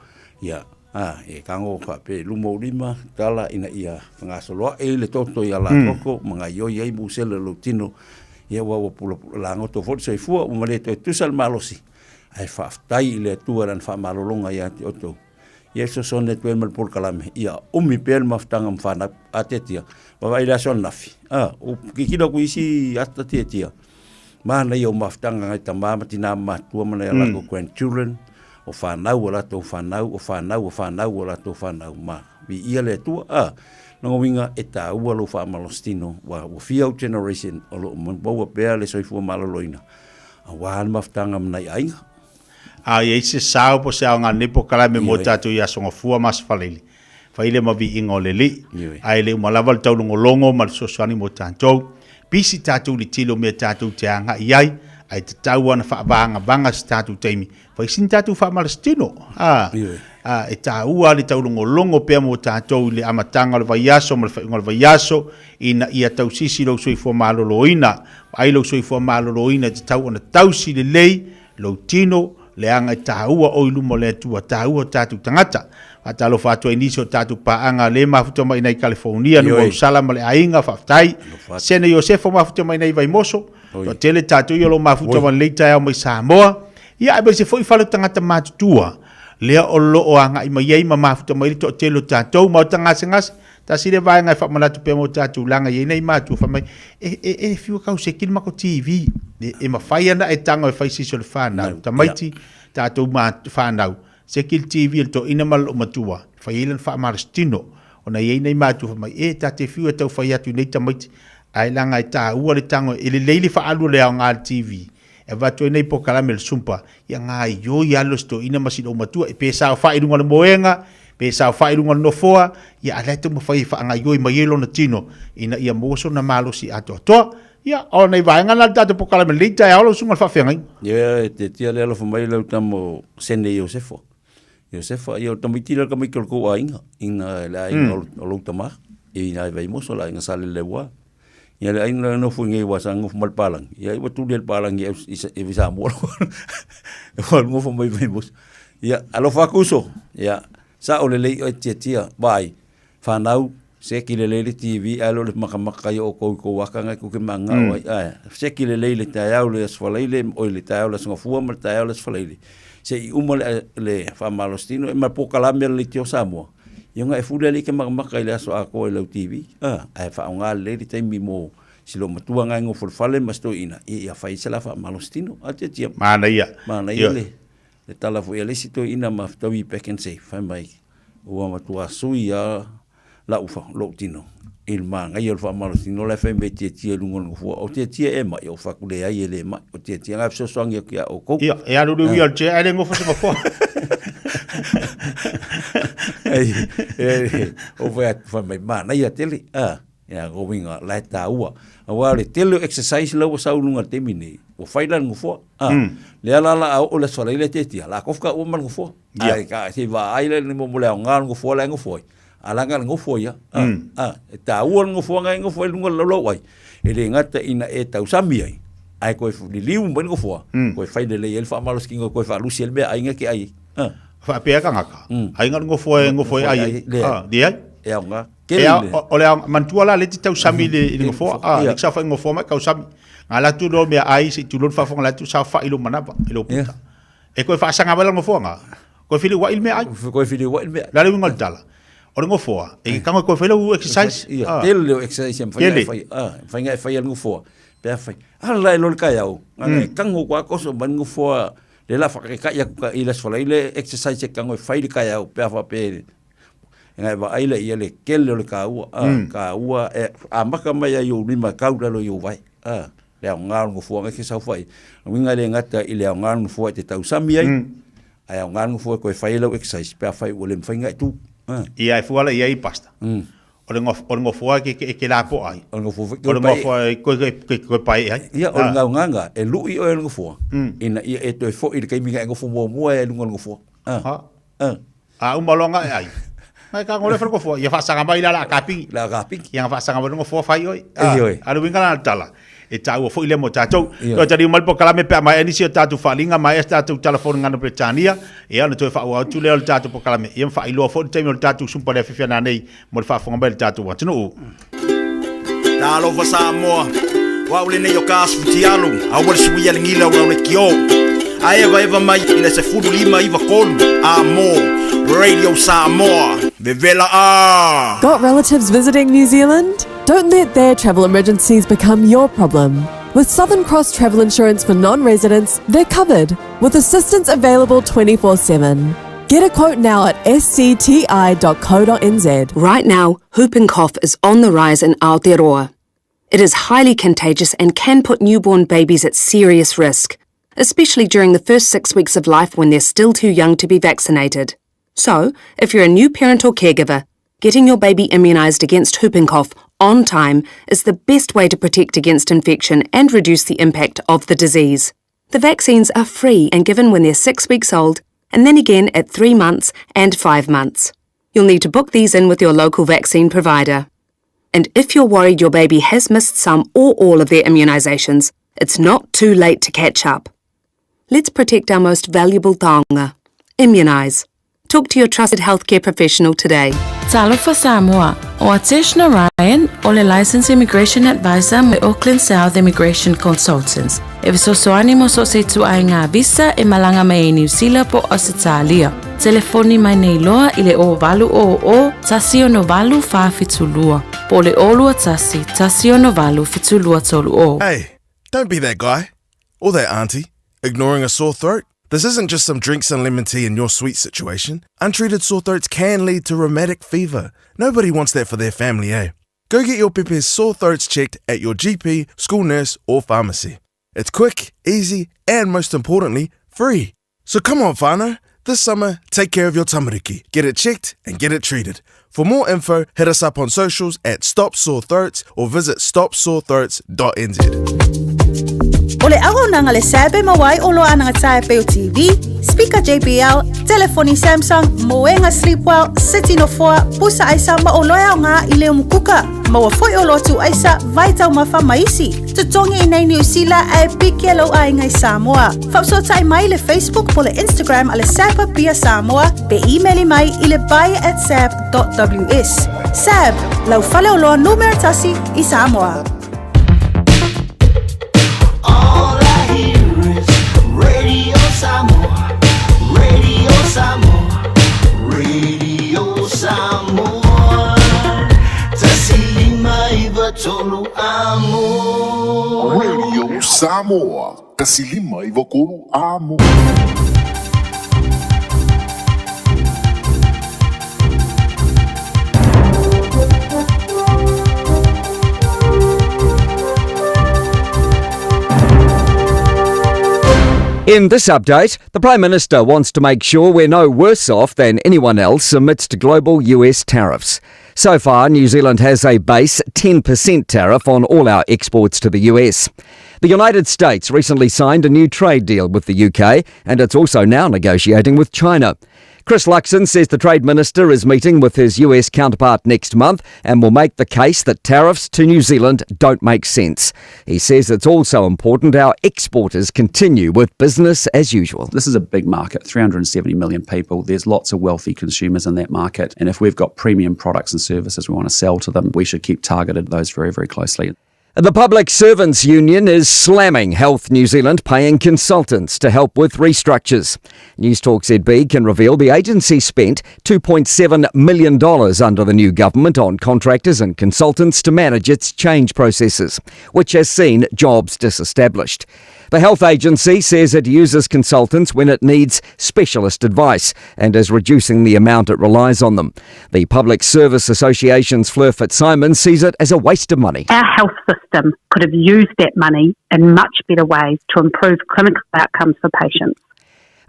ia, a, e tago faapea i luma o lima, tala ina ia fagasoloai le toto ia latou ma gaioi ai musele o lou tino, ia ua ua pulapula lagoto foi le soifua, ua ma le toe tusa le malosi. Ae faafetai i le Atua i Lana faamalologa ia te outou. Ia fesoasoani atu ai ma le polokalame, ia umi pea le mafutaga ma fanau. A tiatia, vaavaai i le aso ananafi, a, ua tilotilo atu i isi ata tiatia, manaia o mafutaga nai tama ma tina ma matua ma nai a latou grandchildren, o fanau a latou fanau, o fanau a fanau a latou fanau, ma viia le Atua. A, lona uiga e taua lou faamalositino, ua fia au generation o lo o maua pea le soifua maloloina. Aua le mafutaga ma nai aiga. A i ai se sao po o se aoga lenei polokalame mo tatou i Aso Gafua ma Aso Faraile, fai lea ma viiga o le Alii. Ae le uma lava le taulogologo ma le fesoasoani mo tatou. Pisi tatou i le tele o mea tatou te agai i ai, ae tatau lava ona faavagavaga se tatou taimi Fai sina tatou faamalositino. A, a, e taua le taulogologo pea mo tatou i le amataga o le vaiaso ma le faaiuga o le vaiaso, ina ia tausisi lou soifua maloloina. Vaai lou soifua maloloina e tatau ona tausi lelei lou tino, leaga e taua oe i luma o le Atua, taua o tatou tagata. Faatalofa atu ai nisi o tatou paaga le mafuta mai nei California, Nuu Ausala ma le aiga, faafetai. Sene Iosefa mafuta mai nei Vaimoso, Toatele tatou ia o lo o mafuta mai lenei taeao mai Samoa. Ia aemaise foi fale o tagata matutua lea o lo o agai mai ai ma mafuta mai le toatele o tatou maota gasegase. Tasi lea vaega e faamanatu pea mo tatou leaga e i ai nai matua fai mai, e, e, e fiu e kau seki le matou TV. E, e mafai ana e tago e fai se isi o le fanau, tamaiti, tatou ma, fanau, seki le TV a le toeaina ma le loomatua, e fai ai lana faamalositino. Ona e i ai nai matua fai mai, e, ta te fiu e tau fai atu i nei tamaiti, ae leaga e taua le tago, e lelei le faaalu o le aoga i le TV, E avatu ai nei polokalame le Sumpa, ia gaioi alu si toeaina ma si loomatua, pe saofai i luga o le moega, pe saofai i luga o le nofoa, ia a o la e taumafai e faagaioi mai ai lona tino ina ia maua sona malosi atoatoa. Ia, o nai vaega na o le tatou polokalame lenei taeao lau susuga i le faafeagaiga. Ia, e tiatia le alofa mai lau tama o Sene Iosefa. Iosefa, ia o le tamaiti lea o le tamaiti o le tou aiga, ina le aiga o lou tama, i ina i Vaimoso, le aiga Saleleleua. Ia le aiga la nofo i nei aua sa nofo ma le palagi, ia ua tuli e le palagi e i Samoa ua nofo mai Vaimoso. Ia, alofa atu uso, ia, sao lelei oe tiatia, vaai, fanau, seki lelei le TV ae le o le makamaka ai o outou i tou aka na tou te mananao ai, ae seki lelei le taeao i le Aso Faraile, oi le taeao i le Aso Gafua ma le taeao i le Aso Faraile, se i uma le faamalositino ma le polokalame a le Leitio Samoa. Ia ona e fuli alii e te makamaka i le aso atoa i lau TV, a, ae faaaoga lelei le taimi mo Si lou matua nga e gofo i le fale ma si toeaina, ia ia fai ai se la faamalositino. A tiatia. Manaia. Manaia le, le tala foi a le isi toeaina ma fetaui i Pak'nSave, fai mai, ua matua sui lava lau, lou tino i le manaia o le faamalositino la e fai mai e tiatia i luga o le nofoa. O tiatia e mai, ou fai atu, leai e le mai. O tiatia na e fesoasoani atu ia outou. Ia, e alu i le wheelchair ae le nofo i se nofoa. Ou fai atu, fai mai, manaia tele, a. Ia, o uiga, la e taua. Aua o le tele o exercise la ua sau i luga i le taimi nei, ua fai la le nofoa. A, lea la la a oo i le aso Faraile e tiatia, la tofu ka ua ma le nofoa. Ae ka se i vaai la mo le aoga o le nofoa la e nofo ai. A leaga le nofo ia, a, a, e taua le nofoaga e nofo ai i luga o le laulau ai, e le gata ina e tausami ai, ae toe liliu mai le nofoa, toe fai lelei ai le faamalositino, toe faalusi ai le meaai na e te ai ai. A. Faapea tagata, ai na o le nofo e nofo e ai ai. Leai. Leai. E aoga. E a, o le aoga, manatua la lea e te tausami i le, i le nofoa, a, le te saofai i le nofoa ma e tausami. Na alu atu loa mea ai se i tulou le faafofoga le atu saofai i lou manava, i lou puta. E toe faasaga mai la le nofoa na, toe feliuai le meaai. Toe feliuai le meaai. O le a le uiga o le tala? O le nofoa, e te tago e toe fai lau exercise. Ia, tele o exercise e mafai ona e fai, a, e mafai ona e fai e le nofoa, pe afai, a la e loa le taeao, na ona e tago atu lava toso mai le nofoa, lea la faataitai atu i le Aso Faraile exercise e tago e fai le taeao pe a faapea E ngai vaai lea ia le tele o le taua, a, taua e amata mai ai i ou lima e tau i lalo i ou vae, a, le aoga o le nofoaga e te saofai ai. O lona uiga e le gata i le aoga o le nofoa e te tausami ai, ae aoga le nofoa e toe fai ai lau exercise pe afai ua le mafai ona e tu. A. Ia, e fua la i ai Pastor. O le o le nofoa e te, e te lapoa ai. O le nofoa foi O le nofoa e toe, toe paeae ai. Ia, o le gaogaga, e lui oe e le nofoa, ina ia e toe foi i le taimi na e nofo muamua ai i luga o le nofoa. A. A. A uma loa na e ai. Nai ka ngole fai nofoa, ia faasaga mai la la kapiki. La kapiki. Ia faasaga mai nofoa fai oi. A, a le uiga la tala. E taua foi lea mo tatou. Toe taliu mai le polokalame pe a maea nisi o tatou faaaliga, maea se tatou tala foliga na Peretania, ia ona toe faaauau atu lea o le tatou polokalame. Ia ma faailoa foi le taimi o le tatou sumpa le afiafi ana nei mo le faafofoga mai a le tatou atunuu. Talofa Samoa, o au lenei o ka asu futialu, aua le suia le gila o lau leitio. A evaeva mai i le 15 93 a mo Radio Samoa, vevela a! Got relatives visiting New Zealand? Don't let their travel emergencies become your problem. With Southern Cross Travel Insurance for non residents, they're covered with assistance available 24 7. Get a quote now at scti.co.nz. Right now, whooping cough is on the rise in Aotearoa. It is highly contagious and can put newborn babies at serious risk, especially during the first six weeks of life when they're still too young to be vaccinated. So, if you're a new parent or caregiver, getting your baby immunised against whooping cough on time is the best way to protect against infection and reduce the impact of the disease. The vaccines are free and given when they're six weeks old, and then again at three months and five months. You'll need to book these in with your local vaccine provider. And if you're worried your baby has missed some or all of their immunisations, it's not too late to catch up. Let's protect our most valuable taonga. Immunise. Talk to your trusted healthcare professional today. Talofa Samoa, o Atesh Narayan, o le Licensed Immigration Advisor me Auckland South Immigration Consultants. E fesoasoani mo so o se ituaiga visa e malaga mai ai Niu Sila po o Ausetalia. Telefoni mai nei loa i le 0800 168 472 po o le 021 168 7230. Hey, don't be that guy. Or that auntie. Ignoring a sore throat? This isn't just some drinks and lemon tea in your sweet situation. Untreated sore throats can lead to rheumatic fever. Nobody wants that for their family, eh? Go get your pepe's sore throats checked at your GP, school nurse, or pharmacy. It's quick, easy, and most importantly, free. So come on, whānau. This summer, take care of your tamariki. Get it checked and get it treated. For more info, hit us up on socials at Stop Sore Throats or visit stopsorethroats.nz. O le auaunaga le SAB e maua ai oloa anagatia e pei o TV, speaker JBL, telefoni Samsung, moega Sleepwell, seti nofoa, pusa aisa ma oloa e aoga i le umukuka. Maua foi oloa tuu aisa, vai taumafa ma isi. Totogi i nei Niu Sila ae piki e lou aiga i Samoa. Faafesootai mai i le Facebook po le Instagram a le SAB Apia Samoa pe imeli mai i le buy@sab.ws. SAB, lau faleoloa numera tasi i Samoa. All I hear is Radio Samoa, Radio Samoa, Radio Samoa. 1593. 3 amo. Radio Samoa, 159 amo. In this update, the Prime Minister wants to make sure we're no worse off than anyone else amidst global US tariffs. So far, New Zealand has a base 10% tariff on all our exports to the US. The United States recently signed a new trade deal with the UK, and it's also now negotiating with China. Chris Luxon says the Trade Minister is meeting with his US counterpart next month and will make the case that tariffs to New Zealand don't make sense. He says it's also important our exporters continue with business as usual. This is a big market, 370 million people. There's lots of wealthy consumers in that market. And if we've got premium products and services we want to sell to them, we should keep targeted those very, very closely. The Public Servants Union is slamming Health New Zealand paying consultants to help with restructures. News Talk ZB can reveal the agency spent $2.7 million under the new government on contractors and consultants to manage its change processes, which has seen jobs disestablished. The health agency says it uses consultants when it needs specialist advice and is reducing the amount it relies on them. The Public Service Association's Fleur Fitzsimons sees it as a waste of money. Our health system could have used that money in much better ways to improve clinical outcomes for patients.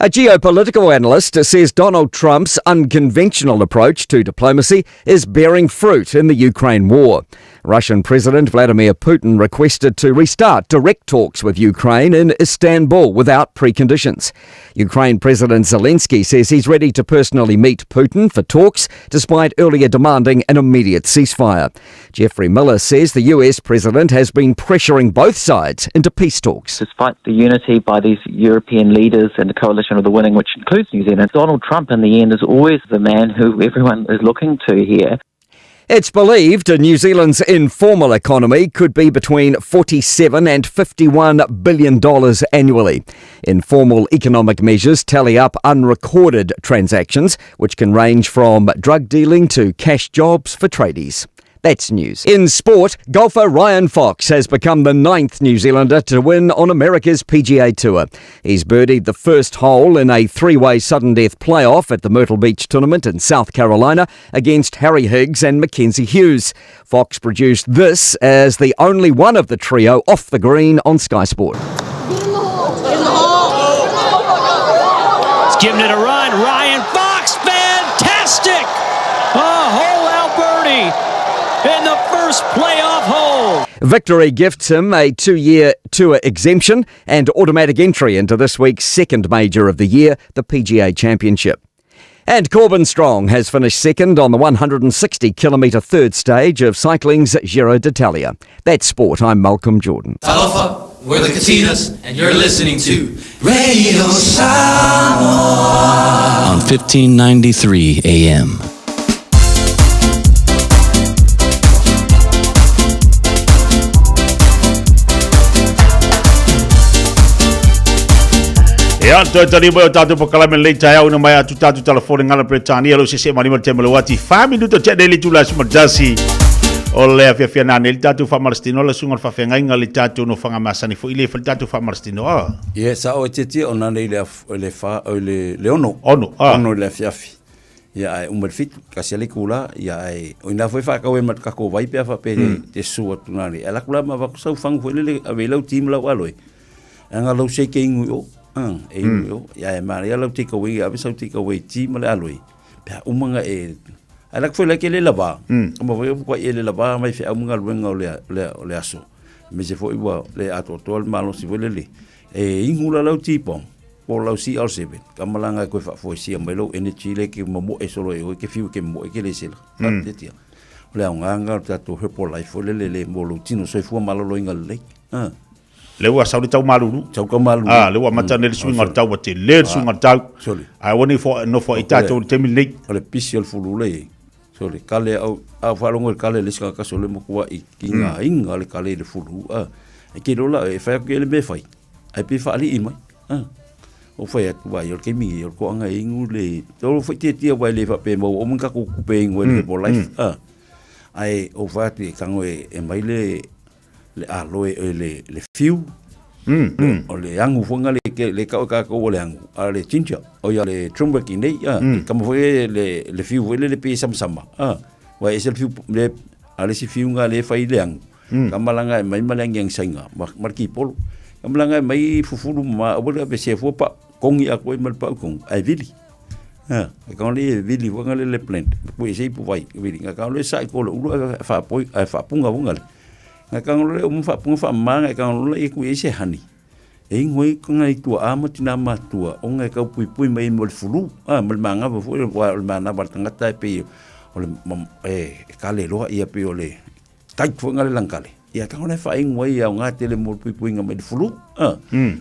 A geopolitical analyst says Donald Trump's unconventional approach to diplomacy is bearing fruit in the Ukraine war. Russian President Vladimir Putin requested to restart direct talks with Ukraine in Istanbul without preconditions. Ukraine President Zelensky says he's ready to personally meet Putin for talks, despite earlier demanding an immediate ceasefire. Jeffrey Miller says the US president has been pressuring both sides into peace talks. Despite the unity by these European leaders and the coalition of the willing, which includes New Zealand, Donald Trump in the end is always the man who everyone is looking to here. It's believed New Zealand's informal economy could be between $47 and $51 billion annually. Informal economic measures tally up unrecorded transactions, which can range from drug dealing to cash jobs for tradies. That's news. In sport, golfer Ryan Fox has become the ninth New Zealander to win on America's PGA Tour. He's birdied the first hole in a three-way sudden death playoff at the Myrtle Beach tournament in South Carolina against Harry Higgs and Mackenzie Hughes. Fox produced this as the only one of the trio off the green on Sky Sport. It's giving it a run. Ryan Fox, fantastic! A hole out birdie in the first playoff hole. Victory gifts him a 2-year tour exemption and automatic entry into this week's second major of the year, the PGA Championship. And Corbin Strong has finished second on the 160-kilometre third stage of cycling's Giro d'Italia. That's sport. I'm Malcolm Jordan. Talofa, we're the Katinas, and you're listening to Radio Samoa on 1593 AM. Ia, toe tali mai o tātou pakalame lei taeao ina mai atu tātou telefone ngana Peretania lo sese malima le tema le wati. Wha minuto te nei le tula suma tasi. O le afiafia nā nei le tātou whamalastino le sunga le whawhengainga le tātou no whanga masani fo i le whale tātou whamalastino. Ah. Ia, sa o e tietia o nā nei le, le, wha, o le, le ono. Ono, ah. Ono le afiafi. Ia, ai uma le fitu, kasi ale kula, ia, ai, o ina foi whakau e matakako vai pea whape te sua atu nā nei. Ala kula ma wako sau whangu foi lele, ave lau team lau aloe. Anga lau se ke ingu o, e ingu o, ia e mara, ia lau take away, ave sau take away team le aloe. Pea umanga e, ai lak foi lai ke le lava, ma foi kwa e le lava mai fe amunga luenga o le, le, o le aso. Me se foi ua le atoatoa le malosi foi lele. E ingu la lau tipong, po lau CR7, ka malanga e koe whaafoesia mai lau energy le ke mamo e solo e oe ke whiu ke mamo e ke le sela. Te tia. O le aonganga o tātou Herbalife foi lele le mo lau tino soifua malolo inga lelei. Le ua sau le tau malulu. Sau ka malulu. Ah, le ua mata nei le suiga o le tau, ua tele le suiga o le tau. Sole. Ae ua nei fo, nofo ai tātou i le taimi lenei. O le pisi o le fulu le, sole, kale au, au whaalongo le kale le sika ka sole mo kua i ki ngā inga le kale le fulu. E ke lola, e whai aku ke le me whai. Ai pe whaali i mai. O whai atu wai, o le kemi, o le koanga e ingu le, o le whai tia tia wai le whape mau, o munga ko kupe ingu e le Herbalife. Ae ou fai atu e tago e mai le le aloe e le fiu. O le agu foi le le tau e tatou o le agu, a o le ginger, o ia le turmeric i nei, a. Kama foi le fiu foi lele pei e samasama, a. Ua ese le fiu le a le isi fiu na lea e fai i le agu. Ka malaga e mai ma le agiagi saina ma le kipolo. Ka malaga e mai fufulu ma aua le aveesea fua pau kogi atu ai ma le pau kogi ae vili. A, e kau le e vili foi le le plant. Pui se ipu vai vili. Nga kau le sai ko le ulu ae faapoi ae faapuga foi le. Nga kau le umu faapuga faamama nga kau le e kui ai se honey. E ingo ai ko ngai tua'a ma tina matua ona e tau puipui mai mo le fulu, a ma le manava foi aua o le manava a le tagata e pei o le e kale loa ia pei o le tight foi le lagale. Ia tago la e faaingo ai e aoga tele mo le puipuiga mai le fulu, a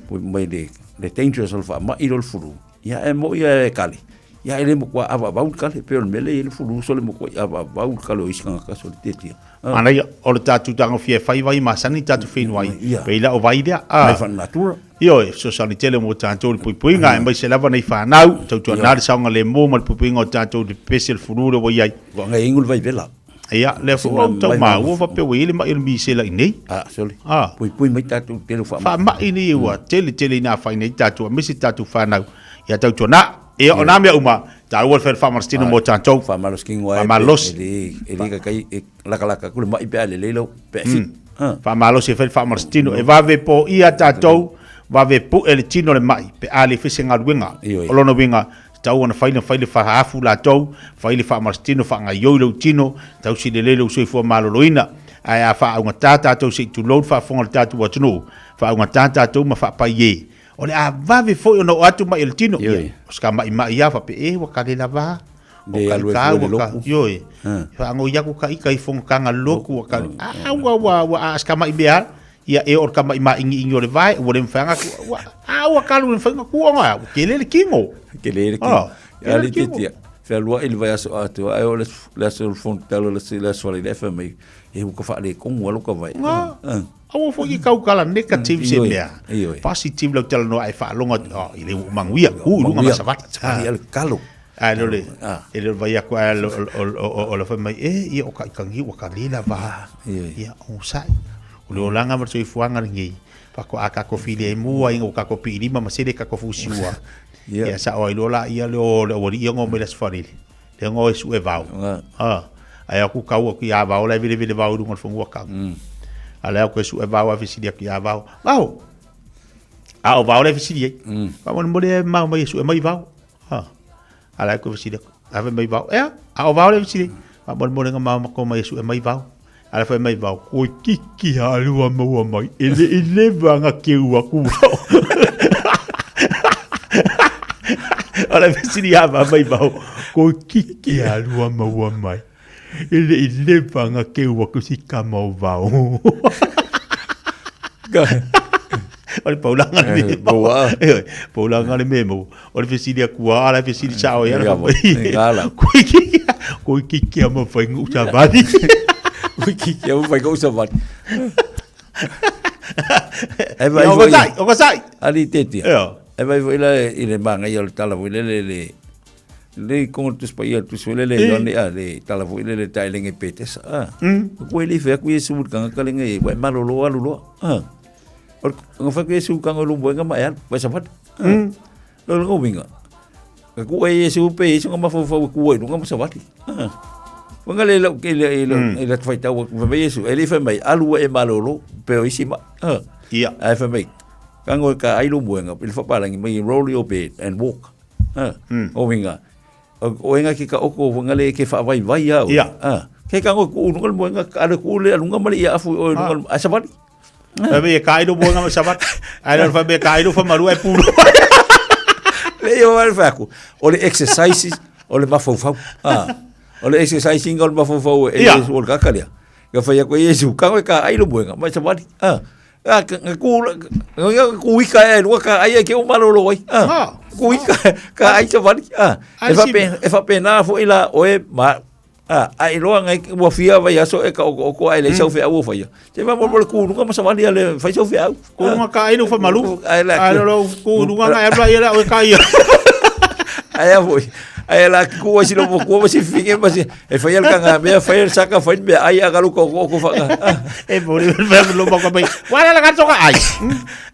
pui mai le dangerous o le faamai lea o le fulu. Ia ae moi lava e kale, ia e le matua avaavau le kale, pei o le mea lea e i ai le fulu so le matua avaavau le kale o isi tagata so le tiatia. Manaia, o le tatou tagofia e fai vai masani tatou feiloai, pei la o vai lea. Mai faalenatura. Ioe, fesoasoani tele mo tatou i le puipuiga, aemaise lava nei fanau, tautuana le saogalemu ma le puipuiga o tatou i le pepesi o le fulu lea ua i ai. Ua ngai inu le vai vela. Ia, lea foi ua ou tau maua faapea ua i ai le mai o le misela i inei. Ah, sole. Ah. Puipui mai tatou i tele o faamai. Faamai nei ua tele tele ina afaina ai tatou aemaise tatou fanau. Ia tautuana. Ia, o nā mea uma, taua le fai o le faamalositino mo tatou. Faamalositino ai. Faamalosi. E le, e le kakai, e lakalaka atu le mai pe a lelei lau, pe a fit. Faamalosi e fai le faamalositino. E vave poia tatou, vave pue le tino o le mai pe a le fai se galuega. O lona uiga, Tatau ona fai fai le faafu latou, fai le faamalositino, faagaioi lou tino, tausi lelei lou soifua maloloina. Ae a faaaugata tatou se i tulou le faafofoga a le tatou atunuu, faaaugata tatou ma faapai e. O le a vave foi ona oo atu mai e le tino. Ia, o se ka maimai lava faapea, e ua kale lava. O Le ka alu ai ika fua i le ua ka, loku. ioe. Faagoi aku ka ika i fonotaga loku ua kale. A ua ua ua a se ka mai mea Ia e o le tama i maʻigiʻigi o le vae, ua le mafai ona ua, a ua kalu le mafai ona tu ona, ua tele le kino. Tele le kino. Oh, Ia le titia. Fealuai le vaiaso atoa, ai o le aso o le fono le le aso le fai mai. E ua ka faaletonu alo ka vai. Nga. Aua foi i kau kala negative se mea. Ioe. Positive lau talanoa e faalogo atu, oh, i le ua manuia, u i luga ma savali. Savali ale kalo. Ae le o le, e le o le vai aku ae o le fai mai, e, ia o ka ikangi ua ka le lava. Ia, o sai. O le olaga ma le soifuaga lenei, faatoa tatou filemu ai ina ua tatou piilima ma sele tatou fusiua. Ia sao ai loa laia lea o le aualii ia na omai i le Aso Faraile, lea na o e sue vao. Ae o atu tau atu ia Vao la e velevele vao i luga o le fanua tau. A lea atu e sue vao ae fesili atu ia Vao, Vao! A o Vao la e fesili ai. Faamolemole e mau mai e sue mai vao. A la e toe fesili atu, a fai mai vao, ea, a o vao lea e fesili ai. Faamolemole na mau matou mai e sue mai vao. A la fai mai vao, koe kiki halua maua mai, e le i leva na keu aku vao. O la fesili a va mai vao, koe kiki halua maua mai, e le i leva na keu aku si kama o vao. O le paulanga le mea maua. Ioe, paulanga le mea maua. O le fesili atu a, ala e fesili sao ai ala fai mai. Koe kiki, koe kiki a mawhai ngou savali. Koe kiki a mawhai ngou savali. E vai foi. O ka sai. Ali tetia. E vai foi la i le mangaia o le tala foi lele le le kongo tus pa ia tus foi lele yone a le tala foi lele tai lenge petesa. A. Koe le fe ku Yesu kanga ka lenge wa malolo alu lo. A. O nga fa ku Yesu kanga lu boenga ma ya, wa sa fat. Lo lo winga. Ka ku e Yesu pe Yesu nga mafaufau e ku ai lunga ma savali. Wanga le lau ke le le le fai tau ku mai Yesu e le fai mai alu e malolo pe o isi ma. Ia. Ai fai mai. Ka ngoi ka ai lo muenga pe fa palangi mai roll your bed and walk. O winga. O enga ki ka oko wanga le ke fa vai vai au. Ia. Ke ka ngoi ku lunga muenga ka le ku le lunga ma le ia afu o lunga a savali. Fai mai e ka ilo moenga ma savali. Ai le fai mai e ka ilo fa marua e pulo. Le ia wale fai aku. O le exercises, o le mafaufau. Ah. O le exercising o le mafaufau e Ia. Yesu o le kaka lea. Ka fai aku e Yesu, ka koe ka ai lo moenga, mai savali. Ah. Ah, ka ka ku ka ku ika e lua ka ai e ke o malolo ai. Ah. Ku ika ka ai savali. Ah. E Ai, si- fape e fapena foi la oe ma A, a iloa ngai ua fia vaiaso e kaokooko ae leai sau feau o faia. Se fa mo le kuluga ma savali a le fai sau feau. Kuluga ka ai no fa malu. Ai la. Ai lo kuluga ka ai la ia o ka ia. Ai a foi. Ai la ku ai silo mo ku si finge ma si e fai al kanga mea fai al saka fai mea ai aga lu ko ko fa. E mo le fa lo ma ko mai. Wala la ka ai.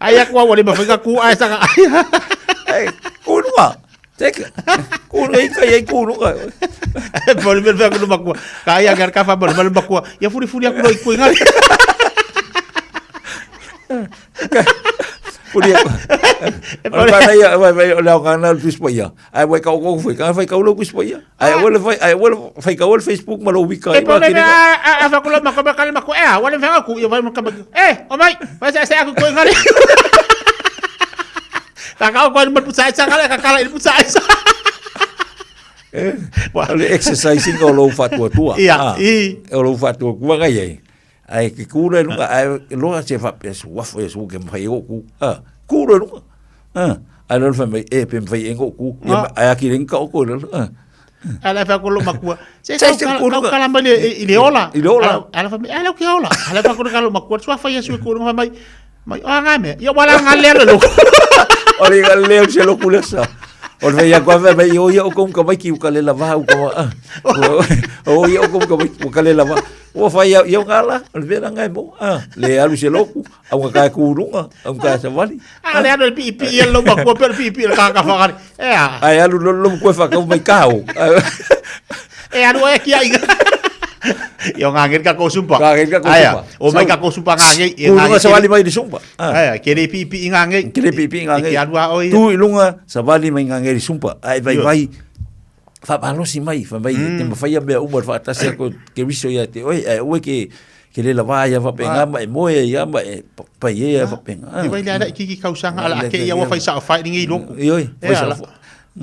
Ai aku wa le ma fai ka ku ai saka ai. Ai ku no. Tek ku no i kai ku no ka. E mo le fa lo ma ku. Ka ai aga ka fa mo le ma ku. Ya furi furi aku lo i ku ngali. Furi aku. O le kana ia vai vai o le kana le tusi ia. Ai wai kau kau fai ka fai kau lo tusi ia. Ai wala fai ai wala fai kau le Facebook ma lo wika. E pole me a fa kulo ma ko ma kale ma ko e a wala fa ku ia vai ma ka e o mai vai sa sa aku ko ngale. Ka kau ko ma pusa sa kale ka kala il pusa sa. O le exercising o lou faatuatua. Ia, i. O lou faatuatua ngai ai. Ai ke kula i luga, ai loa se faapea suafa o Iesu ke mafai ai o'u ku. A, ku loa i luga. A, ae loa le fai mai, e pe mafai ea o'u ku. Ia, ae aki le ka oko i lalo. A. Ae la fai aku lou makua, se kau kala, kau kala mai le, i le ola. I le ola. Ae la fai mai, ae lau ke ola. Ae la fai aku lou makua, suafa Iesu e ku i luga fai mai, mai, o a ngā mea. Ia ua la ngā lea le loku. O le ngā lea se loku le sa. O le fai aku fai mai, o ia o kou ka maiki u ka le lava u ka wa. O ia o kou ka maiki u ka le lava. Ua fai au i au ngā la, o le mea ngai mo. Le alu se loku, au ngā kai kūrunga, au ngā savali. A le alu le pii pii e loma kua pe le pii pii le kaka whakari. E a. Ai alu lo lo kua whakau mai kāo. E alu e kia inga. Ia ngā ngeri ka kō sumpa. Ngā ngeri ka kō sumpa. O mai ka kō sumpa ngā ngei. Kūrunga savali mai i sumpa. Aia, ke le pii pii ngā ngei. Ke le pii pii ngā ngei. E ke alu a oi. Tu i lunga, savali mai ngā ngeri sumpa. Ai vai vai. Whaamalosi mai, wha mai, te mawhai a mea uma whaatasi ako ke riso ia te oe, ai oe ke, ke lela wā ia whapenga, ma e moe ia, ma e pai e ia whapenga. I wai le ala i kiki kausanga ala ake ia ua whai sao whai ringi i loku. Ioi, whai sao whai.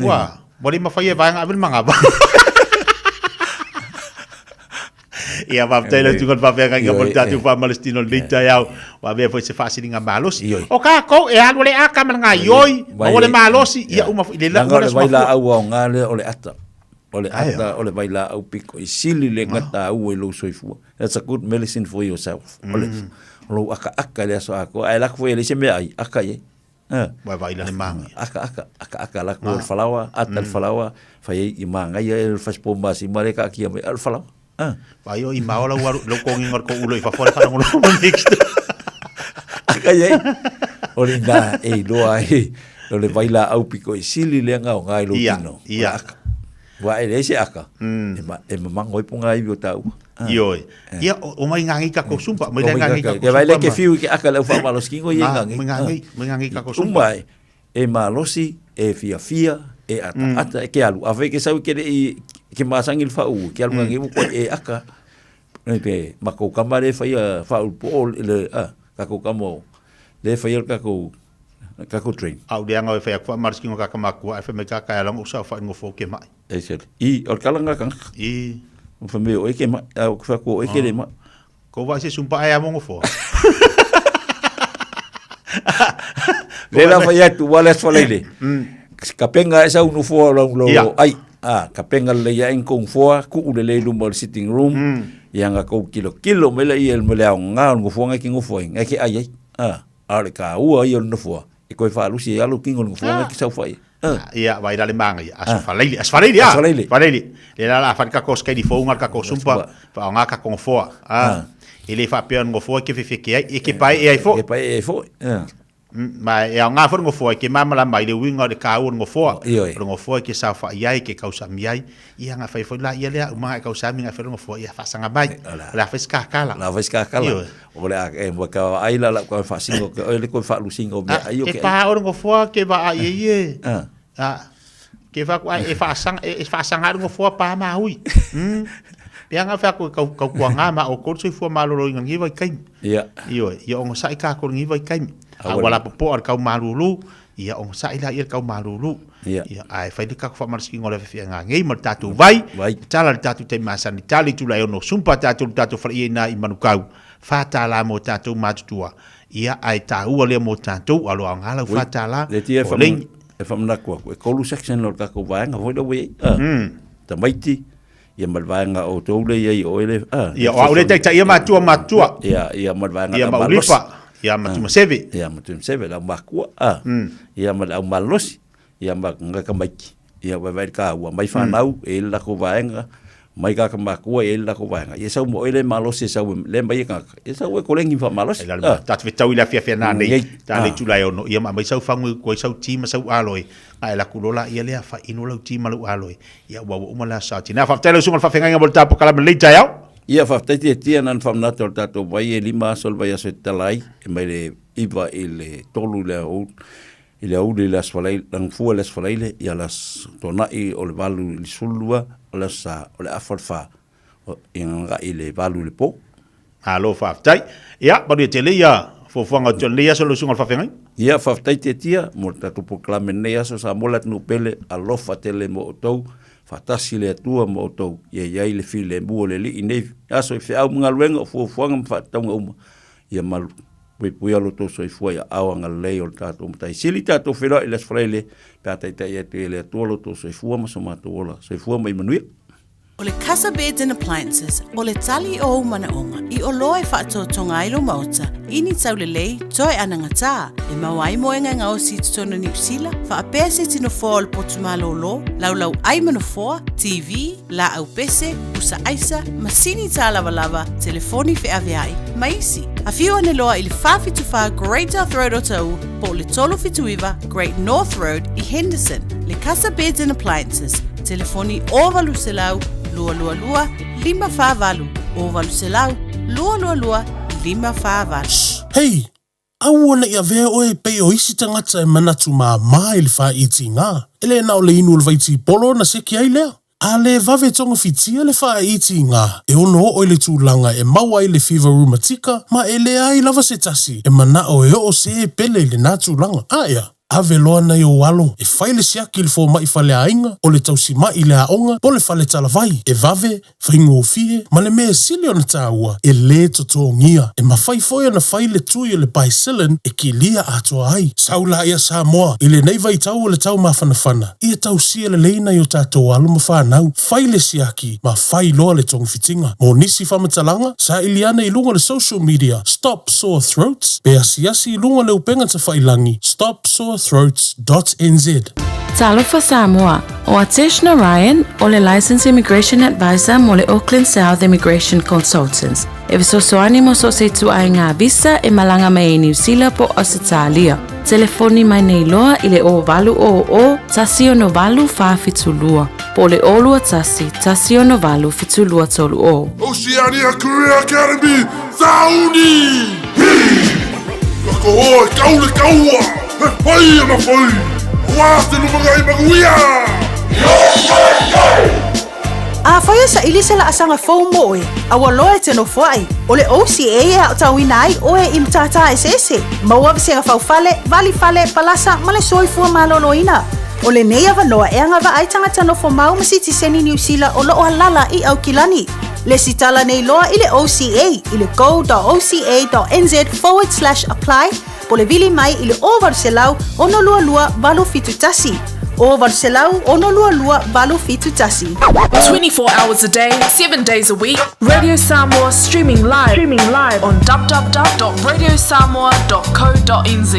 Ua, wale mawhai e vaenga awil mangava. Ia faafetai le atuga o le faafeagaiga mo le tatou faamalositino o lenei taeao ua avea foi se faasiliga malosi. O kākou e alu le aka ma le gaioi, maua le malosi, ia uma foi i le lau ma le aso mafua. Leaga o le vailaau aoga lea o le ata. O le ata o le vailaau piko i sili le gataua i lou soifua. That's a good medicine for yourself. O le lou akaaka i le aso atoa. Ae lako foi e leai se meaai, aka i ai. Wai vai la le manga. Aka aka aka aka la ko le falaoa, ata le falaoa, fai ai i mangaia e le fasipo masima le kaakia mai, a le falaoa. Vai o i mao lau alu, lau konginga o le kou ulo i fafo le whalangolo mo next. Aka iai, o le ina e iloa ai, o le vai la au piko i sili le anga o ngai lo tino. Ia, aka. Wa e le se aka, e mamango i ponga iwi o tāua. Ioi. Ia, o mai ngangi ka ko sumpa, mai ngangi ka ko sumpa. Ia vai le ke fiu ke aka le uwha malosi kingo i ngangi. Mai ngangi, mai ngangi ka ko sumpa. Uma e, e malosi, e fia fia, e ata ata, e ke alu. A whai ke sau ke le i, ke masangi le wha u, ke alu ngangi u koe e aka. E ke, ma kou kama le whai a wha u po o le, a, ka kou kama o, le whai a ka kou train. Au le anga o e whai aku wha malosi kingo ka kamakua, e whai mai ka kai alanga usa o wha ingo fō ke mai. E se, i, o le kala ngā kanga. I. O wha me o e ke mai, a o wha ko o e ke le mai. Ko vai se sumpa ai a mongo fo. Le la fai atu wale as faleile. Kapenga e sau no foa lo lo ai. Ah, kapenga le ia en kong foa ku le le luma o sitting room. Ia nga kou kilo kilo me le ia me le au nga ngo foa ngai ki ngo foa ngai ki ai ai. Ah, a le ka ua ia no foa. E koe whaalusi e alo kingo ngo foa ngai ki sau fai. Ia, vai la le manga ia. Aso faleile, aso faleile a. Aso faleile. Faleile. Le la la fale ka ko skai di founga ka ko sumpa, fa nga ka ko foa. Ah. E le fa pe ngo foa ke fefe ke ai, e ke pae e ai fo. Ke pae e ai fo. Ma e au ngā whare ngo foa ke mama la mai le uinga o le kāua ngo foa. Ioi. O ngo foa ke sao wha iai ke kausami ai. Ia ngā whai whai la ia lea umanga e kausami ngā whare ngo foa ia whasanga mai. O la whai skakala. La whai skakala. Ioi. O le a e mo ka ai la la ko whaasingo ke le ko whaalusingo me ai o ke. Ke pā o ngo foa ke va ai e e. Ah. Ke wha ku ai e whaasanga e whaasanga ngo foa pā ma hui. Pe anga wha ku kau kau kua ngā ma o kor soi fua malolo i ngangi vai kaimi. Ia. Ioi, ia ongo sai ka kor ngi vai kaimi. A wala popo ar kau malulu, ia ongo sai la ia kau malulu. Ia. Ia ai whai le kako whamarasiki ngore whiwhi ngā ngei ma le tātou vai. Vai. Tala le tātou te masani, tala i tula e ono sumpa tātou le tātou whare i nā i manukau. Whātālā mō tātou mātutua. Ia ai tāua lea mō tātou, alo au ngā lau whātālā. Le tia e O whamu, lengi. e whamanako aku. E kolu section o le kako vaenga, hoi la wei. Tamaiti, ia ma le vaenga o tōu le ia i oe le. Ia, o au le taitai ia matua matua. Ia, ia ma le vaenga Ia lau maulipa. malosi. Ia matuma seve. Ia matuma seve, lau makua. Ia ma le au malosi. Ia ma ngā kamaiki. Ia vaevae le taua, mai fanau e i ai le latou vaega, mai tagata matutua e i ai le latou vaega. Ia sau ma oe le malosi e sau e le mai e tagata, ia sau e koleni ma faamalosi. Ah. Ta te fetau i le afiafi ana nei, ta le itula e 6, ia ma aumai sau fagu e utu ai sau ti ma sau aloe, ona e alu atu loa laia lea fainu lau ti ma lau aloe, ia ua ua uma le aso Sa Tina. Faafetai lau susuga i le faafeagaiga mo le ta polokalame i lenei taeao. Ia faafetai Tiatia na ona faamanatu o le tatou vai e 5 aso o le vaiaso e tatala ai, e mai le 9 i le 3 i le aoauli. I le aoauli i le Aso Faraile, Lagafua i le Aso Faraile, ia le Aso Toonai o le 8 i le 12, o le Aso Sa o le afa le 4, ia agai i le 8 i le po. Malo faafetai. Ia, manuia tele ia fuafuaga o lenei aso lau susuga i le faafeagai. Ia, faafetai Tiatia mo le tatou polokalame i lenei aso. Samoa le atunuu pele, alofa tele mo outou, faatasi le Atua ma outou, ia i ai le filemu o le Alii i nei aso i feau ma galuega, o fuafuaga ma faatatauga uma, ia malu puipuia lo outou soifua i aao agalelei o le tatou Matai Sili. Tatou feiloai i le Aso Faraile pe a taitai atu e le Atua lo outou soifua ma so matou ola. Soifua ma ia manuia. O le Casa Beds and Appliances, o le tali o ou manaoga i oloa e faatotoga ai lou maota i ni taulelei toe anagatā, e maua ai moega e gaosi i totonu o Niu Sila, faapea se tino foa o le potu malōlō, laulau ai ma nofoa, TV, laau pese, pusa aisa, masini tālavalava, telefoni feaveai, ma isi. Afio ane loa i le 474 Great South Road Otahuhu po o le 379 Great North Road i Henderson. Le Casa Beds and Appliances, telefoni 0800 222 548, 0800 222 548. Hei! Aua ne i avea oe e pei o isi tagata e manatu māmā i le fāitiga. E le na o le inu o le vaitipolo ona seki ai lea. A le vave togafitia le fāitiga, e ono oo i le tulaga e maua ai le fiva rumatika ma e leai lava se tasi e manao e oo se pele i lena tulaga. Aea, ave loa nai ou alo e fai le siaki i le fomai faleaiga, o le tausimai i le aoga po o le fale talavai, e vave faigofie ma le mea sili ona taua, e lē totogia. E mafai foi ona fai le tui o le Bicillin e kilia atoa ai. Sau laia Samoa i lenei vaitau o le tau mafanafana, ia tausia lelei nai o tatou alo ma fanau, fai le siaki ma fai loa le togafitiga. Mo nisi faamatalaga, saili ane i luga o le social media Stop Sore Throats pe asiasi i luga o le upega tafailangi stopsorethroats dot nz. Talofa Samoa, O Atesh Narayan, o le Licensed Immigration Advisor mo le Auckland South Immigration Consultants, e fesoasoani mo so o se ituaiga visa e malaga mai ai Niu Sila po o Ausetalia. Telefoni mai nei loa i le 0800 168 472 po o le 021 168 7230. Oceania Career Academy, Sauni! Hi! Ka koho e kau le kaua, he pai ana whai, Aua te lumangai manuia! Yo, yo, yo! Afai e saili se laasaga fou mo oe, a ua loa e te nofoai, o le OCA e aotauina ai oe i matata eseese, maua vasega faufale, valifale, palasa ma le soifua maloloina. O lenei avanoa e agavaa ai tagata nofo mau ma sitiseni Niu Sila o loo alala i Aukilani. Lesitala nei loa i le OCA i le go.oca.nz forward slash apply po le vili mai i le 0800 622 871. 0800 622 871. 24 hours a day, 7 days a week. Radio Samoa streaming live, streaming live on www.radiosamoa.co.nz.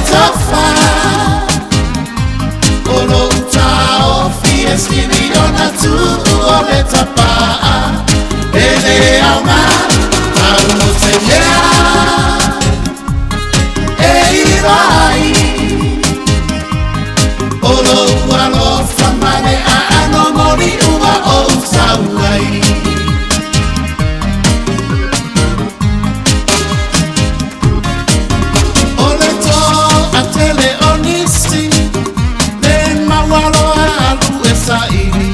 tofa O lou taofi e sili ona tuu o le tapaa E le aoga tau o se mea E iloa ai O lou alofa ma le aano moli ua ou sau ai. O le toatele o nisi le maualoa alu e saili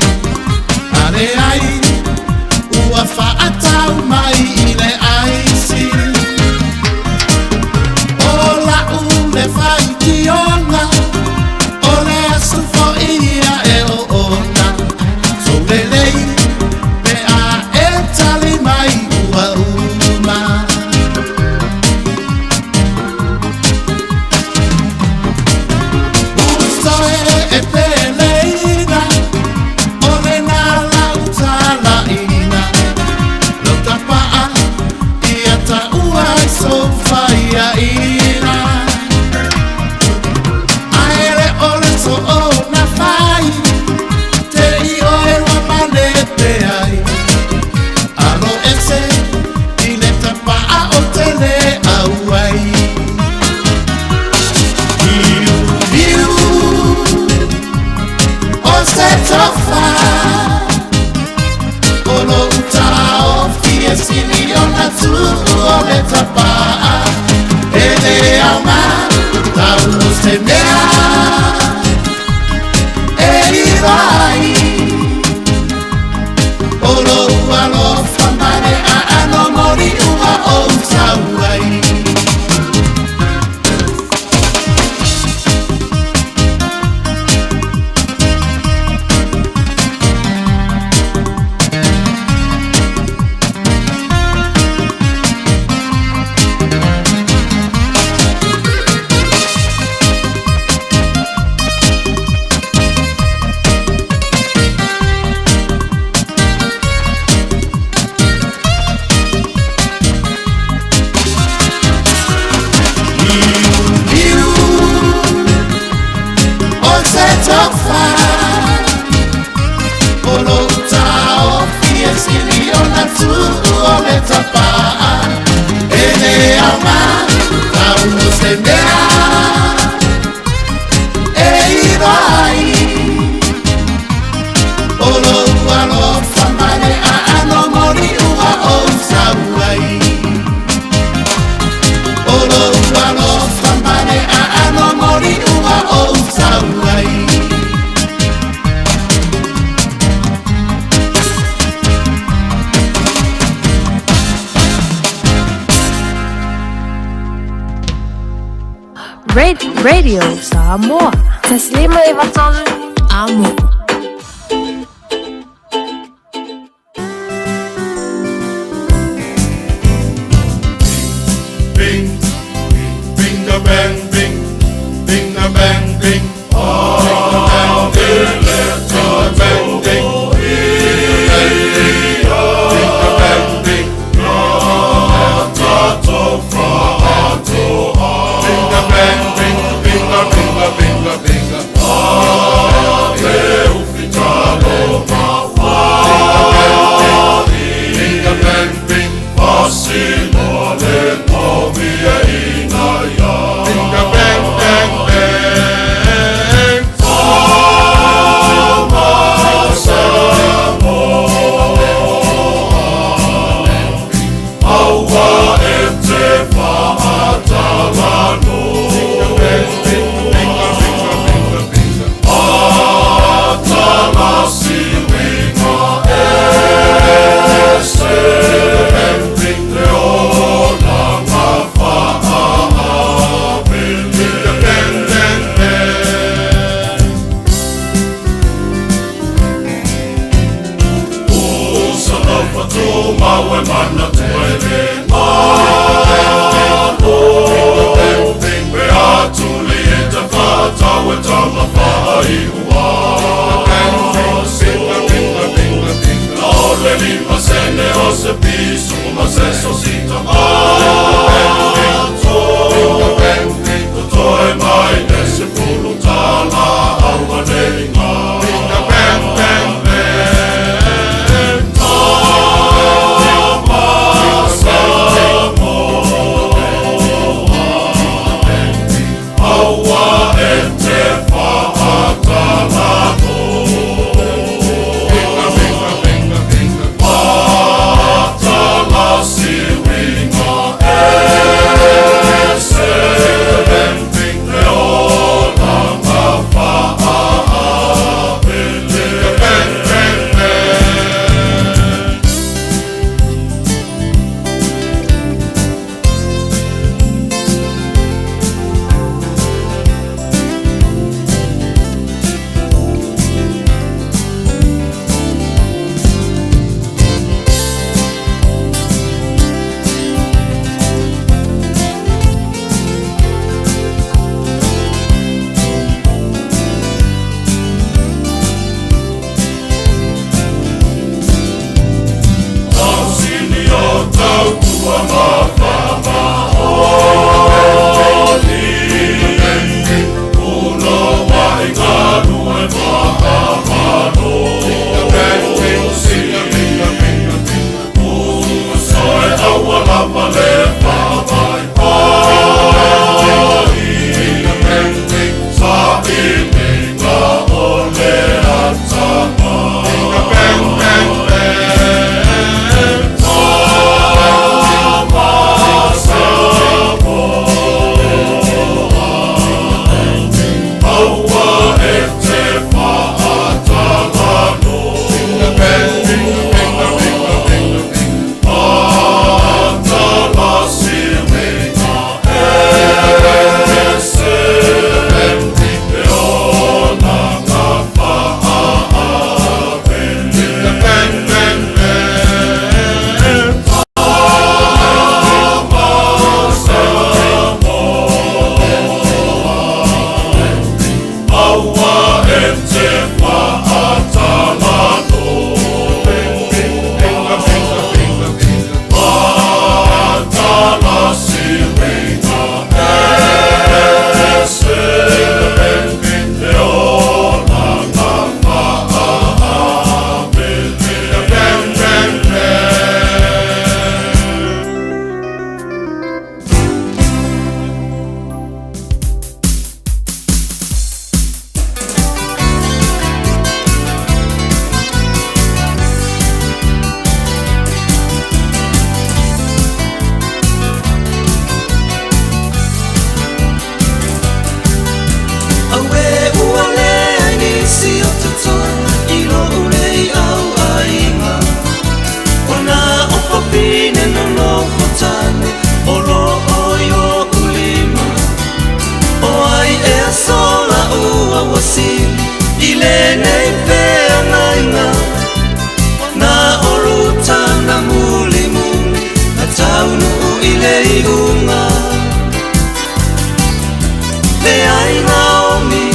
a leai ua faatau mai i le aisi. O la'u le faitioga o le aso fo'i ia e oona soulelei pe a e tali mai ua uma. Uso e e peleina o lena lau talaina lau tapaa ia taua i sou faiaina. Ae le o le soona fai te i oe ua malepe ai alo ese i le tapaa o te le auai. Liuliu o se tofa o lou taofi e sili ona tuu o le tapaa e le aoga tau o se mea e iloa ai o lou alofa ma le aano moli ua ou sau ai. Liuliu o se tofa o lou taofi e sili ona tuu o le tapaa e le aoga tau o se mea e iloa ai o lou alofa ma le aano moli ua ou sau ai. O lou alofa ma le aano moli ua ou sau ai. Radio Samoa. Taslima Ivatolu Amo. Bing, bing a bang bing, bing a bang bing, bing a bang ding, bing a bang ding, bing a bang ding, bing a bang bing, bing a bing a bing a bing a bing a bang bing, bing a bang bang bang. iuga. Leai Naomi,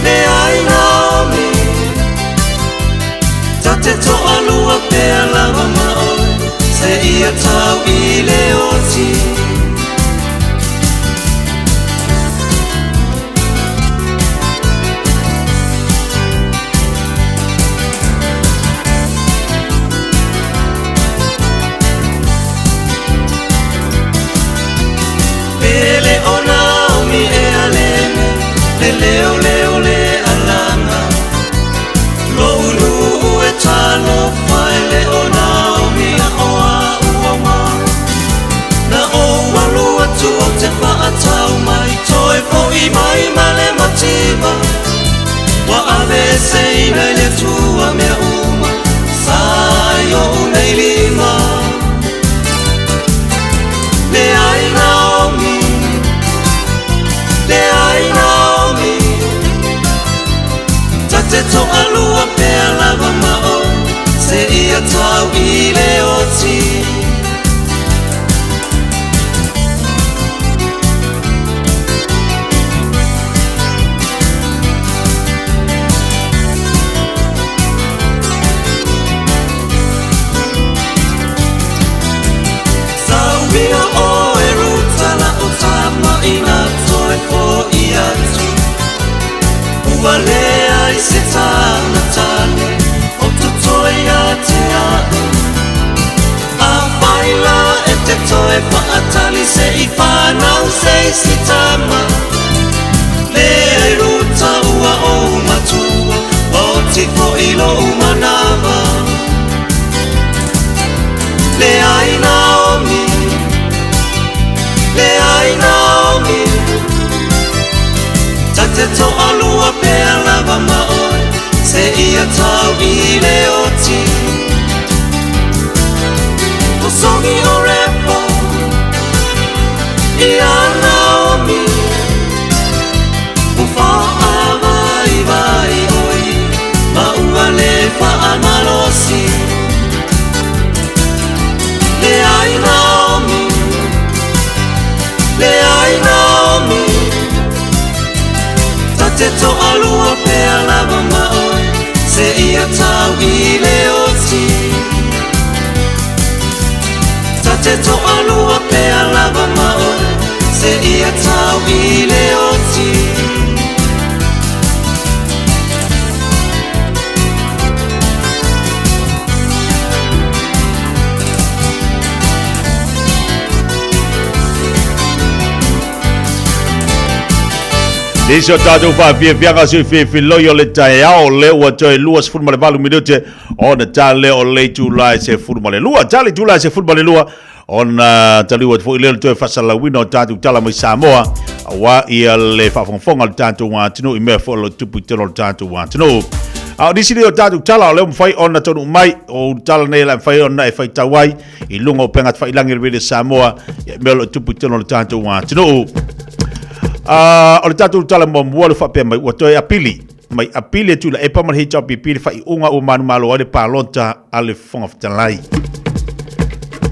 leai Naomi, ta te toalua pea lava ma oe, seia tau i le oti. Pele o Naomi e aleme, le leo leo le alaga. Lo'u nu'u e talofa e le o Naomi a o a'u auma. Na ou alu atu ou te fa'atau mai, toe fo'i mai ma le mativa. Ua aveeseina e le Atua mea uma sa i o'u nei lima. Leai Naomi, leai Naomi, ta te to'alua pea lava ma oe, seia tau i le oti. Sauia oe Ruta la'u tama ina toe fo'i atu. Ua leai se tāna tane o totoe ia te a'u. Afai la e te toe fa'atali se i fanau se isi tama. Leai Ruta ua ou matua, ua oti fo'i lo'u manava. Leai Naomi, leai Naomi, ta te to'alua pea lava ma oe, seia tau i le oti. O songi o Repo ia Naomi, ua fa'avaivai oe ma ua le fa'amalosi. Leai Naomi, leai Naomi, ta te to'alua pea lava ma oe, seia tau i le oti. Ta te to'alua pea lava ma oe, seia tau i le oti. Nisi o tatou faafiafiaga sui filifiloi o le taeao lea ua toe 28 minute ona tale o le itula e 12. Tale itula e 12 ona taliu atu foi lea le toe faasalalauina o tatou tala mai Samoa aua ia le faafogafoga a le tatou atunuu i mea foi o lo o tupu i totonu o le tatou atunuu. A o nisi nei o tatou tala o lea ua mafai ona taunuu mai, o tala nei o le a mafai ona e faitau ai i luga o upega tafailagi o le Radio Samoa ia mea o lo o tupu i totonu o le tatou atunuu. O le tatou tala muamua le faapea mai ua toe apili mai apili e Tuilaepa ma le HRPP le faaiuga ua manumalo ai le palota a le Fofoga Fetalai.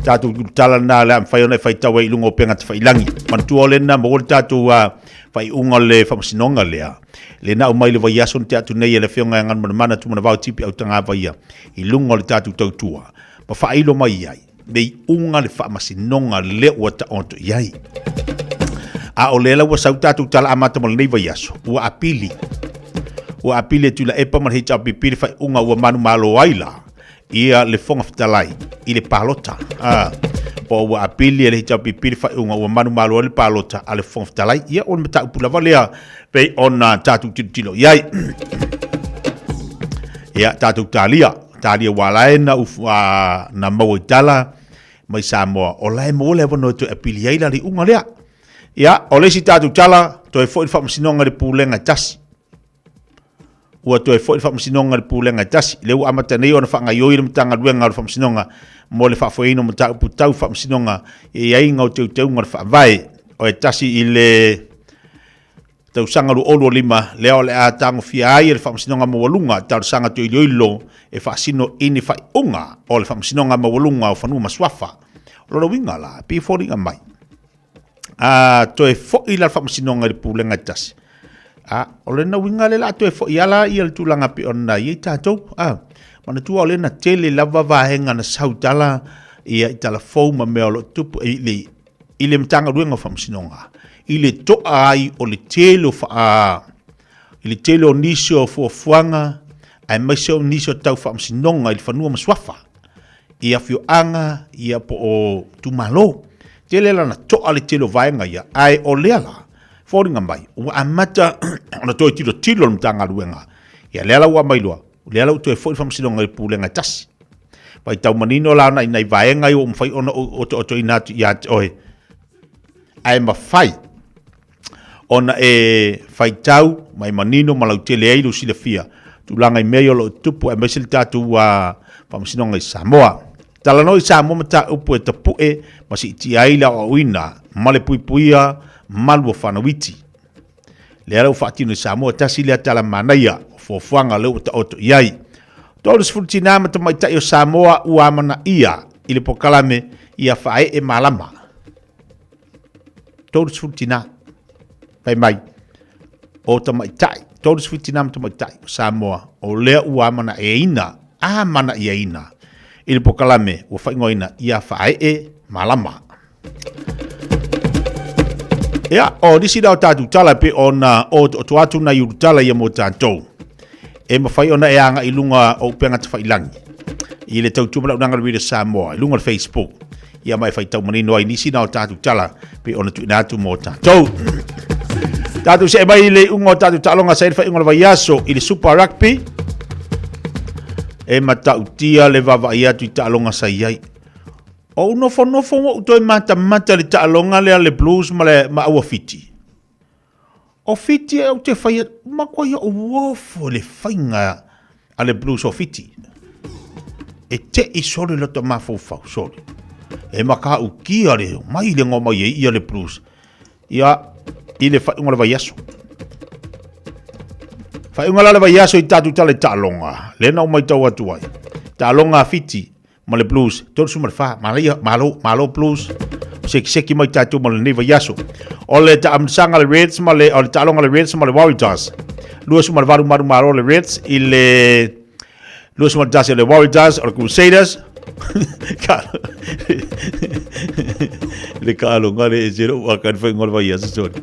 Tatou tala lena le a mafai ona e faitau ai i luga o upega tafailagi. Manatua o lena maua le tatou faaiuga o le faamasinoga lea. Lena aumai le vaiaso na tea atu nei e le Afioga ia Galumalemana Tumanavao Tipi Autagavaia i luga o le tatou tautua ma faailo mai ai le iuga le faamasinoga lea ua taoto i ai. A o lea la ua sau tatou tala amata mo lenei vaiaso, ua apili. Ua apili e Tuilaepa ma le HRPP le faaiuga ua manumalo ai la ia le Fofoga Fetalai i le palota. Po o ua apili e le HRPP le faaiuga ua manumalo ai le palota a le Fofoga Fetalai. Ia, o le mataupu lava lea pei ona tatou tilotilo i ai. Ia, tatou talia. Talia ua ala ai na, ufu, a, na maua i tala mai Samoa, o la e maua le avanoa e toe apili ai la le iuga lea. Ia, o le isi tatou tala, toe foi le faamasinoga i le pulega e tasi. Ua toe foi le faamasinoga i le pulega e tasi. Lea ua amata nei ona faagaioi le Matagaluega o le Faamasinoga mo le faafoeina o mataupu tau faamasinoga e i ai ngau teuteuga o le faavae o e tasi i le tausaga 2025, lea o le a tagofia ai e le Faamasinoga Maualuga talosaga toe iloilo e faasino i ni faaiuga o le Faamasinoga Maualuga o Fanua ma Suafa. O lona uiga la, e pei e foliga mai, a toe foi la le faamasinoga i le pulega e tasi, a o lona uiga lea o le a toe foi lava la ia le tulaga e pei ona i ai tatou. A manatua o lea na tele lava vaega na sau i tala ia i tala fou ma mea o lo o tutupu i le i le Matagaluega o Faamasinoga i le toa ai o le tele o faa i le tele o nisi o fuafuaga aemaise o nisi o tau faamasinoga i le fanua ma suafa i afioaga ia po o itumalo. Tele la na toa le tele o vaega ia, ae o lea la, foliga mai, ua amata ona toe tilotilo le Matagaluega. Ia lea la ua aumai loa, lea la ua toe foi le faamasinoga i le Pulega e tasi. Faitau manino la ona i nai vaega ia ua mafai ona ou otootoina atu ia te oe, ae mafai ona e faitau ma e manino ma lautele ai lou silafia tulaga i mea ia o lo o tutupu aemaise le tatou faamasinoga i Samoa. Talanoa i Samoa mataupu e tapue ma siitia ai le aoaoina ma le puipuia malu o fanau iti. Lea la ua faatino i Samoa, tasi lea tala manaia o fuafuaga lea ua taoto i ai. 30 tinā ma tamaitai o Samoa ua amanaia i le polokalame ia faaee malama. 30 tinā. Fai mai, o tamaitai, 30 tinā ma tamaitai o Samoa, o lea ua amanaiaina, amanaiaina i le polokalame ua faaigoaina ia faaee malama. Ia, o nisi la o tatou tala e pei ona otooto atu nai ulutala ia mo tatou. E mafai ona e agai i luga o upega tafailangi i le tautua ma le auaunaga a le Radio Samoa i luga o le Facebook. Ia ma e faitau manino ai nisi na o tatou tala pei ona tuuina atu mo tatou. Tatou see mai i le iuga o tatou taaloga sa i le faaiuga o le vaiaso i le Super Rugby. E matautia le vaavaai atu i taaloga sa i ai. Ou nofonofo ma ou toe matamata i le taaloga lea le Blues ma le ma Aua Fiti. O Fiti e ou te fai matua ou ofo i le faiga a le Blues o Fiti. E tei sole lota mafaufau sole. E matautia le mai le mai ai ia le Blues. Ia i le faaiuga o le vaiaso. Faaiuga la le vaiaso i tatou tala i taaloga, lea na ou matau atu ai. Taaloga a Fiti ma le Blues, 34, manaia, malo, malo Blues, sekiseki mai tatou ma lenei vaiaso. O le taamilosaga le Reds ma le, o le taaloga le Reds ma le Waratahs, 28 manumalo le Reds i le 21 o le Waratahs, o le Crusaders, le taaloga le ese lou aka le faaiuga o le vaiaso, sorry.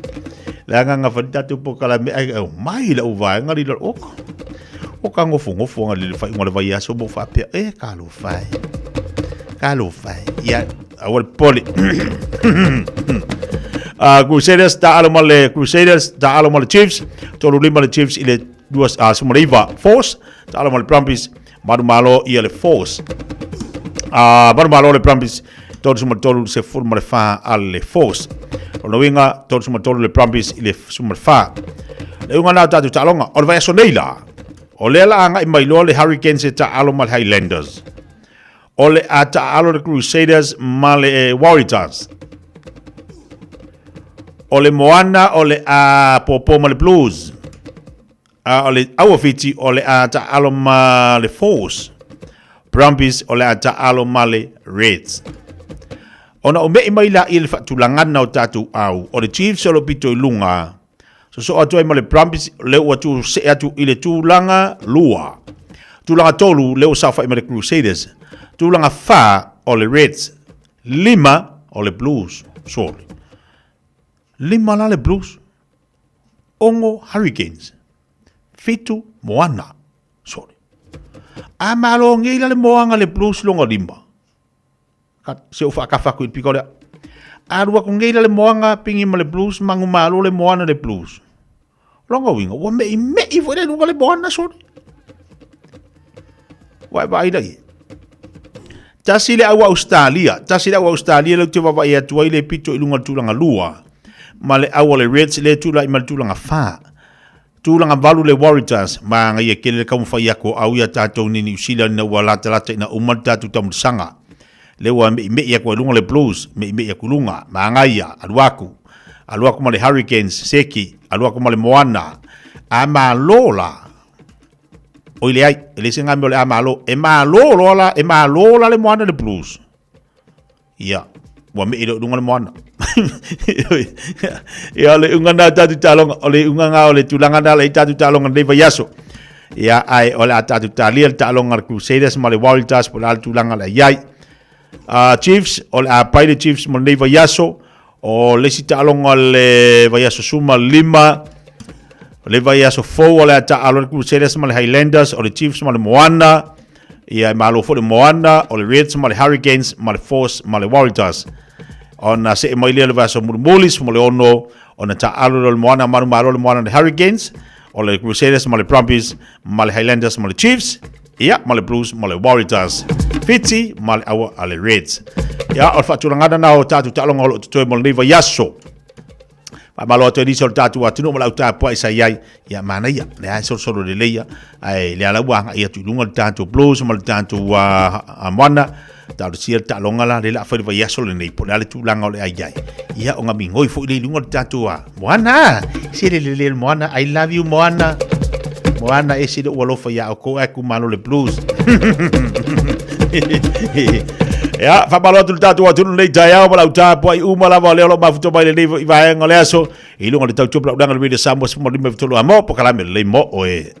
Le agaga fai le tatou polokalame ai mai lau vaega le oka. O ka ngofongofoga le faaiuga o le vaiaso mo faapea, e talofa e, talofa e. Ia, aua le popole. Crusaders taalo ma le Crusaders taalo ma le Chiefs, 35 le Chiefs i le 29 Force, taalo ma le Brumbies, manumalo ia le Force. Manumalo le Brumbies, 33 14 a le Force. O lona uiga, 33 le Brumbies i le 14. Le uiga lena o tatou taaloga. O le vaiaso nei la, o lea la agai mai loa le Hurricanes e taaalo ma le Highlanders. O le a taaalo le Crusaders ma le Waratahs. O le Moana o le a pōpō ma le Blues. A o le Aua Fiti o le a taaalo ma le Force. Brumbies o le a taaalo ma le Reds. Ona o mei mai la i le faatulagana o tatou au, o le Chiefs o lo pito i luga, sosoo atu ai ma le Brumbies lea ua tu see atu i le tulaga lua. Tulaga tolu lea ua saofai ma le Crusaders. Tulaga fa o le Reds. Lima o le Blues. Sorry. Lima la le Blues. Ono Hurricanes. Fitu Moana. Sorry. A malo ngei la le moanga le Blues longa lima. Ka se o whaakafa aku i piko lea. A rua ko ngei la le moanga pingi ma le Blues, mangu malo le moana le Blues. Longa winga, ua mei mei fo le lunga le moana sorry. Wai vai lai. Tasi le au Australia, tasi le au Australia le te vavai atu ai le pito i lunga le tulaga lua. Ma le au o le Reds le tula i ma le tulaga fa. Tulaga valu le Waratahs, māngaia tele le taumafai atu o au ia tatou ni Niu Sila ina ua latalata ina uma le tatou taumalisaga. Lea ua me'ime'i atu ai luga le Blues, me'ime'i atu i luga, māngaia, alu atu, alu atu ma le Hurricanes, seki, alu atu ma le Moana. A malo la, oi leai, e leai se ga mea o le a malo, e malo loa la, e malo la le Moana le Blues. Ia. Ua me'i loa i luga le moana. Ia, o le iuga lena o tatou taaloga, o le iuga lena o le tulaga lena o le a i ai tatou taaloga i lenei vaiaso. Ia, ae o le a tatou talia le taaloga a le Crusaders ma le Waratahs po o le a le tulaga o le a i ai. Chiefs, o le a pai le Chiefs mo lenei vaiaso. O le isi taaloga o le vaiaso 15, o le vaiaso fou o le a taaalo le Crusaders ma le Highlanders, o le Chiefs ma le Moana, ia e malo foi le Moana, o le Reds ma le Hurricanes, ma le Force ma le Waratahs. Ona see mai lea le vaiaso mulimuli, 16, ona taaalo lea o le Moana, manumalo le Moana le Hurricanes, o le Crusaders ma le Brumbies, ma le Highlanders ma le Chiefs, ia, ma le Blues ma le Waratahs. Fiti ma le aua a le Reds. Ia, o le faatulagana na o tatou taaloga o lo o totoe mo lenei vaiaso. Faamalo atu ai nisi o le tatou atunuu ma le au tapuai sa i ai. Ia, manaia, lea e solosolo lelei ia. Ae lea la ua agai atu i luga le tatou Blues ma le tatou Moana. Talosia le taaloga la, lea o le a fai le vaiaso lenei, po o le a le tulaga o le a i ai. Ia, o gamigoi foi lea i luga o le tatou Moana. Se le lele le Moana, I love you Moana. Moana, e se le ua alofa ia oukou ae kumalo le Blues. Ia, faamalo atu le tatou atunuu lenei taeao ma lau tapuai uma lava o lea o lo o mafuta mai lenei i vaega o le aso i luga o le tautua palaulaga le Radio Samoa 15 a mo pokalame lelei mo oe.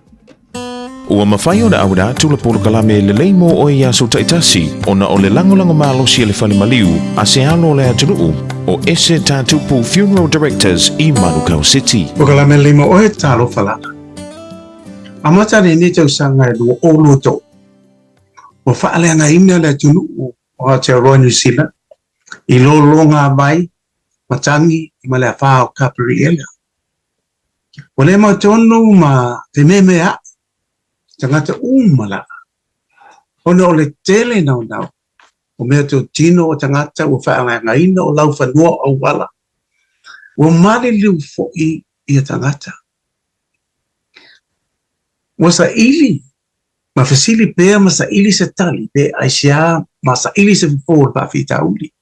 Ua mafai ona auina atu le polokalame lelei mo oe i aso taitasi ona o le lagolago malosi a le Fale Maliu a se alo o le atunuu o Ese Tatupu Funeral Directors i Manukau City. Polokalame lelei mo oe, talofa lava. Amata lenei tausaga e 2023, ua faaleagaina le atunuu o Aotearoa New Zealand i lologa vai matagi ma le afā o Kaperiela. Ua le mautonu ma fememeaʻi tagata uma lava, ona o le tele naunau o meatotino o tagata ua faaleagaina o laufanua o auala, ua maliliu foi ia tagata. Ua saili ma fesili pea ma saili se tali pe aisea ma saili se fofo o le faafitauli.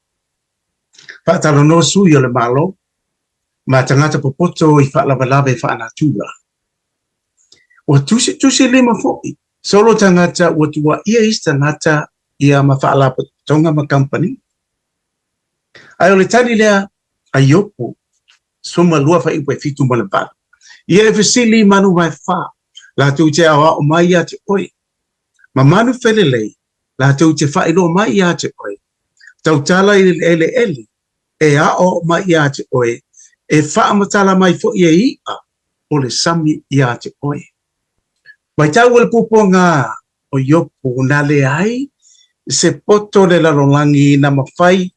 Faatalanoa sui o le Malo ma tagata popoto i faalavelave faanatura. Ua tusitusilima foi solo tagata ua tuuaia isi tagata ia ma faalapotopotoga ma kamupani. Ae o le tali lea a Iopo, 12 fuaiupu e 7 ma le 8, ia e fesili i manu vaefa, latou te aoao mai ia te oe, ma manu felelei, latou te faailoa mai ia te oe, tautala i le eleele, e aoao mai ia te oe, e faamatala mai foi e iʻa o le sami ia te oe. Matau e le puapuaga o Iopo na leai se poto o le lalolagi na mafai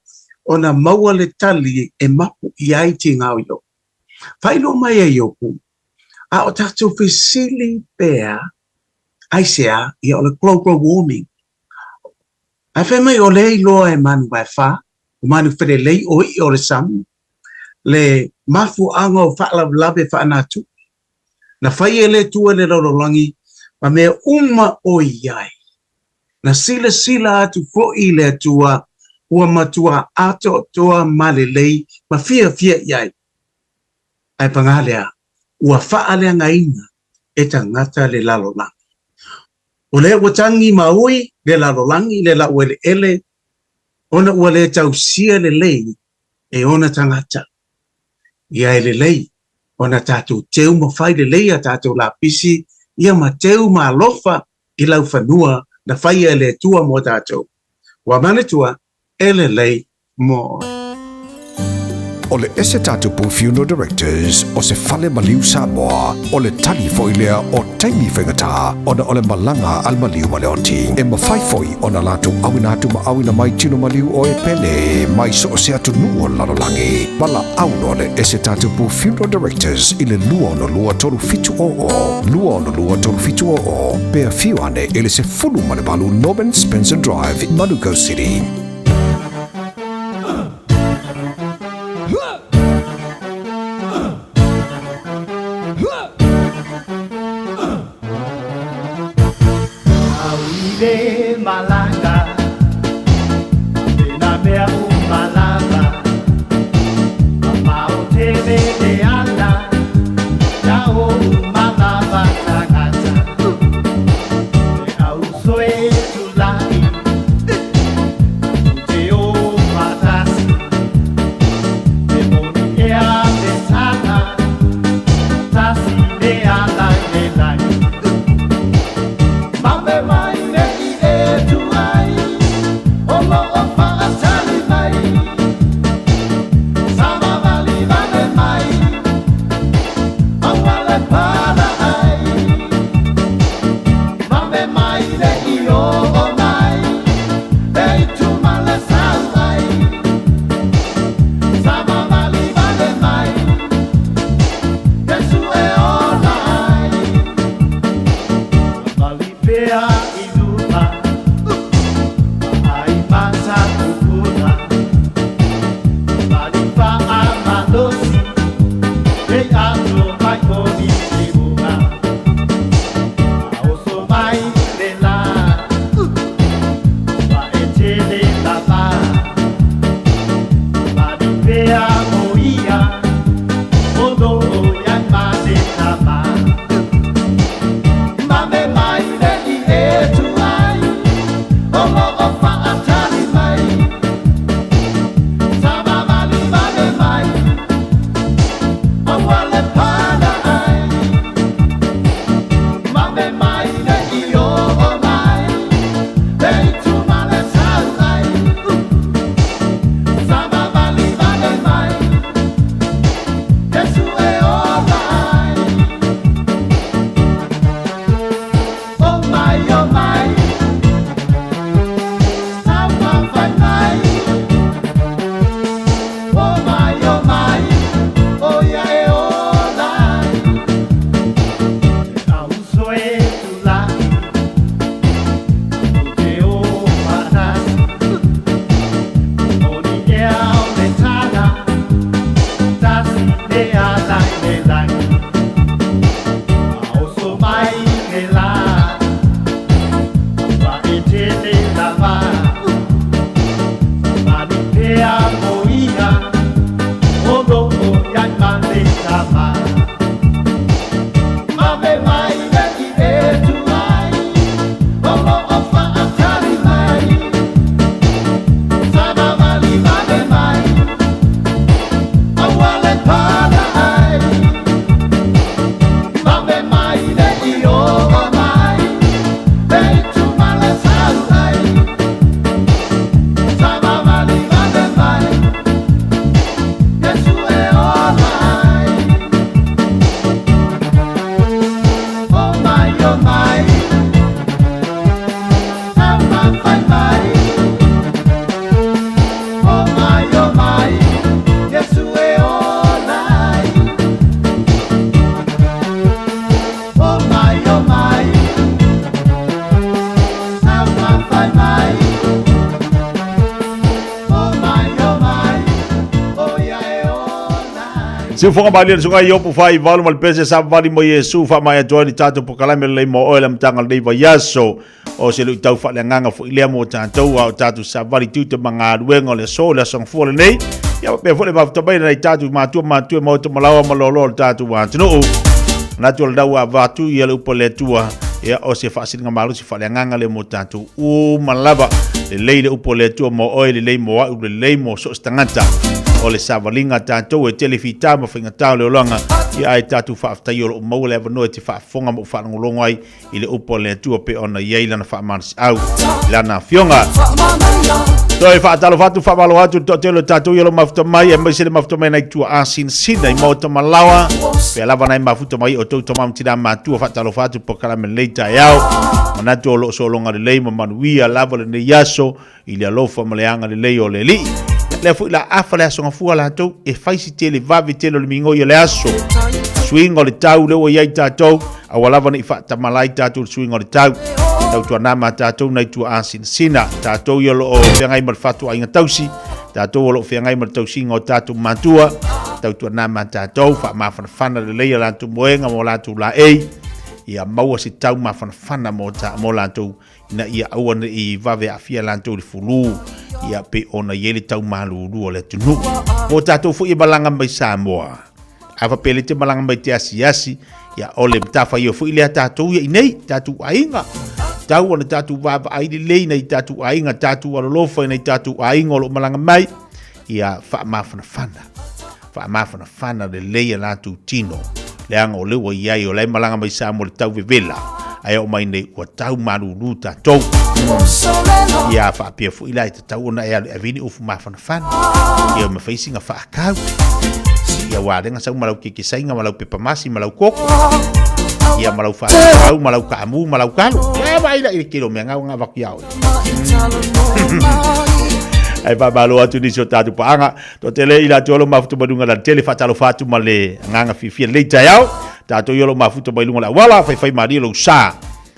ona maua le tali e mapu i ai tiga o Iopo. Faailoa mai e Iopo, a o tatou fesili pea aisea ia o le global warming. Ae fai mai o lea iloa e manu vaefa, o manu felelei, o iʻa o le sami, le mafuaaga o faalavelave faanatupe na fai e le Atua le lalolagi ma mea uma o i ai. Na silasila atu foi le Atua ua matua atoatoa ma lelei ma fiafia i ai. Ae paga lea, ua faaleagaina e tagata le lalolagi. O lea ua tagi ma ui le lalolagi le laueleele ona ua le tausia lelei e ona tagata. Ia e lelei ona tatou teu ma fai lelei a tatou lapisi ia ma teu ma alofa i laufanua na faia e le Atua mo tatou. Ua manatua e lelei mo oe. O le Ese Tatupu Funeral Directors o se fale maliu Samoa, o le tali foi lea o taimi faigata ona o le malaga a le maliu ma le oti. E mafai foi ona latou auina atu ma auina mai tino maliu o e pele mai so o se atunuu o le lalolagi. Valaau loa le Ese Tatupu Funeral Directors i le 262 3700, 262 3700, pe afio ane i le 18 Norman Spencer Drive, Manukau City. Siufoga malie le susuga Iopu 48 ma le pese savavali mo Iesu faamaea atu ai le tatou pokalame lelei mo oe le amataga o lenei vaiaso. O se luitau faaleagaga foi lea mo tatou a o tatou savavali tiute ma galuega o le aso, le aso gafua lenei. Ia faapea foi le mafuta mai nai tatou matua matua ma oto malaoa ma loaloa o le tatou atunuu. Manatu o le ua avatu ia le upu a le Atua, ia o se faasiliga malosi faaleagaga lea mo tatou uma lava. Lelei le upu a le Atua mo oe, lelei mo a'u, lelei mo so o se tagata. O le savaliga a tatou e tele fita ma faigata o le olaga, ia ae tatou faafetai o lo o maua le avanoa e te faafofoga ma ou faalogologo ai i le upu a le Atua pei ona i ai lana faamalosiau i lana afioga. Toe faatalofa atu, faamalo atu i le toatele o tatou ia lo mafuta mai, aemaise le mafuta mai nai tuaasinasina i maota malaoa, pea lava nai mafuta mai o tou tama ma tina matua, faatalofa atu pokalame lenei taeao. Manatu o lo o sologa lelei ma manuia lava lenei aso i le alofa ma le agalelei o le Alii. Lea foi la afa le aso gafua latou e fai si tele vave tele o le migoi o le aso. Suiga o le tau lea ua i ai tatou, aua lava ne i faatamala ai tatou i le suiga o le tau. Tautuana ma tatou nai tuaasinasina, tatou ia o lo o feagai ma le fatuaiga tausi, tatou o lo o feagai ma le tausiga o tatou matua, tautuana ma tatou, faamafanafana lelei a latou moega ma o latou laei, ia maua se tau mafanafana mo, ta, mo latou ina ia aua ne i vave aafia latou i le fulu, ia pei ona i ai le tau malulu o le atunuu. Mo tatou foi e malaga mai Samoa, a faapea le te malaga mai te asiasi, ia o le matafaioi foi lea tatou ia i nei, tatou aiga. Tau ona tatou vaavaai lelei nai tatou aiga, tatou alolofa i nai tatou aiga o lo o malaga mai, ia faamafanafana, faamafanafana lelei a latou tino, leaga o lea ua i ai, o la e malaga mai Samoa i le tau vevela, ae oo mai nei ua tau malulu tatou. Ia faapea foi la e tatau ona e alu e ave ni ufu mafanafana, ia ma fai sina faakau. Ia ua lenga sau ma lau kekesaiga ma lau pepa masi ma lau koko. Ia ma lau faatau ma lau kaamu ma lau kalo. Ia vaai la i le kelo mea ngau nga vaku ia oe. Ai faamalo atu nisi o tatou paaga. Toatele i latou o lo o mafuta mai luga o le alatele, faatalofa atu ma le agaga fiafia i lenei taeao. Tatou ia o lo o mafuta mai luga o le auala, faifai malie lou sa.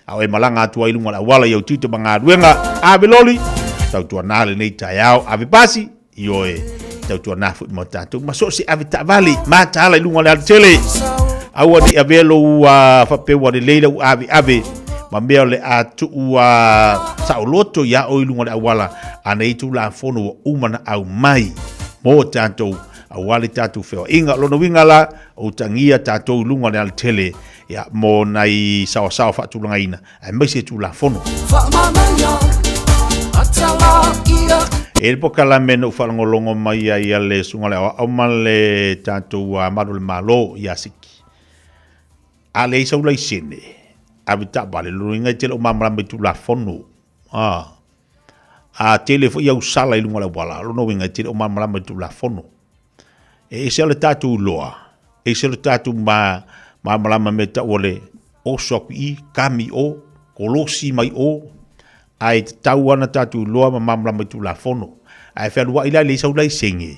A o e malaga atu ai i luga o le auala i au tiute ma galuega, ave loli, tautuana lenei taeao, ave pasi, Ioe, tautuana foi mo tatou ma so o se ave taavale mataala i luga o le alatele. Aua ne i avea lou faapea ua lelei lau aveave ma mea o le a tuu saoloto iā oe i luga o le auala, a na i ai Tulafono ua uma ona aumai mo tatou aua le tatou feoaiga. O lona uiga la, o utagia tatou i luga o le alatele ia, mo nai saoasaoa faatulagaina aemaise Tulafono. E i ai le pokalame na ou faalogologo mai ai a le susuga o le aoao ma le tatou malu o le Malo ia Siki. A leai sau laisene, ave taavale, lona uiga e te le o malamalama i Tulafono. A, a tele foi au sala i luga o le auala, lona uiga e te le o malamalama i Tulafono. E ese le tatou iloa, ese le tatou ma, malamalama i mea tau o le oso atu i i, kami i o, kolosi mai o, ae tatau lava ona tatou iloa ma malamalama i Tulafono. Ae fealuai la e leai sau laisene,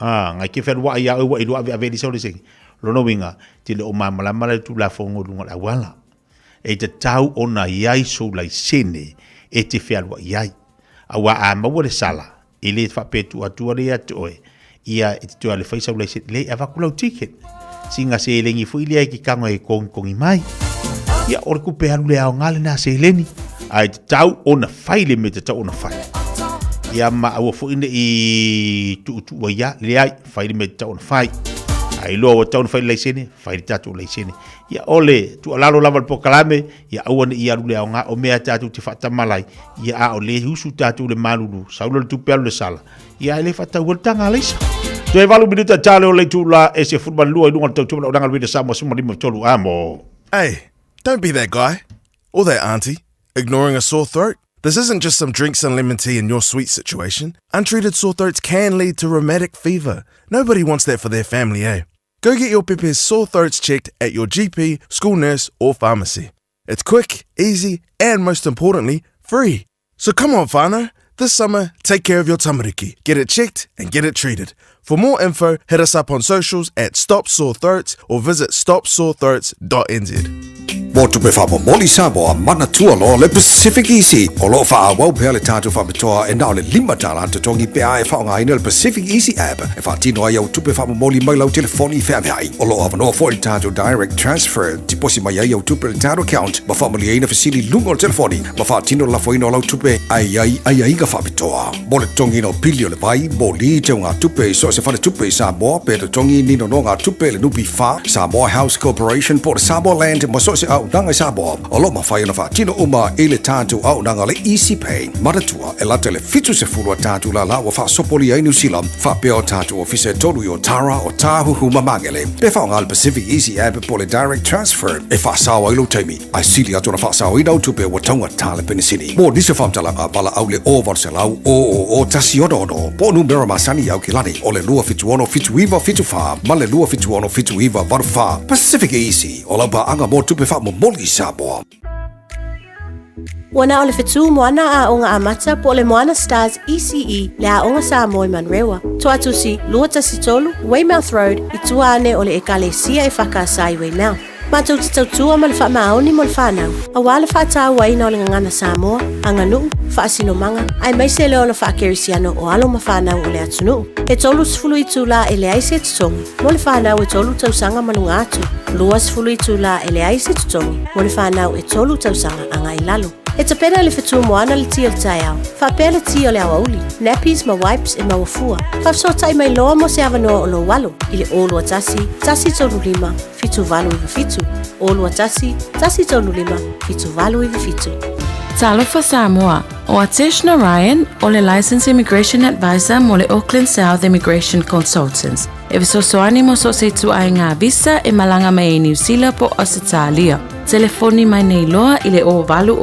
a, ngai ke fealuai ia oe ua e iloa aveave e leai sau laisene. Lona uiga, e te le o malamalama la i le Tulafono i luga o le auala. E tatau ona i ai sou laisene e te fealuai ai. Aua a maua le sala, e le faapea e tuu atu lea ia te oe, ia e te toe alu e fai sau laisene, leai, e avatu lau ticket. Sina seleni foi lea e te tago e togitogi mai. Ia, o le tupe alu le aoga lena seleni, ae tatau ona fai le mea e tatau ona fai. Ia ma aua foi ne i tuutuu ai lava, leai, fai le mea e tatau ona fai. A iloa ua tatau ona fai le laisene, fai le tatou laisene. Ia, o le tuualalo lava i le polokalame, ia aua ne i alu le aoga, o mea tatou te faatamala ai, ia a o le usu tatou i le malulu, sau loa le tupe alu le sala, ia ae le faataua le taga a Leisa. Toe 8 minute tale o le itula e 12 i luga o le tautua manaonaga le Reader Samoa 15 a mo. Hey, don't be that guy. Or that auntie, ignoring a sore throat. This isn't just some drinks and lemon tea in your sweet situation. Untreated sore throats can lead to rheumatic fever. Nobody wants that for their family, eh? Go get your pepe's sore throats checked at your GP, school nurse, or pharmacy. It's quick, easy, and most importantly, free. So come on, whānau. This summer, take care of your tamariki. Get it checked and get it treated. For more info, hit us up on socials at Stop Sore Throats or visit stopsorethroats.nz. Mo tupe faamomoli Samoa, manatua loa le Pacific Easy. O lo o faaauau pea le tatou faapitoa e na o le $5 totogi pe a e faaaogaina le Pacific Easy app e faatino ai au tupe faamomoli mai lau telefoni feaveai. O lo o avanoa foi le tatou Direct Transfer, tiposi mai ai au tupe i le tatou account ma faamalieina fesili i luga o le telefoni ma faatino le lafoina o lau tupe ae i ai aiaiga faapitoa. Mo le totogiina o pili o le vai, moli, teugatupe i so o se faletupe i Samoa pe totogi ni nonogatupe i le NPF, Samoa House Corporation po o le Samoa Land ma so o se auaunaga i Samoa, o lo o mafai ona faatino uma i le tatou auaunaga le Easy Pay. Manatua, e lata i le 70 a tatou lala ua faasopolia ai Niu Sila, faapea o tatou ofisa e tolu i Otara, Otāhuhu ma Magele. Pe faaaoga le Pacific Easy App po o le Direct Transfer e faasao ai lou taimi, ae sili atu ona faasaoina au tupe ua taugata le penisini. Mo nisi o faamatalaga, valaau le 0800 000 166 po o numera masani i Aukilani o le 276 7974 ma le 276 7984. Pacific Easy, o lau paaga mo tupe faamomoli i Samoa. Ua na o le fetu moana aoga amata po o le Moana Stars ECE le Aoga Samoa i Manurewa. Toatusi 213 Weymouth Road i tua ane o le Ekalesia e Whakaasa i Weymouth. Matou te tautua ma le faamaoni mo le fanau, aua le faatauaina o le gagana Samoa, aganuu, faasinomaga, aemaise le ola faakerisiano o alo ma fanau o le atunuu. E 30 itulā e leai se totogi mo le fanau e tolu tausaga ma luga atu, 20 itulā e leai se totogi mo le fanau e tolu tausaga agai i lalo. E tapena le fetu moana le ti o le taeao, faapea le ti o le aoauli, nappies ma wipes e maua fua. Faafesootai mai loa mo se avanoa o lou alo i le 021 135 7897, 021 135 7897. Talofa Samoa, o Atesh Narayan o le Licensed Immigration Advisor mo le Auckland South Immigration Consultants. E fesoasoani mo so o se ituaiga visa e malaga mai ai Niu Sila po o Ausetalia. Telefoni mai nei loa i le 0800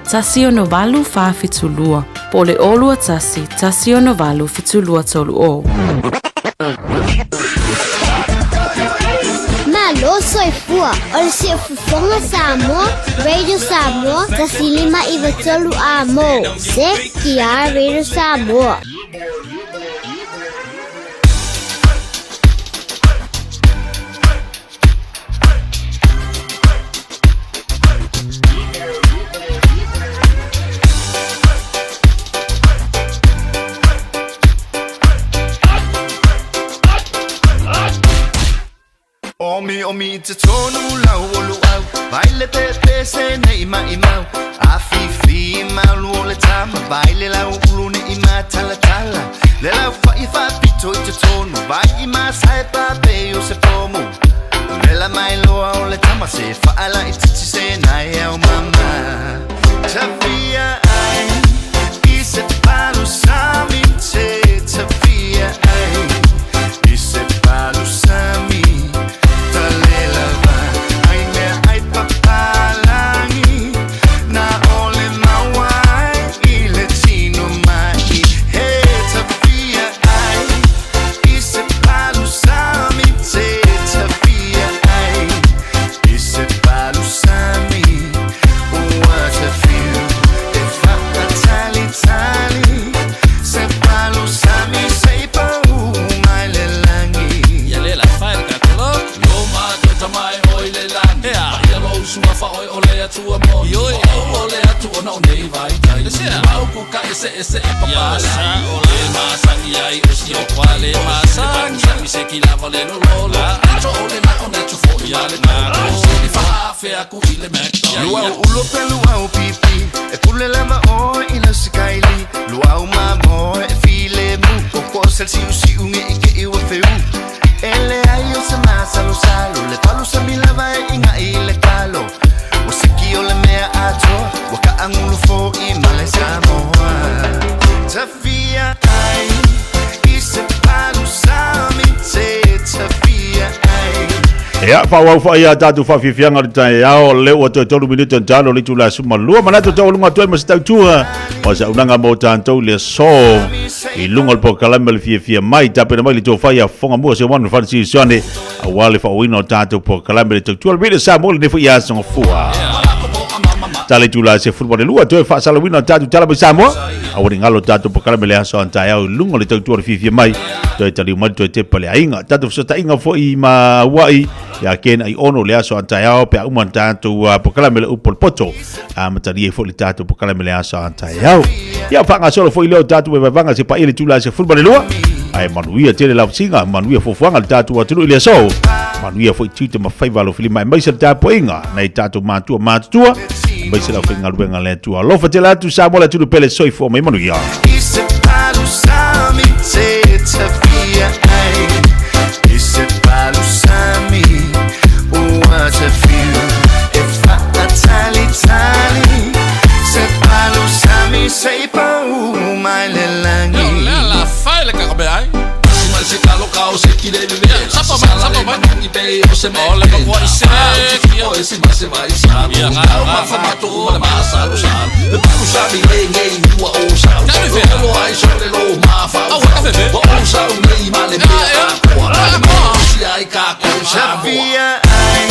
168 472 po o le 021 168 7230. Malo soifua o le Siufofoga Samoa, Radio Samoa, 105 93 A mo, CTR Radio Samoa. Omi omi i te tonu lau o luau Vai le pepe se nei mai mau A fifi malu o le tama Vai le lau ulu ne i matala tala Le lau whai whapito i te tonu Vai i masai pape o se pomu Vela mai loa o le tama se whaala i titi se nai au mama Tawhia ai i se palu sami te Tawhia ai i se palu sami Talela va ai mea ai papalangi Na ole maua ai i le tino mai He tawhia ai i se palu sami te Tawhia ai i se palu sami Ua te whiu e whakatalitali Se palu sami sei pau mai le langi Ia le la fai le kakolo Loma te tamai oi le lani Ea Ia lo usunga fa oi o le atua moni Ioi O o le atu ona o nei vai tai Mau ku ka ese ese e papa sa o le masangi ai o si o kwa le masangi Sangi se ki lava le lo lo la Ato o le na o na tu fo ia le na Se fa afea ku i le McDonald's Luau ulo pe luau pipi E pule lava oe i lau sikaili Luau mamo e file mu Koko sel siu siu nge i ke iwa feu E le ai o se masalo salo Le palu sa milava e inga i le kalo Ua siki o le mea atoa Ua kaangulu fo i male Samoa Tafia ai i se palu sami te Tafia ai Ia, faaauau foi a tatou faafiafiaga o le taeao, lea ua toe tolu minute ona talo le itula 12. Manatu taualuga atu ai ma se tautua o se auaunaga mo tatou i le aso i luga o le polokalame o le fiafia mai. Tapena mai le tofa ia Fofoga Mua se one Francis Sione aua le faaauauina o tatou polokalame le tautua le Radio Samoa lenei foi aso Gafua. Tala itula 12 toe faasalauina o tatou tala mai Samoa. Aua ne i galo tatou polokalame le aso a taeao i luga o le tautua o le fiafia mai. Toe taliu mai toe tepa le aiga. Tatou fesootaiga foi ma Aua'i. Ia Ken Aiono le aso a taeao pe a uma le tatou polokalame le upu o le poto. Amatalia ai foi le tatou polokalame le aso a taeao. Ia faagasolo foi lea o tatou vaevaevaga se paia i le itula e 12. Ae manuia tele lau siga, manuia fuafuaga a le tatou atunuu i le aso. Manuia foi tiute ma faiva alofilima aemaise le tapuaiga nai tatou matua matutua, aemaise le aufaigaluega a le Atua. Alofa tele atu Samoa le atunuu pele, soifua ma ia manuia. I se palusami se tafia ai I se palusami ua tafiu E faatalitali Se palusami se i pau mai le lagi Tafia ai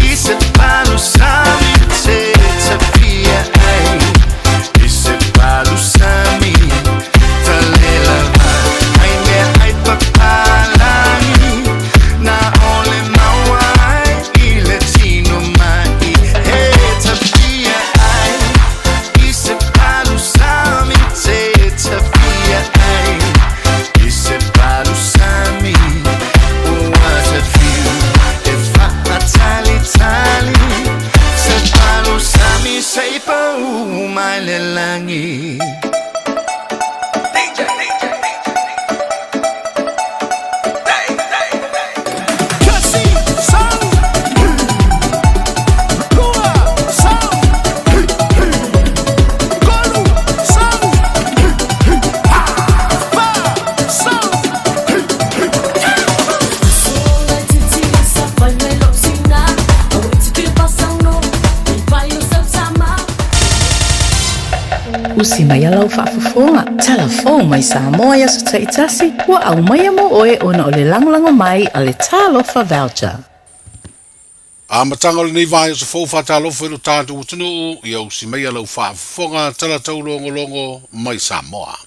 I se palusami se tafia ai I se palusami talelava Ai mea ai papalagi Na ole maua ai i le tino mai He tafia ai I se palusami se tafia ai I se palusami ua tafiu E faatalitali Se palusami se i pau mai le lagi. Usi mai a lau faafofoga, tala fou mai Samoa i aso taitasi, ua aumaia mo oe ona o le lagolago mai a le Talofa Voucher. Amataga o lenei vaiaso fou faatalofa i lo tatou atunuu, ia usi mai a lau faafofoga tala taulogologo mai Samoa.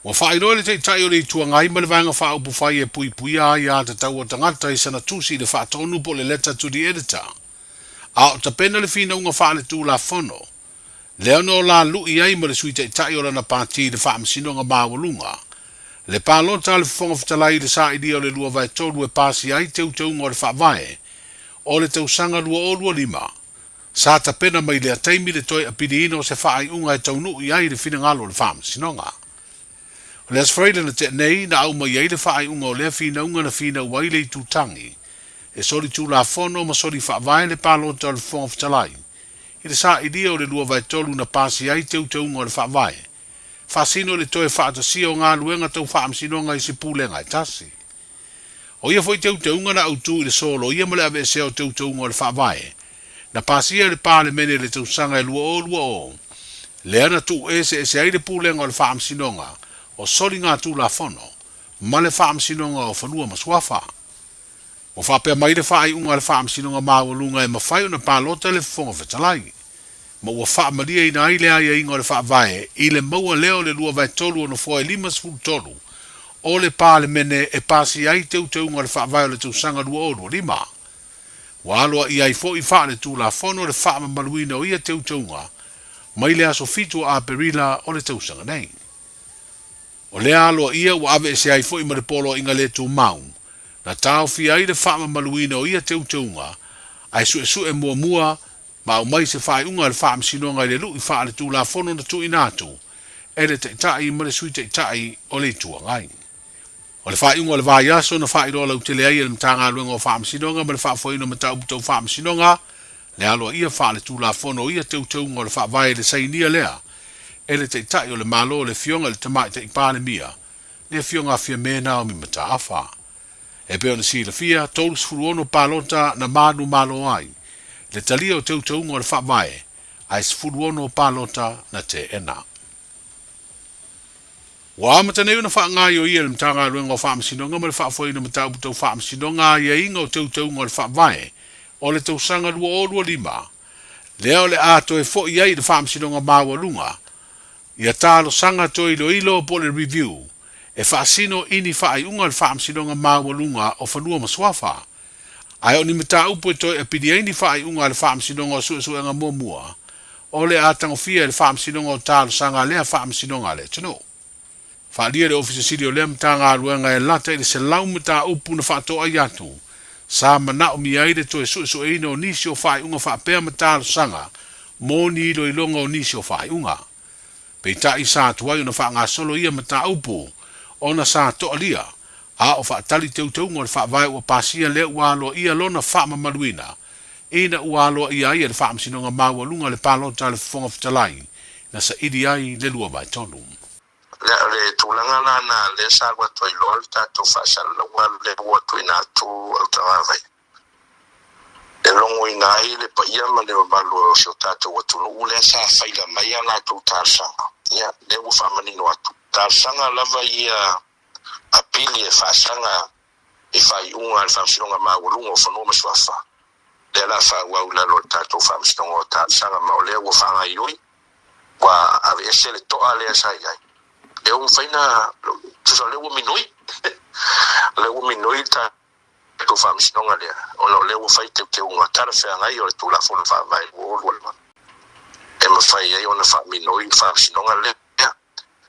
Ua faailoa e le Taitai o le Itu Agai ma le Vaega Faaupufai e puipuia ai aiatatau a tagata i sana tusi i le faatonu po o le Letter to the Editor, a o tapena le finauga faaletulafono lea na o la lui ai ma le Sui Taitai o lana pati i le Faamasinoga Maualuga le palota a le Fofoga Fetalai i le sailia o le 2/3 e pasia ai teuteuga o le Faavae o le tausaga 2025. Sa tapena mai lea taimi le toe apiliina o se faaiuga e taunuu i ai le finagalo o le Faamasinoga. O le Aso Faraile na tea nei, na aumai ai le faaiuga o lea finauga na finau ai le itutagi e soli tulafono ma soli faavae le palota o le Fofoga Fetalai i le sailia o le 2/3 na pasia ai teuteuga o le Faavae, faasino le toe faatasia o galuega tau faamasinoga i se pulega e tasi. O ia foi teuteuga na autu i le soloia ma le aveesea o teuteuga o le Faavae, na pasia e le Palemene i le tausaga e 2020, lea na tuueseese ai le Pulega o le Faamasinoga o Soligatulafono ma le Faamasinoga o Fanua ma Suafa. Ua faapea mai le faaiuga a le Faamasinoga Maualuga e mafai ona palota le Fofoga Fetalai, ma ua faamalieina ai le aiaiga o le Faavae i le maua lea o le 2/3 o nofoa e 53 o le Palemene e pasia ai teuteuga o le Faavae o le tausaga 2025. Ua aloaia ai foi faaletulafono le faamamaluina o ia teuteuga mai le aso 7 o Aperila o le tausaga nei. O lea aloaia ua aveesea ai foi ma le poloaiga le tumau, na taofia ai le faamamaluina o ia teuteuga, ae suesue muamua ma aumai se faaiuga a le Faamasinoga i le lui faaletulafono na tuuina atu e le Taitai ma le Sui Taitai o le Itu Agai. O le faaiuga o le vaiaso na faailoa lautele ai e le Matagaluega o Faamasinoga ma le Faafoeina o Mataupu Tau Faamasinoga le aloaia faaletulafono o ia teuteuga o le Faavae i le sainia lea e le Taitai o le Malo le Afioga i le Tamaitai Palemia, le Afioga a Fiame Naomi Mataafa. E pei ona silafia, 36 palota na manumalo ai le talia o teuteuga o le Faavae ae 16 palota na teena. Ua amata nei ona faagaioia e le Matagaluega o Faamasinoga ma le Faafoeina o Mataupu Tau Faamasinoga aiaiga o teuteuga o le Faavae o le tausaga 2025, lea o le a toe foi ai i le Faamasinoga Maualuga ia talosaga toe iloilo po o le review e faasino i ni faaiuga a le Faamasinoga Maualuga o Fanua ma Suafa. Ae o ni mataupu e toe apili ai ni faaiuga a le Faamasinoga o Suesuega Muamua, o le a tagofia e le Faamasinoga o Talosaga a lea Faamasinoga a le atunuu. Faaalia le Ofisa Sili o lea Matagaluega e lata i le 100 mataupu na faatoai atu, sa manaomia ai le toe suesueina o nisi o faaiuga faapea ma talosaga mo ni iloiloga o nisi o faaiuga. Peitai sa atu ai ona faagasolo ia mataupu ona sa toalia a o faatali teuteuga o le Faavae ua pasia lea ua aloaia lona faamamaluina ina ua aloaia ai e le Faamasinoga Maualuga le palota a le Fofoga Fetalai na saili ai le 2/3. Lea o le tulaga la na lea sa alu atu ai loa le tatou faasalalauga lea ua tuuina atu Autagavai e logoina ai le paia ma le mamalu o si o tatou atunuu lea sa faila mai a latou talosaga. Ia, lea ua faamanino atu. Talosaga lava ia a pili e faasaga i faaiuga a le Faamasinoga Maualuga o Fanua ma Suafa, lea la faaauau i lalo o le tatou Faamasinoga o Talosaga, ma o lea ua faagaoioi, ua aveese le toa lea sa i ai. Lea ua mafai na, tusa o lea ua minoi, o lea ua minoi le tatou Faamasinoga lea, ona o lea ua fai teuteuga talafeagai o le Tulafono Faavae 2025 e mafai ai ona faaminoi le Faamasinoga lea.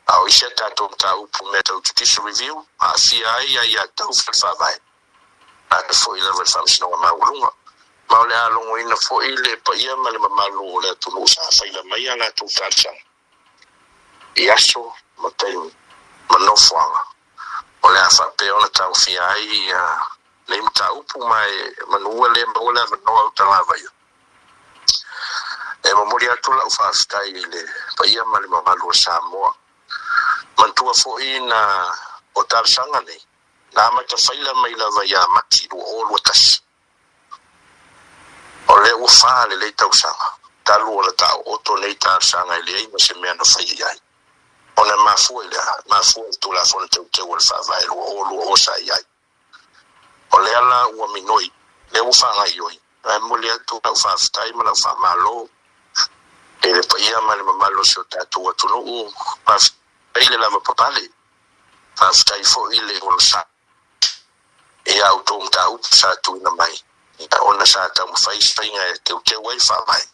A o isi a tatou mataupu mea tau judicial review, aafia ai aiatatau fai faavae, na foi lava i le Faamasinoga Maualuga. Ma o le a logoina foi le paia ma le mamalu o le atunuu sa faila mai a latou talosaga i aso ma taimi ma nofoaga o le a faapea ona taofia ai nei mataupu ma e manu ua le maua le avanoa utagavaia. E momoli atu lau faafetai i le paia ma le mamalu o Samoa. Manatua foi na o talosaga nei, na amata faila mai lava ia Mati 2021. O lea ua fa lelei tausaga, talu ona taooto nei talosaga e leai ma se mea na faia i ai. Ona e mafua i le a? E mafua i le Tulafono Teuteu o le Faavae 2020 sa i ai. O lea la ua minoi, lea ua faagaoioi. Ae momoli atu lau faafetai ma lau faamalo i le paia ma le mamalu o si o tatou atunuu. Faafetai le lavapapale, faafetai foi le onosai i a outou mataupu sa tuuina mai, ona sa taumafai se faiga e teuteu ai faavae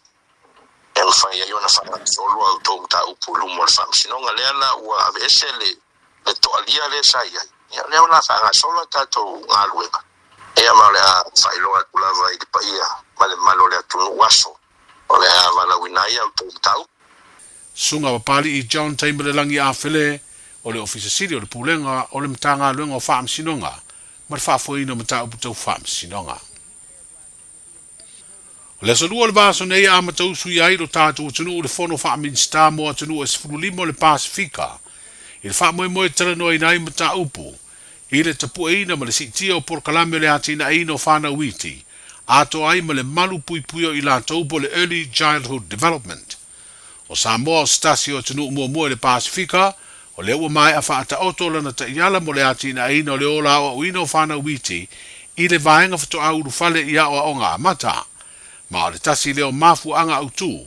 e mafai ai ona faagasolo a outou mataupu i luma o le Faamasinoga. Lea la ua aveese le le toalia lea sa i ai, ia lea o le a faagasolo a tatou galuega. Ia ma o le a faailoa atu lava i le paia ma le mamalu o le atunuu aso o le a valaauina ai a outou mataupu. Susuga Papali'i John Taimalelagi Afele o le Ofisa Sili o le Pulega o le Matagaluega o Faamasinoga ma le Faafoeina o Mataupu Tau Faamasinoga. O le aso Lua o le vaiaso nei e amata usuia ai lo tatou atunuu i le Fono Faa-Minisita mo atunuu e 15 o le Pasefika i le faamoemoe e talanoaina ai mataupu i le tapueina ma le siitia o polokalame o le atinaeina o fanau iti atoa ai ma le malu puipuia o i latou po o le Early Childhood Development. O Samoa o se tasi o atunuu muamua i le Pasefika o lea ua maea faataoto lana taiala mo le atinaeina o le ola aoaoina o fanau iti i le vaega faatoa ulufale i aoaoga amata. Ma o le tasi lea o mafuaaga autu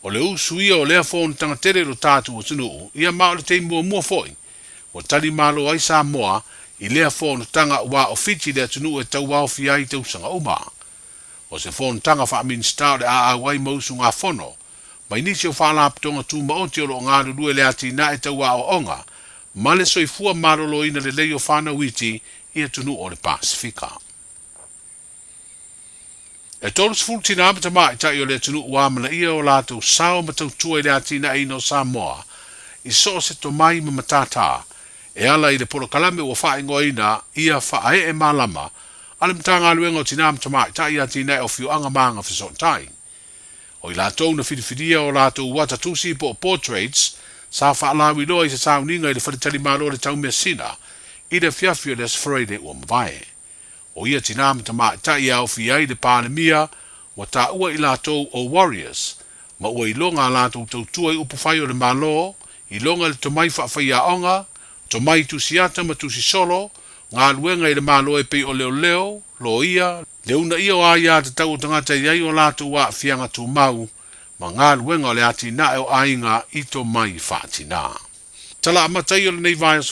o le usuia o lea fonotaga tele i lo tatou atunuu, ia ma o le taimi muamua foi ua tali malo ai Samoa i lea fonotaga aua o Fiti le atunuu e tauaofia ai tausaga uma. O se fonotaga faa-Minisita o le a auai ma usugafono mai nisi o faalapotopotoga tumaoti o lo o galulue i le atinae tau aoaoga ma le soifua maloloina lelei o fanau iti i atunuu o le Pasefika. E 30 tinā ma tamaitai o le atunuu ua amanaia o latou sao ma tautua i le atinaeina o Samoa i so o se tomai ma matātā e ala i le polokalame ua faaigoaina ia Faaee Malama a le Matagaluega o Tinā ma Tamaitai i Atinae o Afioaga ma Agafesootai. O i latou na filifilia o latou ata tusi po o portraits sa faalauiloa i se sauniga i le faletalimalo o le Taumeasina i le afiafi o le Aso Faraile ua mavae. O ia tinā ma tamaitai e aofia ai le Palemia ua taua i latou o Warriors ma ua iloga a latou tautua i upufai o le Malo, iloga i le tomai faafaiaoga, tomai tusiata ma tusisolo, galuega i le Malo e pei o leoleo, loia, le uunaia o aiatatau o tagata e i ai o latou aafiaga tumau, ma galuega o le atinae o aiga i tomai faatinā. Tala amata ia o lenei vaiaso.